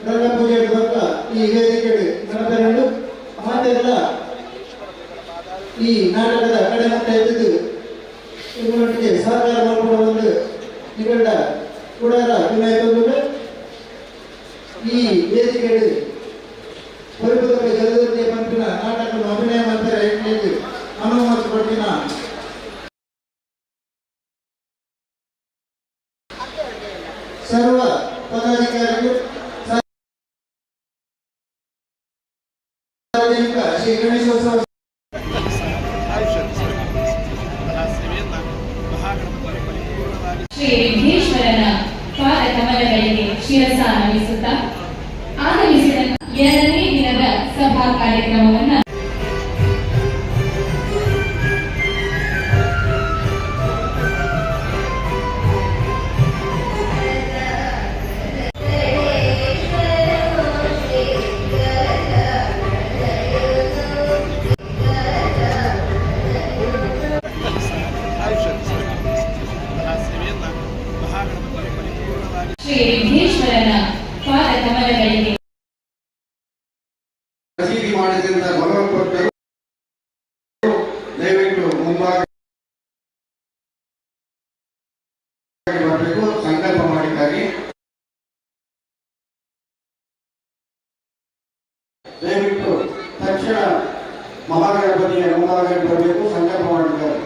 ರಂಗಪೂಜೆ ಬಕ್ಕ ಈ ವೇದಿಕೆ ನಡಪೆರಡು ಮಾತೆಲ್ಲ ಈ ನಾಟಕದ ಕಡೆ ಮಟ್ಟ ಎದ್ದಿದ್ದು ನಿಮ್ಮೊಟ್ಟಿಗೆ ಸಹಕಾರ ಮಾಡಿಕೊಂಡು ಒಂದು ನಿಗಡ ಕೂಡಾರ ವಿನಾಯಕ ಈ ವೇದಿಕೆ ಪೊರಿಪುದಪ್ಪೆ ಜಲದುರ್ಗೆ ಪಂಪಿನ ನಾಟಕ ಅಭಿನಯ ಮಂತ್ರ ಅನುಮತಿ ಕೊಟ್ಟಿನ ಸರ್ವ ಪದಾಧಿಕಾರಿಗಳು, ಸಾರ್ವಜನಿಕ ಶ್ರೀ ಗಣೇಶೋತ್ಸವ ಶ್ರೀ ವಿಘ್ನೇಶ್ವರನ ಪಾದ ಕಮಲಗಳಿಗೆ ಶಿರಸ ನಮಿಸುತ್ತಾ ಆಗಮಿಸಿದ ಎರಡನೇ ದಿನದ ಸಭಾ ಕಾರ್ಯಕ್ರಮವನ್ನ ಶ್ರೀ ವಿಘ್ನೇಶ್ವರನ ಪಾದ ಕಮಲಗಳಿಗೆ ರಸೀದಿ ಮಾಡಿದಂತ ಭಗವತ್ಭಕ್ತರು ದಯವಿಟ್ಟು ಮುಂಭಾಗ ಬರಬೇಕು, ಸಂಕಲ್ಪ ಮಾಡಿದ್ದಾರೆ. ದಯವಿಟ್ಟು ತಕ್ಷಣ ಮಹಾಗಣಪತಿಯ ಮುಂಭಾಗ ಬರಬೇಕು, ಸಂಕಲ್ಪ ಮಾಡಿದ್ದಾರೆ.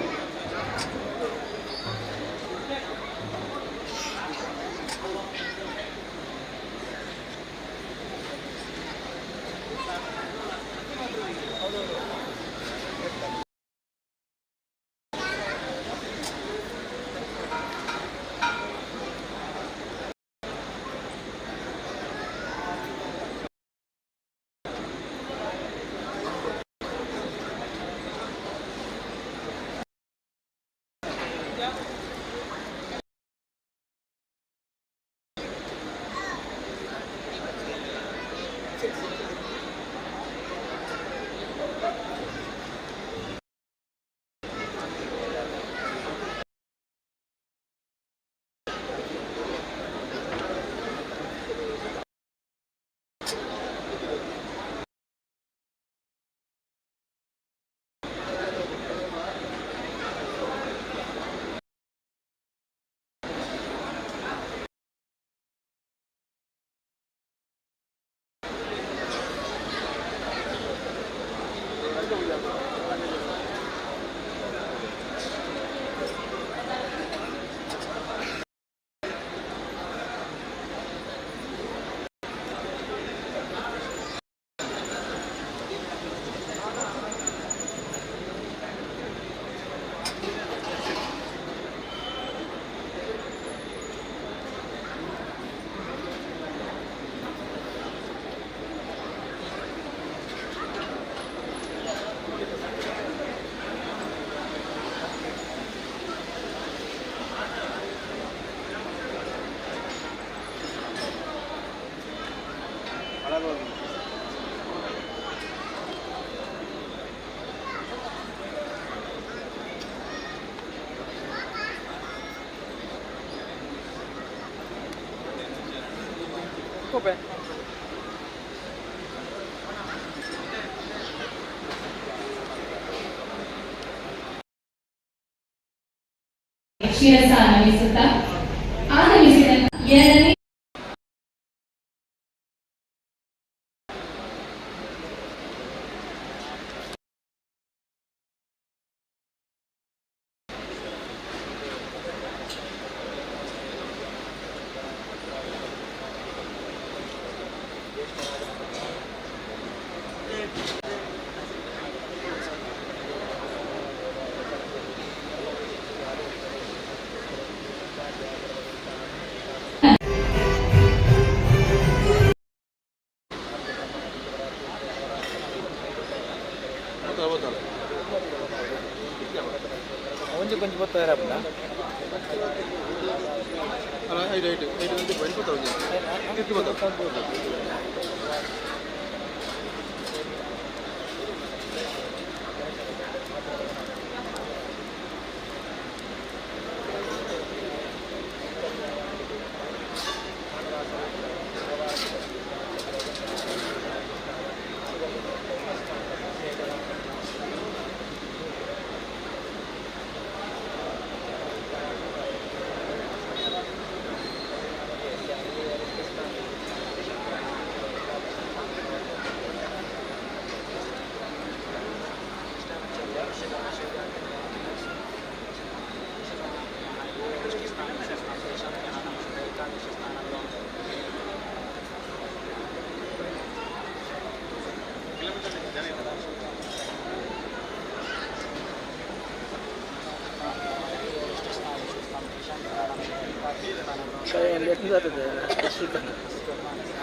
ಶಿರಸ ನಮಿಸುತ್ತಾ ಆಗಮಿಸಿದ ಎರಡನೇ ಒಂಜಿ ಕೊಂಚ ಬತ್ತಾರಪ್ಪ. ಐದು ಐದು ಐದು ಒಂಜಿ ಬಂದು ಒಂಜಿ ತಿರ್ತು ಬತ್ತ.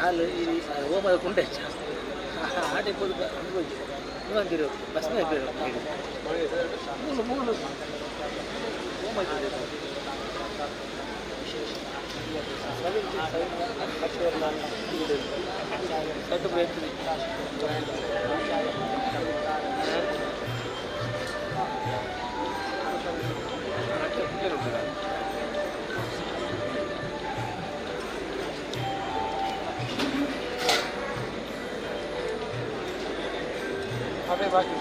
ಹಾಲು ಈ ಓಮದ ಕುಂಡೆ ಆಟೆ ಅಂತೀರಿ ಬಸ್ನ ಮೂಲು ಮೂಲು ಓಮ ಬಾಕಿ.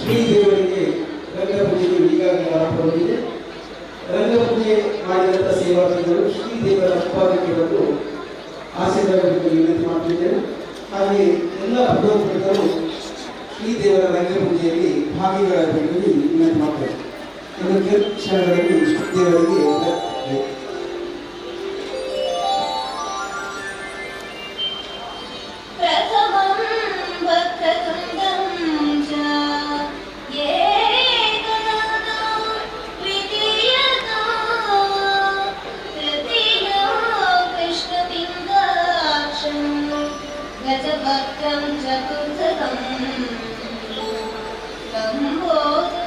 ಶ್ರೀ ದೇವರಿಗೆ ರಂಗಪೂಜೆಯು ಈಗಾಗಲೇ ಆರಂಭಗೊಂಡಿದೆ. ರಂಗಪೂಜೆ ಮಾಡಿದಂಥ ಸೇವಾರ್ಥಿಗಳು ಶ್ರೀ ದೇವರ ಮುಂಭಾಗಕ್ಕೆ ಬಂದು ಆಶೀರ್ವಾದಕ್ಕೆ ವಿನಂತಿ ಮಾಡ್ತಿದ್ದೇವೆ. ಹಾಗೆ ಎಲ್ಲ ಭಗವದ್ಭಕ್ತರು ಶ್ರೀ ದೇವರ ರಂಗಪೂಜೆಯಲ್ಲಿ ಭಾಗಿಗಳಾಗಬೇಕು ವಿನಂತಿ ಮಾಡ್ತೇವೆ. ಇನ್ನು ಕೆಲವು ಕ್ಷಣಗಳಲ್ಲಿ ಶ್ರೀ ದೇವರಿಗೆ ಪ್ರಥಮಂ ವಕ್ರತುಂಡಂ ಚ ಏಕದಂತಂ ದ್ವಿತೀಯಕಂ ತೃತೀಯಂ ಕೃಷ್ಣಪಿಂಗಾಕ್ಷಂ ಗಜವಕ್ರಂ ಚತುರ್ಥಕಂ ಲಂಬೋದರಂ.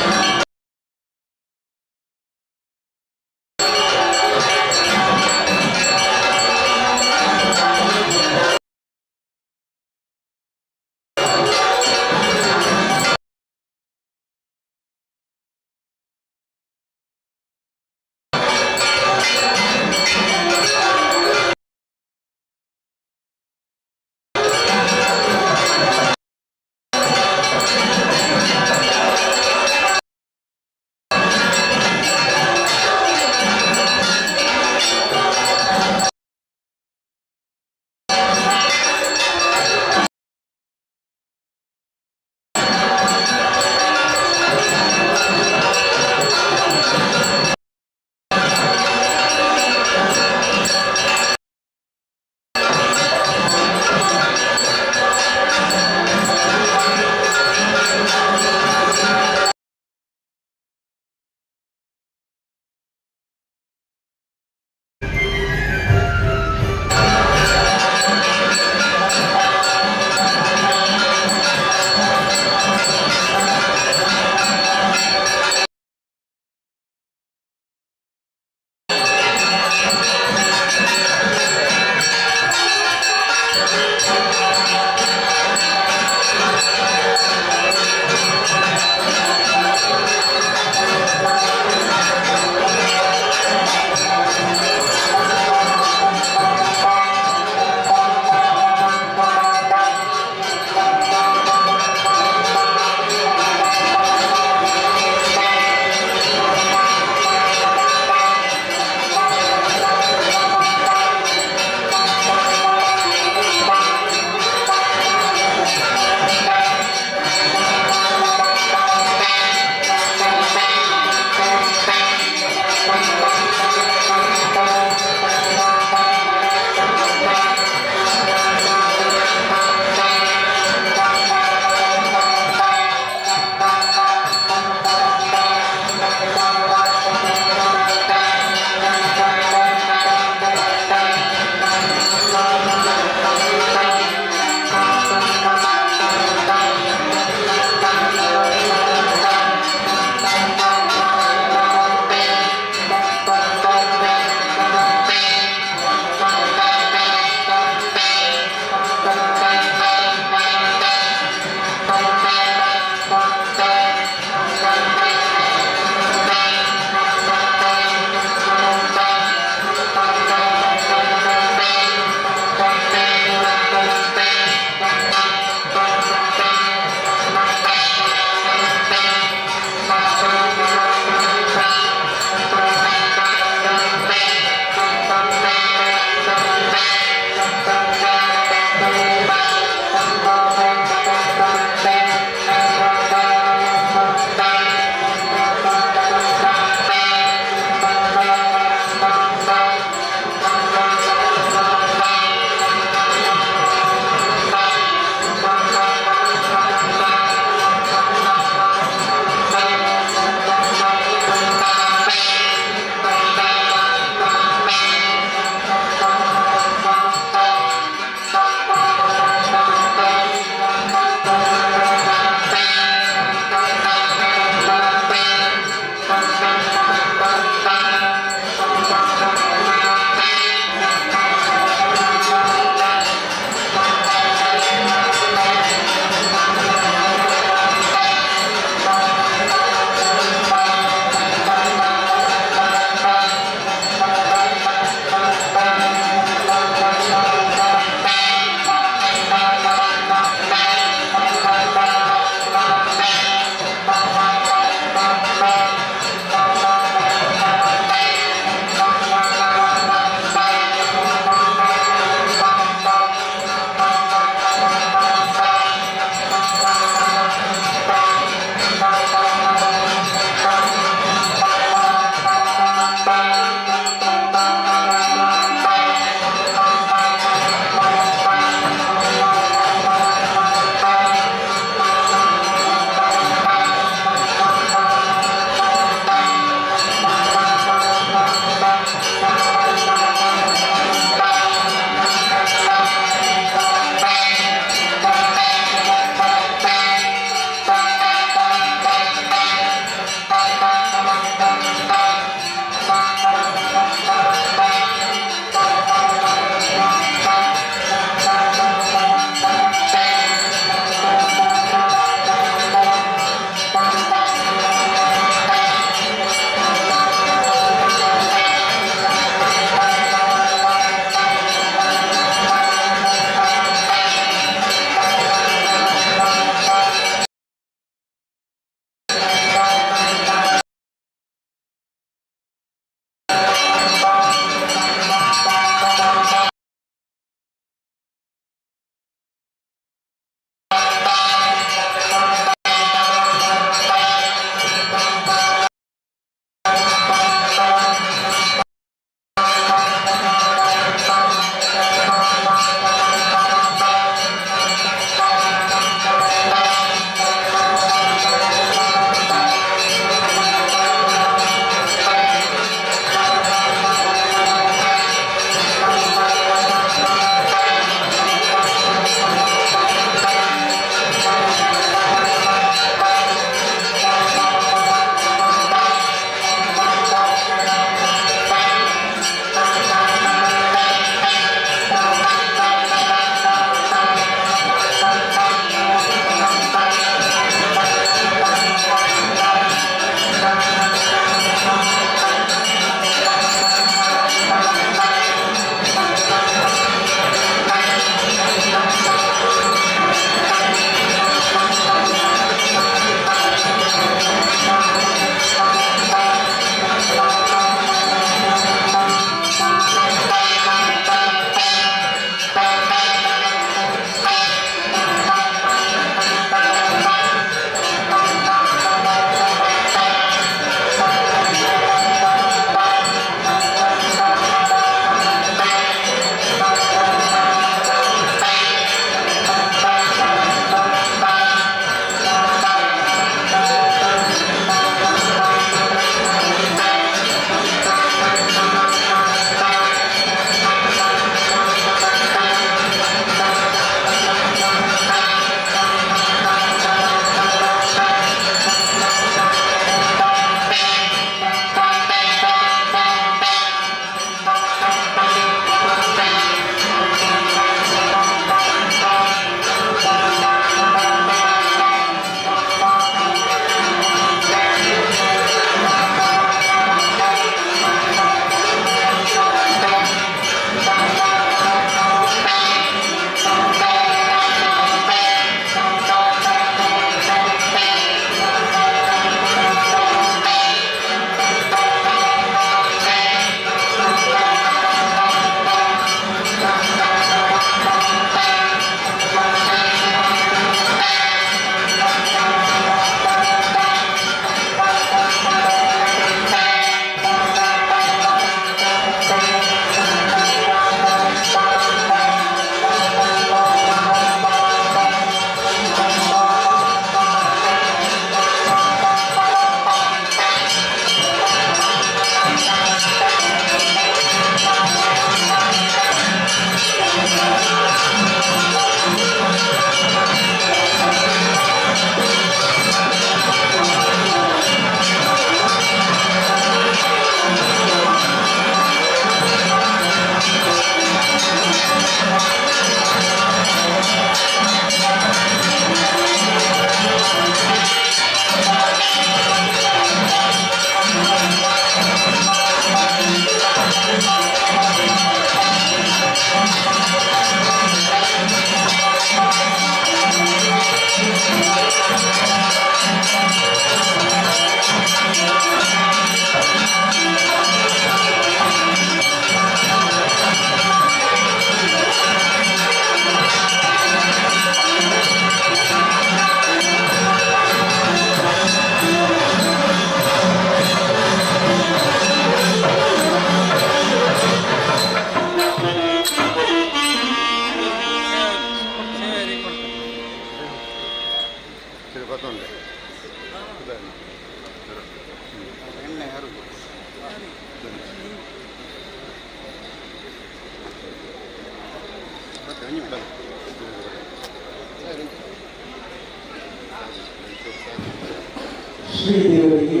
ಶ್ರೀದೇವರಿಗೆ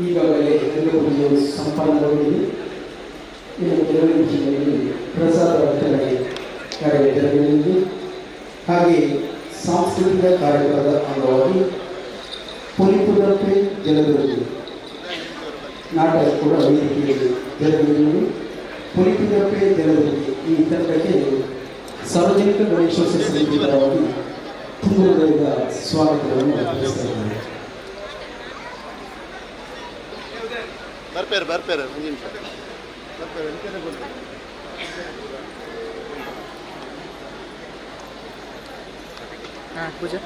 ಈಗಾಗಲೇ ರಂಗಪೂಜೆಯು ಸಂಪನ್ನಗೊಂಡಿದೆ. ಇನ್ನು ಕೆಲವೇ ನಿಮಿಷಗಳಲ್ಲಿ ಪ್ರಸಾದ ವಿತರಣೆ ಕಾರ್ಯ ಜರುಗಲಿದೆ. ಹಾಗೆ ಸಾಂಸ್ಕೃತಿಕ ಕಾರ್ಯಕ್ರಮದ ಅಂಗವಾಗಿ ಪೊಲಿಪುರಪ್ಪೆ ಜಲದುರ್ಗಿ ನಾಟಕ ಕೂಡ ವೇದಿಕೆಯಲ್ಲಿ ಜರುಗಲಿದೆ. ಪೊಲಿಪುರಪ್ಪೆ ಜಲದುರ್ಗಿ ಈ ತಂಡಕ್ಕೆ ಸಾರ್ವಜನಿಕ ಗಣೇಶೋತ್ಸವ ಸಮಿತಿ ಪರವಾಗಿ ತುಂಬು ಹೃದಯದ ಸ್ವಾಗತವನ್ನು ಬಯಸ್ತಾ. ಬರ್ಪೇರು ಬರ್ಪೇರು ಒಂದು ನಿಮಿಷ ಬರ್ಪೇರು. ಹಾಂ ಪೂಜೆ.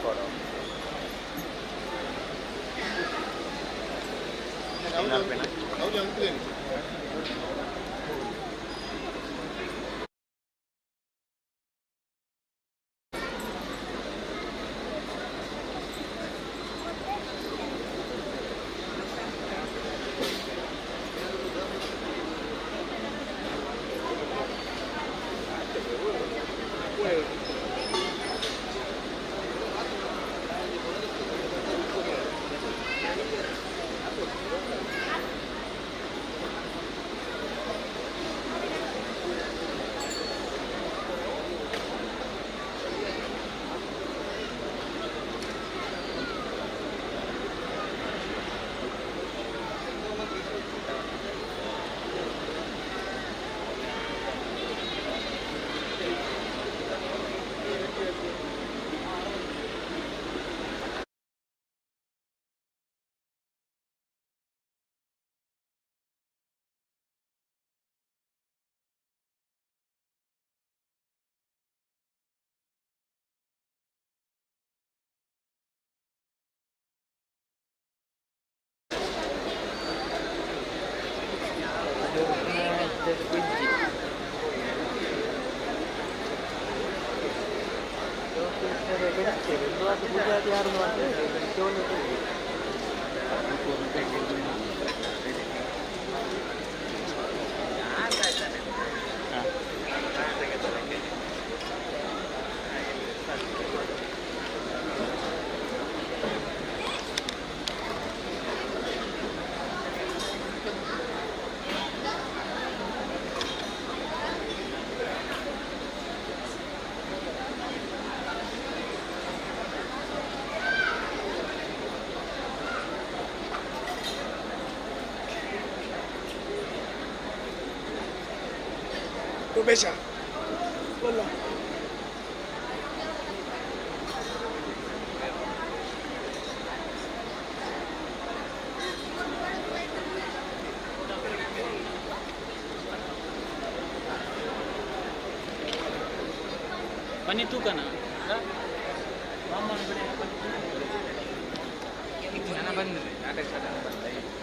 ಉಮೇಶ ಬನ್ನಿ ತೂಕನ. ಬಂದ್ರೆ ನಾಟಕ ಸ್ಟಾರ್ಟ್.